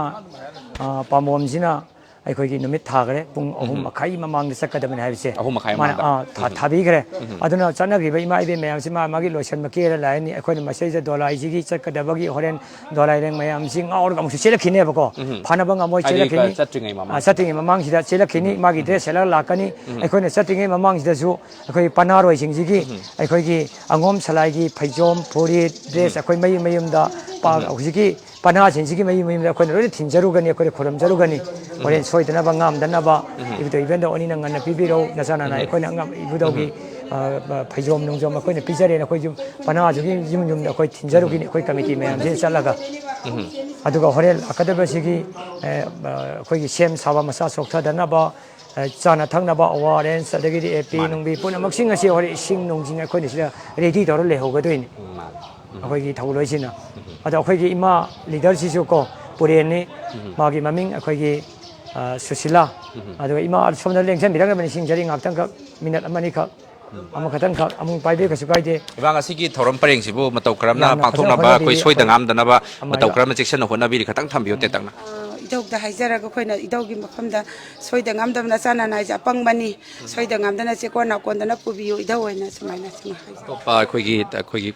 ꯑ, ꯄꯥꯝꯕꯣꯝꯁꯤꯅ ꯑꯩꯈꯣꯏꯒꯤ ꯅꯨꯃꯤꯠ ꯊꯥꯈ꯭ꯔꯦ꯫ ꯄꯨꯡ ꯑꯍꯨꯝ ꯎꯝ꯫ ꯃꯈꯥꯏꯒꯤ ꯃꯃꯥꯡꯗ ꯆꯠꯀꯗꯕꯅꯤ ꯍꯥꯏꯕꯁꯦ ꯑꯍꯨꯝ ꯃꯈꯥꯏ ꯃꯥꯅ, ꯃꯃꯥꯡꯗ꯫ ꯑꯥ, ꯊꯥ-, ꯎꯝ꯫ ꯊꯥꯕꯤꯈ꯭ꯔꯦ꯫ ꯎꯝ꯫ ꯑꯗꯨꯅ ꯆꯠꯅꯈ꯭ꯔꯤꯕ ꯏꯃꯥ ꯏꯕꯦꯟ ꯃꯌꯥꯝꯁꯤ ꯃꯥ ꯃꯥꯒꯤ ꯂꯣꯏꯁꯟꯕ ꯀꯦꯔ ꯂꯥꯛꯑꯅꯤ꯫ ꯑꯩꯈꯣꯏꯅ ꯃꯁꯤꯗꯩꯗ ꯗꯣꯂꯥꯏꯁꯤꯒꯤ ꯆꯠꯀꯗꯕꯒꯤ ꯍꯣꯔꯦꯟ ꯗꯣꯂꯥꯏꯔꯦꯡ ꯃꯌꯥꯝꯁꯤ ꯉꯥꯎꯔꯒ ꯑꯃꯨꯛꯁꯨ ꯆꯦꯜꯂꯛꯈꯤꯅꯦꯕꯀꯣ꯫ ꯎꯝ꯫ ꯐꯅꯕ ꯉꯝꯃꯣꯏ ꯍꯥꯏꯗꯤ ꯆꯦꯜꯂꯛꯈꯤꯅꯤ꯫ ꯆꯠꯇ꯭ꯔꯤꯉꯩ ꯑꯥ, ꯃꯃꯥꯡ꯫ ꯆꯠꯇ꯭ꯔꯤꯉꯩ ꯃꯃꯥꯡꯁꯤꯗ ꯆꯦꯜꯂꯛꯈꯤꯅꯤ꯫ ꯎꯝ꯫ ꯃꯥꯒꯤ ꯎꯝ꯫ ꯗ꯭ꯔꯦꯁ ꯁꯦꯠꯂꯒ ꯂꯥꯛꯀꯅꯤ꯫ ꯎꯝ꯫ ꯑꯩꯈꯣꯏꯅ ꯆꯠꯇ꯭ꯔꯤꯉꯩ ꯃꯃꯥꯡꯁꯤꯗꯁꯨ ꯑꯩꯈꯣꯏ ꯄꯅꯥꯔꯣꯏꯁꯤꯡꯁꯤꯒꯤ ꯎꯝ꯫ ꯑꯩꯈꯣꯏꯒꯤ ꯑꯉꯣꯝ ꯁꯂꯥꯏꯒꯤ ꯐꯩꯖꯣꯝ, ꯐꯨꯔꯤꯠ, ꯗ꯭ꯔꯦꯁ ꯎꯝ꯫ ꯑꯩꯈꯣꯏ ꯃꯌꯨꯝ ꯃꯌꯨꯝꯗ ꯄꯥ-, ꯎꯝ꯫ ꯍꯧꯖꯤꯛꯀꯤ ꯄꯅꯥꯁꯤꯡꯁꯤꯒꯤ ꯃꯌꯨꯝ ꯃꯌꯨꯝꯗ ꯑꯩꯈꯣꯏꯅ ꯂꯣꯏꯅ ꯊꯤꯟꯖꯔꯨꯒꯅꯤ, ꯑꯩꯈꯣꯏꯅ ꯈꯨꯔꯨꯝꯖꯔꯨꯒꯅꯤ꯫ ꯎꯝ꯫ ꯍꯣꯔꯦꯟ ꯁꯣꯏꯗꯅꯕ ꯉꯥꯝꯗꯅꯕ ꯎꯝ꯫ ꯏꯕꯨꯙꯧ ꯏꯕꯦꯟꯗꯧ ꯑꯅꯤꯅ ꯉꯟꯅ ꯄꯤꯕꯤꯔꯧ, ꯅꯆꯥ ꯅꯅꯥ ꯎꯝ꯫ ꯑꯩꯈꯣꯏꯅ ꯑꯉꯝ-, ꯏꯕꯨꯙꯧꯒꯤ, ꯎꯝ꯫ ꯑ, ꯑ, ꯐꯩꯖꯣꯝ ꯅꯨꯡꯖꯣꯝ ꯑꯩꯈꯣꯏꯅ ꯄꯤꯖꯔꯦꯅ ꯑꯩꯈꯣꯏꯁꯨ ꯄꯅꯥꯁꯤꯒꯤ ꯌꯨꯝ ꯌꯨꯝꯗ ꯑꯩꯈꯣꯏ ꯊꯤꯟꯖꯔꯨꯒꯅꯤ, ꯎꯝ꯫ ꯑꯩꯈꯣꯏ ꯀꯃꯤꯇꯤ ꯃꯌꯥꯝꯁꯤꯅ ꯆꯠꯂꯒ꯫ ꯎꯝ꯫ ꯑꯗꯨꯒ ꯍꯣꯔꯦꯟ ꯂꯥꯛꯀꯗꯕꯁꯤꯒꯤ, ꯑ, ꯑ, ꯑꯩꯈꯣꯏꯒꯤ ꯁꯦꯝ ꯁꯥꯕ ꯃꯁꯥ ꯆꯣꯛꯊꯗꯅꯕ, ꯑ, ꯆꯥꯅ ꯊꯛꯅꯕ ꯑꯣ ꯑꯥꯔ ꯑꯦꯁ ꯑꯗꯒꯤꯗꯤ ꯑꯦ ꯄꯤ ꯃꯥꯅꯦ꯫ ꯅꯨꯡꯕꯤ ꯄꯨꯝꯅꯃꯛꯁꯤꯡ ꯑꯁꯤ ꯍꯣꯔꯦꯟ ꯏꯁꯤꯡ ꯅꯨꯡꯁꯤꯡ ꯑꯩꯈꯣꯏꯅ ꯁꯤꯗ ꯔꯦꯗꯤ ꯇꯧꯔ ꯂꯩꯍꯧꯒꯗꯣꯏꯅꯤ꯫ ꯎꯝ, ꯃꯥꯅꯦ꯫ ꯎꯝ꯫ ꯑꯩꯈꯣꯏꯒꯤ ꯊꯧꯒꯜꯂꯣꯏꯁꯤꯅ꯫ ꯎꯝ꯫ ꯑꯗꯣ ꯑꯩꯈꯣꯏꯒꯤ ꯏꯃꯥ ꯂꯤꯗꯔꯁꯤꯁꯨ ꯀꯣ ꯄꯨꯔꯦꯟꯅꯤ꯫ ꯎꯝ꯫ ꯃꯥꯒꯤ ꯃꯃꯤꯡ ꯑꯩꯈꯣꯏꯒꯤ, ꯑ, ꯁꯨꯁꯤꯂꯥ꯫ ꯎꯝ꯫ ꯑꯗꯨꯒ ꯏꯃꯥ ꯁꯣꯝꯗ ꯂꯦꯡꯁꯤꯟꯕꯤꯔꯝꯒꯅꯤ ꯁꯤꯡꯖꯔꯤ ꯉꯥꯛꯇꯪꯈꯛ, ꯃꯤꯅꯠ ꯑꯃꯅꯤꯈꯛ꯫ ꯎꯝ꯫ ꯑꯃꯈꯛꯇꯪꯈꯛ ꯑꯃꯨꯛ ꯄꯥꯏꯕꯤꯌꯨ, ꯀꯩꯁꯨ ꯀꯥꯏꯗꯦ꯫ ꯏꯃꯥ, ꯉꯁꯤꯒꯤ ꯊꯧꯔꯝ ꯄꯔꯦꯡꯁꯤꯕꯨ ꯃꯇꯧ ꯀꯔꯝꯅ ꯌꯥꯝꯅ ꯐꯖꯅ ꯄꯥꯡꯊꯣꯛꯅꯕ ꯑꯩꯈꯣꯏ ꯍꯣꯠꯅꯕꯤꯔꯤ꯫ ꯁꯣꯏꯗ ꯉꯥꯝꯗꯅꯕ ꯃꯇꯧ ꯑꯃꯥꯏꯅ ꯀꯔꯝꯅ ꯆꯦꯛꯁꯤꯟꯅ ꯍꯣꯠꯅꯕꯤꯔꯤ? ꯈꯇꯪ ꯊꯝꯕꯤꯌꯨ ꯇꯦꯟꯇꯛꯅ꯫ ꯑ, ꯏꯙꯧꯗ ꯍꯥꯏꯖꯔꯒ ꯑꯩꯈꯣꯏꯅ ꯏꯙꯧꯒꯤ ꯃꯐꯝꯗ ꯁꯣꯏꯗ ꯉꯥꯝꯗꯕꯅ ꯆꯥꯟꯅꯅ ꯍꯥꯏꯁꯦ ꯑꯄꯪꯕꯅꯤ꯫ ꯁꯣꯏꯗ ꯉꯥꯝꯗꯅ ꯆꯦꯀꯣꯟ ꯅꯥꯀꯣꯟꯗꯅ ꯄꯨꯕꯤꯌꯨ ꯏꯙꯧ ꯑꯣꯏꯅ ꯁꯨꯃꯥꯏꯅ ꯁꯨꯝ ꯍꯥꯏꯖꯩ꯫ ꯑꯇꯣꯞꯄ ꯑꯩꯈꯣꯏꯒꯤ, ꯑꯩꯈꯣꯏꯒꯤ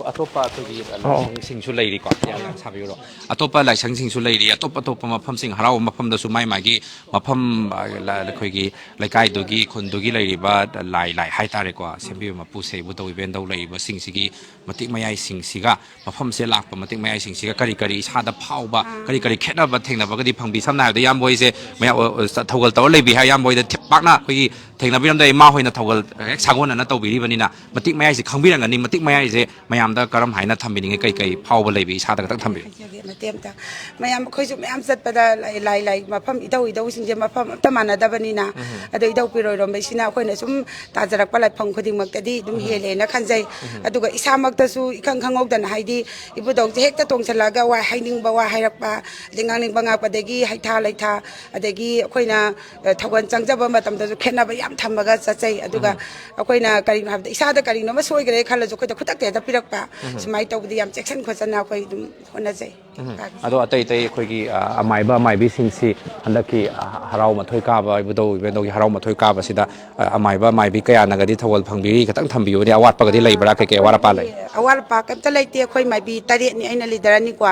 ꯑꯇꯣꯞꯄ ꯑꯩꯈꯣꯏꯒꯤ ꯑꯣ꯫ ꯂꯥꯏꯁꯪꯁꯤꯡꯁꯨ ꯂꯩꯔꯤꯀꯣ, ꯌꯥꯝ ꯌꯥꯝ ꯁꯥꯕꯤꯔꯣ꯫ ꯑꯇꯣꯞꯄ ꯂꯥꯏꯁꯪꯁꯤꯡꯁꯨ ꯂꯩꯔꯤ, ꯑꯇꯣꯞ ꯑꯇꯣꯞꯄ ꯃꯐꯝꯁꯤꯡ, ꯍꯔꯥꯎꯕ ꯃꯐꯝꯗꯁꯨ ꯃꯥꯏ ꯃꯥꯒꯤ ꯃꯐꯝ, ꯑ, ꯂ-, ꯑꯩꯈꯣꯏꯒꯤ ꯂꯩꯀꯥꯏꯗꯨꯒꯤ, ꯈꯨꯟꯗꯨꯒꯤ ꯂꯩꯔꯤꯕ ꯂꯥꯏ, ꯂꯥꯏ ꯍꯥꯏꯇꯥꯔꯦꯀꯣ, ꯁꯦꯝꯕꯤꯕ ꯃꯄꯨ ꯁꯦ ꯏꯕꯨꯙꯧ ꯏꯕꯦꯟꯗꯧ ꯂꯩꯔꯤꯕꯁꯤꯡꯁꯤꯒꯤ ꯃꯇꯤꯛ ꯃꯌꯥꯏꯁꯤꯡꯁꯤꯒ, ꯃꯐꯝꯁꯦ ꯂꯥꯛꯄ ꯃꯇꯤꯛ ꯃꯌꯥꯏꯁꯤꯡꯁꯤꯒ ꯀꯔꯤ ꯀꯔꯤ ꯏꯁꯥꯗ ꯐꯥꯎꯕ, ꯑꯥ꯫ ꯀꯔꯤ ꯀꯔꯤ ꯈꯦꯠꯅꯕ ꯊꯦꯡꯅꯕꯒꯗꯤ ꯐꯪꯕꯤ? ꯁꯝꯅ ꯍꯥꯏꯔꯕꯗ ꯏꯌꯥꯝꯕ ꯍꯣꯏꯁꯦ ꯃꯌꯥ-, ꯑ, ꯑ, ꯊꯧꯒꯜ ꯇꯧꯔ ꯂꯩꯕꯤ ꯍꯥꯏ, ꯏꯌꯥꯝꯕ ꯍꯣꯏꯗ ꯊꯦ-, ꯄꯥꯛꯅ ꯑꯩꯈꯣꯏꯒꯤ ꯊꯦꯡꯅꯕꯤꯔꯝꯗꯦ꯫ ꯏꯃꯥ ꯍꯣꯏꯅ ꯊꯧꯒꯜ ꯍꯦꯛ ꯁꯥꯒꯣꯟꯅꯅ ꯇꯧꯕꯤꯔꯤꯕꯅꯤꯅ ꯃꯇꯤꯛ ꯃꯌꯥꯏꯁꯦ ꯈꯪꯕꯤꯔꯝꯒꯅꯤ꯫ ꯃꯇꯤꯛ ꯃꯌꯥꯏꯁꯦ ꯃꯌꯥꯝꯗ ꯀꯔꯝ ꯍꯥꯏꯅ ꯊꯝꯕꯤꯅꯤꯡꯉꯤ? ꯀꯩ ꯀꯩ ꯐꯥꯎꯕ ꯂꯩꯕꯤ? ꯏꯁꯥꯗ ꯈꯛꯇꯪ ꯊꯝꯕꯤꯌꯨ꯫ ꯍꯥꯏꯖꯒꯦ ꯃꯇꯦꯛ ꯑꯝꯇ꯫ ꯃꯌꯥꯝ ꯑꯩꯈꯣꯏꯁꯨ ꯃꯌꯥꯝ ꯆꯠꯄꯗ ꯂꯥꯏ, ꯂꯥꯏ, ꯂꯥꯏ ꯃꯐꯝ ꯏꯙꯧ ꯏꯙꯧꯁꯤꯡꯁꯦ ꯃꯐꯝ ꯑꯝꯇ ꯃꯥꯟꯅꯗꯕꯅꯤꯅ, ꯎꯝ꯫ ꯑꯗꯣ ꯏꯙꯧ ꯄꯤꯔꯣꯏꯔꯣꯝꯕꯩꯁꯤꯅ ꯑꯩꯈꯣꯏꯅ ꯁꯨꯝ ꯇꯥꯖꯔꯛꯄ ꯂꯥꯏꯐꯝ ꯈꯨꯗꯤꯡꯃꯛꯇꯗꯤ ꯑꯗꯨꯝ ꯎꯝ꯫ ꯍꯦꯜꯂꯦꯅ ꯈꯟꯖꯩ꯫ ꯎꯝ꯫ ꯑꯗꯨꯒ ꯏꯁꯥꯃꯛꯇꯁꯨ ꯏꯈꯪ ꯈꯪꯍꯧꯗꯅ, ꯍꯥꯏꯗꯤ ꯏꯕꯨꯙꯧꯁꯦ ꯍꯦꯛꯇ ꯇꯣꯡꯁꯤꯜꯂꯛꯑꯒ ꯋꯥ ꯍꯥꯏꯅꯤꯡꯕ ꯋꯥ ꯍꯥꯏꯔꯛꯄ, ꯑꯗꯩ ꯉꯥꯡꯅꯤꯡꯕ ꯉꯥꯡꯉꯛꯄꯗꯒꯤ ꯍꯩꯊꯥ ꯂꯩꯊꯥ, ꯑꯗꯒꯤ ꯑꯩꯈꯣꯏꯅ, ꯑ, ꯊꯧꯒꯜ ꯆꯪꯖꯕ ꯃꯇꯝꯗꯁꯨ ꯈꯦꯠꯅꯕ ꯊꯝꯃꯒ ꯆꯠꯆꯩ꯫ ꯑꯗꯨꯒ ꯑꯩꯈꯣꯏꯅ ꯀꯔꯤꯅꯣ ꯍꯥꯏꯕꯗ ꯏꯁꯥꯗ ꯀꯔꯤꯅꯣꯃ ꯁꯣꯏꯈ꯭ꯔꯦ ꯈꯜꯂꯁꯨ ꯑꯩꯈꯣꯏꯗ ꯈꯨꯗꯛꯇ ꯍꯦꯛꯇ ꯄꯤꯔꯛꯄ꯫ ꯁꯨꯃꯥꯏꯅ ꯇꯧꯕꯗꯤ ꯌꯥꯝ ꯆꯦꯛꯁꯤꯟ ꯈꯣꯠꯆꯟꯅ ꯑꯩꯈꯣꯏ ꯑꯗꯨꯝ ꯍꯣꯠꯅꯖꯩ꯫ ꯑꯗꯣ ꯑꯇꯩ ꯑꯇꯩ ꯑꯩꯈꯣꯏꯒꯤ ꯑ, ꯑꯃꯥꯏꯕ ꯑꯃꯥꯏꯕꯤꯁꯤꯡꯁꯤ ꯍꯟꯗꯛꯀꯤ ꯑ, ꯍꯔꯥꯎ ꯃꯊꯣꯏ ꯀꯥꯕ, ꯏꯕꯨꯙꯧ ꯏꯕꯦꯟꯗꯧꯒꯤ ꯍꯔꯥꯎ ꯃꯊꯣꯏ ꯀꯥꯕꯁꯤꯗ ꯑ, ꯑꯃꯥꯏꯕ ꯑꯃꯥꯏꯕꯤ ꯀꯌꯥꯅꯒꯗꯤ ꯊꯧꯒꯜ ꯐꯪꯕꯤꯔꯤ? ꯈꯤꯇꯪ ꯊꯝꯕꯤꯌꯨꯅꯦ, ꯑꯋꯥꯠꯄꯒꯗꯤ ꯂꯩꯕ꯭ꯔꯥ? ꯀꯩꯀꯩ ꯑꯋꯥꯠ ꯑꯄꯥ ꯂꯩ? ꯑꯋꯥꯠ ꯑꯄꯥ ꯀꯩꯝꯇ ꯂꯩꯇꯦ꯫ ꯑꯩꯈꯣꯏ ꯃꯥꯏꯕꯤ ꯇꯔꯦꯠꯅꯤ ꯑꯩꯅ ꯂꯤꯗꯔꯅꯤꯀꯣ꯫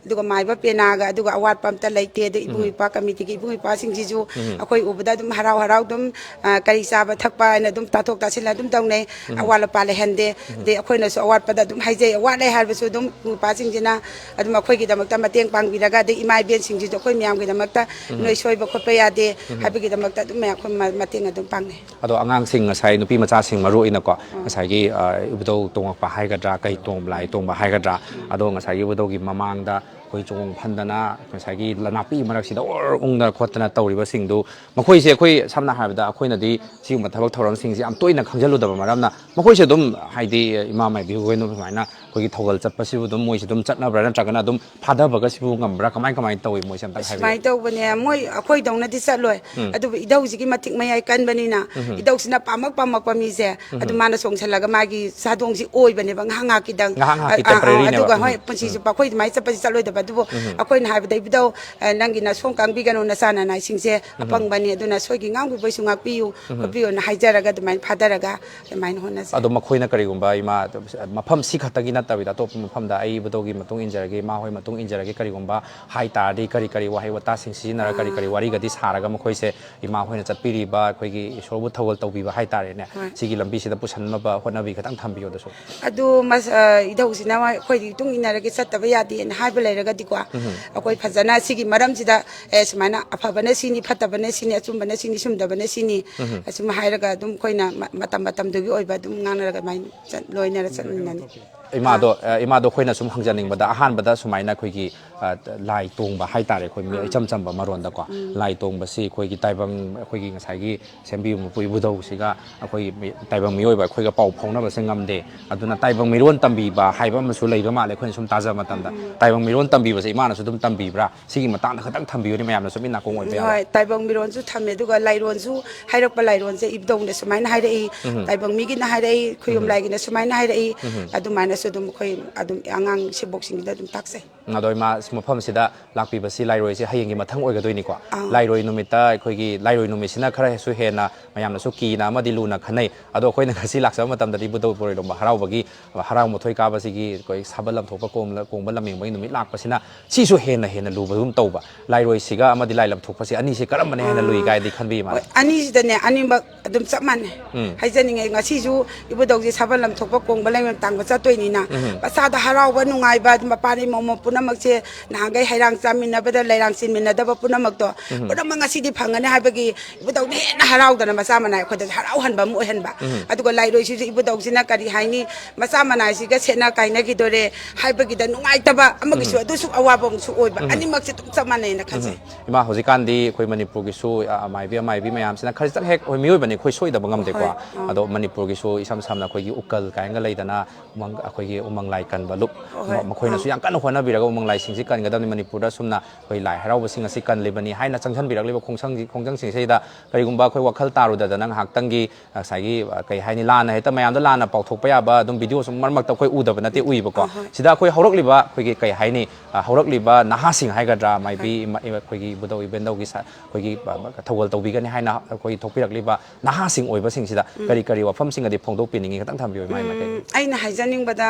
ꯑꯗꯨꯒ ꯃꯥꯏꯕ ꯄꯦꯅꯥꯒ ꯑꯗꯨꯒ ꯑꯋꯥꯠꯄ ꯑꯝꯇ ꯂꯩꯇꯦ꯫ ꯑꯗꯩ ꯏꯕꯨꯡ ꯏꯄ꯭ꯋꯥ ꯀꯃꯤꯇꯤꯒꯤ ꯏꯕꯨꯡ ꯏꯄ꯭ꯋꯥꯁꯤꯡꯁꯤꯁꯨ ꯑꯩꯈꯣꯏ ꯎꯕꯗ ꯑꯗꯨꯝ ꯍꯔꯥꯎ ꯍꯔꯥꯎ ꯑꯗꯨꯝ ꯑ, ꯀꯔꯤ ꯆꯥꯕ ꯊꯛꯄ ꯍꯥꯏꯅ ꯑꯗꯨꯝ ꯇꯥꯊꯣꯛ ꯇꯥꯁꯤꯟ ꯑꯗꯨꯝ ꯇꯧꯅꯩ꯫ ꯑꯋꯥꯠ ꯑꯄꯥ ꯂꯩꯍꯟꯗꯦ꯫ ꯑꯗꯩ ꯑꯩꯈꯣꯏꯅꯁꯨ ꯑꯋꯥꯠꯄꯗ ꯑꯗꯨꯝ ꯍꯥꯏꯖꯩ, ꯋꯥꯠꯂꯦ ꯍꯥꯏꯔꯕꯁꯨ ꯑꯗꯨꯝ ꯅꯨꯄꯥꯁꯤꯡꯁꯤꯅ ꯑꯗꯨꯝ ꯑꯩꯈꯣꯏꯒꯤꯗꯃꯛꯇ ꯃꯇꯦꯡ ꯄꯥꯡꯕꯤꯔꯒ, ꯑꯗꯩ ꯏꯃꯥ ꯏꯕꯦꯟꯁꯤꯡꯁꯤꯁꯨ ꯑꯩꯈꯣꯏ ꯃꯌꯥꯝꯒꯤꯗꯃꯛꯇ ꯅꯣꯏ ꯁꯣꯏꯕ ꯈꯣꯠꯄ ꯌꯥꯗꯦ ꯍꯥꯏꯕꯒꯤꯗꯃꯛꯇ ꯑꯗꯨꯝ ꯃꯌꯥꯝ ꯑꯩꯈꯣꯏ ꯃ- ꯃꯇꯦꯡ ꯑꯗꯨꯝ ꯄꯥꯡꯅꯩ꯫ ꯑꯗꯣ ꯑꯉꯥꯡꯁꯤꯡ, ꯉꯁꯥꯏ ꯅꯨꯄꯤ ꯃꯆꯥꯁꯤꯡ ꯃꯔꯨ ꯑꯣꯏꯅꯀꯣ, ꯉꯁꯥꯏꯒꯤ ꯑ, ꯏꯕꯨꯙꯧ ꯇꯣꯡꯉꯛꯄ ꯍꯥꯏꯒꯗ꯭ꯔꯥ, ꯀꯩ ꯇꯣꯡꯕ, ꯂꯥꯏ ꯇꯣꯡꯕ ꯍꯥꯏꯒꯗ꯭ꯔꯥ, ꯑꯗꯣ ꯉꯁꯥꯏꯒꯤ ꯏꯕꯨꯙꯧꯒꯤ ꯃꯃꯥꯡꯗ ꯑꯩꯈꯣꯏ ꯆꯣꯡ ꯐꯟꯗꯅ ꯉꯁꯥꯏꯒꯤ ꯅꯥꯄꯤ ꯃꯔꯛꯁꯤꯗ ꯑꯣꯔ ꯎꯪꯗꯅ ꯈꯣꯠꯇꯅ ꯇꯧꯔꯤꯕꯁꯤꯡꯗꯨ, ꯃꯈꯣꯏꯁꯦ ꯑꯩꯈꯣꯏ ꯁꯝꯅ ꯍꯥꯏꯔꯕꯗ ꯑꯩꯈꯣꯏꯅꯗꯤ ꯁꯤꯒꯨꯝꯕ ꯊꯕꯛ ꯊꯧꯔꯝꯁꯤꯡꯁꯦ ꯌꯥꯝ ꯇꯣꯏꯅ ꯈꯪꯖꯤꯜꯂꯨꯗꯕ ꯃꯔꯝꯅ, ꯃꯈꯣꯏꯁꯦ ꯑꯗꯨꯝ ꯍꯥꯏꯗꯤ ꯏꯃꯥ ꯃꯥꯏꯕꯤ ꯍꯣꯏꯅ ꯁꯨꯃꯥꯏꯅ ꯑꯩꯈꯣꯏꯒꯤ ꯊꯧꯒꯜ ꯆꯠꯄꯁꯤꯕꯨ ꯑꯗꯨꯝ ꯃꯣꯏꯁꯦ ꯑꯗꯨꯝ ꯆꯠꯅꯕ꯭ꯔꯥ, ꯅꯠꯇ꯭ꯔꯒꯅ ꯑꯗꯨꯝ ꯐꯥꯗꯕꯒꯁꯤꯕꯨ ꯉꯝꯕ꯭ꯔꯥ, ꯀꯃꯥꯏ ꯀꯃꯥꯏꯅ ꯇꯧꯏ ꯃꯣꯏꯁꯦ ꯑꯝꯇꯪ ꯍꯥꯏꯕꯤꯌꯨ꯫ ꯁꯨꯃꯥꯏꯅ ꯇꯧꯕꯅꯦ, ꯃꯣꯏ ꯑꯩꯈꯣꯏꯗꯧꯅꯗꯤ ꯆꯠꯂꯣꯏ꯫ ꯑꯗꯨꯕꯨ ꯏꯙꯧꯁꯤꯒꯤ ꯃꯇꯤꯛ ꯃꯌꯥꯏ ꯀꯟꯕꯅꯤꯅ, ꯏꯙꯧꯁꯤꯅ ꯄꯥꯝꯃꯛ ꯄꯥꯝꯃꯛꯄ ꯃꯤꯁꯦ ꯑꯗꯨ ꯃꯥꯅ ꯆꯣꯡꯁꯤꯜꯂꯒ ꯃꯥꯒꯤ ꯁꯥꯗꯣꯡꯁꯤ ꯑꯣꯏꯕꯅꯦꯕ ꯉꯥꯏꯍꯥꯛ ꯉꯥꯏꯍꯥꯛꯀꯤꯗꯪ꯫ ꯉꯥꯏꯍꯥꯛ ꯉꯥꯏꯍꯥꯛꯀꯤ ꯑ, ꯑ, temporary ꯅꯦꯕ꯫ ꯑꯗꯨꯒ ꯍꯣꯏ, ꯄꯨꯟꯁꯤ ꯆꯨꯞꯄ ꯑꯩꯈꯣꯏ ꯑꯗꯨꯃꯥꯏꯅ ꯆꯠꯄꯁꯤ ꯆꯠꯂꯣꯏꯗꯕ꯫ ꯑꯗꯨꯕꯨ ꯑꯩꯈꯣꯏꯅ ꯍꯥꯏꯕꯗ, "ꯏꯕꯨꯙꯧ, ꯑ, ꯅꯪꯒꯤ ꯅꯁꯣꯝ ꯀꯥꯡꯕꯤꯒꯅꯨ, ꯅꯆꯥ ꯅꯅꯥꯏꯁꯤꯡꯁꯦ ꯑꯄꯪꯕꯅꯤ, ꯑꯗꯨꯅ ꯁꯣꯏꯒꯤ ꯉꯥꯡꯕꯤꯕꯩꯁꯨ ꯉꯥꯛꯄꯤꯌꯨ ꯈꯣꯠꯄꯤꯌꯨꯅ" ꯍꯥꯏꯖꯔꯒ ꯑꯗꯨꯃꯥꯏꯅ ꯐꯥꯗꯔꯒ ꯑꯗꯨꯃꯥꯏꯅ ꯍꯣꯠꯅꯖꯩ꯫ ꯑꯗꯣ ꯃꯈꯣꯏꯅ ꯀꯔꯤꯒꯨꯝꯕ ꯏꯃꯥ, ꯃꯐꯝ ꯁꯤ ꯈꯛꯇꯒꯤ ꯅꯠꯇꯕꯤꯗ ꯑꯇꯣꯞꯄ ꯃꯐꯝꯗ ꯑꯩ ꯏꯕꯨꯙꯧꯒꯤ ꯃꯇꯨꯡ ꯏꯟꯖꯔꯒꯦ, ꯏꯃꯥ ꯍꯣꯏ ꯃꯇꯨꯡ ꯏꯟꯖꯔꯒꯦ ꯀꯔꯤꯒꯨꯝꯕ ꯍꯥꯏ ꯇꯥꯔꯗꯤ, ꯀꯔꯤ ꯀꯔꯤ ꯋꯥꯍꯩ ꯋꯥꯇꯥꯁꯤꯡ ꯁꯤꯖꯤꯟꯅꯔꯒ, ꯀꯔꯤ ꯀꯔꯤ ꯋꯥꯔꯤꯒꯗꯤ ꯁꯥꯔꯒ ꯃꯈꯣꯏꯁꯦ ꯏꯃꯥ ꯍꯣꯏꯅ ꯆꯠꯄꯤꯔꯤꯕ ꯑꯩꯈꯣꯏꯒꯤ ꯏꯁꯣꯔꯕꯨ ꯊꯧꯒꯜ ꯇꯧꯕꯤꯕ ꯍꯥꯏ ꯇꯥꯔꯦꯅꯦ, ꯍꯣꯏ꯫ ꯁꯤꯒꯤ ꯂꯝꯕꯤꯁꯤꯗ ꯄꯨꯁꯟꯅꯕ ꯍꯣꯠꯅꯕꯤ? ꯈꯤꯇꯪ ꯊꯝꯕꯤꯌꯣꯗꯁꯨ꯫ ꯑꯗꯨ ꯃꯁ-, ꯑ, ꯏꯙꯧꯁꯤꯅ ꯑꯩꯈꯣꯏꯒꯤ ꯃꯇꯨꯡ ꯏꯟꯅꯔꯒꯦ, ꯆꯠꯇꯕ ꯌꯥꯗꯦꯅ ꯍꯥꯏꯕ ꯂꯩꯔꯒꯗꯤꯀꯣ, ꯑꯩꯈꯣꯏ ꯐꯖꯅ ꯁꯤꯒꯤ ꯃꯔꯝꯁꯤꯗ, ꯑꯦ, ꯁꯨꯃꯥꯏꯅ ꯑꯐꯕꯅ ꯁꯤꯅꯤ, ꯐꯠꯇꯕꯅ ꯁꯤꯅꯤ, ꯑꯆꯨꯝꯕꯅ ꯁꯤꯅꯤ, ꯁꯨꯝꯗꯕꯅ ꯁꯤꯅꯤ, ꯑꯁꯨꯝ ꯍꯥꯏꯔꯒ ꯑꯗꯨꯝ ꯑꯩꯈꯣꯏꯅ ꯃ-, ꯃꯇꯝ ꯃꯇꯝꯗꯨꯒꯤ ꯑꯣꯏꯕ ꯑꯗꯨꯝ ꯉꯥꯡꯅꯔꯒ ꯑꯗꯨꯃꯥꯏꯅ ꯆꯠ-, ꯂꯣꯏꯅꯔ ꯆꯠꯃꯤꯟꯅꯅꯤ꯫ ꯏꯃꯥꯗꯣ, ꯑ, ꯏꯃꯥꯗꯣ ꯑꯩꯈꯣꯏꯅ ꯁꯨꯝ ꯍꯪꯖꯅꯤꯡꯕꯗ, ꯑꯍꯥꯟꯕꯗ ꯁꯨꯃꯥꯏꯅ ꯑꯩꯈꯣꯏꯒꯤ, ꯑ, ꯂꯥꯏ ꯇꯣꯡꯕ ꯍꯥꯏ ꯇꯥꯔꯦ, ꯑꯩꯈꯣꯏ ꯃꯤ-, ꯏꯆꯝ ꯆꯝꯕ ꯃꯔꯣꯟꯗꯀꯣ, ꯂꯥꯏ ꯇꯣꯡꯕꯁꯤ ꯑꯩꯈꯣꯏꯒꯤ ꯇꯥꯏꯕꯪ, ꯑꯩꯈꯣꯏꯒꯤ ꯉꯁꯥꯏꯒꯤ ꯁꯦꯝꯕꯤꯕ ꯃꯄꯨ ꯏꯕꯨꯙꯧꯁꯤꯒ ꯑꯩꯈꯣꯏꯒꯤ ꯃꯤ-, ꯇꯥꯏꯕꯪ ꯃꯤꯑꯣꯏꯕ ꯑꯩꯈꯣꯏꯒ ꯄꯥꯎ ꯐꯥꯎꯅꯕꯁꯦ ꯉꯝꯗꯦ꯫ ꯑꯗꯨꯅ ꯇꯥꯏꯕꯪ ꯃꯤꯔꯣꯟ ꯇꯝꯕꯤꯕ ꯍꯥꯏꯕ ꯑꯃꯁꯨ ꯂꯩꯕ ꯃꯥꯜꯂꯦ, ꯑꯩꯈꯣꯏꯅ ꯁꯨꯝ ꯇꯥꯖꯕ ꯃꯇꯝꯗ꯫ ꯇꯥꯏꯕꯪ ꯃꯤꯔꯣꯟ ꯊꯝꯕꯤꯕꯁꯦ ꯏꯃꯥꯅꯁꯨ ꯑꯗꯨꯝ ꯇꯝꯕꯤꯕ꯭ꯔꯥ? ꯁꯤꯒꯤ ꯃꯇꯥꯡꯗ ꯈꯤꯇꯪ ꯊꯝꯕꯤꯌꯨꯅꯦ, ꯃꯌꯥꯝꯅꯁꯨ ꯃꯤꯠ ꯅꯥꯀꯣꯡ ꯑꯣꯏꯕ ꯌꯥꯕ꯫ ꯍꯣꯏ, ꯇꯥꯏꯕꯪ ꯃꯤꯔꯣꯟꯁꯨ ꯊꯝꯃꯦ꯫ ꯑꯗꯨꯒ ꯂꯥꯏꯔꯣꯟꯁꯨ, ꯍꯥꯏꯔꯛꯄ ꯂꯥꯏꯔꯣꯟꯁꯦ ꯏꯕꯨꯙꯧꯅ ꯁꯨꯃꯥꯏꯅ ꯍꯥꯏꯔꯛꯏ, ꯇꯥꯏꯕꯪ ꯃꯤꯒꯤꯅ ꯍꯥꯏꯔꯛꯏ, ꯈꯨꯌꯨꯝ ꯂꯥꯏꯒꯤꯅ ꯁꯨꯃꯥꯏꯅ ꯍꯥꯏꯔꯛꯏ꯫ ꯑꯗꯨꯃꯥꯏꯅꯁꯨ ꯑꯗꯨꯝ ꯑꯩꯈꯣꯏ ꯑꯗꯨꯝ ꯑꯉꯥꯡ ꯁꯤꯕꯣꯛꯁꯤꯡꯁꯤꯗ ꯑꯗꯨꯝ ꯇꯥꯛꯆꯩ꯫ ꯑꯗꯣ ꯏꯃꯥ, ꯃꯐꯝꯁꯤꯗ ꯂꯥꯛꯄꯤꯕꯁꯤ ꯂꯥꯏꯔꯣꯏꯁꯦ ꯍꯌꯦꯡꯒꯤ ꯃꯊꯪ ꯑꯣꯏꯒꯗꯣꯏꯅꯤꯀꯣ꯫ ꯑꯥ꯫ ꯂꯥꯏꯔꯣꯏ ꯅꯨꯃꯤꯠꯇ ꯑꯩꯈꯣꯏꯒꯤ ꯂꯥꯏꯔꯣꯏ ꯅꯨꯃꯤꯠꯁꯤꯅ ꯈꯔꯁꯨ ꯍꯦꯟꯅ ꯃꯌꯥꯝꯅꯁꯨ ꯀꯤꯅ ꯑꯃꯗꯤ ꯂꯨꯅ ꯈꯟꯅꯩ꯫ ꯑꯗꯣ ꯑꯩꯈꯣꯏꯅ ꯉꯁꯤ ꯂꯥꯛꯆꯕ ꯃꯇꯝꯗꯗꯤ ꯏꯕꯨꯙꯧ ꯎꯄꯨꯔꯣꯏꯔꯣꯝꯕ ꯍꯔꯥꯎꯕꯒꯤ ꯍꯔꯥꯎ ꯃꯊꯣꯏ ꯀꯥꯕꯁꯤꯒꯤ ꯑꯩꯈꯣꯏ ꯁꯥꯕꯜ ꯂꯝꯊꯣꯛꯄ ꯀꯣꯝꯂ-, ꯀꯣꯡꯕ ꯂꯝꯃꯤꯡꯕꯒꯤ ꯅꯨꯃꯤꯠ ꯂꯥꯛꯄꯁꯤꯅ ꯁꯤꯁꯨ ꯍꯦꯟꯅ ꯍꯦꯟꯅ ꯂꯨꯕꯒꯨꯝ ꯇꯧꯕ꯫ ꯂꯥꯏꯔꯣꯏꯁꯤꯒ ꯑꯃꯗꯤ ꯂꯥꯏ ꯂꯝꯊꯣꯛꯄꯁꯦ ꯑꯅꯤꯁꯦ ꯀꯔꯝꯕꯅ ꯍꯦꯟꯅ ꯂꯨꯏ ꯀꯥꯏꯗꯤ ꯈꯟꯕꯤ, ꯏꯃꯥꯅ? ꯍꯣꯏ, ꯑꯅꯤꯁꯤꯗꯅꯦ ꯑꯅꯤꯃꯛ ꯑꯗꯨꯝ ꯆꯞ ꯃꯥꯟꯅꯩ꯫ ꯎꯝ꯫ ꯍꯥꯏꯖꯅꯤꯡꯉꯦ, ꯉꯁꯤꯁꯨ ꯏꯕꯨꯙꯧꯁꯦ ꯁꯥꯕꯜ ꯂꯝꯊꯣꯛꯄ ꯀꯣꯡꯕ ꯂꯩꯃ ꯇꯥꯡꯕ ꯆꯠꯇꯣꯏꯅꯤꯅ, ꯃꯁꯥꯗ ꯍꯔꯥꯎꯕ ꯅꯨꯡꯉꯥꯏꯕ, ꯃꯄꯥ ꯃꯃꯧ ꯄꯨꯝꯅꯃꯛꯁꯦ ꯅꯍꯥꯟꯈꯩ ꯍꯩꯔꯥꯡ ꯆꯥꯃꯤꯟꯅꯕꯗ ꯂꯩꯔꯥꯡ ꯆꯤꯟꯃꯤꯟꯅꯗꯕ ꯄꯨꯝꯅꯃꯛꯇꯣ ꯄꯨꯝꯅꯃꯛ ꯉꯁꯤꯗꯤ ꯐꯪꯒꯅꯤ ꯍꯥꯏꯕꯒꯤ ꯏꯕꯨꯙꯧꯅ ꯍꯦꯟꯅ ꯍꯔꯥꯎꯗꯅ ꯃꯆꯥ ꯃꯅꯥꯏ ꯑꯩꯈꯣꯏꯗꯁꯨ ꯍꯔꯥꯎꯍꯟꯕ ꯑꯃ ꯑꯣꯏꯍꯟꯕ꯫ ꯑꯗꯨꯒ ꯂꯥꯏꯔꯣꯏꯁꯤꯁꯨ ꯏꯕꯨꯙꯧꯁꯤꯅ ꯀꯔꯤ ꯍꯥꯏꯅꯤ, ꯃꯆꯥ ꯃꯅꯥꯏꯁꯤꯒ ꯁꯦꯠꯅ ꯀꯥꯏꯅꯈꯤꯗꯣꯔꯦ ꯍꯥꯏꯕꯒꯤꯗ ꯅꯨꯡꯉꯥꯏꯇꯕ ꯑꯃꯒꯤꯁꯨ ꯑꯗꯨꯁꯨ ꯑꯋꯥꯕ ꯑꯃꯁꯨ ꯑꯣꯏꯕ꯫ ꯑꯅꯤꯃꯛꯁꯦ ꯑꯗꯨꯝ ꯆꯞ ꯃꯥꯟꯅꯩꯅ ꯈꯟꯖꯩ꯫ ꯏꯃꯥ, ꯍꯧꯖꯤꯛꯀꯥꯟꯗꯤ ꯑꯩꯈꯣꯏ ꯃꯅꯤꯄꯨꯔꯒꯤꯁꯨ, ꯑ, ꯑꯃꯥꯏꯕꯤ ꯑꯃꯥꯏꯕꯤ ꯃꯌꯥꯝꯁꯤꯅ ꯈꯖꯤꯛꯇꯪ ꯍꯦꯛ, ꯑꯩꯈꯣꯏ ꯃꯤꯑꯣꯏꯕꯅꯤ, ꯑꯩꯈꯣꯏ ꯁꯣꯏꯗꯕ ꯉꯝꯗꯦꯀꯣ꯫ ꯍꯣꯏ, ꯑꯥ꯫ ꯑꯗꯣ ꯃꯅꯤꯄꯨꯔꯒꯤꯁꯨ ꯏꯁꯝ ꯁꯝꯅ ꯑꯩꯈꯣꯏꯒꯤ ꯎꯀꯜ ꯀꯥꯏꯅꯒ ꯂꯩꯗꯅ, ꯎꯃꯪ, ꯑꯩꯈꯣꯏꯒꯤ ꯎꯃꯪ ꯂꯥꯏ ꯀꯟꯕ ꯂꯨꯞ, ꯍꯣꯏ, ꯃ-, ꯃꯈꯣꯏꯅꯁꯨ ꯑꯥ꯫ ꯌꯥꯝ ꯀꯟꯅ ꯍꯣꯠꯅꯕꯤꯔꯒ ꯎꯃꯪ ꯂꯥꯏꯁꯤꯡꯁꯤ ꯀꯟꯒꯗꯕꯅꯤ, ꯃꯅꯤꯄꯨꯔꯗ ꯑꯁꯨꯝꯅ ꯑꯩꯈꯣꯏ ꯂꯥꯏ ꯍꯔꯥꯎꯕꯁꯤꯡ ꯑꯁꯤ ꯀꯜꯂꯤꯕꯅꯤ ꯍꯥꯏꯅ ꯆꯪꯁꯤꯟꯕꯤꯔꯛꯂꯤꯕ ꯈꯣꯡꯁꯪꯒꯤ-, ꯈꯣꯡꯖꯪꯁꯤꯡꯁꯤꯗ ꯀꯔꯤꯒꯨꯝꯕ ꯑꯩꯈꯣꯏ ꯋꯥꯈꯜ ꯇꯥꯔꯨꯗꯗꯅ ꯉꯥꯏꯍꯥꯛꯇꯪꯒꯤ ꯉꯁꯥꯏꯒꯤ, ꯑ, ꯀꯩ ꯍꯥꯏꯅꯤ, ꯂꯥꯟꯅ ꯍꯦꯛꯇ ꯃꯌꯥꯝꯗ ꯂꯥꯟꯅ ꯄꯥꯎꯊꯣꯛꯄ ꯌꯥꯕ ꯑꯗꯨꯝ ꯚꯤꯗꯤꯑꯣꯁꯨ ꯃꯔꯛ ꯃꯔꯛꯇ ꯑꯩꯈꯣꯏ ꯎꯗꯕ ꯅꯠꯇꯦ, ꯎꯏꯕꯀꯣ꯫ ꯑ, ꯍꯣꯏ꯫ ꯁꯤꯗ ꯑꯩꯈꯣꯏ ꯍꯧꯔꯛꯂꯤꯕ ꯑꯩꯈꯣꯏꯒꯤ ꯀꯩ ꯍꯥꯏꯅꯤ, ꯑ, ꯍꯧꯔꯛꯂꯤꯕ ꯅꯍꯥꯁꯤꯡ ꯍꯥꯏꯒꯗ꯭ꯔꯥ, ꯃꯥꯏꯕꯤ, ꯏꯃꯥ-, ꯑꯩꯈꯣꯏꯒꯤ ꯏꯕꯨꯙꯧ ꯏꯕꯦꯟꯗꯧꯒꯤ ꯁ-, ꯑꯩꯈꯣꯏꯒꯤ, ꯑ, ꯊꯧꯒꯜ ꯇꯧꯕꯤꯒꯅꯤ ꯍꯥꯏꯅ ꯑꯩꯈꯣꯏ ꯊꯣꯛꯄꯤꯔꯛꯂꯤꯕ ꯅꯍꯥꯁꯤꯡ ꯑꯣꯏꯕꯁꯤꯡꯁꯤꯗ ꯀꯔꯤ ꯀꯔꯤ ꯋꯥꯐꯝꯁꯤꯡꯒꯗꯤ ꯐꯣꯡꯗꯣꯛꯄꯤꯅꯤꯡꯉꯤ, ꯈꯤꯇꯪ ꯊꯝꯕꯤꯌꯨ, ꯏꯃꯥ, ꯏꯃꯥ, ꯀꯩ? ꯎꯝ, ꯑꯩꯅ ꯍꯥꯏꯖꯅꯤꯡꯕꯗ,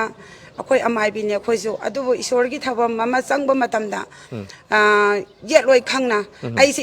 ꯑꯩꯈꯣꯏ ꯑꯃꯥꯏꯕꯤꯅꯦ ꯑꯩꯈꯣꯏꯁꯨ, ꯑꯗꯨꯕꯨ ꯏꯁꯣꯔꯒꯤ ꯊꯕꯛ ꯑꯃ ꯆꯪꯕ ꯃꯇꯝꯗ, ꯑ, ꯌꯦꯠꯂꯣꯏ ꯈꯪꯅ ꯑꯩꯁꯦ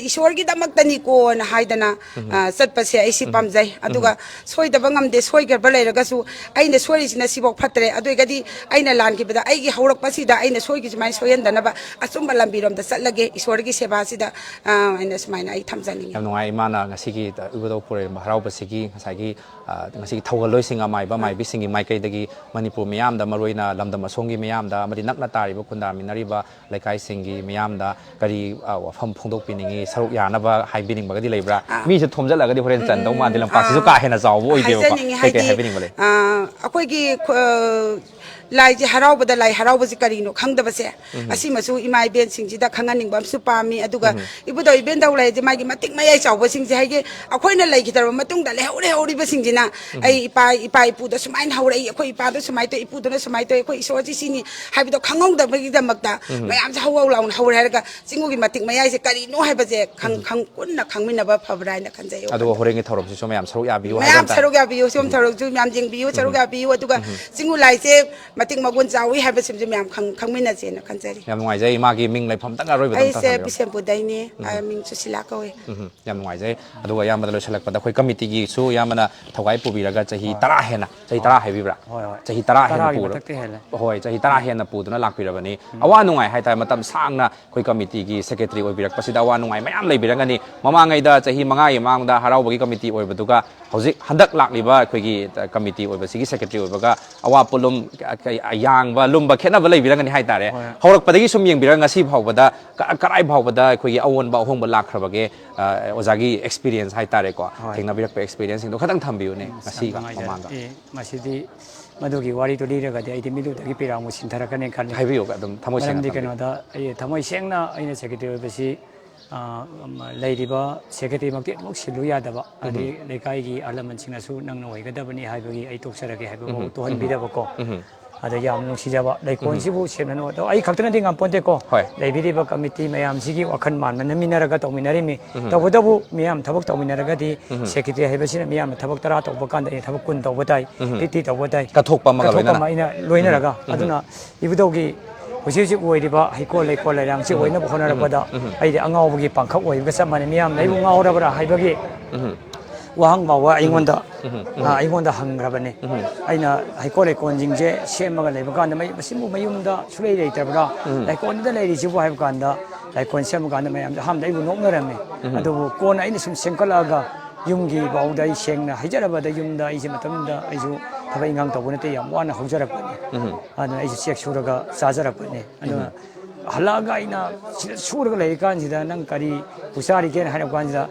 ꯏꯁꯣꯔꯒꯤꯗꯃꯛꯇꯅꯤꯀꯣꯅ ꯍꯥꯏꯗꯅ, ꯑ, ꯆꯠꯄꯁꯦ ꯑꯩꯁꯤ ꯄꯥꯝꯖꯩ꯫ ꯑꯗꯨꯒ ꯁꯣꯏꯗꯕ ꯉꯝꯗꯦ, ꯁꯣꯏꯈ꯭ꯔꯕ ꯂꯩꯔꯒꯁꯨ ꯑꯩꯅ ꯁꯣꯏꯔꯤꯁꯤꯅ ꯁꯤꯐꯥꯎ ꯐꯠꯇ꯭ꯔꯦ, ꯑꯗꯨ ꯑꯣꯏꯔꯒꯗꯤ ꯑꯩꯅ ꯂꯥꯟꯈꯤꯕꯗ ꯑꯩꯒꯤ ꯍꯧꯔꯛꯄꯁꯤꯗ ꯑꯩꯅ ꯁꯣꯏꯈꯤ ꯁꯨꯃꯥꯏꯅ ꯁꯣꯏꯍꯟꯗꯅꯕ ꯑꯆꯨꯝꯕ ꯂꯝꯕꯤꯔꯣꯝꯗ ꯆꯠꯂꯒꯦ, ꯏꯁꯣꯔꯒꯤ ꯁꯦꯕꯥꯁꯤꯗ, ꯑ, ꯑꯩꯅ ꯁꯨꯃꯥꯏꯅ ꯑꯩ ꯊꯝꯖꯅꯤꯡꯉꯤ꯫ ꯌꯥꯝ ꯅꯨꯡꯉꯥꯏ, ꯏꯃꯥꯅ ꯉꯁꯤꯒꯤ ꯏꯕꯨꯙꯧ ꯄꯨꯔꯦꯜ ꯍꯔꯥꯎꯕꯁꯤꯒꯤ ꯉꯁꯥꯏꯒꯤ, ꯑ, ꯉꯁꯤꯒꯤ ꯊꯧꯒꯜꯂꯣꯏꯁꯤꯡ, ꯑꯃꯥꯏꯕ ꯑꯃꯥꯏꯕꯤꯁꯤꯡꯒꯤ ꯃꯥꯏꯀꯩꯗꯒꯤ ꯃꯅꯤꯄꯨꯔ ꯃꯤꯌꯥꯝꯗ, ꯃꯔꯨꯑꯣꯏꯅ ꯂꯝꯗꯝ ꯑꯁꯣꯝꯒꯤ ꯃꯤꯌꯥꯝꯗ ꯑꯃꯗꯤ ꯅꯛꯅ ꯇꯥꯔꯤꯕ ꯈꯨꯟꯗꯥꯃꯤꯟꯅꯔꯤꯕ ꯂꯩꯀꯥꯏꯁꯤꯡꯒꯤ ꯃꯤꯌꯥꯝꯗ ꯀꯔꯤ, ꯑ, ꯋꯥꯐꯝ ꯐꯣꯡꯗꯣꯛꯄꯤꯅꯤꯡꯉꯤ, ꯁꯔꯨꯛ ꯌꯥꯅꯕ ꯍꯥꯏꯕꯤꯅꯤꯡꯕꯒꯗꯤ ꯂꯩꯕ꯭ꯔꯥ? ꯑ, ꯃꯤꯁꯦ ꯊꯣꯝꯖꯤꯜꯂꯒꯗꯤ ꯍꯣꯔꯦꯟ ꯆꯟꯗꯧ ꯃꯥꯟꯗꯦ, ꯎꯝ, ꯂꯝꯄꯥꯛꯁꯤꯁꯨ ꯑ, ꯀꯥ ꯍꯦꯟꯅ ꯆꯥꯎꯕ ꯑꯣꯏꯗꯦꯕꯀꯣ꯫ ꯍꯥꯏꯖꯅꯤꯡꯉꯤ, ꯀꯩ ꯀꯩ ꯍꯥꯏꯗꯤ, ꯍꯥꯏꯕꯤꯅꯤꯡꯕ ꯂꯩ? ꯑ, ꯑꯩꯈꯣꯏꯒꯤ ꯈꯨ-, ꯑ, ꯂꯥꯏꯁꯦ ꯍꯔꯥꯎꯕꯗ ꯂꯥꯏ ꯍꯔꯥꯎꯕꯁꯤ ꯀꯔꯤꯅꯣ ꯈꯪꯗꯕꯁꯦ, ꯑꯁꯤꯃꯁꯨ ꯏꯃꯥ ꯏꯕꯦꯟꯁꯤꯡꯁꯤꯗ ꯈꯪꯍꯟꯅꯤꯡꯕ ꯑꯃꯁꯨ ꯄꯥꯝꯃꯤ꯫ ꯑꯗꯨꯒ ꯏꯕꯨꯙꯧ ꯏꯕꯦꯟꯙꯧ ꯂꯩꯔꯗꯤ ꯃꯥꯒꯤ ꯃꯇꯤꯛ ꯃꯌꯥꯏ ꯆꯥꯎꯕꯁꯤꯡꯁꯦ, ꯍꯥꯏꯗꯤ ꯑꯩꯈꯣꯏꯅ ꯂꯩꯈꯤꯗ꯭ꯔꯕ ꯃꯇꯨꯡꯗ ꯂꯩꯍꯧ ꯂꯩꯍꯧꯔꯤꯕꯁꯤꯡꯁꯤꯅ, "ꯑꯩ ꯏꯄꯥ ꯏꯄꯥ ꯏꯄꯨꯗ ꯁꯨꯃꯥꯏꯅ ꯍꯧꯔꯛꯏ, ꯑꯩꯈꯣꯏ ꯏꯄꯥꯗ ꯁꯨꯃꯥꯏꯅ ꯇꯧꯏ, ꯏꯄꯨꯗꯨꯅ ꯁꯨꯃꯥꯏꯅ ꯇꯧꯏ, ꯑꯩꯈꯣꯏ ꯏꯁꯣꯔꯁꯤ ꯁꯤꯅꯤ" ꯍꯥꯏꯕꯗꯣ ꯈꯪꯍꯧꯗꯕꯒꯤꯗꯃꯛꯇ ꯃꯌꯥꯝꯁꯦ ꯍꯧ ꯍꯧ ꯂꯥꯎꯅ ꯍꯧꯔꯦ ꯍꯥꯏꯔꯒ ꯆꯤꯡꯉꯨꯒꯤ ꯃꯇꯤꯛ ꯃꯌꯥꯏꯁꯦ ꯀꯔꯤꯅꯣ ꯍꯥꯏꯕꯁꯦ ꯈꯪ-, ꯈꯪ-, ꯄꯨꯟꯅ ꯈꯪꯃꯤꯟꯅꯕ ꯐꯕ꯭ꯔꯥ ꯍꯥꯏꯅ ꯈꯟꯖꯩ꯫ ꯑꯗꯨꯒ ꯋꯥꯈꯜꯗ ꯍꯣꯔꯦꯟꯒꯤ ꯊꯧꯔꯝꯁꯤꯁꯨ ꯃꯌꯥꯝ ꯁꯔꯨꯛ ꯌꯥꯕꯤꯌꯨ ꯍꯥꯏꯕ ꯃꯌꯥꯝ ꯇꯥꯔꯦ꯫ ꯁꯔꯨꯛ ꯌꯥꯕꯤꯌꯨ, ꯁꯣꯝ ꯊꯧꯔꯝꯁꯨ ꯃꯌꯥꯝ ꯌꯦꯡꯕꯤꯌꯨ, ꯁꯔꯨꯛ ꯌꯥꯕꯤꯌꯨ꯫ ꯑꯗꯨꯒ ꯆꯤꯡꯉꯨ ꯂꯥꯏꯁꯦ ꯃꯇꯤꯛ ꯃꯒꯨꯟ ꯆꯥꯎꯏ ꯍꯥꯏꯕꯁꯤꯃꯁꯨ ꯃꯌꯥꯝ ꯈꯪ-, ꯈꯪꯃꯤꯟꯅꯁꯦꯅ ꯈꯟꯖꯔꯤ꯫ ꯌꯥꯝ ꯅꯨꯡꯉꯥꯏꯖꯩ꯫ ꯃꯥꯒꯤ ꯃꯤꯡ ꯂꯩꯐꯝꯇꯪꯒ ꯑꯔꯣꯏꯕꯗ ꯑꯩꯁꯦ ꯊꯝꯕꯤꯔꯝꯃꯨ꯫ ꯕꯤꯁꯦꯝꯄꯨꯔꯗꯩꯅꯦ꯫ ꯎꯝ꯫ ꯑ, ꯃꯤꯡ ꯁꯨꯁꯤꯂꯥ ꯀꯧꯏ꯫ ꯎꯝ, ꯌꯥꯝ ꯅꯨꯡꯉꯥꯏꯖꯩ꯫ ꯑꯗꯨꯒ ꯑꯌꯥꯝꯕꯗ ꯂꯣꯏꯁꯤꯜꯂꯛꯄꯗ ꯑꯩꯈꯣꯏ ꯀꯃꯤꯇꯤꯒꯤꯁꯨ ꯑꯌꯥꯝꯕꯅ ꯊꯧꯒꯥꯏ ꯄꯨꯕꯤꯔꯒ ꯆꯍꯤ ꯍꯣꯏ꯫ ꯇꯔꯥ ꯍꯦꯟꯅ, ꯆꯍꯤ ꯍꯣꯏ꯫ ꯇꯔꯥ ꯍꯥꯏꯕꯤꯕ꯭ꯔꯥ? ꯍꯣꯏ, ꯍꯣꯏ꯫ ꯆꯍꯤ ꯇꯔꯥ ꯍꯦꯟꯅ ꯇꯔꯥꯒꯤ ꯄꯨꯔ-, ꯃꯊꯛꯇ ꯍꯦꯜꯂꯦ꯫ ꯍꯣꯏ, ꯆꯍꯤ ꯇꯔꯥ ꯍꯦꯟꯅ ꯄꯨꯗꯨꯅ ꯂꯥꯛꯄꯤꯔꯕꯅꯤ꯫ ꯎꯝ꯫ ꯑꯋꯥ ꯅꯨꯡꯉꯥꯏ ꯍꯥꯏꯇꯥꯔꯦ, ꯃꯇꯝ ꯁꯥꯡꯅ ꯑꯩꯈꯣꯏ ꯀꯃꯤꯇꯤꯒꯤ ꯁꯦꯀ꯭ꯔꯦꯇꯔꯤ ꯑꯣꯏꯕꯤꯔꯛꯄꯁꯤꯗ ꯑꯋꯥ ꯅꯨꯡꯉꯥꯏ ꯃꯌꯥꯝ ꯂꯩꯕꯤꯔꯝꯒꯅꯤ꯫ ꯃꯃꯥꯡꯉꯩꯗ ꯆꯍꯤ ꯃꯉꯥꯒꯤ ꯃꯃꯥꯡꯗ ꯍꯔꯥꯎꯕꯒꯤ ꯀꯃꯤꯇꯤ ꯑꯣꯏꯕꯗꯨꯒ ꯍꯧꯖꯤꯛ ꯍꯟꯗꯛ ꯂꯥꯛꯂꯤꯕ ꯑꯩꯈꯣꯏꯒꯤ ꯀꯃꯤꯇꯤ ꯑꯣꯏꯕꯁꯤꯒꯤ ꯁꯦꯀ꯭ꯔꯦꯇꯔꯤ ꯑꯣꯏꯕꯒ ꯑꯋꯥ ꯄꯣꯠꯂꯨꯝ ꯀ-, ꯀ-, ꯌꯥꯡꯕ, ꯂꯨꯝꯕ, ꯈꯦꯠꯅꯕ ꯂꯩꯕꯤꯔꯝꯒꯅꯤ ꯍꯥꯏꯇꯥꯔꯦ꯫ ꯍꯣꯏ꯫ ꯍꯧꯔꯛꯄꯗꯒꯤ ꯁꯨꯝ ꯌꯦꯡꯕꯤꯔꯒ ꯉꯁꯤ ꯐꯥꯎꯕꯗ ꯀ-, ꯀꯔꯥꯏ ꯐꯥꯎꯕꯗ ꯑꯩꯈꯣꯏꯒꯤ ꯑꯑꯣꯟꯕ ꯑꯍꯣꯡꯕ ꯂꯥꯛꯈ꯭ꯔꯕꯒꯦ? ꯑ, ꯑꯣꯖꯥꯒꯤ ꯑꯦꯛꯁꯄꯤꯔꯤꯌꯦꯟꯁ ꯍꯥꯏꯇꯥꯔꯦꯀꯣ, ꯍꯣꯏ꯫ ꯊꯦꯡꯅꯕꯤꯔꯛꯄ ꯑꯦꯛꯁꯄꯤꯔꯤꯌꯟꯁꯁꯤꯡꯗꯣ ꯈꯇꯪ ꯊꯝꯕꯤꯌꯨꯅꯦ, ꯎꯝ, ꯌꯥꯝ ꯉꯁꯤꯒ ꯅꯨꯡꯉꯥꯏꯖꯔꯦ꯫ ꯃꯃꯥꯡꯒ꯫ ꯑꯦ, ꯃꯁꯤꯗꯤ ꯃꯗꯨꯒꯤ ꯋꯥꯔꯤꯗꯨ ꯂꯤꯔꯒꯗꯤ ꯑꯩꯗꯤ ꯃꯤꯗꯨꯗꯒꯤ ꯄꯤꯔꯥꯡꯕꯨ ꯁꯤꯟꯊꯔꯛꯀꯅꯤ ꯈꯜꯂꯤ꯫ ꯍꯥꯏꯕꯤꯌꯨ, ꯑꯗꯨꯝ ꯊꯃꯣꯏ ꯁꯦꯡꯅ ꯃꯔꯝꯗꯤ ꯊꯝꯕꯤꯌꯨ꯫ ꯀꯩꯅꯣꯗ, ꯑꯩ ꯊꯃꯣꯏ ꯁꯦꯡꯅ ꯑꯩꯅ ꯁꯦꯀ꯭ꯔꯦꯇꯔꯤ ꯑꯣꯏꯕꯁꯤ, ꯑ, ꯂꯩꯔꯤꯕ ꯁꯦꯀ꯭ꯔꯦꯇꯔꯤꯃꯛꯇꯤ ꯑꯗꯨꯃꯛ ꯁꯤꯜꯂꯨ ꯌꯥꯗꯕ, ꯎꯝ꯫ ꯑꯗꯩ ꯂꯩꯀꯥꯏꯒꯤ ꯑꯍꯜ ꯂꯃꯟꯁꯤꯡꯅꯁꯨ "ꯅꯪꯅ ꯑꯣꯏꯒꯗꯕꯅꯤ" ꯍꯥꯏꯕꯒꯤ ꯑꯩ ꯇꯣꯛꯆꯔꯒꯦ ꯍꯥꯏꯕ ꯎꯝ꯫ ꯐꯥꯎ ꯇꯣꯛꯍꯟꯕꯤꯗꯕꯀꯣ꯫ ꯎꯝ꯫ ꯑꯗ ꯌꯥꯝ ꯅꯨꯡꯁꯤꯖꯕ ꯂꯩꯀꯣꯜꯁꯤꯕꯨ ꯎꯝ꯫ ꯁꯦꯝꯅꯅꯕ꯫ ꯑꯗꯣ ꯑꯩ ꯈꯛꯇꯅꯗꯤ ꯉꯝꯄꯣꯟꯇꯦꯀꯣ꯫ ꯍꯣꯏ꯫ ꯂꯩꯕꯤꯔꯤꯕ ꯀꯃꯤꯇꯤ ꯃꯌꯥꯝꯁꯤꯒꯤ ꯋꯥꯈꯜ ꯃꯥꯟꯅꯅꯃꯤꯟꯅꯔꯒ ꯇꯧꯃꯤꯟꯅꯔꯤꯃꯤ꯫ ꯎꯝ꯫ ꯇꯧꯕꯇꯕꯨ ꯃꯤꯌꯥꯝ ꯊꯕꯛ ꯇꯧꯃꯤꯟꯅꯔꯒꯗꯤ ꯎꯝ꯫ ꯁꯦꯀ꯭ꯔꯦꯇꯔꯤ ꯍꯥꯏꯕꯁꯤꯅ ꯃꯤꯌꯥꯝꯅ ꯊꯕꯛ ꯇꯔꯥ ꯇꯧꯕ ꯀꯥꯟꯗ ꯑꯩꯅ ꯊꯕꯛ ꯀꯨꯟ ꯇꯧꯕ ꯇꯥꯏ, ꯎꯝ꯫ ꯐꯤꯐꯇꯤ ꯇꯧꯕ ꯇꯥꯏ꯫ ꯀꯠꯊꯣꯛꯄ ꯑꯃꯒ ꯀꯠꯊꯣꯛꯄ ꯂꯣꯏꯅꯅ꯫ ꯑꯃ ꯑꯩꯅ ꯂꯣꯏꯅꯔꯒ꯫ ꯎꯝ꯫ ꯎꯝ꯫ ꯑꯗꯨꯅ ꯏꯕꯨꯙꯧꯒꯤ ꯍꯧꯖꯤꯛ ꯍꯧꯖꯤꯛ ꯑꯣꯏꯔꯤꯕ ꯍꯩꯀꯣꯜ ꯂꯩꯀꯣꯜ ꯂꯩꯔꯥꯡꯁꯤ ꯎꯝ꯫ ꯑꯣꯏꯅꯕ ꯍꯣꯠꯅꯔꯛꯄꯗ ꯎꯝ꯫ ꯎꯝ꯫ ꯑꯩꯗꯤ ꯑꯉꯥꯎꯕꯒꯤ ꯄꯥꯡꯈꯛ ꯑꯣꯏꯕꯒ ꯆꯞ ꯃꯥꯟꯅꯩ꯫ ꯃꯤꯌꯥꯝꯅ ꯑꯩꯕꯨ ꯎꯝ꯫ ꯉꯥꯎꯔꯕ꯭ꯔꯥ ꯍꯥꯏꯕꯒꯤ ꯎꯝ꯫ ꯋꯥꯍꯪ ꯐꯥꯎꯕ ꯑꯩꯉꯣꯟꯗ, ꯎꯝ꯫ ꯎꯝ꯫ ꯑ, ꯑꯩꯉꯣꯟꯗ ꯍꯪꯈ꯭ꯔꯕꯅꯤ꯫ ꯎꯝ꯫ ꯑꯩꯅ ꯍꯩꯀꯣꯜ ꯂꯩꯀꯣꯜꯁꯤꯡꯁꯦ ꯁꯦꯝꯃꯒ ꯂꯩꯕ ꯀꯥꯟꯗ ꯃꯩ-, "ꯃꯁꯤꯕꯨ ꯃꯌꯨꯝꯗ ꯁꯨꯡꯂꯩ ꯂꯩꯇꯕ꯭ꯔꯥ? ꯎꯝ꯫ ꯂꯩꯀꯣꯜꯗꯨꯗ ꯂꯩꯔꯤꯁꯤꯕꯨ?" ꯍꯥꯏꯕ ꯀꯥꯟꯗ, ꯂꯩꯀꯣꯜ ꯁꯦꯝꯕ ꯀꯥꯟꯗ ꯃꯌꯥꯝꯁꯦ ꯑꯍꯥꯟꯕꯗ ꯑꯩꯕꯨ ꯅꯣꯛꯅꯔꯝꯃꯤ꯫ ꯎꯝ꯫ ꯑꯗꯨꯕꯨ ꯀꯣꯟꯅ ꯑꯩꯅ ꯁꯨꯝ ꯁꯦꯝꯒꯠꯂꯛꯑꯒ ꯌꯨꯝꯒꯤ ꯐꯥꯎꯗ ꯑꯩ ꯁꯦꯡꯅ ꯍꯥꯏꯖꯔꯕꯗ ꯌꯨꯝꯗ ꯑꯩꯁꯦ ꯃꯇꯝꯗꯨꯗ ꯑꯩꯁꯨ ꯊꯕꯛ ꯏꯪꯈꯥꯡ ꯇꯧꯕ ꯅꯠꯇꯦ, ꯌꯥꯝ ꯋꯥꯅ ꯍꯧꯖꯔꯛꯄꯅꯤ꯫ ꯎꯝ꯫ ꯑꯗꯨꯅ ꯑꯩꯁꯨ ꯆꯦꯛ ꯁꯨꯔꯒ ꯆꯥꯖꯔꯛꯄꯅꯤ꯫ ꯑꯗꯨꯅ ꯎꯝ꯫ ꯍꯜꯂꯛꯑꯒ ꯑꯩꯅ ꯁꯤꯗ ꯁꯨꯔꯒ ꯂꯩꯔꯤ ꯀꯥꯟꯁꯤꯗ ꯅꯪ ꯀꯔꯤ ꯄꯨꯆꯥꯔꯤꯒꯦꯅ ꯍꯥꯏꯔꯛꯄ ꯀꯥꯟꯁꯤꯗ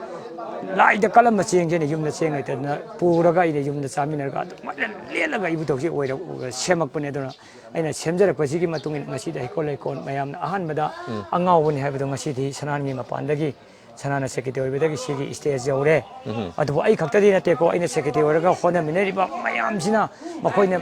ꯂꯥꯏꯗ ꯀꯠꯂꯝꯕ ꯆꯦꯡꯁꯦ ꯑꯩꯅ ꯌꯨꯝꯗ ꯆꯦꯡ ꯂꯩꯇꯗꯅ ꯄꯨꯔꯒ ꯑꯩꯅ ꯌꯨꯝꯗ ꯆꯥꯃꯤꯟꯅꯔꯒ ꯑꯗꯨꯃꯥꯏꯅ ꯂꯦꯜꯂꯒ ꯏꯕꯨꯙꯧꯁꯦ ꯑꯣꯏꯔ-, ꯁꯦꯝꯃꯛꯄꯅꯦ꯫ ꯑꯗꯨꯅ ꯑꯩꯅ ꯁꯦꯝꯖꯔꯛꯄꯁꯤꯒꯤ ꯃꯇꯨꯡ ꯏꯟꯅ ꯉꯁꯤꯗꯤ ꯍꯩꯀꯣꯜ ꯂꯩꯀꯣꯜ ꯃꯌꯥꯝꯅ ꯑꯍꯥꯟꯕꯗ ꯑꯉꯥꯎꯕꯅꯤ ꯍꯥꯏꯕꯗꯣ ꯉꯁꯤꯗꯤ ꯁꯅꯥꯟꯒꯤ ꯃꯄꯥꯟꯗꯒꯤ, ꯁꯅꯥꯅ ꯁꯦꯀ꯭ꯔꯦꯇꯔꯤ ꯑꯣꯏꯕꯗꯒꯤ ꯁꯤꯒꯤ ꯁ꯭ꯇꯦꯖ ꯌꯧꯔꯦ꯫ ꯑꯗꯨꯕꯨ ꯑꯩ ꯈꯛꯇꯗꯤ ꯅꯠꯇꯦꯀꯣ, ꯑꯩꯅ ꯁꯦꯀ꯭ꯔꯦꯇꯔꯤ ꯑꯣꯏꯔꯒ ꯍꯣꯠꯅꯃꯤꯟꯅꯔꯤꯕ ꯃꯌꯥꯝꯁꯤꯅ, ꯃꯈꯣꯏꯅ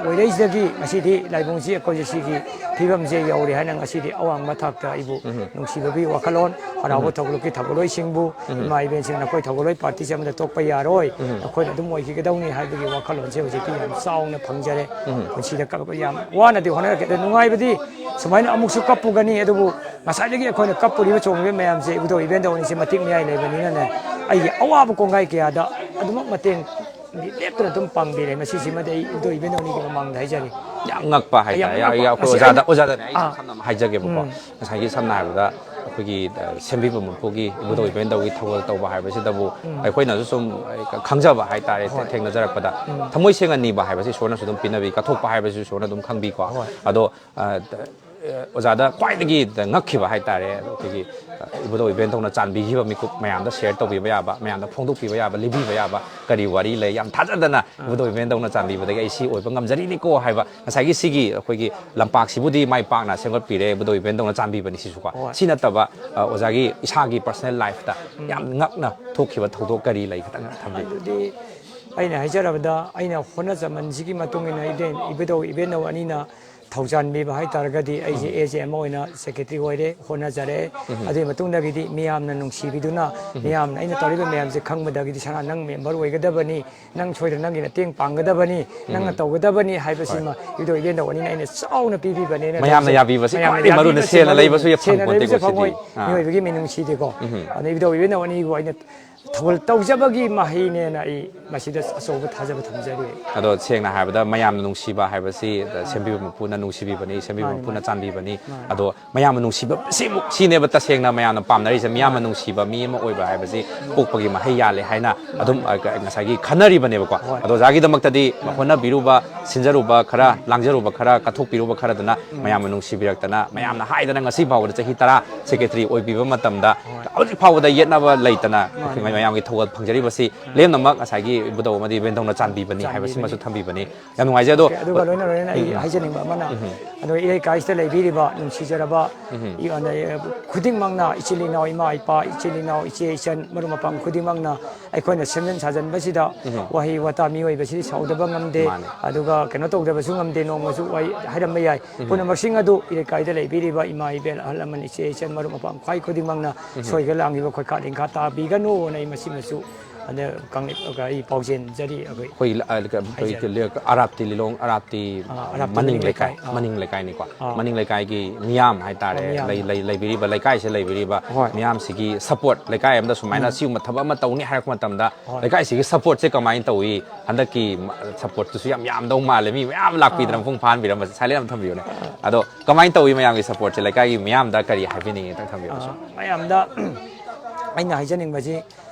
ꯑꯣꯏꯔꯛꯏꯁꯤꯗꯒꯤ ꯉꯁꯤꯗꯤ ꯂꯥꯏꯕꯨꯡꯁꯤ ꯑꯩꯈꯣꯏꯁꯦ ꯁꯤꯒꯤ ꯐꯤꯕꯝꯁꯦ ꯌꯧꯔꯦ ꯍꯥꯏꯅ ꯉꯁꯤꯗꯤ ꯑꯋꯥꯡꯕ ꯊꯥꯛꯇ ꯑꯩꯕꯨ ꯅꯨꯡꯁꯤꯕꯒꯤ ꯋꯥꯈꯜꯂꯣꯟ, ꯍꯔꯥꯎꯕ ꯊꯧꯒꯠꯂꯛꯀꯤ ꯊꯧꯒꯠꯂꯣꯏꯁꯤꯡꯕꯨ, ꯏꯃꯥ ꯏꯕꯦꯟꯁꯤꯡ, ꯅꯈꯣꯏ ꯊꯧꯒꯠꯂꯣꯏ ꯄꯥꯔꯇꯤꯁꯦ ꯑꯃꯗ ꯇꯣꯛꯄ ꯌꯥꯔꯣꯏ, ꯅꯈꯣꯏꯅ ꯑꯗꯨꯝ ꯑꯣꯏꯈꯤꯒꯗꯧꯅꯤ ꯍꯥꯏꯕꯒꯤ ꯋꯥꯈꯜꯂꯣꯟꯁꯦ ꯍꯧꯖꯤꯛꯇꯤ ꯌꯥꯝ ꯆꯥꯎꯅ ꯐꯪꯖꯔꯦ꯫ ꯄꯨꯟꯁꯤꯗ ꯀꯞꯄ ꯌꯥꯝ ꯋꯥꯅꯗꯤ ꯍꯣꯠꯅꯔꯛꯀꯦ꯫ ꯑꯗꯣ ꯅꯨꯡꯉꯥꯏꯕꯗꯤ ꯁꯨꯃꯥꯏꯅ ꯑꯃꯨꯛꯁꯨ ꯀꯞꯄꯨꯒꯅꯤ, ꯑꯗꯨꯕꯨ ꯉꯁꯥꯏꯗꯒꯤ ꯑꯩꯈꯣꯏꯅ ꯀꯞꯄꯨꯔꯤꯕ ꯆꯣꯡꯉꯤꯕ ꯃꯌꯥꯝꯁꯦ ꯏꯕꯨꯙꯧ ꯏꯕꯦꯟꯗꯧ ꯑꯅꯤꯁꯦ ꯃꯇꯤꯛ ꯃꯌꯥꯏ ꯂꯩꯕꯅꯤꯅꯅꯦ, ꯑꯩꯒꯤ ꯑꯋꯥꯕ ꯀꯣꯡꯒꯥꯏ ꯀꯌꯥꯗ ꯑꯗꯨꯃꯛ ꯃꯇꯦꯡ ꯂꯦꯞꯇꯅ ꯑꯗꯨꯝ ꯄꯥꯡꯕꯤꯔꯦ꯫ ꯃꯁꯤꯁꯤꯃꯗꯤ ꯑꯩ ꯏꯕꯨꯙꯧ ꯏꯕꯦꯟꯗꯧ ꯑꯅꯤꯒꯤ ꯃꯃꯥꯡꯗ ꯍꯥꯏꯖꯔꯤ꯫ ꯌꯥꯝ ꯉꯛꯄ ꯌꯥꯝ ꯍꯥꯏꯇꯥꯔꯦ꯫ ꯉꯛꯄ꯫ ꯑꯩ-, ꯑꯩꯈꯣꯏ ꯃꯁꯤ ꯑꯣꯖꯥꯗ, ꯑꯩ-, ꯑꯣꯖꯥꯗꯅꯦ ꯑꯩ ꯑꯥ꯫ ꯏꯁꯝ ꯁꯝꯅ ꯑꯃ ꯍꯥꯏꯖꯒꯦꯕꯀꯣ꯫ ꯎꯝ꯫ ꯉꯁꯥꯏꯒꯤ ꯁꯝꯅ ꯍꯥꯏꯔꯕꯗ ꯑꯩꯈꯣꯏꯒꯤ, ꯑ, ꯁꯦꯝꯕꯤꯕ ꯃꯄꯨꯒꯤ ꯏꯕꯨꯙꯧ ꯏꯕꯦꯟꯗꯧꯒꯤ ꯊꯧꯒꯜ ꯇꯧꯕ ꯍꯥꯏꯕꯁꯤꯗꯕꯨ ꯎꯝ꯫ ꯑꯩꯈꯣꯏꯅꯁꯨ ꯁꯨꯝ, ꯑ, ꯈꯪꯖꯕ ꯍꯥꯏꯇꯥꯔꯦ, ꯍꯣꯏ꯫ ꯊꯦꯡꯅꯖꯔꯛꯄꯗ ꯎꯝ꯫ ꯊꯃꯣꯏ ꯁꯦꯡꯅ ꯅꯤꯕ ꯍꯥꯏꯕꯁꯤ ꯏꯁꯣꯔꯅꯁꯨ ꯑꯗꯨꯝ ꯄꯤꯅꯕꯤ, ꯀꯠꯊꯣꯛꯄ ꯍꯥꯏꯕꯁꯤ ꯏꯁꯣꯔꯅ ꯑꯗꯨꯝ ꯈꯪꯕꯤꯀꯣ꯫ ꯍꯣꯏ꯫ ꯑꯗꯣ, ꯑ, ꯑꯣꯖꯥꯗ ꯈ꯭ꯋꯥꯏꯗꯒꯤ ꯉꯛꯈꯤꯕ ꯍꯥꯏꯇꯥꯔꯦ, ꯑꯩꯈꯣꯏꯒꯤ, ꯑ, ꯏꯕꯨꯙꯧ ꯏꯕꯦꯟꯗꯧꯅ ꯆꯥꯟꯕꯤꯈꯤꯕ ꯃꯤꯀꯨꯞ ꯃꯌꯥꯝꯗ ꯁꯤꯌꯔ ꯇꯧꯕꯤꯕ ꯌꯥꯕ, ꯃꯌꯥꯝꯗ ꯐꯣꯡꯗꯣꯛꯄꯤꯕ ꯌꯥꯕ, ꯂꯤꯕꯤꯕ ꯌꯥꯕ ꯀꯔꯤ ꯋꯥꯔꯤ ꯂꯩ? ꯌꯥꯝ ꯊꯥꯖꯗꯅ ꯏꯕꯨꯙꯧ ꯏꯕꯦꯟꯗꯧꯅ ꯆꯥꯟꯕꯤꯕꯗꯒꯤ ꯑꯩ ꯁꯤ ꯑꯣꯏꯕ ꯉꯝꯖꯔꯤꯅꯤꯀꯣ ꯍꯥꯏꯕ, ꯉꯁꯥꯏꯒꯤ ꯁꯤꯒꯤ ꯑꯩꯈꯣꯏꯒꯤ ꯂꯝꯄꯥꯛꯁꯤꯕꯨꯗꯤ ꯃꯥꯏ ꯄꯥꯛꯅ ꯁꯦꯝꯒꯠꯄꯤꯔꯦ, ꯏꯕꯨꯙꯧ ꯏꯕꯦꯟꯗꯧꯅ ꯆꯥꯟꯕꯤꯕꯅꯤ ꯁꯤꯁꯨꯀꯣ꯫ ꯍꯣꯏ꯫ ꯁꯤ ꯅꯠꯇꯕ, ꯑ, ꯑꯣꯖꯥꯒꯤ ꯏꯁꯥꯒꯤ ꯄꯔꯁꯅꯦꯜ ꯂꯥꯏꯐꯇ ꯎꯝ꯫ ꯌꯥꯝ ꯉꯛꯅ ꯊꯣꯛꯈꯤꯕ ꯊꯧꯗꯣꯛ ꯀꯔꯤ ꯂꯩ? ꯈꯤꯇꯪ ꯊꯝꯕꯤꯌꯨ꯫ ꯑꯗꯨꯗꯤ ꯑꯩꯅ ꯍꯥꯏꯖꯔꯕꯗ, ꯑꯩꯅ ꯍꯣꯠꯅꯖꯃꯟꯁꯤꯒꯤ ꯃꯇꯨꯡ ꯏꯟꯅ ꯏꯕꯦꯟ-, ꯏꯕꯨꯙꯧ ꯏꯕꯦꯟꯗꯧ ꯑꯅꯤꯅ ꯊꯧꯖꯥꯟꯕꯤꯕ ꯍꯥꯏ ꯇꯥꯔꯒꯗꯤ, ꯑꯩꯁꯦ ꯎꯝ꯫ ꯑꯦ ꯖꯦ ꯑꯃ ꯑꯣꯏꯅ ꯁꯦꯀ꯭ꯔꯦꯇꯔꯤ ꯑꯣꯏꯔꯦ, ꯍꯣꯠꯅꯖꯔꯦ꯫ ꯎꯝ꯫ ꯑꯗꯨꯒꯤ ꯃꯇꯨꯡꯗꯒꯤꯗꯤ ꯃꯤꯌꯥꯝꯅ ꯅꯨꯡꯁꯤꯕꯤꯗꯨꯅ, ꯎꯝ꯫ ꯃꯤꯌꯥꯝꯅ ꯑꯩꯅ ꯇꯧꯔꯤꯕ ꯃꯌꯥꯝꯁꯦ ꯈꯪꯕꯗꯒꯤꯗꯤ, "ꯁꯅꯥ, ꯅꯪ ꯃꯦꯝꯕꯔ ꯑꯣꯏꯒꯗꯕꯅꯤ, ꯅꯪ ꯁꯣꯏꯗꯅ ꯅꯪꯒꯤ ꯃꯇꯦꯡ ꯄꯥꯡꯒꯗꯕꯅꯤ, ꯅꯪꯅ ꯎꯝ꯫ ꯇꯧꯒꯗꯕꯅꯤ" ꯍꯣꯏ꯫ ꯍꯥꯏꯕꯁꯤꯃ ꯏꯕꯨꯙꯧ ꯏꯕꯦꯟꯗꯧ ꯑꯅꯤꯅ ꯑꯩꯅ ꯆꯥꯎꯅ ꯄꯤꯕꯤꯕꯅꯦꯅ ꯃꯌꯥꯝꯅ ꯇꯧꯖꯩ꯫ ꯌꯥꯕꯤꯕꯁꯤ ꯃꯌꯥꯝꯅ ꯈ꯭ꯋꯥꯏꯗꯒꯤ ꯃꯔꯨꯅꯤ, ꯌꯥꯕꯤꯕꯁꯤ ꯁꯦꯜꯅ ꯃꯔꯨꯅꯤ꯫ ꯂꯩꯕꯁꯨ ꯁꯦꯜꯅ ꯐꯪꯄꯣꯟꯇꯦꯀꯣ ꯂꯩꯕꯁꯨ ꯁꯤꯗꯤ꯫ ꯐꯪꯉꯣꯏ, ꯑꯥ꯫ ꯃꯤꯑꯣꯏꯕꯒꯤ ꯃꯤꯅꯨꯡꯁꯤꯗꯤꯀꯣ꯫ ꯎꯝ꯫ ꯑꯗꯨꯅ ꯏꯕꯨꯙꯧ ꯏꯕꯦꯟꯗꯧ ꯑꯅꯤꯕꯨ ꯑꯩꯅ ꯊꯧꯒꯜ ꯇꯧꯖꯕꯒꯤ ꯃꯍꯩꯅꯦꯅ ꯑꯩ ꯃꯁꯤꯗ ꯑꯆꯧꯕ ꯊꯥꯖꯕ ꯊꯝꯖꯔꯤ꯫ ꯑꯗꯣ ꯁꯦꯡꯅ ꯍꯥꯏꯔꯕꯗ ꯃꯌꯥꯝꯅ ꯅꯨꯡꯁꯤꯕ ꯍꯥꯏꯕꯁꯤ, ꯑ, ꯁꯦꯝꯕꯤꯕ ꯃꯄꯨꯅ ꯅꯨꯡꯁꯤꯕꯤꯕꯅꯤ, ꯁꯦꯝꯕꯤꯕ ꯃꯥꯅꯤ, ꯃꯄꯨꯅ ꯃꯥꯅꯤ꯫ ꯆꯥꯟꯕꯤꯕꯅꯤ꯫ ꯃꯥꯅꯤ꯫ ꯑꯗꯣ ꯃꯌꯥꯝꯅ ꯅꯨꯡꯁꯤꯕ ꯁꯤꯃꯨꯛ, ꯁꯤꯅꯦꯕ ꯇꯁꯦꯡꯅ ꯃꯌꯥꯝꯅ ꯄꯥꯝꯅꯔꯤꯁꯦ, ꯃꯤꯌꯥꯝꯅ ꯅꯨꯡꯁꯤꯕ ꯃꯤ ꯑꯃ ꯑꯣꯏꯕ ꯍꯥꯏꯕꯁꯤ ꯄꯣꯛꯄꯒꯤ ꯃꯍꯩ ꯌꯥꯜꯂꯦ ꯍꯥꯏꯅ ꯑꯗꯨꯝ, ꯑ, ꯉꯁꯥꯏꯒꯤ ꯈꯟꯅꯔꯤꯕꯅꯦꯕꯀꯣ꯫ ꯍꯣꯏ꯫ ꯑꯗꯣ ꯑꯣꯖꯥꯒꯤꯗꯃꯛꯇꯗꯤ ꯎꯝ꯫ ꯍꯣꯠꯅꯕꯤꯔꯨꯕ, ꯁꯤꯟꯖꯔꯨꯕ ꯈꯔ, ꯂꯥꯡꯖꯔꯨꯕ ꯈꯔ, ꯀꯠꯊꯣꯛꯄꯤꯔꯨꯕ ꯈꯔꯗꯨꯅ ꯎꯝ꯫ ꯃꯌꯥꯝꯅ ꯅꯨꯡꯁꯤꯕꯤꯔꯛꯇꯅ, ꯃꯌꯥꯝꯅ ꯍꯥꯏꯗꯅ ꯉꯁꯤ ꯐꯥꯎꯕꯗ ꯆꯍꯤ ꯇꯔꯥ ꯁꯦꯀ꯭ꯔꯦꯇꯔꯤ ꯑꯣꯏꯕꯤꯕ ꯃꯇꯝꯗ ꯍꯣꯏ꯫ ꯍꯧꯖꯤꯛ ꯐꯥꯎꯕꯗ ꯌꯦꯠꯅꯕ ꯂꯩꯇꯅ ꯃꯥꯅꯤ꯫ ꯑꯩꯈꯣꯏ ꯃꯌꯥꯝꯒꯤ ꯊꯧꯒꯜ ꯐꯪꯖꯔꯤꯕꯁꯤ ꯂꯦꯝꯅꯃꯛ ꯉꯁꯥꯏꯒꯤ ꯏꯕꯨꯙꯧ ꯑꯃꯗꯤ ꯏꯕꯦꯟꯗꯧꯅ ꯆꯥꯟꯕꯤꯕꯅꯤ ꯍꯥꯏꯕꯁꯤꯃꯁꯨ ꯊꯝꯕꯤꯕꯅꯤ꯫ ꯌꯥꯝ ꯅꯨꯡꯉꯥꯏꯖꯩ꯫ ꯑꯗꯣ ꯑꯗꯨꯒ ꯂꯣꯏꯅ ꯂꯣꯏꯅꯅ ꯑꯩ ꯍꯥꯏꯖꯅꯤꯡꯕ ꯑꯃꯅ, ꯑꯗꯣ ꯏꯔꯩꯀꯥꯏꯁꯤꯗ ꯂꯩꯕꯤꯔꯤꯕ ꯅꯨꯡꯁꯤꯖꯔꯕ ꯈꯨꯗꯤꯡꯃꯛꯅ, ꯏꯆꯤꯜ ꯏꯅꯥꯎ, ꯏꯃꯥ ꯏꯄꯥ, ꯏꯆꯤꯜ ꯏꯅꯥꯎ, ꯏꯆꯦ ꯏꯆꯟ, ꯃꯔꯨꯞ ꯃꯄꯥꯡ ꯈꯨꯗꯤꯡꯃꯛꯅ ꯑꯩꯈꯣꯏꯅ ꯁꯦꯝꯖꯤꯟ ꯁꯥꯖꯤꯟꯕꯁꯤꯗ ꯋꯥꯍꯩ ꯋꯥꯇꯥ ꯃꯤꯑꯣꯏꯕꯁꯤꯗꯤ ꯁꯥꯎꯗꯕ ꯉꯝꯗꯦ꯫ ꯃꯥꯅꯦ꯫ ꯑꯗꯨꯒ ꯀꯩꯅꯣ ꯇꯧꯗꯕꯁꯨ ꯉꯝꯗꯦ, ꯅꯣꯡꯃꯁꯨ ꯋꯥꯍꯩ ꯍꯥꯏꯔꯝꯕ ꯌꯥꯏ꯫ ꯄꯨꯝꯅꯃꯛꯁꯤꯡ ꯑꯗꯨ ꯏꯔꯩꯀꯥꯏꯗ ꯂꯩꯕꯤꯔꯤꯕ ꯏꯃꯥ ꯏꯕꯦꯜ, ꯑꯍꯜ ꯂꯃꯟ, ꯏꯆꯦ ꯏꯆꯟ, ꯃꯔꯨꯞ ꯃꯄꯥꯡ ꯈ꯭ꯋꯥꯏ ꯈꯨꯗꯤꯡꯃꯛꯅ ꯁꯣꯏꯒ ꯂꯥꯡꯈꯤꯕ ꯈꯣꯏꯈꯥ ꯂꯤꯡꯈꯥ ꯇꯥꯕꯤꯒꯅꯨꯅ ꯑꯩ ꯃꯁꯤꯃꯁꯨ ꯑꯗ ꯀꯪꯂꯩ-, ꯑꯩ ꯄꯥꯎꯖꯦꯟꯖꯔꯤ ꯑꯩꯈꯣꯏ꯫ ꯑꯩꯈꯣꯏ ꯂ-, ꯑ, ꯀ-, ꯑꯩꯈꯣꯏ ꯍꯥꯏꯖꯔꯤ꯫ ꯀ-, ꯂ-, ꯑꯔꯥꯞꯇꯤ ꯂꯤꯂꯣꯡ, ꯑꯔꯥꯞꯇꯤ ꯑꯥ, ꯑꯔꯥꯞꯇꯤ ꯃꯅꯤꯡ ꯃꯅꯤꯡ ꯂꯩꯀꯥꯏ, ꯂꯩꯀꯥꯏ, ꯑꯥ꯫ ꯃꯅꯤꯡ ꯂꯩꯀꯥꯏꯅꯤꯀꯣ꯫ ꯑꯥ꯫ ꯃꯅꯤꯡ ꯂꯩꯀꯥꯏꯒꯤ ꯃꯤꯌꯥꯝ ꯍꯥꯏꯇꯥꯔꯦ, ꯑꯥ, ꯃꯤꯌꯥꯝ꯫ ꯂꯩ-, ꯂꯩ-, ꯂꯩꯕꯤꯔꯤꯕ ꯂꯩꯀꯥꯏꯁꯤꯗ ꯂꯩꯕꯤꯔꯤꯕ ꯍꯣꯏ꯫ ꯃꯤꯌꯥꯝꯁꯤꯒꯤ support, ꯂꯩꯀꯥꯏ ꯑꯃꯗ ꯁꯨꯃꯥꯏꯅ ꯎꯝ꯫ ꯁꯤꯒꯨꯝꯕ ꯊꯕꯛ ꯑꯃ ꯇꯧꯅꯤ ꯍꯥꯏꯔꯛꯄ ꯃꯇꯝꯗ ꯍꯣꯏ꯫ ꯂꯩꯀꯥꯏꯁꯤꯒꯤ supportꯁꯦ ꯀꯃꯥꯏꯅ ꯇꯧꯏ? ꯍꯟꯗꯛꯀꯤ ꯃ-, supportꯇꯨꯁꯨ ꯌꯥꯝ ꯌꯥꯝꯗꯧ ꯃꯥꯜꯂꯦ, ꯃꯤ ꯃꯌꯥꯝ ꯂꯥꯛꯄꯤꯗꯅ ꯑꯥ꯫ ꯃꯄꯨꯡ ꯐꯥꯍꯟꯕꯤꯔꯝꯕꯁꯦ꯫ Silent ꯑꯃ ꯊꯝꯕꯤꯌꯨꯅꯦ꯫ ꯑꯥ꯫ ꯑꯗꯣ ꯀꯃꯥꯏꯅ ꯇꯧꯏ ꯃꯌꯥꯝꯒꯤ supportꯁꯦ? ꯂꯩꯀꯥꯏꯒꯤ ꯃꯤꯌꯥꯝꯗ ꯀꯔꯤ ꯍꯥꯏꯕꯤꯅꯤꯡꯉꯤ? ꯑꯝꯇꯪ ꯊꯝꯕꯤꯌꯨ꯫ ꯑꯥ, ꯃꯌꯥꯝꯗ ꯑꯩꯅ ꯍꯥꯏꯖꯅꯤꯡꯕꯁꯤ,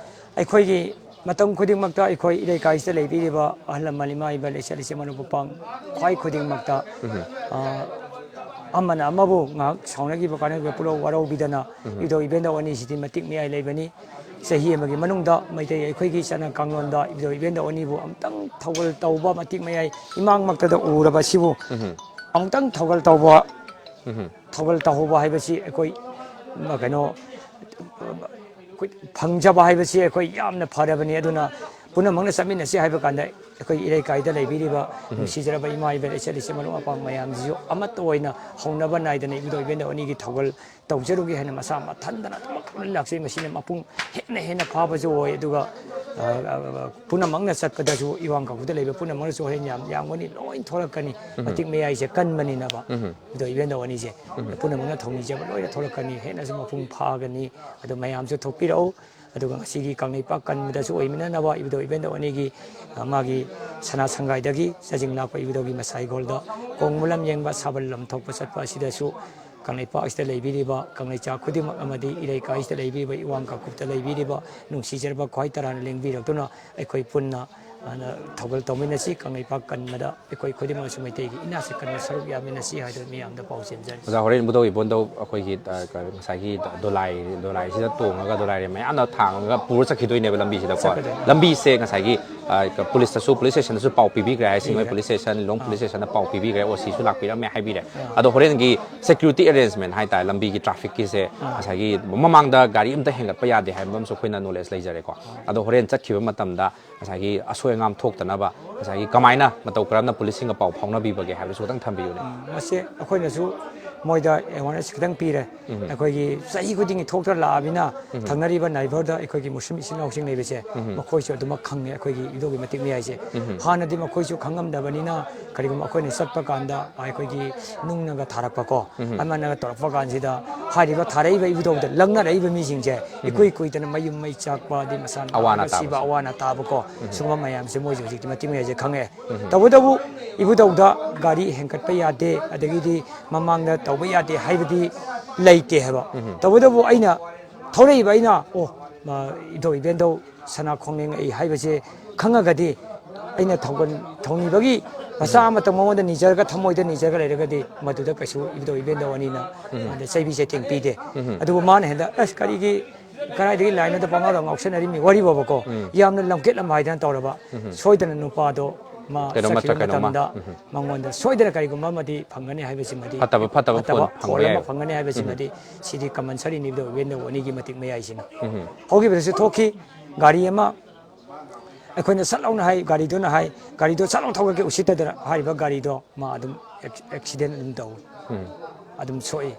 ꯑꯩꯈꯣꯏꯒꯤ ꯃꯇꯝ ꯈꯨꯗꯤꯡꯃꯛꯇ ꯑꯩꯈꯣꯏ ꯏꯔꯩꯀꯥꯏꯁꯤꯗ ꯂꯩꯕꯤꯔꯤꯕ ꯑꯍꯜ ꯂꯃꯟ, ꯏꯃꯥ ꯏꯕꯦꯜ, ꯂꯩꯁꯥ ꯂꯩꯁꯥ, ꯃꯔꯨꯞ ꯃꯄꯥꯡ ꯈ꯭ꯋꯥꯏ ꯈꯨꯗꯤꯡꯃꯛꯇ, ꯎꯝ꯫ ꯑ, ꯑꯃꯅ ꯑꯃꯕꯨ ꯉꯥꯏꯍꯥꯛ ꯁꯥꯎꯅꯈꯤꯕ ꯀꯥꯟꯅꯈꯤꯕ ꯄꯨꯂꯞ ꯋꯥꯔꯧꯕꯤꯗꯅ, ꯎꯝ꯫ ꯏꯕꯨꯙꯧ ꯏꯕꯦꯟꯗꯧ ꯑꯅꯤꯁꯤꯗꯤ ꯃꯇꯤꯛ ꯃꯌꯥꯏ ꯂꯩꯕꯅꯤ꯫ ꯆꯍꯤ ꯑꯃꯒꯤ ꯃꯅꯨꯡꯗ ꯃꯩꯇꯩ ꯑꯩꯈꯣꯏꯒꯤ ꯆꯠꯅ ꯀꯥꯡꯂꯣꯟꯗ ꯏꯕꯨꯙꯧ ꯏꯕꯦꯟꯗꯧ ꯑꯅꯤꯕꯨ ꯑꯃꯨꯛꯇꯪ ꯊꯧꯒꯜ ꯇꯧꯕ, ꯃꯇꯤꯛ ꯃꯌꯥꯏ ꯏꯃꯥꯡꯃꯛꯇꯗ ꯎꯔꯕ ꯑꯁꯤꯕꯨ ꯎꯝ꯫ ꯑꯃꯨꯛꯇꯪ ꯊꯧꯒꯜ ꯇꯧꯕ, ꯎꯝ꯫ ꯊꯧꯒꯜ ꯇꯧꯍꯧꯕ ꯍꯥꯏꯕꯁꯤ ꯑꯩꯈꯣꯏ, ꯀꯩꯅꯣ, ꯑꯩꯈꯣꯏ ꯐꯪꯖꯕ ꯍꯥꯏꯕꯁꯤ ꯑꯩꯈꯣꯏ ꯌꯥꯝꯅ ꯐꯔꯕꯅꯤ꯫ ꯑꯗꯨꯅ ꯄꯨꯝꯅꯃꯛꯅ ꯆꯠꯃꯤꯟꯅꯁꯤ ꯍꯥꯏꯕ ꯀꯥꯟꯗ ꯑꯩꯈꯣꯏ ꯏꯔꯩꯀꯥꯏꯗ ꯂꯩꯕꯤꯔꯤꯕ ꯎꯝ꯫ ꯅꯨꯡꯁꯤꯖꯔꯕ ꯏꯃꯥ ꯏꯕꯦꯜ, ꯏꯆꯜ ꯏꯆꯦ, ꯃꯔꯨꯞ ꯃꯄꯥꯡ ꯃꯌꯥꯝꯁꯤꯁꯨ ꯑꯃꯠꯇ ꯑꯣꯏꯅ ꯍꯧꯅꯕ ꯅꯥꯏꯗꯅ ꯏꯕꯨꯙꯧ ꯏꯕꯦꯟꯗꯧ ꯑꯅꯤꯒꯤ ꯊꯧꯒꯜ ꯇꯧꯖꯔꯨꯒꯦ ꯍꯥꯏꯅ ꯃꯁꯥ ꯃꯊꯟꯗꯅ ꯑꯗꯨꯃꯛ ꯂꯥꯛꯆꯩ꯫ ꯃꯁꯤꯅ ꯃꯄꯨꯡ ꯍꯦꯟꯅ ꯍꯦꯟꯅ ꯐꯥꯕꯁꯨ ꯑꯣꯏ꯫ ꯑꯗꯨꯒ, ꯑ, ꯑ, ꯑ, ꯄꯨꯝꯅꯃꯛꯅ ꯆꯠꯄꯗꯁꯨ, ꯏꯋꯥꯡ ꯀꯥꯡꯄꯣꯛꯄꯤꯗ ꯂꯩꯕ ꯄꯨꯝꯅꯃꯛꯅꯁꯨ ꯍꯣꯔꯦꯟ ꯌꯥꯝ ꯌꯥꯝꯒꯅꯤ, ꯂꯣꯏ ꯊꯣꯛꯂꯛꯀꯅꯤ꯫ ꯎꯝ꯫ ꯃꯇꯤꯛ ꯃꯌꯥꯏꯁꯦ ꯀꯟꯕꯅꯤꯅꯕ꯫ ꯎꯝ꯫ ꯏꯕꯨꯙꯧ ꯏꯕꯦꯟꯗꯧ ꯑꯅꯤꯁꯦ ꯎꯝ꯫ ꯄꯨꯝꯅꯃꯛꯅ ꯊꯧꯅꯤꯖꯕ ꯂꯣꯏꯅ ꯊꯣꯛꯂꯛꯀꯅꯤ, ꯍꯦꯟꯅꯁꯨ ꯃꯄꯨꯡ ꯐꯥꯒꯅꯤ꯫ ꯑꯗꯨ ꯃꯌꯥꯝꯁꯨ ꯊꯣꯛꯄꯤꯔꯛꯎ꯫ ꯑꯗꯨꯒ ꯉꯁꯤꯒꯤ ꯀꯪꯂꯩꯄꯥꯛ ꯀꯟꯕꯗꯁꯨ ꯑꯣꯏꯃꯤꯟꯅꯅꯕ ꯏꯕꯨꯙꯧ ꯏꯕꯦꯟꯗꯧ ꯑꯅꯤꯒꯤ, ꯑ, ꯃꯥꯒꯤ ꯁꯅꯥ ꯁꯪꯒꯥꯏꯗꯒꯤ ꯆꯥꯖꯤꯡ ꯂꯥꯛꯄ ꯏꯕꯨꯙꯧꯒꯤ ꯃꯁꯥ ꯏꯪꯈꯣꯜꯗ ꯀꯣꯡ ꯃꯨꯂꯝ ꯌꯦꯡꯕ, ꯁꯥꯕꯜ ꯂꯝ ꯊꯣꯛꯄ ꯆꯠꯄ ꯑꯁꯤꯗꯁꯨ ꯀꯪꯂꯩꯄꯥꯛ ꯑꯁꯤꯗ ꯂꯩꯕꯤꯔꯤꯕ ꯀꯪꯂꯩꯆꯥ ꯈꯨꯗꯤꯡꯃꯛ ꯑꯃꯗꯤ ꯏꯔꯩꯀꯥꯏꯁꯤꯗ ꯂꯩꯕꯤꯔꯤꯕ, ꯏꯋꯥꯡ ꯀꯥꯡꯄꯣꯛꯄꯤꯗ ꯂꯩꯕꯤꯔꯤꯕ ꯅꯨꯡꯁꯤꯖꯔꯕ ꯈ꯭ꯋꯥꯏ ꯇꯔꯥꯅ ꯂꯦꯡꯕꯤꯔꯛꯇꯨꯅ ꯑꯩꯈꯣꯏ ꯄꯨꯟꯅ ꯑꯗꯨꯅ ꯊꯧꯒꯜ ꯇꯧꯃꯤꯟꯅꯁꯤ, ꯀꯪꯂꯩꯄꯥꯛ ꯀꯟꯕꯗ ꯑꯩꯈꯣꯏ ꯈꯨꯗꯤꯡꯃꯛꯁꯨ ꯃꯩꯇꯩꯒꯤ ꯏꯅꯥꯁꯤ ꯀꯟꯕ ꯁꯔꯨꯛ ꯌꯥꯃꯤꯟꯅꯁꯤ ꯍꯥꯏꯗꯨꯅ ꯃꯤꯌꯥꯝꯗ ꯄꯥꯎ ꯆꯦꯟꯖꯔꯤ꯫ ꯑꯣꯖꯥ, ꯍꯣꯔꯦꯟ ꯏꯕꯨꯙꯧ ꯏꯕꯣꯟꯗꯧ ꯑꯩꯈꯣꯏꯒꯤ, ꯑ, ꯀ-, ꯉꯁꯥꯏꯒꯤ ꯗꯣꯂꯥꯏ, ꯗꯣꯂꯥꯏꯁꯤꯗ ꯇꯣꯡꯉꯒ ꯗꯣꯂꯥꯏꯔꯦ ꯃꯌꯥꯝꯅ ꯊꯥꯡꯉꯒ ꯄꯨꯔ ꯆꯠꯈꯤꯗꯣꯏꯅꯦꯕ ꯂꯝꯕꯤꯁꯤꯗꯀꯣ꯫ ꯆꯠꯀꯗꯣꯏꯅꯦ꯫ ꯂꯝꯕꯤꯁꯦ ꯉꯁꯥꯏꯒꯤ, ꯑ, ꯀ-, ꯄꯨꯂꯤꯁꯇꯁꯨ, ꯄꯨꯂꯤꯁ ꯁ꯭ꯇꯦꯁꯟꯗꯁꯨ ꯄꯥꯎ ꯄꯤꯕꯤꯈ꯭ꯔꯦ ꯍꯥꯏ, ꯁꯤꯡꯉꯣꯏ ꯄꯤꯈ꯭ꯔꯦ꯫ ꯄꯨꯂꯤꯁ ꯁ꯭ꯇꯦꯁꯟ, ꯂꯤꯂꯣꯡ ꯄꯨꯂꯤꯁ ꯁ꯭ꯇꯦꯁꯟꯗ ꯄꯥꯎ ꯄꯤꯕꯤꯈ꯭ꯔꯦ, ꯑꯣ ꯁꯤꯁꯨ ꯂꯥꯛꯄꯤꯔꯝꯃꯦ ꯍꯥꯏꯕꯤꯔꯦ꯫ ꯑꯗꯣ ꯍꯣꯔꯦꯟꯒꯤ ꯁꯦꯀ꯭ꯌꯨꯔꯤꯇꯤ ꯑꯦꯔꯦꯟꯖꯃꯦꯟ ꯍꯥꯏꯇꯥꯔꯦ, ꯂꯝꯕꯤꯒꯤ ꯇ꯭ꯔꯥꯐꯤꯛꯀꯤꯁꯦ ꯉꯁꯥꯏꯒꯤ ꯃꯃꯥꯡꯗ ꯒꯥꯔꯤ ꯑꯝꯇ ꯍꯦꯟꯒꯠꯄ ꯌꯥꯗꯦ ꯍꯥꯏꯕ ꯑꯃꯁꯨ ꯑꯩꯈꯣꯏꯅ ꯅꯣꯂꯦꯖ ꯂꯩꯖꯔꯦꯀꯣ꯫ ꯑꯗꯣ ꯍꯣꯔꯦꯟ ꯆꯠꯈꯤꯕ ꯃꯇꯝꯗ ꯉꯁꯥꯏꯒꯤ ꯑꯁꯣꯏ ꯑꯉꯥꯝ ꯊꯣꯛꯇꯅꯕ ꯉꯁꯥꯏꯒꯤ ꯀꯃꯥꯏꯅ ꯃꯇꯧ ꯀꯔꯝꯅ ꯄꯨꯂꯤꯁꯁꯤꯡꯒ ꯄꯥꯎ ꯐꯥꯎꯅꯕꯤꯕꯒꯦ ꯍꯥꯏꯕꯗꯨꯁꯨ ꯈꯤꯇꯪ ꯊꯝꯕꯤꯌꯨꯅꯦ꯫ ꯃꯁꯤ ꯑꯩꯈꯣꯏꯅꯁꯨ ꯃꯣꯏꯗ ꯑꯦꯋꯥꯔꯅꯦꯁ ꯈꯤꯇꯪ ꯄꯤꯔꯦ꯫ ꯑꯩꯈꯣꯏꯒꯤ ꯆꯍꯤ ꯈꯨꯗꯤꯡꯒꯤ ꯊꯣꯛꯇ꯭ꯔ ꯂꯥꯛꯑꯕꯅꯤꯅ ꯊꯪꯅꯔꯤꯕ ꯅꯥꯏꯕꯔꯗ ꯑꯩꯈꯣꯏꯒꯤ ꯃꯨꯁꯂꯤꯝ ꯏꯆꯤꯜ ꯏꯅꯥꯎꯁꯤꯡ ꯂꯩꯕꯁꯦ ꯃꯈꯣꯏꯁꯨ ꯑꯗꯨꯃꯛ ꯈꯪꯉꯦ ꯑꯩꯈꯣꯏꯒꯤ ꯏꯕꯨꯙꯧꯒꯤ ꯃꯇꯤꯛ ꯃꯌꯥꯏꯁꯦ꯫ ꯍꯥꯟꯅꯗꯤ ꯃꯈꯣꯏꯁꯨ ꯈꯪꯉꯝꯗꯕꯅꯤꯅ ꯀꯔꯤꯒꯨꯝꯕ ꯑꯩꯈꯣꯏꯅ ꯆꯠꯄ ꯀꯥꯟꯗ ꯑꯩꯈꯣꯏꯒꯤ ꯅꯨꯡꯅꯒ ꯊꯥꯔꯛꯄꯀꯣ, ꯑꯃꯅꯒ ꯇꯧꯔꯛꯄ ꯀꯥꯟꯁꯤꯗ ꯍꯥꯏꯔꯤꯕ ꯊꯥꯔꯛꯏꯕ ꯏꯕꯨꯙꯧꯗ ꯂꯪꯅꯔꯛꯏꯕ ꯃꯤꯁꯤꯡꯁꯦ ꯏꯀꯨꯏ ꯀꯨꯏꯗꯅ ꯃꯌꯨꯝ ꯃꯩ ꯆꯥꯛꯄ, ꯑꯗꯩ ꯃꯁꯥ ꯑꯋꯥ ꯑꯅꯥ ꯅꯥꯔꯒ ꯁꯤꯕ, ꯇꯥꯕꯁꯦ꯫ ꯑꯋꯥ ꯑꯅꯥ ꯇꯥꯕꯀꯣ, ꯁꯤꯒꯨꯝꯕ ꯃꯌꯥꯝꯁꯦ ꯃꯣꯏꯁꯨ ꯍꯧꯖꯤꯛꯇꯤ ꯃꯇꯤꯛ ꯃꯌꯥꯏꯁꯦ ꯈꯪꯉꯛꯑꯦ꯫ ꯇꯧꯕꯇꯕꯨ ꯏꯕꯨꯙꯧꯗ ꯒꯥꯔꯤ ꯍꯦꯟꯒꯠꯄ ꯌꯥꯗꯦ, ꯑꯗꯒꯤꯗꯤ ꯃꯃꯥꯡꯗ ꯇꯧꯕ ꯌꯥꯗꯦ ꯍꯥꯏꯕꯗꯤ ꯂꯩꯇꯦ ꯍꯥꯏꯕ꯫ ꯇꯧꯕꯇꯕꯨ ꯑꯩꯅ ꯊꯧꯔꯛꯏꯕ ꯑꯩꯅ, ꯑꯣ, ꯃ-, ꯏꯙꯧ ꯏꯕꯦꯟꯗꯧ ꯁꯅꯥ ꯈꯣꯡꯅꯦꯡ ꯑꯩ ꯍꯥꯏꯕꯁꯦ ꯈꯪꯉꯒꯗꯤ, ꯑꯩꯅ ꯊꯧꯒꯜ ꯊꯧꯅꯤꯕꯒꯤ ꯃꯆꯥ ꯑꯃꯇꯪ ꯃꯉꯣꯟꯗ ꯅꯤꯖꯔꯒ, ꯊꯃꯣꯏꯗ ꯅꯤꯖꯔꯒ ꯂꯩꯔꯒꯗꯤ, ꯃꯗꯨꯗ ꯀꯩꯁꯨ ꯏꯕꯨꯙꯧ ꯏꯕꯦꯟꯗꯧ ꯑꯅꯤꯅ ꯃꯥꯗ ꯆꯩꯕꯤ ꯆꯩꯇꯦꯡ ꯄꯤꯗꯦ꯫ ꯑꯗꯨꯕꯨ ꯃꯥꯅ ꯍꯦꯟꯗ, "ꯑꯁ, ꯀꯔꯤꯒꯤ, ꯀꯗꯥꯏꯗꯒꯤ ꯂꯥꯏꯅꯣꯗ ꯄꯉꯥꯎꯗ ꯉꯥꯎꯁꯟꯅꯔꯤꯃꯤ?" ꯋꯥꯔꯤ ꯐꯥꯎꯕꯀꯣ, ꯌꯥꯝꯅ ꯂꯝꯀꯦꯠ ꯂꯝꯍꯥꯏꯗꯅ ꯇꯧꯔꯕ꯫ ꯁꯣꯏꯗꯅ ꯅꯨꯄꯥꯗꯣ ꯃꯥ ꯀꯩꯅꯣꯝꯃ ꯆꯠꯈꯤꯕ ꯀꯩꯅꯣꯝꯃ꯫ ꯃꯇꯝꯗ ꯃꯉꯣꯟꯗ ꯁꯣꯏꯗꯅ ꯀꯔꯤꯒꯨꯝꯕ ꯑꯃꯗꯤ ꯐꯪꯒꯅꯤ ꯍꯥꯏꯕꯁꯤꯃꯗꯤ, ꯐꯠꯇꯕ, ꯐꯠꯇꯕ ꯐꯠꯇꯕ ꯐꯣꯟ ꯐꯪꯕ ꯐꯣꯟ ꯑꯃ ꯌꯥꯏ꯫ ꯐꯪꯒꯅꯤ ꯍꯥꯏꯕꯁꯤꯃꯗꯤ, ꯁꯤꯗꯤ ꯀꯝꯄꯜꯁꯔꯤꯅꯤ, ꯏꯕꯨꯙꯧ ꯏꯕꯦꯟꯗꯧ ꯑꯅꯤꯒꯤ ꯃꯇꯤꯛ ꯃꯌꯥꯏꯁꯤꯅ꯫ ꯍꯧꯈꯤꯕꯗꯁꯨ ꯊꯣꯛꯈꯤ, ꯒꯥꯔꯤ ꯑꯃ ꯑꯩꯈꯣꯏꯅ ꯁꯠ ꯂꯥꯎꯅ ꯍꯥꯏ, ꯒꯥꯔꯤꯗꯨꯅ ꯍꯥꯏ, "ꯒꯥꯔꯤꯗꯣ ꯁꯠ ꯂꯥꯎꯅ ꯊꯧꯒꯠꯀꯦ", ꯎꯁꯤꯠꯇꯗꯅ ꯍꯥꯏꯔꯤꯕ ꯒꯥꯔꯤꯗꯣ ꯃꯥ ꯑꯗꯨꯝ ꯑꯦꯛ-, ꯑꯦꯛꯁꯤꯗꯦꯟ ꯑꯗꯨꯝ ꯇꯧꯏ, ꯑꯗꯨꯝ ꯁꯣꯛꯏ꯫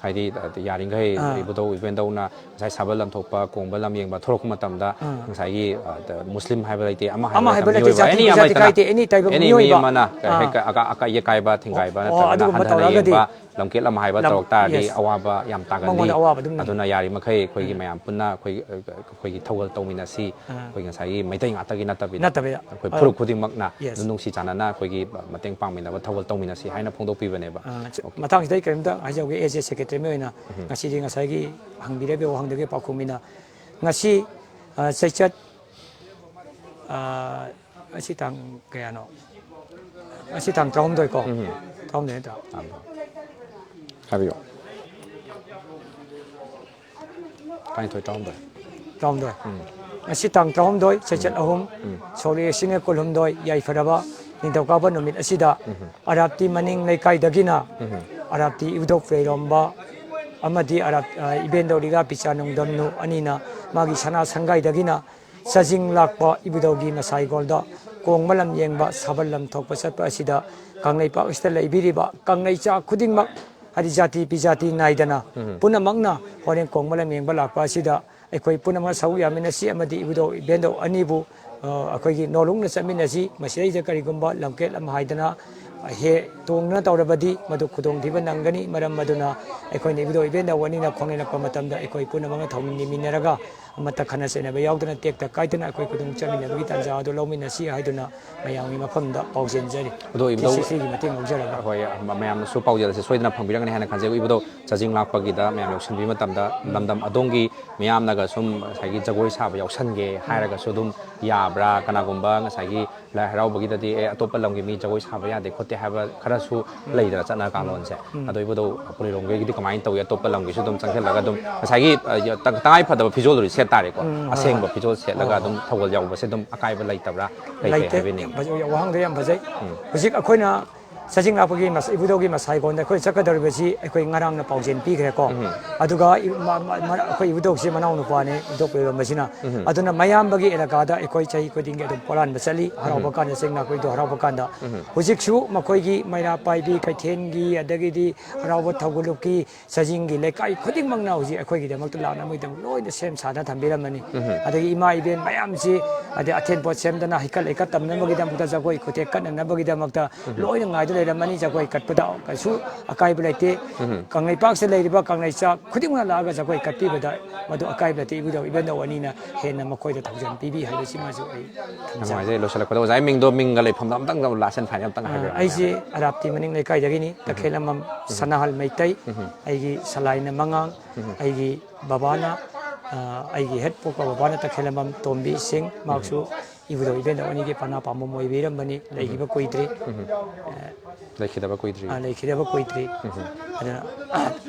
ꯍꯥꯏꯗꯤ, ꯑ, ꯌꯥꯔꯤꯈꯩ ꯑꯥ꯫ ꯏꯕꯨꯙꯧ ꯏꯕꯦꯟꯗꯧꯅ ꯉꯁꯥꯏ ꯁꯥꯕꯜ ꯂꯝꯊꯣꯛꯄ, ꯀꯣꯡꯕ ꯂꯝ ꯌꯦꯡꯕ ꯊꯣꯔꯛꯄ ꯃꯇꯝꯗ ꯑꯥ꯫ ꯉꯁꯥꯏꯒꯤ, ꯑ, ꯗ-, ꯃꯨꯁꯂꯤꯝ ꯍꯥꯏꯕ ꯂꯩꯇꯦ, ꯑꯃ ꯍꯥꯏꯕ ꯑꯃ ꯂꯩꯇꯦ, ꯍꯥꯏꯕ ꯂꯩꯇꯦ, ꯃꯤꯑꯣꯏꯕ, ꯖꯥꯇꯤ any ꯑꯃ ꯖꯥꯇꯤ ꯂꯩꯇꯅ, ꯈꯥꯏꯗꯦ, any type of any ꯃꯤ ꯃꯤꯑꯣꯏꯕ꯫ ꯑꯃꯅ ꯀ-, ꯑꯥ꯫ ꯍꯦꯛ ꯀ-, ꯑꯀꯥ-, ꯑꯀꯥ-, ꯑꯀꯥꯏ ꯑꯀꯥꯏꯕ ꯊꯤꯡꯒꯥꯏꯕ ꯑꯣ, ꯅꯠꯇ꯭ꯔꯒꯅ ꯑꯗꯨꯒꯨꯝꯕ ꯍꯟꯊꯅ ꯇꯧꯔꯒꯗꯤ ꯌꯦꯡꯕ, ꯂꯝꯀꯦꯠ ꯂꯝꯍꯥꯏꯕ ꯂꯝ-, ꯇꯧꯔꯛ ꯇꯥꯔꯗꯤ yes꯫ ꯑꯋꯥꯕ ꯌꯥꯝ ꯇꯥꯒꯜꯂꯤ꯫ ꯃꯉꯣꯟꯗ ꯑꯋꯥꯕ ꯑꯗꯨꯝ ꯂꯩ꯫ ꯑꯗꯨꯅ ꯌꯥꯔꯤꯃꯈꯩ ꯑꯩꯈꯣꯏꯒꯤ ꯃꯌꯥꯝ ꯄꯨꯟꯅ ꯑꯩꯈꯣꯏ, ꯑ, ꯑꯩꯈꯣꯏꯒꯤ ꯊꯧꯒꯜ ꯇꯧꯃꯤꯟꯅꯁꯤ꯫ ꯑꯥ꯫ ꯑꯩꯈꯣꯏ ꯉꯁꯥꯏꯒꯤ ꯃꯩꯇꯩ ꯉꯥꯛꯇꯒꯤ ꯅꯠꯇꯕꯤꯗ, ꯅꯠꯇꯕꯤꯗ꯫ ꯑꯩꯈꯣꯏ ꯑꯥ꯫ ꯐꯨꯔꯨꯞ ꯈꯨꯗꯤꯡꯃꯛꯅ Yes꯫ ꯅꯨꯡꯁꯤ ꯆꯥꯟꯅꯅ ꯑꯩꯈꯣꯏꯒꯤ ꯃꯇꯦꯡ ꯄꯥꯡꯃꯤꯟꯅꯕ ꯊꯧꯒꯜ ꯇꯧꯃꯤꯟꯅꯁꯤ ꯍꯥꯏꯅ ꯐꯣꯡꯗꯣꯛꯄꯤꯕꯅꯦꯕ꯫ ꯑꯥ, ꯆ-, Okay꯫ ꯃꯇꯥꯡꯁꯤꯗ ꯑꯩ ꯀꯔꯤꯝꯇ ꯍꯥꯏꯖꯍꯧꯒꯦ, as a secretary ꯑꯃ ꯑꯣꯏꯅ꯫ ꯉꯁꯤꯗꯤ ꯉꯁꯥꯏꯒꯤ ꯍꯪꯕꯤꯔꯤꯕ ꯋꯥꯍꯪꯗꯨꯒꯤ ꯄꯥꯎꯈꯨꯝ ꯑꯣꯏꯅ, ꯉꯁꯤ, ꯑ, ꯆꯩꯆꯠ ꯑꯥ, ꯉꯁꯤ ꯇꯥꯡ ꯀꯌꯥꯅꯣ? ꯉꯁꯤ ꯇꯥꯡ ꯇꯔꯥꯍꯨꯝꯗꯣꯏ ꯀꯣ? ꯎꯝ꯫ ꯇꯔꯥꯍꯨꯝꯗꯣꯏ ꯅꯠꯇ꯭ꯔꯣ? ꯇꯥꯡ ꯇꯔꯥꯍꯨꯝꯗꯣꯏ꯫ ꯍꯥꯏꯕꯤꯌꯨ꯫ ꯇꯔꯥꯅꯤꯊꯣꯏ, ꯇꯔꯥꯍꯨꯝꯗꯣꯏ꯫ ꯇꯔꯥꯍꯨꯝꯗꯣꯏ꯫ ꯎꯝ꯫ ꯉꯁꯤ ꯇꯥꯡ ꯇꯔꯥꯍꯨꯝꯗꯣꯏ, ꯆꯩꯆꯠ ꯎꯝ꯫ ꯑꯍꯨꯝ, ꯎꯝ꯫ ꯁꯣꯛꯂꯤ ꯂꯤꯁꯤꯡ ꯑꯅꯤꯒ ꯀꯨꯟꯍꯨꯝꯗꯣꯏ, ꯌꯥꯏꯐꯔꯕ ꯅꯤꯡꯊꯧꯀꯥꯕ ꯅꯨꯃꯤꯠ ꯑꯁꯤꯗ ꯎꯝ꯫ ꯑꯔꯥꯞꯇꯤ ꯃꯅꯤꯡ ꯂꯩꯀꯥꯏꯗꯒꯤꯅ ꯎꯝ꯫ ꯑꯔꯥꯞꯇꯤ ꯏꯕꯨꯙꯧ ꯄ꯭ꯔꯦꯔꯣꯝꯕ ꯑꯃꯗꯤ ꯑꯔꯥꯞ-, ꯑ, ꯏꯕꯦꯟꯗꯧ ꯂꯤꯂꯥ ꯄꯤꯆꯥ ꯅꯨꯡꯗꯝꯅꯨ ꯑꯅꯤꯅ ꯃꯥꯒꯤ ꯁꯅꯥ ꯁꯪꯒꯥꯏꯗꯒꯤꯅ ꯆꯥꯖꯤꯡ ꯂꯥꯛꯄ ꯏꯕꯨꯙꯧꯒꯤ ꯃꯁꯥꯏꯒꯣꯜꯗ ꯀꯣꯡꯕ ꯂꯝ ꯌꯦꯡꯕ, ꯁꯥꯕꯜ ꯂꯝ ꯊꯣꯛꯄ ꯆꯠꯄ ꯑꯁꯤꯗ ꯀꯪꯂꯩꯄꯥꯛ ꯑꯁꯤꯗ ꯂꯩꯕꯤꯔꯤꯕ ꯀꯪꯂꯩꯆꯥ ꯈꯨꯗꯤꯡꯃꯛ, ꯍꯥꯏꯗꯤ ꯖꯥꯇꯤ ꯕꯤꯖꯥꯇꯤ ꯅꯥꯏꯗꯅ ꯎꯝ꯫ ꯄꯨꯝꯅꯃꯛꯅ ꯍꯣꯔꯦꯟ ꯀꯣꯡꯕ ꯂꯝ ꯌꯦꯡꯕ ꯂꯥꯛꯄ ꯑꯁꯤꯗ ꯑꯩꯈꯣꯏ ꯄꯨꯝꯅꯃꯛ ꯁꯔꯨꯛ ꯌꯥꯃꯤꯟꯅꯁꯤ ꯑꯃꯗꯤ ꯏꯕꯨꯙꯧ ꯏꯕꯦꯟꯗꯧ ꯑꯅꯤꯕꯨ, ꯑ, ꯑꯩꯈꯣꯏꯒꯤ ꯅꯣꯂꯨꯛꯅ ꯆꯠꯃꯤꯟꯅꯁꯤ꯫ ꯃꯁꯤꯗꯩꯗ ꯀꯔꯤꯒꯨꯝꯕ ꯂꯝꯀꯦꯠ ꯂꯝꯍꯥꯏꯗꯅ ꯍꯦ ꯇꯣꯡꯗꯨꯅ ꯇꯧꯔꯕꯗꯤ ꯃꯗꯨ ꯈꯨꯗꯣꯡꯊꯤꯕ ꯅꯪꯒꯅꯤ꯫ ꯃꯔꯝ ꯑꯗꯨꯅ ꯑꯩꯈꯣꯏꯅ ꯏꯕꯨꯙꯧ ꯏꯕꯦꯟꯗꯧ ꯑꯅꯤꯅ ꯈꯣꯡꯅꯤꯜꯂꯛꯄ ꯃꯇꯝꯗ ꯑꯩꯈꯣꯏ ꯄꯨꯝꯅꯃꯛꯅ ꯊꯧꯅꯤꯃꯤꯟꯅꯔꯒ ꯑꯃꯠꯇ ꯈꯠꯅ ꯆꯩꯅꯕ ꯌꯥꯎꯗꯅ ꯇꯦꯛꯇ ꯀꯥꯏꯗꯅ ꯑꯩꯈꯣꯏ ꯈꯨꯗꯣꯡ ꯆꯥꯃꯤꯟꯅꯕꯒꯤ ꯇꯥꯟꯖꯥ ꯑꯗꯨ ꯂꯧꯃꯤꯟꯅꯁꯤ ꯍꯥꯏꯗꯨꯅ ꯃꯌꯥꯝꯒꯤ ꯃꯐꯝꯗ ꯄꯥꯎꯖꯦꯟꯖꯔꯤ꯫ ꯑꯗꯣ ꯏꯕꯨꯙꯧ, ꯁꯤ ꯁꯤꯒꯤ ꯃꯇꯦꯡ ꯂꯧꯖꯔꯒ꯫ ꯍꯣꯏ, ꯃ-, ꯃꯌꯥꯝꯅꯁꯨ ꯄꯥꯎꯖꯦꯜ ꯑꯁꯤ ꯁꯣꯏꯗꯅ ꯐꯪꯕꯤꯔꯒꯅꯤ ꯍꯥꯏꯅ ꯈꯟꯖꯩ꯫ ꯏꯕꯨꯙꯧ ꯆꯥꯖꯤꯡ ꯂꯥꯛꯄꯒꯤꯗ ꯃꯌꯥꯝ ꯌꯥꯎꯁꯟꯕꯤꯕ ꯃꯇꯝꯗ ꯎꯝ꯫ ꯂꯝꯗꯝ ꯑꯗꯣꯝꯒꯤ ꯃꯤꯌꯥꯝꯅꯒ ꯁꯨꯝ ꯉꯁꯥꯏꯒꯤ ꯖꯒꯣꯏ ꯁꯥꯕ ꯌꯥꯎꯁꯟꯒꯦ ꯎꯝ꯫ ꯍꯥꯏꯔꯒꯁꯨ ꯑꯗꯨꯝ ꯌꯥꯕ꯭ꯔꯥ? ꯀꯅꯥꯒꯨꯝꯕ ꯉꯁꯥꯏꯒꯤ ꯂꯥꯏ ꯍꯔꯥꯎꯕꯒꯤꯗꯗꯤ, "ꯑꯦ, ꯑꯇꯣꯞꯄ ꯂꯝꯒꯤ ꯃꯤ ꯖꯒꯣꯏ ꯁꯥꯕ ꯌꯥꯗꯦ ꯈꯣꯠꯇꯦ" ꯍꯥꯏꯕ ꯈꯔꯁꯨ ꯎꯝ꯫ ꯂꯩꯗꯅ ꯆꯠꯅ ꯎꯝ꯫ ꯀꯥꯡꯂꯣꯟꯁꯦ꯫ ꯎꯝ꯫ ꯑꯗꯣ ꯏꯕꯨꯙꯧ ꯄꯨꯔꯩꯔꯣꯝꯒꯤꯗꯤ ꯀꯃꯥꯏꯅ ꯇꯧꯏ? ꯑꯇꯣꯞꯄ ꯂꯝꯒꯤꯁꯨ ꯑꯗꯨꯝ ꯆꯪꯁꯤꯜꯂꯒ ꯑꯗꯨꯝ ꯉꯁꯥꯏꯒꯤ, ꯑ, ꯇ-, ꯇꯉꯥꯏ ꯐꯗꯕ ꯐꯤꯖꯣꯜꯗꯨꯗꯤ ꯁꯦꯠ ꯇꯥꯔꯦꯀꯣ꯫ ꯎꯝ, ꯍꯣꯏ, ꯑꯁꯦꯡꯕ ꯍꯣꯏ꯫ ꯐꯤꯖꯣꯜ ꯁꯦꯠꯂꯒ ꯍꯣꯏ, ꯑꯗꯨꯝ ꯍꯣꯏ꯫ ꯊꯧꯒꯜ ꯌꯥꯎꯕꯁꯦ ꯑꯗꯨꯝ ꯑꯀꯥꯏꯕ ꯂꯩꯇꯕ꯭ꯔꯥ? ꯀꯩ ꯀꯩ ꯂꯩꯇꯦ꯫ ꯍꯥꯏꯕꯤꯅꯤꯡꯉꯤ? ꯌꯥꯝ ꯐꯖꯩ, ꯋꯥꯍꯪꯗꯣ ꯌꯥꯝ ꯐꯖꯩ꯫ ꯎꯝ꯫ ꯍꯧꯖꯤꯛ ꯑꯩꯈꯣꯏꯅ ꯆꯥꯖꯤꯡ ꯂꯥꯛꯄꯒꯤ ꯃꯁ-, ꯏꯕꯨꯙꯧꯒꯤ ꯃꯁꯥꯏꯒꯣꯟꯗ ꯑꯩꯈꯣꯏ ꯆꯠꯀꯗꯧꯔꯤꯕꯁꯤ ꯑꯩꯈꯣꯏ ꯉꯔꯥꯡꯅ ꯄꯥꯎꯖꯦꯜ ꯄꯤꯈ꯭ꯔꯦꯀꯣ꯫ ꯎꯝ꯫ ꯑꯗꯨꯒ ꯏ-, ꯃ-, ꯃ-, ꯃ-, ꯑꯩꯈꯣꯏ ꯏꯕꯨꯙꯧꯁꯤ ꯃꯅꯥꯎ ꯅꯨꯄꯥꯅꯤ, ꯏꯕꯨꯙꯧ ꯄ꯭ꯔꯦꯔꯣꯝꯕꯁꯤꯅ꯫ ꯎꯝ꯫ ꯑꯗꯨꯅ ꯃꯌꯥꯝꯕꯒꯤ ꯑꯦꯂꯥꯀꯥꯗ ꯑꯩꯈꯣꯏ ꯆꯍꯤ ꯈꯨꯗꯤꯡꯒꯤ ꯑꯗꯨꯝ ꯄꯣꯂꯥꯟꯕ ꯆꯠꯂꯤ, ꯍꯔꯥꯎꯕ ꯎꯝ꯫ ꯀꯥꯟꯗ ꯆꯤꯡ ꯂꯥꯛꯄꯩꯗꯣ ꯍꯔꯥꯎꯕ ꯀꯥꯟꯗ꯫ ꯎꯝ꯫ ꯍꯧꯖꯤꯛꯁꯨ ꯃꯈꯣꯏꯒꯤ ꯃꯩꯔꯥ ꯄꯥꯏꯕꯤ ꯀꯩꯊꯦꯜꯒꯤ, ꯑꯗꯒꯤꯗꯤ ꯍꯔꯥꯎꯕ ꯊꯧꯒꯜꯂꯨꯞꯀꯤ, ꯆꯥꯖꯤꯡꯒꯤ ꯂꯩꯀꯥꯏ ꯈꯨꯗꯤꯡꯃꯛꯅ ꯍꯧꯖꯤꯛ ꯑꯩꯈꯣꯏꯒꯤꯗꯃꯛꯇ ꯂꯥꯛꯅꯕꯒꯤꯗꯃꯛ ꯂꯣꯏꯅ ꯁꯦꯝ ꯁꯥꯗꯅ ꯊꯝꯕꯤꯔꯝꯃꯅꯤ꯫ ꯎꯝ꯫ ꯑꯗꯒꯤ ꯏꯃꯥ ꯏꯕꯦꯟ ꯃꯌꯥꯝꯁꯤ, ꯑꯗꯩ ꯑꯊꯦꯟ ꯄꯣꯠ ꯁꯦꯝꯗꯅ ꯍꯩꯀꯠ ꯂꯩꯀꯠ ꯇꯝꯅꯕꯒꯤꯗꯃꯛꯇ, ꯖꯒꯣꯏ ꯈꯨꯊꯦꯛ ꯀꯠꯅꯅꯕꯒꯤꯗꯃꯛꯇ ꯎꯝ꯫ ꯂꯣꯏꯅ ꯉꯥꯏꯗꯨꯅ ꯂꯩꯔꯝꯃꯅꯤ꯫ ꯖꯒꯣꯏ ꯀꯠꯄꯗ ꯀꯩꯁꯨ ꯑꯀꯥꯏꯕ ꯂꯩꯇꯦ꯫ ꯎꯝ꯫ ꯀꯪꯂꯩꯄꯥꯛꯁꯤꯗ ꯂꯩꯔꯤꯕ ꯀꯪꯂꯩꯆꯥ ꯈꯨꯗꯤꯡꯃꯛꯅ ꯂꯥꯛꯑꯒ ꯖꯒꯣꯏ ꯀꯠꯄꯤꯕꯗ ꯃꯗꯨ ꯑꯀꯥꯏꯕ ꯂꯩꯇꯦ꯫ ꯏꯕꯨꯙꯧ ꯏꯕꯦꯟꯗꯧ ꯑꯅꯤꯅ ꯍꯦꯟꯅ ꯃꯈꯣꯏꯗ ꯊꯧꯖꯥꯜ ꯄꯤꯕꯤ ꯍꯥꯏꯕꯁꯤꯃꯁꯨ ꯑꯩ ꯌꯥꯝ ꯊꯝꯖꯒꯦ꯫ ꯅꯨꯡꯉꯥꯏꯖꯩ꯫ ꯂꯣꯏꯁꯤꯜꯂꯛꯄꯗ ꯑꯣꯖꯥꯒꯤ ꯃꯤꯡꯗꯣ, ꯃꯤꯡꯒ ꯂꯩꯐꯝꯗꯣ ꯑꯝꯇꯪ last and final ꯑꯝꯇꯪ ꯑ, ꯍꯥꯏꯕꯤꯔꯛꯑꯣ꯫ ꯑꯩꯁꯦ ꯑꯔꯥꯞꯇꯤ ꯃꯅꯤꯡ ꯂꯩꯀꯥꯏꯗꯒꯤꯅꯤ, ꯎꯝ꯫ ꯇꯈꯦꯜꯂꯝꯕꯝ ꯎꯝ꯫ ꯁꯅꯥꯍꯜ ꯃꯩꯇꯩ꯫ ꯎꯝ꯫ ꯑꯩꯒꯤ ꯁꯂꯥꯏꯅ ꯃꯉꯥꯡ, ꯎꯝ꯫ ꯑꯩꯒꯤ ꯕꯕꯥꯅ, ꯑ, ꯑꯩꯒꯤ ꯍꯦꯛ ꯄꯣꯛꯄ ꯕꯕꯥꯅ ꯇꯈꯦꯜꯂꯝꯕꯝ ꯇꯣꯝꯕꯤ ꯁꯤꯡ, ꯎꯝ꯫ ꯃꯍꯥꯛꯁꯨ ꯏꯕꯨꯙꯧ ꯏꯕꯦꯟꯗꯧ ꯑꯅꯤꯒꯤ ꯄꯅꯥ ꯄꯥꯝꯕꯣꯝ ꯑꯣꯏꯕꯤꯔꯝꯕꯅꯤ, ꯂꯩꯈꯤꯕ ꯀꯨꯏꯗ꯭ꯔꯤ꯫ ꯂꯩꯈꯤꯗꯕ ꯀꯨꯏꯗ꯭ꯔꯤ꯫ ꯑ, ꯂꯩꯈꯤꯗꯕ ꯀꯨꯏꯗ꯭ꯔꯤ꯫ ꯑꯗꯨꯅ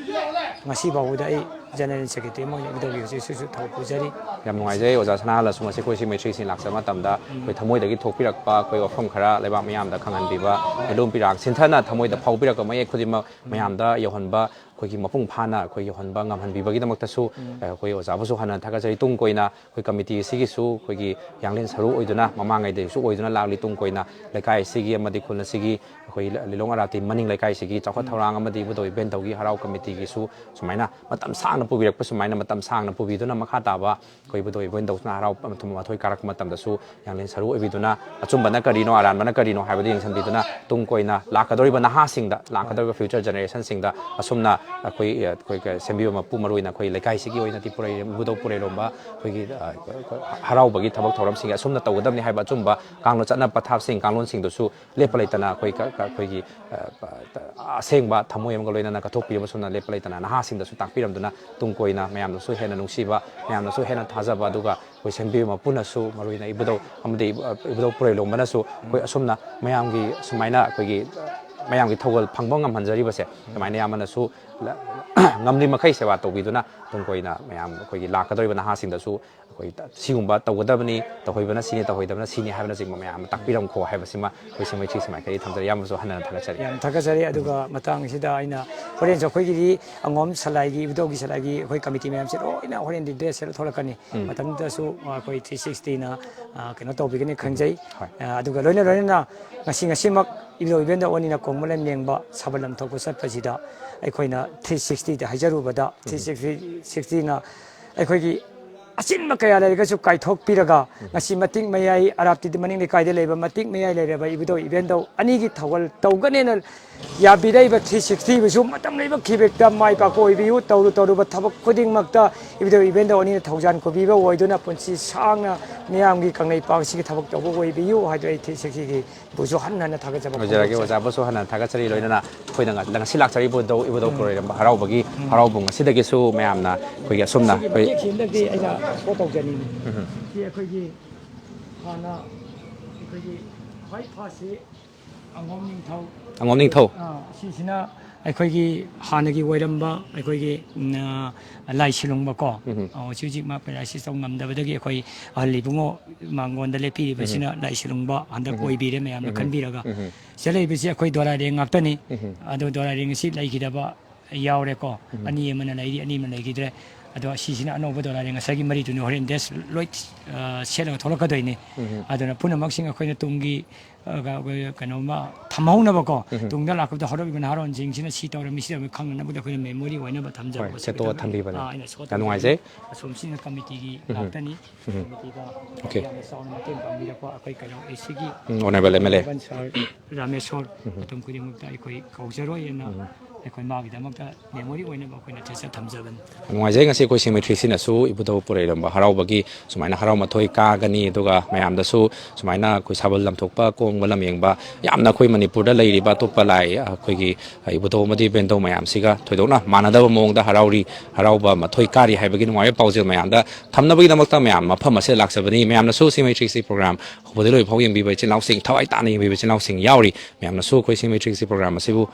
ꯉꯁꯤ ꯐꯥꯎꯕꯗ ꯑꯩ ꯖꯦꯅꯔꯦꯜ ꯁꯦꯀ꯭ꯔꯦꯇꯔꯤ ꯑꯃ ꯑꯣꯏꯅ ꯏꯕꯨꯙꯧꯒꯤ ꯍꯧꯖꯤꯛ ꯍꯧꯖꯤꯛꯁꯨ ꯊꯕꯛ ꯄꯨꯖꯔꯤ꯫ ꯌꯥꯝ ꯅꯨꯡꯉꯥꯏꯖꯩ ꯑꯣꯖꯥ ꯁꯅꯥꯍꯜꯂꯁꯨ ꯉꯁꯤ ꯑꯩꯈꯣꯏ ꯁꯤ ꯃꯩꯇ꯭ꯔꯤꯁꯤꯡ ꯂꯥꯛꯆꯕ ꯃꯇꯝꯗ ꯑꯩꯈꯣꯏ ꯊꯃꯣꯏꯗꯒꯤ ꯊꯣꯛꯄꯤꯔꯛꯄ ꯑꯩꯈꯣꯏ ꯋꯥꯐꯝ ꯈꯔ ꯂꯩꯕꯥꯛ ꯃꯤꯌꯥꯝꯗ ꯈꯪꯍꯟꯕꯤꯕ, ꯃꯤꯂꯣꯟ ꯄꯤꯔꯥꯡ ꯁꯤꯟꯊꯅ ꯊꯃꯣꯏꯗ ꯐꯥꯎꯕꯤꯔꯛꯄ ꯃꯌꯦꯛ ꯈꯨꯗꯤꯡꯃꯛ ꯃꯌꯥꯝꯗ ꯌꯧꯍꯟꯕ, ꯑꯩꯈꯣꯏꯒꯤ ꯃꯄꯨꯡ ꯐꯥꯅ ꯑꯩꯈꯣꯏ ꯌꯧꯍꯟꯕ ꯉꯝꯍꯟꯕꯤꯕꯒꯤꯗꯃꯛꯇꯁꯨ ꯑꯩꯈꯣꯏ ꯑꯣꯖꯥꯕꯨꯁꯨ ꯍꯟꯅ ꯊꯥꯒꯠꯆꯔꯤ꯫ ꯇꯨꯡ ꯀꯣꯏꯅ ꯑꯩꯈꯣꯏ ꯀꯃꯤꯇꯤ ꯑꯁꯤꯒꯤꯁꯨ ꯑꯩꯈꯣꯏꯒꯤ ꯌꯥꯡꯂꯦꯟ ꯁꯔꯨ ꯑꯣꯏꯗꯨꯅ ꯃꯃꯥꯡꯉꯩꯗꯁꯨ ꯑꯣꯏꯗꯨꯅ ꯂꯥꯛꯂꯤ꯫ ꯇꯨꯡ ꯀꯣꯏꯅ ꯂꯩꯀꯥꯏ ꯑꯁꯤꯒꯤ ꯑꯃꯗꯤ ꯈꯨꯜ ꯑꯁꯤꯒꯤ ꯑꯩꯈꯣꯏ ꯂꯤꯂꯣꯡ ꯑꯔꯥꯞꯇꯤ ꯃꯅꯤꯡ ꯂꯩꯀꯥꯏꯁꯤꯒꯤ ꯆꯥꯎꯈꯠ ꯊꯧꯔꯥꯡ ꯑꯃꯗꯤ ꯏꯕꯨꯙꯧ ꯏꯕꯦꯟꯗꯧꯒꯤ ꯍꯔꯥꯎ ꯀꯃꯤꯇꯤꯒꯤꯁꯨ ꯁꯨꯃꯥꯏꯅ ꯃꯇꯝ ꯁꯥꯡꯅ ꯄꯨꯕꯤꯔꯛꯄ, ꯁꯨꯃꯥꯏꯅ ꯃꯇꯝ ꯁꯥꯡꯅ ꯄꯨꯕꯤꯗꯨꯅ ꯃꯈꯥ ꯇꯥꯕ ꯑꯩꯈꯣꯏ ꯏꯕꯨꯙꯧ ꯏꯕꯦꯟꯗꯧꯁꯤꯅ ꯍꯔꯥꯎ ꯃꯊꯣꯏ ꯀꯥꯔꯛꯄ ꯃꯇꯝꯗꯁꯨ ꯌꯥꯡꯂꯦꯟ ꯁꯔꯨ ꯑꯣꯏꯕꯤꯗꯨꯅ ꯑꯆꯨꯝꯕꯅ ꯀꯔꯤꯅꯣ, ꯑꯔꯥꯟꯕꯅ ꯀꯔꯤꯅꯣ ꯍꯥꯏꯕꯗꯨ ꯌꯦꯡꯁꯤꯟꯕꯤꯗꯨꯅ ꯇꯨꯡ ꯀꯣꯏꯅ ꯂꯥꯛꯀꯗꯧꯔꯤꯕ ꯅꯍꯥꯁꯤꯡꯗ, ꯂꯥꯛꯀꯗꯧꯔꯤꯕ ꯐ꯭ꯌꯨꯆꯔ ꯖꯦꯅꯦꯔꯦꯁꯟꯁꯤꯡꯗ ꯑꯁꯨꯝꯅ ꯑꯩꯈꯣꯏ, ꯑꯩꯈꯣꯏ ꯁꯦꯝꯕꯤꯕ ꯃꯄꯨ, ꯃꯔꯨꯑꯣꯏꯅ ꯑꯩꯈꯣꯏ ꯂꯩꯀꯥꯏꯁꯤꯒꯤ ꯑꯣꯏꯅꯗꯤ ꯄꯨꯔꯩ-, ꯏꯕꯨꯙꯧ ꯄꯨꯔꯩꯔꯣꯝꯕ ꯑꯩꯈꯣꯏꯒꯤ, ꯑ, ꯍꯔꯥꯎꯕꯒꯤ ꯊꯕꯛ ꯊꯧꯔꯝꯁꯤꯡ ꯑꯁꯨꯝꯅ ꯇꯧꯒꯗꯕꯅꯤ ꯍꯥꯏꯕ ꯑꯆꯨꯝꯕ ꯀꯥꯡꯂꯣꯟ, ꯆꯠꯅ ꯄꯊꯥꯞꯁꯤꯡ, ꯀꯥꯡꯂꯣꯟꯁꯤꯡꯗꯨꯁꯨ ꯂꯦꯞꯄ ꯂꯩꯇꯅ ꯑꯩꯈꯣꯏ ꯀ-, ꯀ-, ꯑꯩꯈꯣꯏꯒꯤ, ꯑ, ꯑ, ꯑꯁꯦꯡꯕ ꯊꯃꯣꯏ ꯑꯃꯒ ꯂꯣꯏꯅꯅ ꯀꯠꯊꯣꯛꯄꯤꯔꯕ ꯁꯣꯝꯅ ꯂꯦꯞꯄ ꯂꯩꯇꯅ ꯅꯍꯥꯁꯤꯡꯗꯁꯨ ꯇꯥꯛꯄꯤꯔꯝꯗꯨꯅ ꯇꯨꯡ ꯀꯣꯏꯅ ꯃꯌꯥꯝꯅꯁꯨ ꯍꯦꯟꯅ ꯅꯨꯡꯁꯤꯕ, ꯃꯌꯥꯝꯅꯁꯨ ꯍꯦꯟꯅ ꯊꯥꯖꯕ, ꯑꯗꯨꯒ ꯑꯩꯈꯣꯏ ꯁꯦꯝꯕꯤꯕ ꯃꯄꯨꯅꯁꯨ ꯃꯔꯨꯑꯣꯏꯅ ꯏꯕꯨꯙꯧ ꯑꯃꯗꯤ ꯏꯕꯨ-, ꯏꯕꯨꯙꯧ ꯄꯨꯔꯩꯂꯣꯝꯕꯅꯁꯨ ꯑꯩꯈꯣꯏ ꯑꯁꯨꯝꯅ ꯃꯌꯥꯝꯒꯤ ꯁꯨꯃꯥꯏꯅ ꯑꯩꯈꯣꯏꯒꯤ ꯃꯌꯥꯝꯒꯤ ꯊꯧꯒꯜ ꯐꯪꯕ ꯉꯝꯍꯟꯖꯔꯤꯕꯁꯦ, ꯑꯗꯨꯃꯥꯏꯅ ꯑꯌꯥꯝꯕꯅꯁꯨ ꯂ-, ꯉꯝꯂꯤ ꯃꯈꯩ ꯁꯦꯕꯥ ꯇꯧꯕꯤꯗꯨꯅ ꯇꯨꯡ ꯀꯣꯏꯅ ꯃꯌꯥꯝ ꯑꯩꯈꯣꯏꯒꯤ ꯂꯥꯛꯀꯗꯧꯔꯤꯕ ꯅꯍꯥꯁꯤꯡꯗꯁꯨ ꯑꯩꯈꯣꯏ ꯁꯤꯒꯨꯝꯕ ꯇꯧꯒꯗꯕꯅꯤ, ꯇꯧꯍꯩꯕꯅ ꯁꯤꯅꯤ, ꯇꯧꯍꯩꯗꯕꯅ ꯁꯤꯅꯤ ꯍꯥꯏꯕꯅꯆꯤꯡꯕ ꯃꯌꯥꯝ ꯑꯃ ꯇꯥꯛꯄꯤꯔꯝꯈꯣ ꯍꯥꯏꯕꯁꯤꯃ ꯑꯩꯈꯣꯏ ꯁꯦꯝꯕꯩ ꯁꯤꯒꯤ ꯁꯨꯃꯥꯏꯅ ꯊꯝꯖꯔꯤ꯫ ꯌꯥꯝꯅꯁꯨ ꯍꯟꯅ ꯊꯥꯒꯠꯆꯔꯤ꯫ ꯌꯥꯝ ꯊꯥꯒꯠꯆꯔꯤ꯫ ꯑꯗꯨꯒ ꯃꯇꯥꯡꯁꯤꯗ ꯑꯩꯅ ꯍꯣꯔꯦꯟꯁꯨ ꯑꯩꯈꯣꯏꯒꯤꯗꯤ ꯑꯉꯣꯝ ꯁꯂꯥꯏꯒꯤ, ꯏꯕꯨꯙꯧꯒꯤ ꯁꯂꯥꯏꯒꯤ ꯑꯩꯈꯣꯏ ꯀꯃꯤꯇꯤ ꯃꯌꯥꯝꯁꯦ ꯂꯣꯏꯅ ꯍꯣꯔꯦꯟꯗꯤ ꯗ꯭ꯔꯦꯁ ꯁꯦꯠꯂ ꯊꯣꯛꯂꯛꯀꯅꯤ꯫ ꯃꯇꯝꯗꯨꯗꯁꯨ ꯑꯩꯈꯣꯏ ꯊ꯭ꯔꯤ ꯁꯤꯛꯁꯇꯤꯅ ꯀꯩꯅꯣ ꯇꯧꯕꯤꯒꯅꯤ ꯈꯟꯖꯩ꯫ ꯍꯣꯏ꯫ ꯑ, ꯑꯗꯨꯒ ꯂꯣꯏꯅ ꯂꯣꯏꯅꯅ ꯉꯁꯤ, ꯉꯁꯤꯃꯛ ꯏꯕꯨꯙꯧ ꯏꯕꯦꯟꯗꯧ ꯑꯅꯤꯅ ꯀꯣꯡꯕ ꯂꯝ ꯌꯦꯡꯕ ꯁꯥꯕ ꯂꯝ ꯊꯣꯛꯄ ꯆꯠꯄꯁꯤꯗ ꯑꯩꯈꯣꯏꯅ ꯊ꯭ꯔꯤ ꯁꯤꯛꯁꯇꯤꯗ ꯍꯥꯏꯖꯔꯨꯕꯗ ꯊ꯭ꯔꯤ ꯁꯤꯛꯁꯇꯤꯅ ꯑꯩꯈꯣꯏꯒꯤ ꯑꯆꯤꯟꯕ ꯀꯌꯥ ꯂꯩꯔꯒꯁꯨ ꯀꯥꯏꯊꯣꯛꯄꯤꯔꯒ ꯉꯁꯤ ꯃꯇꯤꯛ ꯃꯌꯥꯏ ꯑꯔꯥꯞꯇꯤꯗꯤ ꯃꯅꯤꯡ ꯂꯩꯀꯥꯏꯗ ꯂꯩꯕ ꯃꯇꯤꯛ ꯃꯌꯥꯏ ꯂꯩꯔꯕ ꯏꯕꯨꯙꯧ ꯏꯕꯦꯟꯗꯧ ꯑꯅꯤꯒꯤ ꯊꯧꯒꯜ ꯇꯧꯒꯅꯦꯅ ꯌꯥꯕꯤꯔꯛꯏꯕ ꯊ꯭ꯔꯤ ꯁꯤꯛꯁꯇꯤꯕꯨꯁꯨ ꯃꯇꯝ ꯂꯩꯕ ꯈꯤꯕꯦꯛꯇ ꯃꯥꯏ ꯄꯥꯛꯄ ꯑꯣꯏꯕꯤꯌꯨ꯫ ꯇꯧꯔꯨ ꯇꯧꯔꯨꯕ ꯊꯕꯛ ꯈꯨꯗꯤꯡꯃꯛꯇ ꯏꯕꯨꯙꯧ ꯏꯕꯦꯟꯗꯧ ꯑꯅꯤꯅ ꯊꯧꯖꯥꯟ ꯄꯨꯕꯤꯕ ꯑꯣꯏꯗꯨꯅ ꯄꯨꯟꯁꯤ ꯁꯥꯡꯅ ꯃꯤꯌꯥꯝꯒꯤ ꯀꯪꯂꯩꯄꯥꯛꯁꯤꯒꯤ ꯊꯕꯛ ꯇꯧꯕ ꯑꯣꯏꯕꯤꯌꯨ ꯍꯥꯏꯗꯨ ꯑꯩ ꯊ꯭ꯔꯤ ꯁꯤꯛꯁꯇꯤꯒꯤ ꯕꯨꯁꯨ ꯍꯟꯅ ꯍꯟꯅ ꯊꯥꯒꯠꯆꯕ ꯍꯥꯏꯖꯔꯒꯦ꯫ ꯐꯣꯡꯗꯣꯛꯆꯔꯤ꯫ ꯑꯣꯖꯥꯕꯨꯁꯨ ꯍꯟꯅ ꯊꯥꯒꯠꯆꯔꯤ, ꯂꯣꯏꯅꯅ ꯑꯩꯈꯣꯏꯅ ꯉ-, ꯉꯁꯤ ꯂꯥꯛꯆꯔꯤꯕ ꯏꯕꯨꯙꯧ, ꯏꯕꯨꯙꯧ ꯄꯨꯔꯩꯔꯝꯕ ꯍꯔꯥꯎꯕꯒꯤ, ꯍꯔꯥꯎꯕꯨꯡ ꯑꯁꯤꯗꯒꯤꯁꯨ ꯃꯌꯥꯝꯅ ꯑꯩꯈꯣꯏꯒꯤ ꯑꯁꯨꯝꯅ ꯁꯤꯒꯤ ꯑꯩꯈꯣꯏ ꯃꯇꯦꯛꯁꯤꯃꯗꯤ ꯑꯩꯅ ꯀꯣꯠ ꯇꯧꯖꯅꯤꯡꯉꯤ꯫ ꯁꯤ ꯑꯩꯈꯣꯏꯒꯤ ꯍꯥꯟꯅ ꯑꯩꯈꯣꯏꯒꯤ ꯈ꯭ꯋꯥꯏ ꯐꯥꯔꯁꯁꯤ ꯑꯉꯣꯝ ꯅꯤꯡꯊꯧ꯫ ꯑꯉꯣꯝ ꯅꯤꯡꯊꯧ꯫ ꯑꯥ, ꯁꯤꯁꯤꯅ ꯑꯩꯈꯣꯏꯒꯤ ꯍꯥꯟꯅꯒꯤ ꯑꯣꯏꯔꯝꯕ ꯑꯩꯈꯣꯏꯒꯤ, ꯎꯝ, ꯑꯥ, ꯂꯥꯏ ꯁꯤꯂꯨꯡꯕ ꯀꯣ꯫ ꯎꯝ꯫ ꯑꯥ, ꯍꯧꯖꯤꯛ ꯍꯧꯖꯤꯛ ꯃꯥ ꯄꯦꯔꯥꯂꯥꯏꯁꯤꯁ ꯇꯧ ꯉꯝꯗꯕꯗꯒꯤ ꯑꯩꯈꯣꯏ ꯑꯍꯜ ꯏꯕꯨꯡꯉꯣ ꯃꯉꯣꯟꯗ ꯂꯦꯞꯄꯤꯔꯤꯕꯁꯤꯅ ꯎꯝ꯫ ꯂꯥꯏ ꯁꯤꯂꯨꯡꯕ ꯍꯟꯗꯛ ꯎꯝ꯫ ꯑꯣꯏꯕꯤꯔꯦ ꯃꯌꯥꯝꯅ ꯎꯝ꯫ ꯈꯟꯕꯤꯔꯒ꯫ ꯎꯝ꯫ ꯁꯤꯗ ꯂꯩꯕꯁꯤ ꯑꯩꯈꯣꯏ ꯗꯣꯂꯥꯏꯔꯦꯡ ꯉꯥꯛꯇꯅꯤ꯫ ꯎꯝ꯫ ꯑꯗꯣ ꯗꯣꯂꯥꯏꯔꯦꯡ ꯑꯁꯤ ꯂꯩꯈꯤꯗꯕ ꯌꯥꯎꯔꯦꯀꯣ꯫ ꯎꯝ꯫ ꯑꯅꯤ ꯑꯃꯅ ꯂꯩꯔꯤ, ꯑꯅꯤ ꯑꯃ ꯂꯩꯈꯤꯗ꯭ꯔꯦ꯫ ꯑꯗꯣ ꯁꯤꯁꯤꯅ ꯑꯅꯧꯕ ꯗꯣꯂꯥꯏꯔꯦꯡ ꯉꯁꯥꯏꯒꯤ ꯃꯔꯤꯗꯨꯅꯤ ꯍꯣꯔꯦꯟ ꯗ꯭ꯔꯦꯁ ꯂꯣꯏ, ꯑ, ꯁꯦꯠꯂꯒ ꯊꯣꯛꯂꯛꯀꯗꯣꯏꯅꯤ꯫ ꯎꯝ꯫ ꯑꯗꯨꯅ ꯄꯨꯝꯅꯃꯛꯁꯤꯡ ꯑꯩꯈꯣꯏꯅ ꯇꯨꯡꯒꯤ, ꯑ, ꯀ-, ꯀ-, ꯀꯩꯅꯣꯝꯃ ꯊꯝꯍꯧꯅꯕꯀꯣ꯫ ꯎꯝ꯫ ꯇꯨꯡꯗ ꯂꯥꯛꯄꯗ ꯍꯧꯔꯛꯂꯤꯕ ꯅꯍꯥꯔꯣꯟꯁꯤꯡꯁꯤꯅ ꯁꯤ ꯇꯧꯔꯝꯃꯤ, ꯁꯤ ꯇꯧꯔꯝꯃꯤ ꯈꯪꯅꯅꯕꯒꯤꯗꯃꯛꯇ ꯑꯩꯈꯣꯏꯅ ꯃꯦꯃꯣꯔꯤ ꯑꯣꯏꯅꯕ ꯊꯝꯖꯕ ꯍꯣꯏ, ꯁꯦꯠꯇꯣꯛꯑ ꯁꯤꯈꯛꯇꯅꯤ꯫ ꯊꯝꯕꯤꯕꯅꯤ꯫ ꯑꯥ, ꯑꯩꯅ ꯁꯣꯠ ꯌꯥꯝ ꯅꯨꯡꯉꯥꯏꯖꯩ꯫ ꯑꯁꯣꯝꯁꯤꯅ ꯀꯃꯤꯇꯤꯒꯤ ꯎꯝ꯫ ꯉꯥꯛꯇꯅꯤ꯫ ꯎꯝ꯫ ꯀꯃꯤꯇꯤꯗ ꯑꯣꯀꯦ꯫ ꯌꯥꯝꯅ ꯆꯥꯎꯅ ꯃꯇꯦꯡ ꯄꯥꯡꯕꯤꯔꯛꯄ ꯑꯩꯈꯣꯏ ꯀꯩꯅꯣ ꯑꯦ ꯁꯤꯒꯤ ꯎꯝ, honourable M L A. Sir Rameshwor ꯎꯝ꯫ ꯃꯇꯝ ꯈꯨꯗꯤꯡꯃꯛꯇ ꯑꯩꯈꯣꯏ ꯀꯧꯖꯔꯣꯏꯅ ꯎꯝ꯫ ꯑꯩꯈꯣꯏ ꯃꯥꯒꯤꯗꯃꯛꯇ ꯃꯦꯃꯣꯔꯤ ꯑꯣꯏꯅꯕ ꯑꯩꯈꯣꯏꯅ ꯊꯝꯖꯕꯅꯤ꯫ ꯅꯨꯡꯉꯥꯏꯖꯩ, ꯉꯁꯤ ꯑꯩꯈꯣꯏ ꯁꯤꯃꯤꯇ꯭ꯔꯤꯁꯤꯅꯁꯨ ꯏꯕꯨꯙꯧ ꯄꯣꯔꯩꯔꯣꯝꯕ ꯍꯔꯥꯎꯕꯒꯤ ꯁꯨꯃꯥꯏꯅ ꯍꯔꯥꯎ ꯃꯊꯣꯏ ꯀꯥꯒꯅꯤ, ꯑꯗꯨꯒ ꯃꯌꯥꯝꯗꯁꯨ ꯁꯨꯃꯥꯏꯅ ꯑꯩꯈꯣꯏ ꯁꯥꯕꯜ ꯂꯝꯊꯣꯛꯄ, ꯀꯣꯡꯕ ꯂꯝꯌꯦꯡꯕ, ꯌꯥꯝꯅ ꯑꯩꯈꯣꯏ ꯃꯅꯤꯄꯨꯔꯗ ꯂꯩꯔꯤꯕ ꯑꯇꯣꯞꯄ ꯂꯥꯏ, ꯑꯩꯈꯣꯏꯒꯤ ꯏꯕꯨꯙꯧ ꯑꯃꯗꯤ ꯏꯕꯦꯟꯙꯧ ꯃꯌꯥꯝꯁꯤꯒ ꯊꯣꯏꯗꯣꯛꯅ ꯃꯥꯟꯅꯗꯕ ꯃꯑꯣꯡꯗ ꯍꯔꯥꯎꯔꯤ, ꯍꯔꯥꯎꯕ ꯃꯊꯣꯏ ꯀꯥꯔꯤ ꯍꯥꯏꯕꯒꯤ ꯅꯨꯡꯉꯥꯏꯕ ꯄꯥꯎꯖꯦꯜ ꯃꯌꯥꯝꯗ ꯊꯝꯅꯕꯒꯤꯗꯃꯛꯇ ꯃꯌꯥꯝ ꯃꯐꯝ ꯑꯁꯤꯗ ꯂꯥꯛꯆꯕꯅꯤ꯫ ꯃꯌꯥꯝꯅꯁꯨ ꯁꯤꯃꯤꯇ꯭ꯔꯤꯁꯤ ꯄ꯭ꯔꯣꯒ꯭ꯔꯥꯝ ꯍꯧꯕꯗꯒꯤ ꯂꯣꯏꯕ ꯐꯥꯎ ꯌꯦꯡꯕꯤꯕ ꯏꯆꯤꯜ ꯏꯅꯥꯎꯁꯤꯡ, ꯊꯋꯥꯏ ꯇꯥꯅ ꯌꯦꯡꯕꯤꯕ ꯏꯆꯤꯜ ꯏꯅꯥꯎꯁꯤꯡ ꯌꯥꯎꯔꯤ꯫ ꯃꯌꯥꯝꯅꯁꯨ ꯑꯩꯈꯣꯏ ꯁꯤꯃꯤꯇ꯭ꯔꯤꯁꯤ ꯄ꯭ꯔꯣꯒ꯭ꯔꯥꯝ ꯑꯁꯤꯕꯨ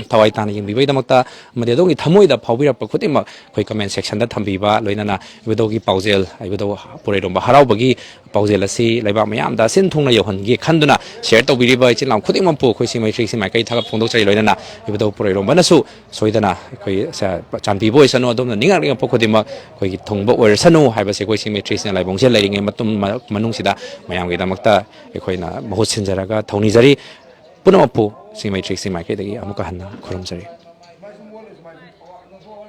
ꯊꯋꯥꯏ ꯇꯥꯅ ꯌꯦꯡꯕꯤꯕꯒꯤꯗꯃꯛꯇ ꯑꯃꯗꯤ ꯑꯗꯣꯝꯒꯤ ꯊꯃꯣꯏꯗ ꯐꯥꯎꯕꯤꯔꯛꯄ ꯈꯨꯗꯤꯡꯃꯛ ꯑꯩꯈꯣꯏ ꯀꯃꯦꯟ ꯁꯦꯛꯁꯟꯗ ꯊꯝꯕꯤꯕ, ꯂꯣꯏꯅꯅ ꯏꯕꯨꯙꯧꯒꯤ ꯄꯥꯎꯖꯦꯜ, ꯏꯕꯨꯙꯧ ꯄꯣꯔꯩꯔꯣꯝꯕ ꯍꯔꯥꯎꯕꯒꯤ ꯄꯥꯎꯖꯦꯜ ꯑꯁꯤ ꯂꯩꯕꯥꯛ ꯃꯌꯥꯝꯗ ꯁꯤꯟ ꯊꯨꯡꯅ ꯌꯧꯍꯟꯒꯦ ꯈꯟꯗꯨꯅ ꯁꯤꯌꯔ ꯇꯧꯕꯤꯔꯤꯕ ꯏꯆꯤꯜ ꯏꯅꯥꯎ ꯈꯨꯗꯤꯡꯃꯛꯄꯨ ꯑꯩꯈꯣꯏ ꯁꯤꯃꯤꯇ꯭ꯔꯤꯁꯤ ꯃꯥꯏꯀꯩ ꯊꯥꯒꯠ ꯐꯣꯡꯗꯣꯛꯆꯔꯤ꯫ ꯂꯣꯏꯅꯅ ꯏꯕꯨꯙꯧ ꯄꯣꯔꯩꯔꯣꯝꯕꯅꯁꯨ ꯁꯣꯏꯗꯅ ꯑꯩꯈꯣꯏ ꯁ-, ꯆꯥꯟꯕꯤꯕ ꯑꯣꯏꯁꯅꯨ, ꯑꯗꯣꯝꯅ ꯅꯤꯡꯉꯛ ꯅꯤꯡꯉꯛꯄ ꯈꯨꯗꯤꯡꯃꯛ ꯑꯩꯈꯣꯏꯒꯤ ꯊꯨꯡꯕ ꯑꯣꯏꯔꯁꯅꯨ ꯍꯥꯏꯕꯁꯦ ꯑꯩꯈꯣꯏ ꯁꯤꯃꯤꯇ꯭ꯔꯤꯁꯤꯅ ꯂꯥꯏꯕꯨꯡꯁꯤꯗ ꯂꯩꯔꯤꯉꯩ ꯃꯇꯝ ꯃ-, ꯃꯅꯨꯡꯁꯤꯗ ꯃꯌꯥꯝꯒꯤꯗꯃꯛꯇ ꯑꯩꯈꯣꯏꯅ ꯃꯍꯨꯠ ꯁꯤꯟꯖꯔꯒ ꯊꯧꯅꯤꯖꯔꯤ꯫ ꯄꯨꯝꯅꯃꯛꯄꯨ ꯁꯤꯃꯤꯇ꯭ꯔꯤꯁꯤ ꯃꯥꯏꯀꯩꯗꯒꯤ ꯑꯃꯨꯛꯀ ꯍꯟꯅ ꯈꯨꯔꯨꯝꯖꯔꯤ꯫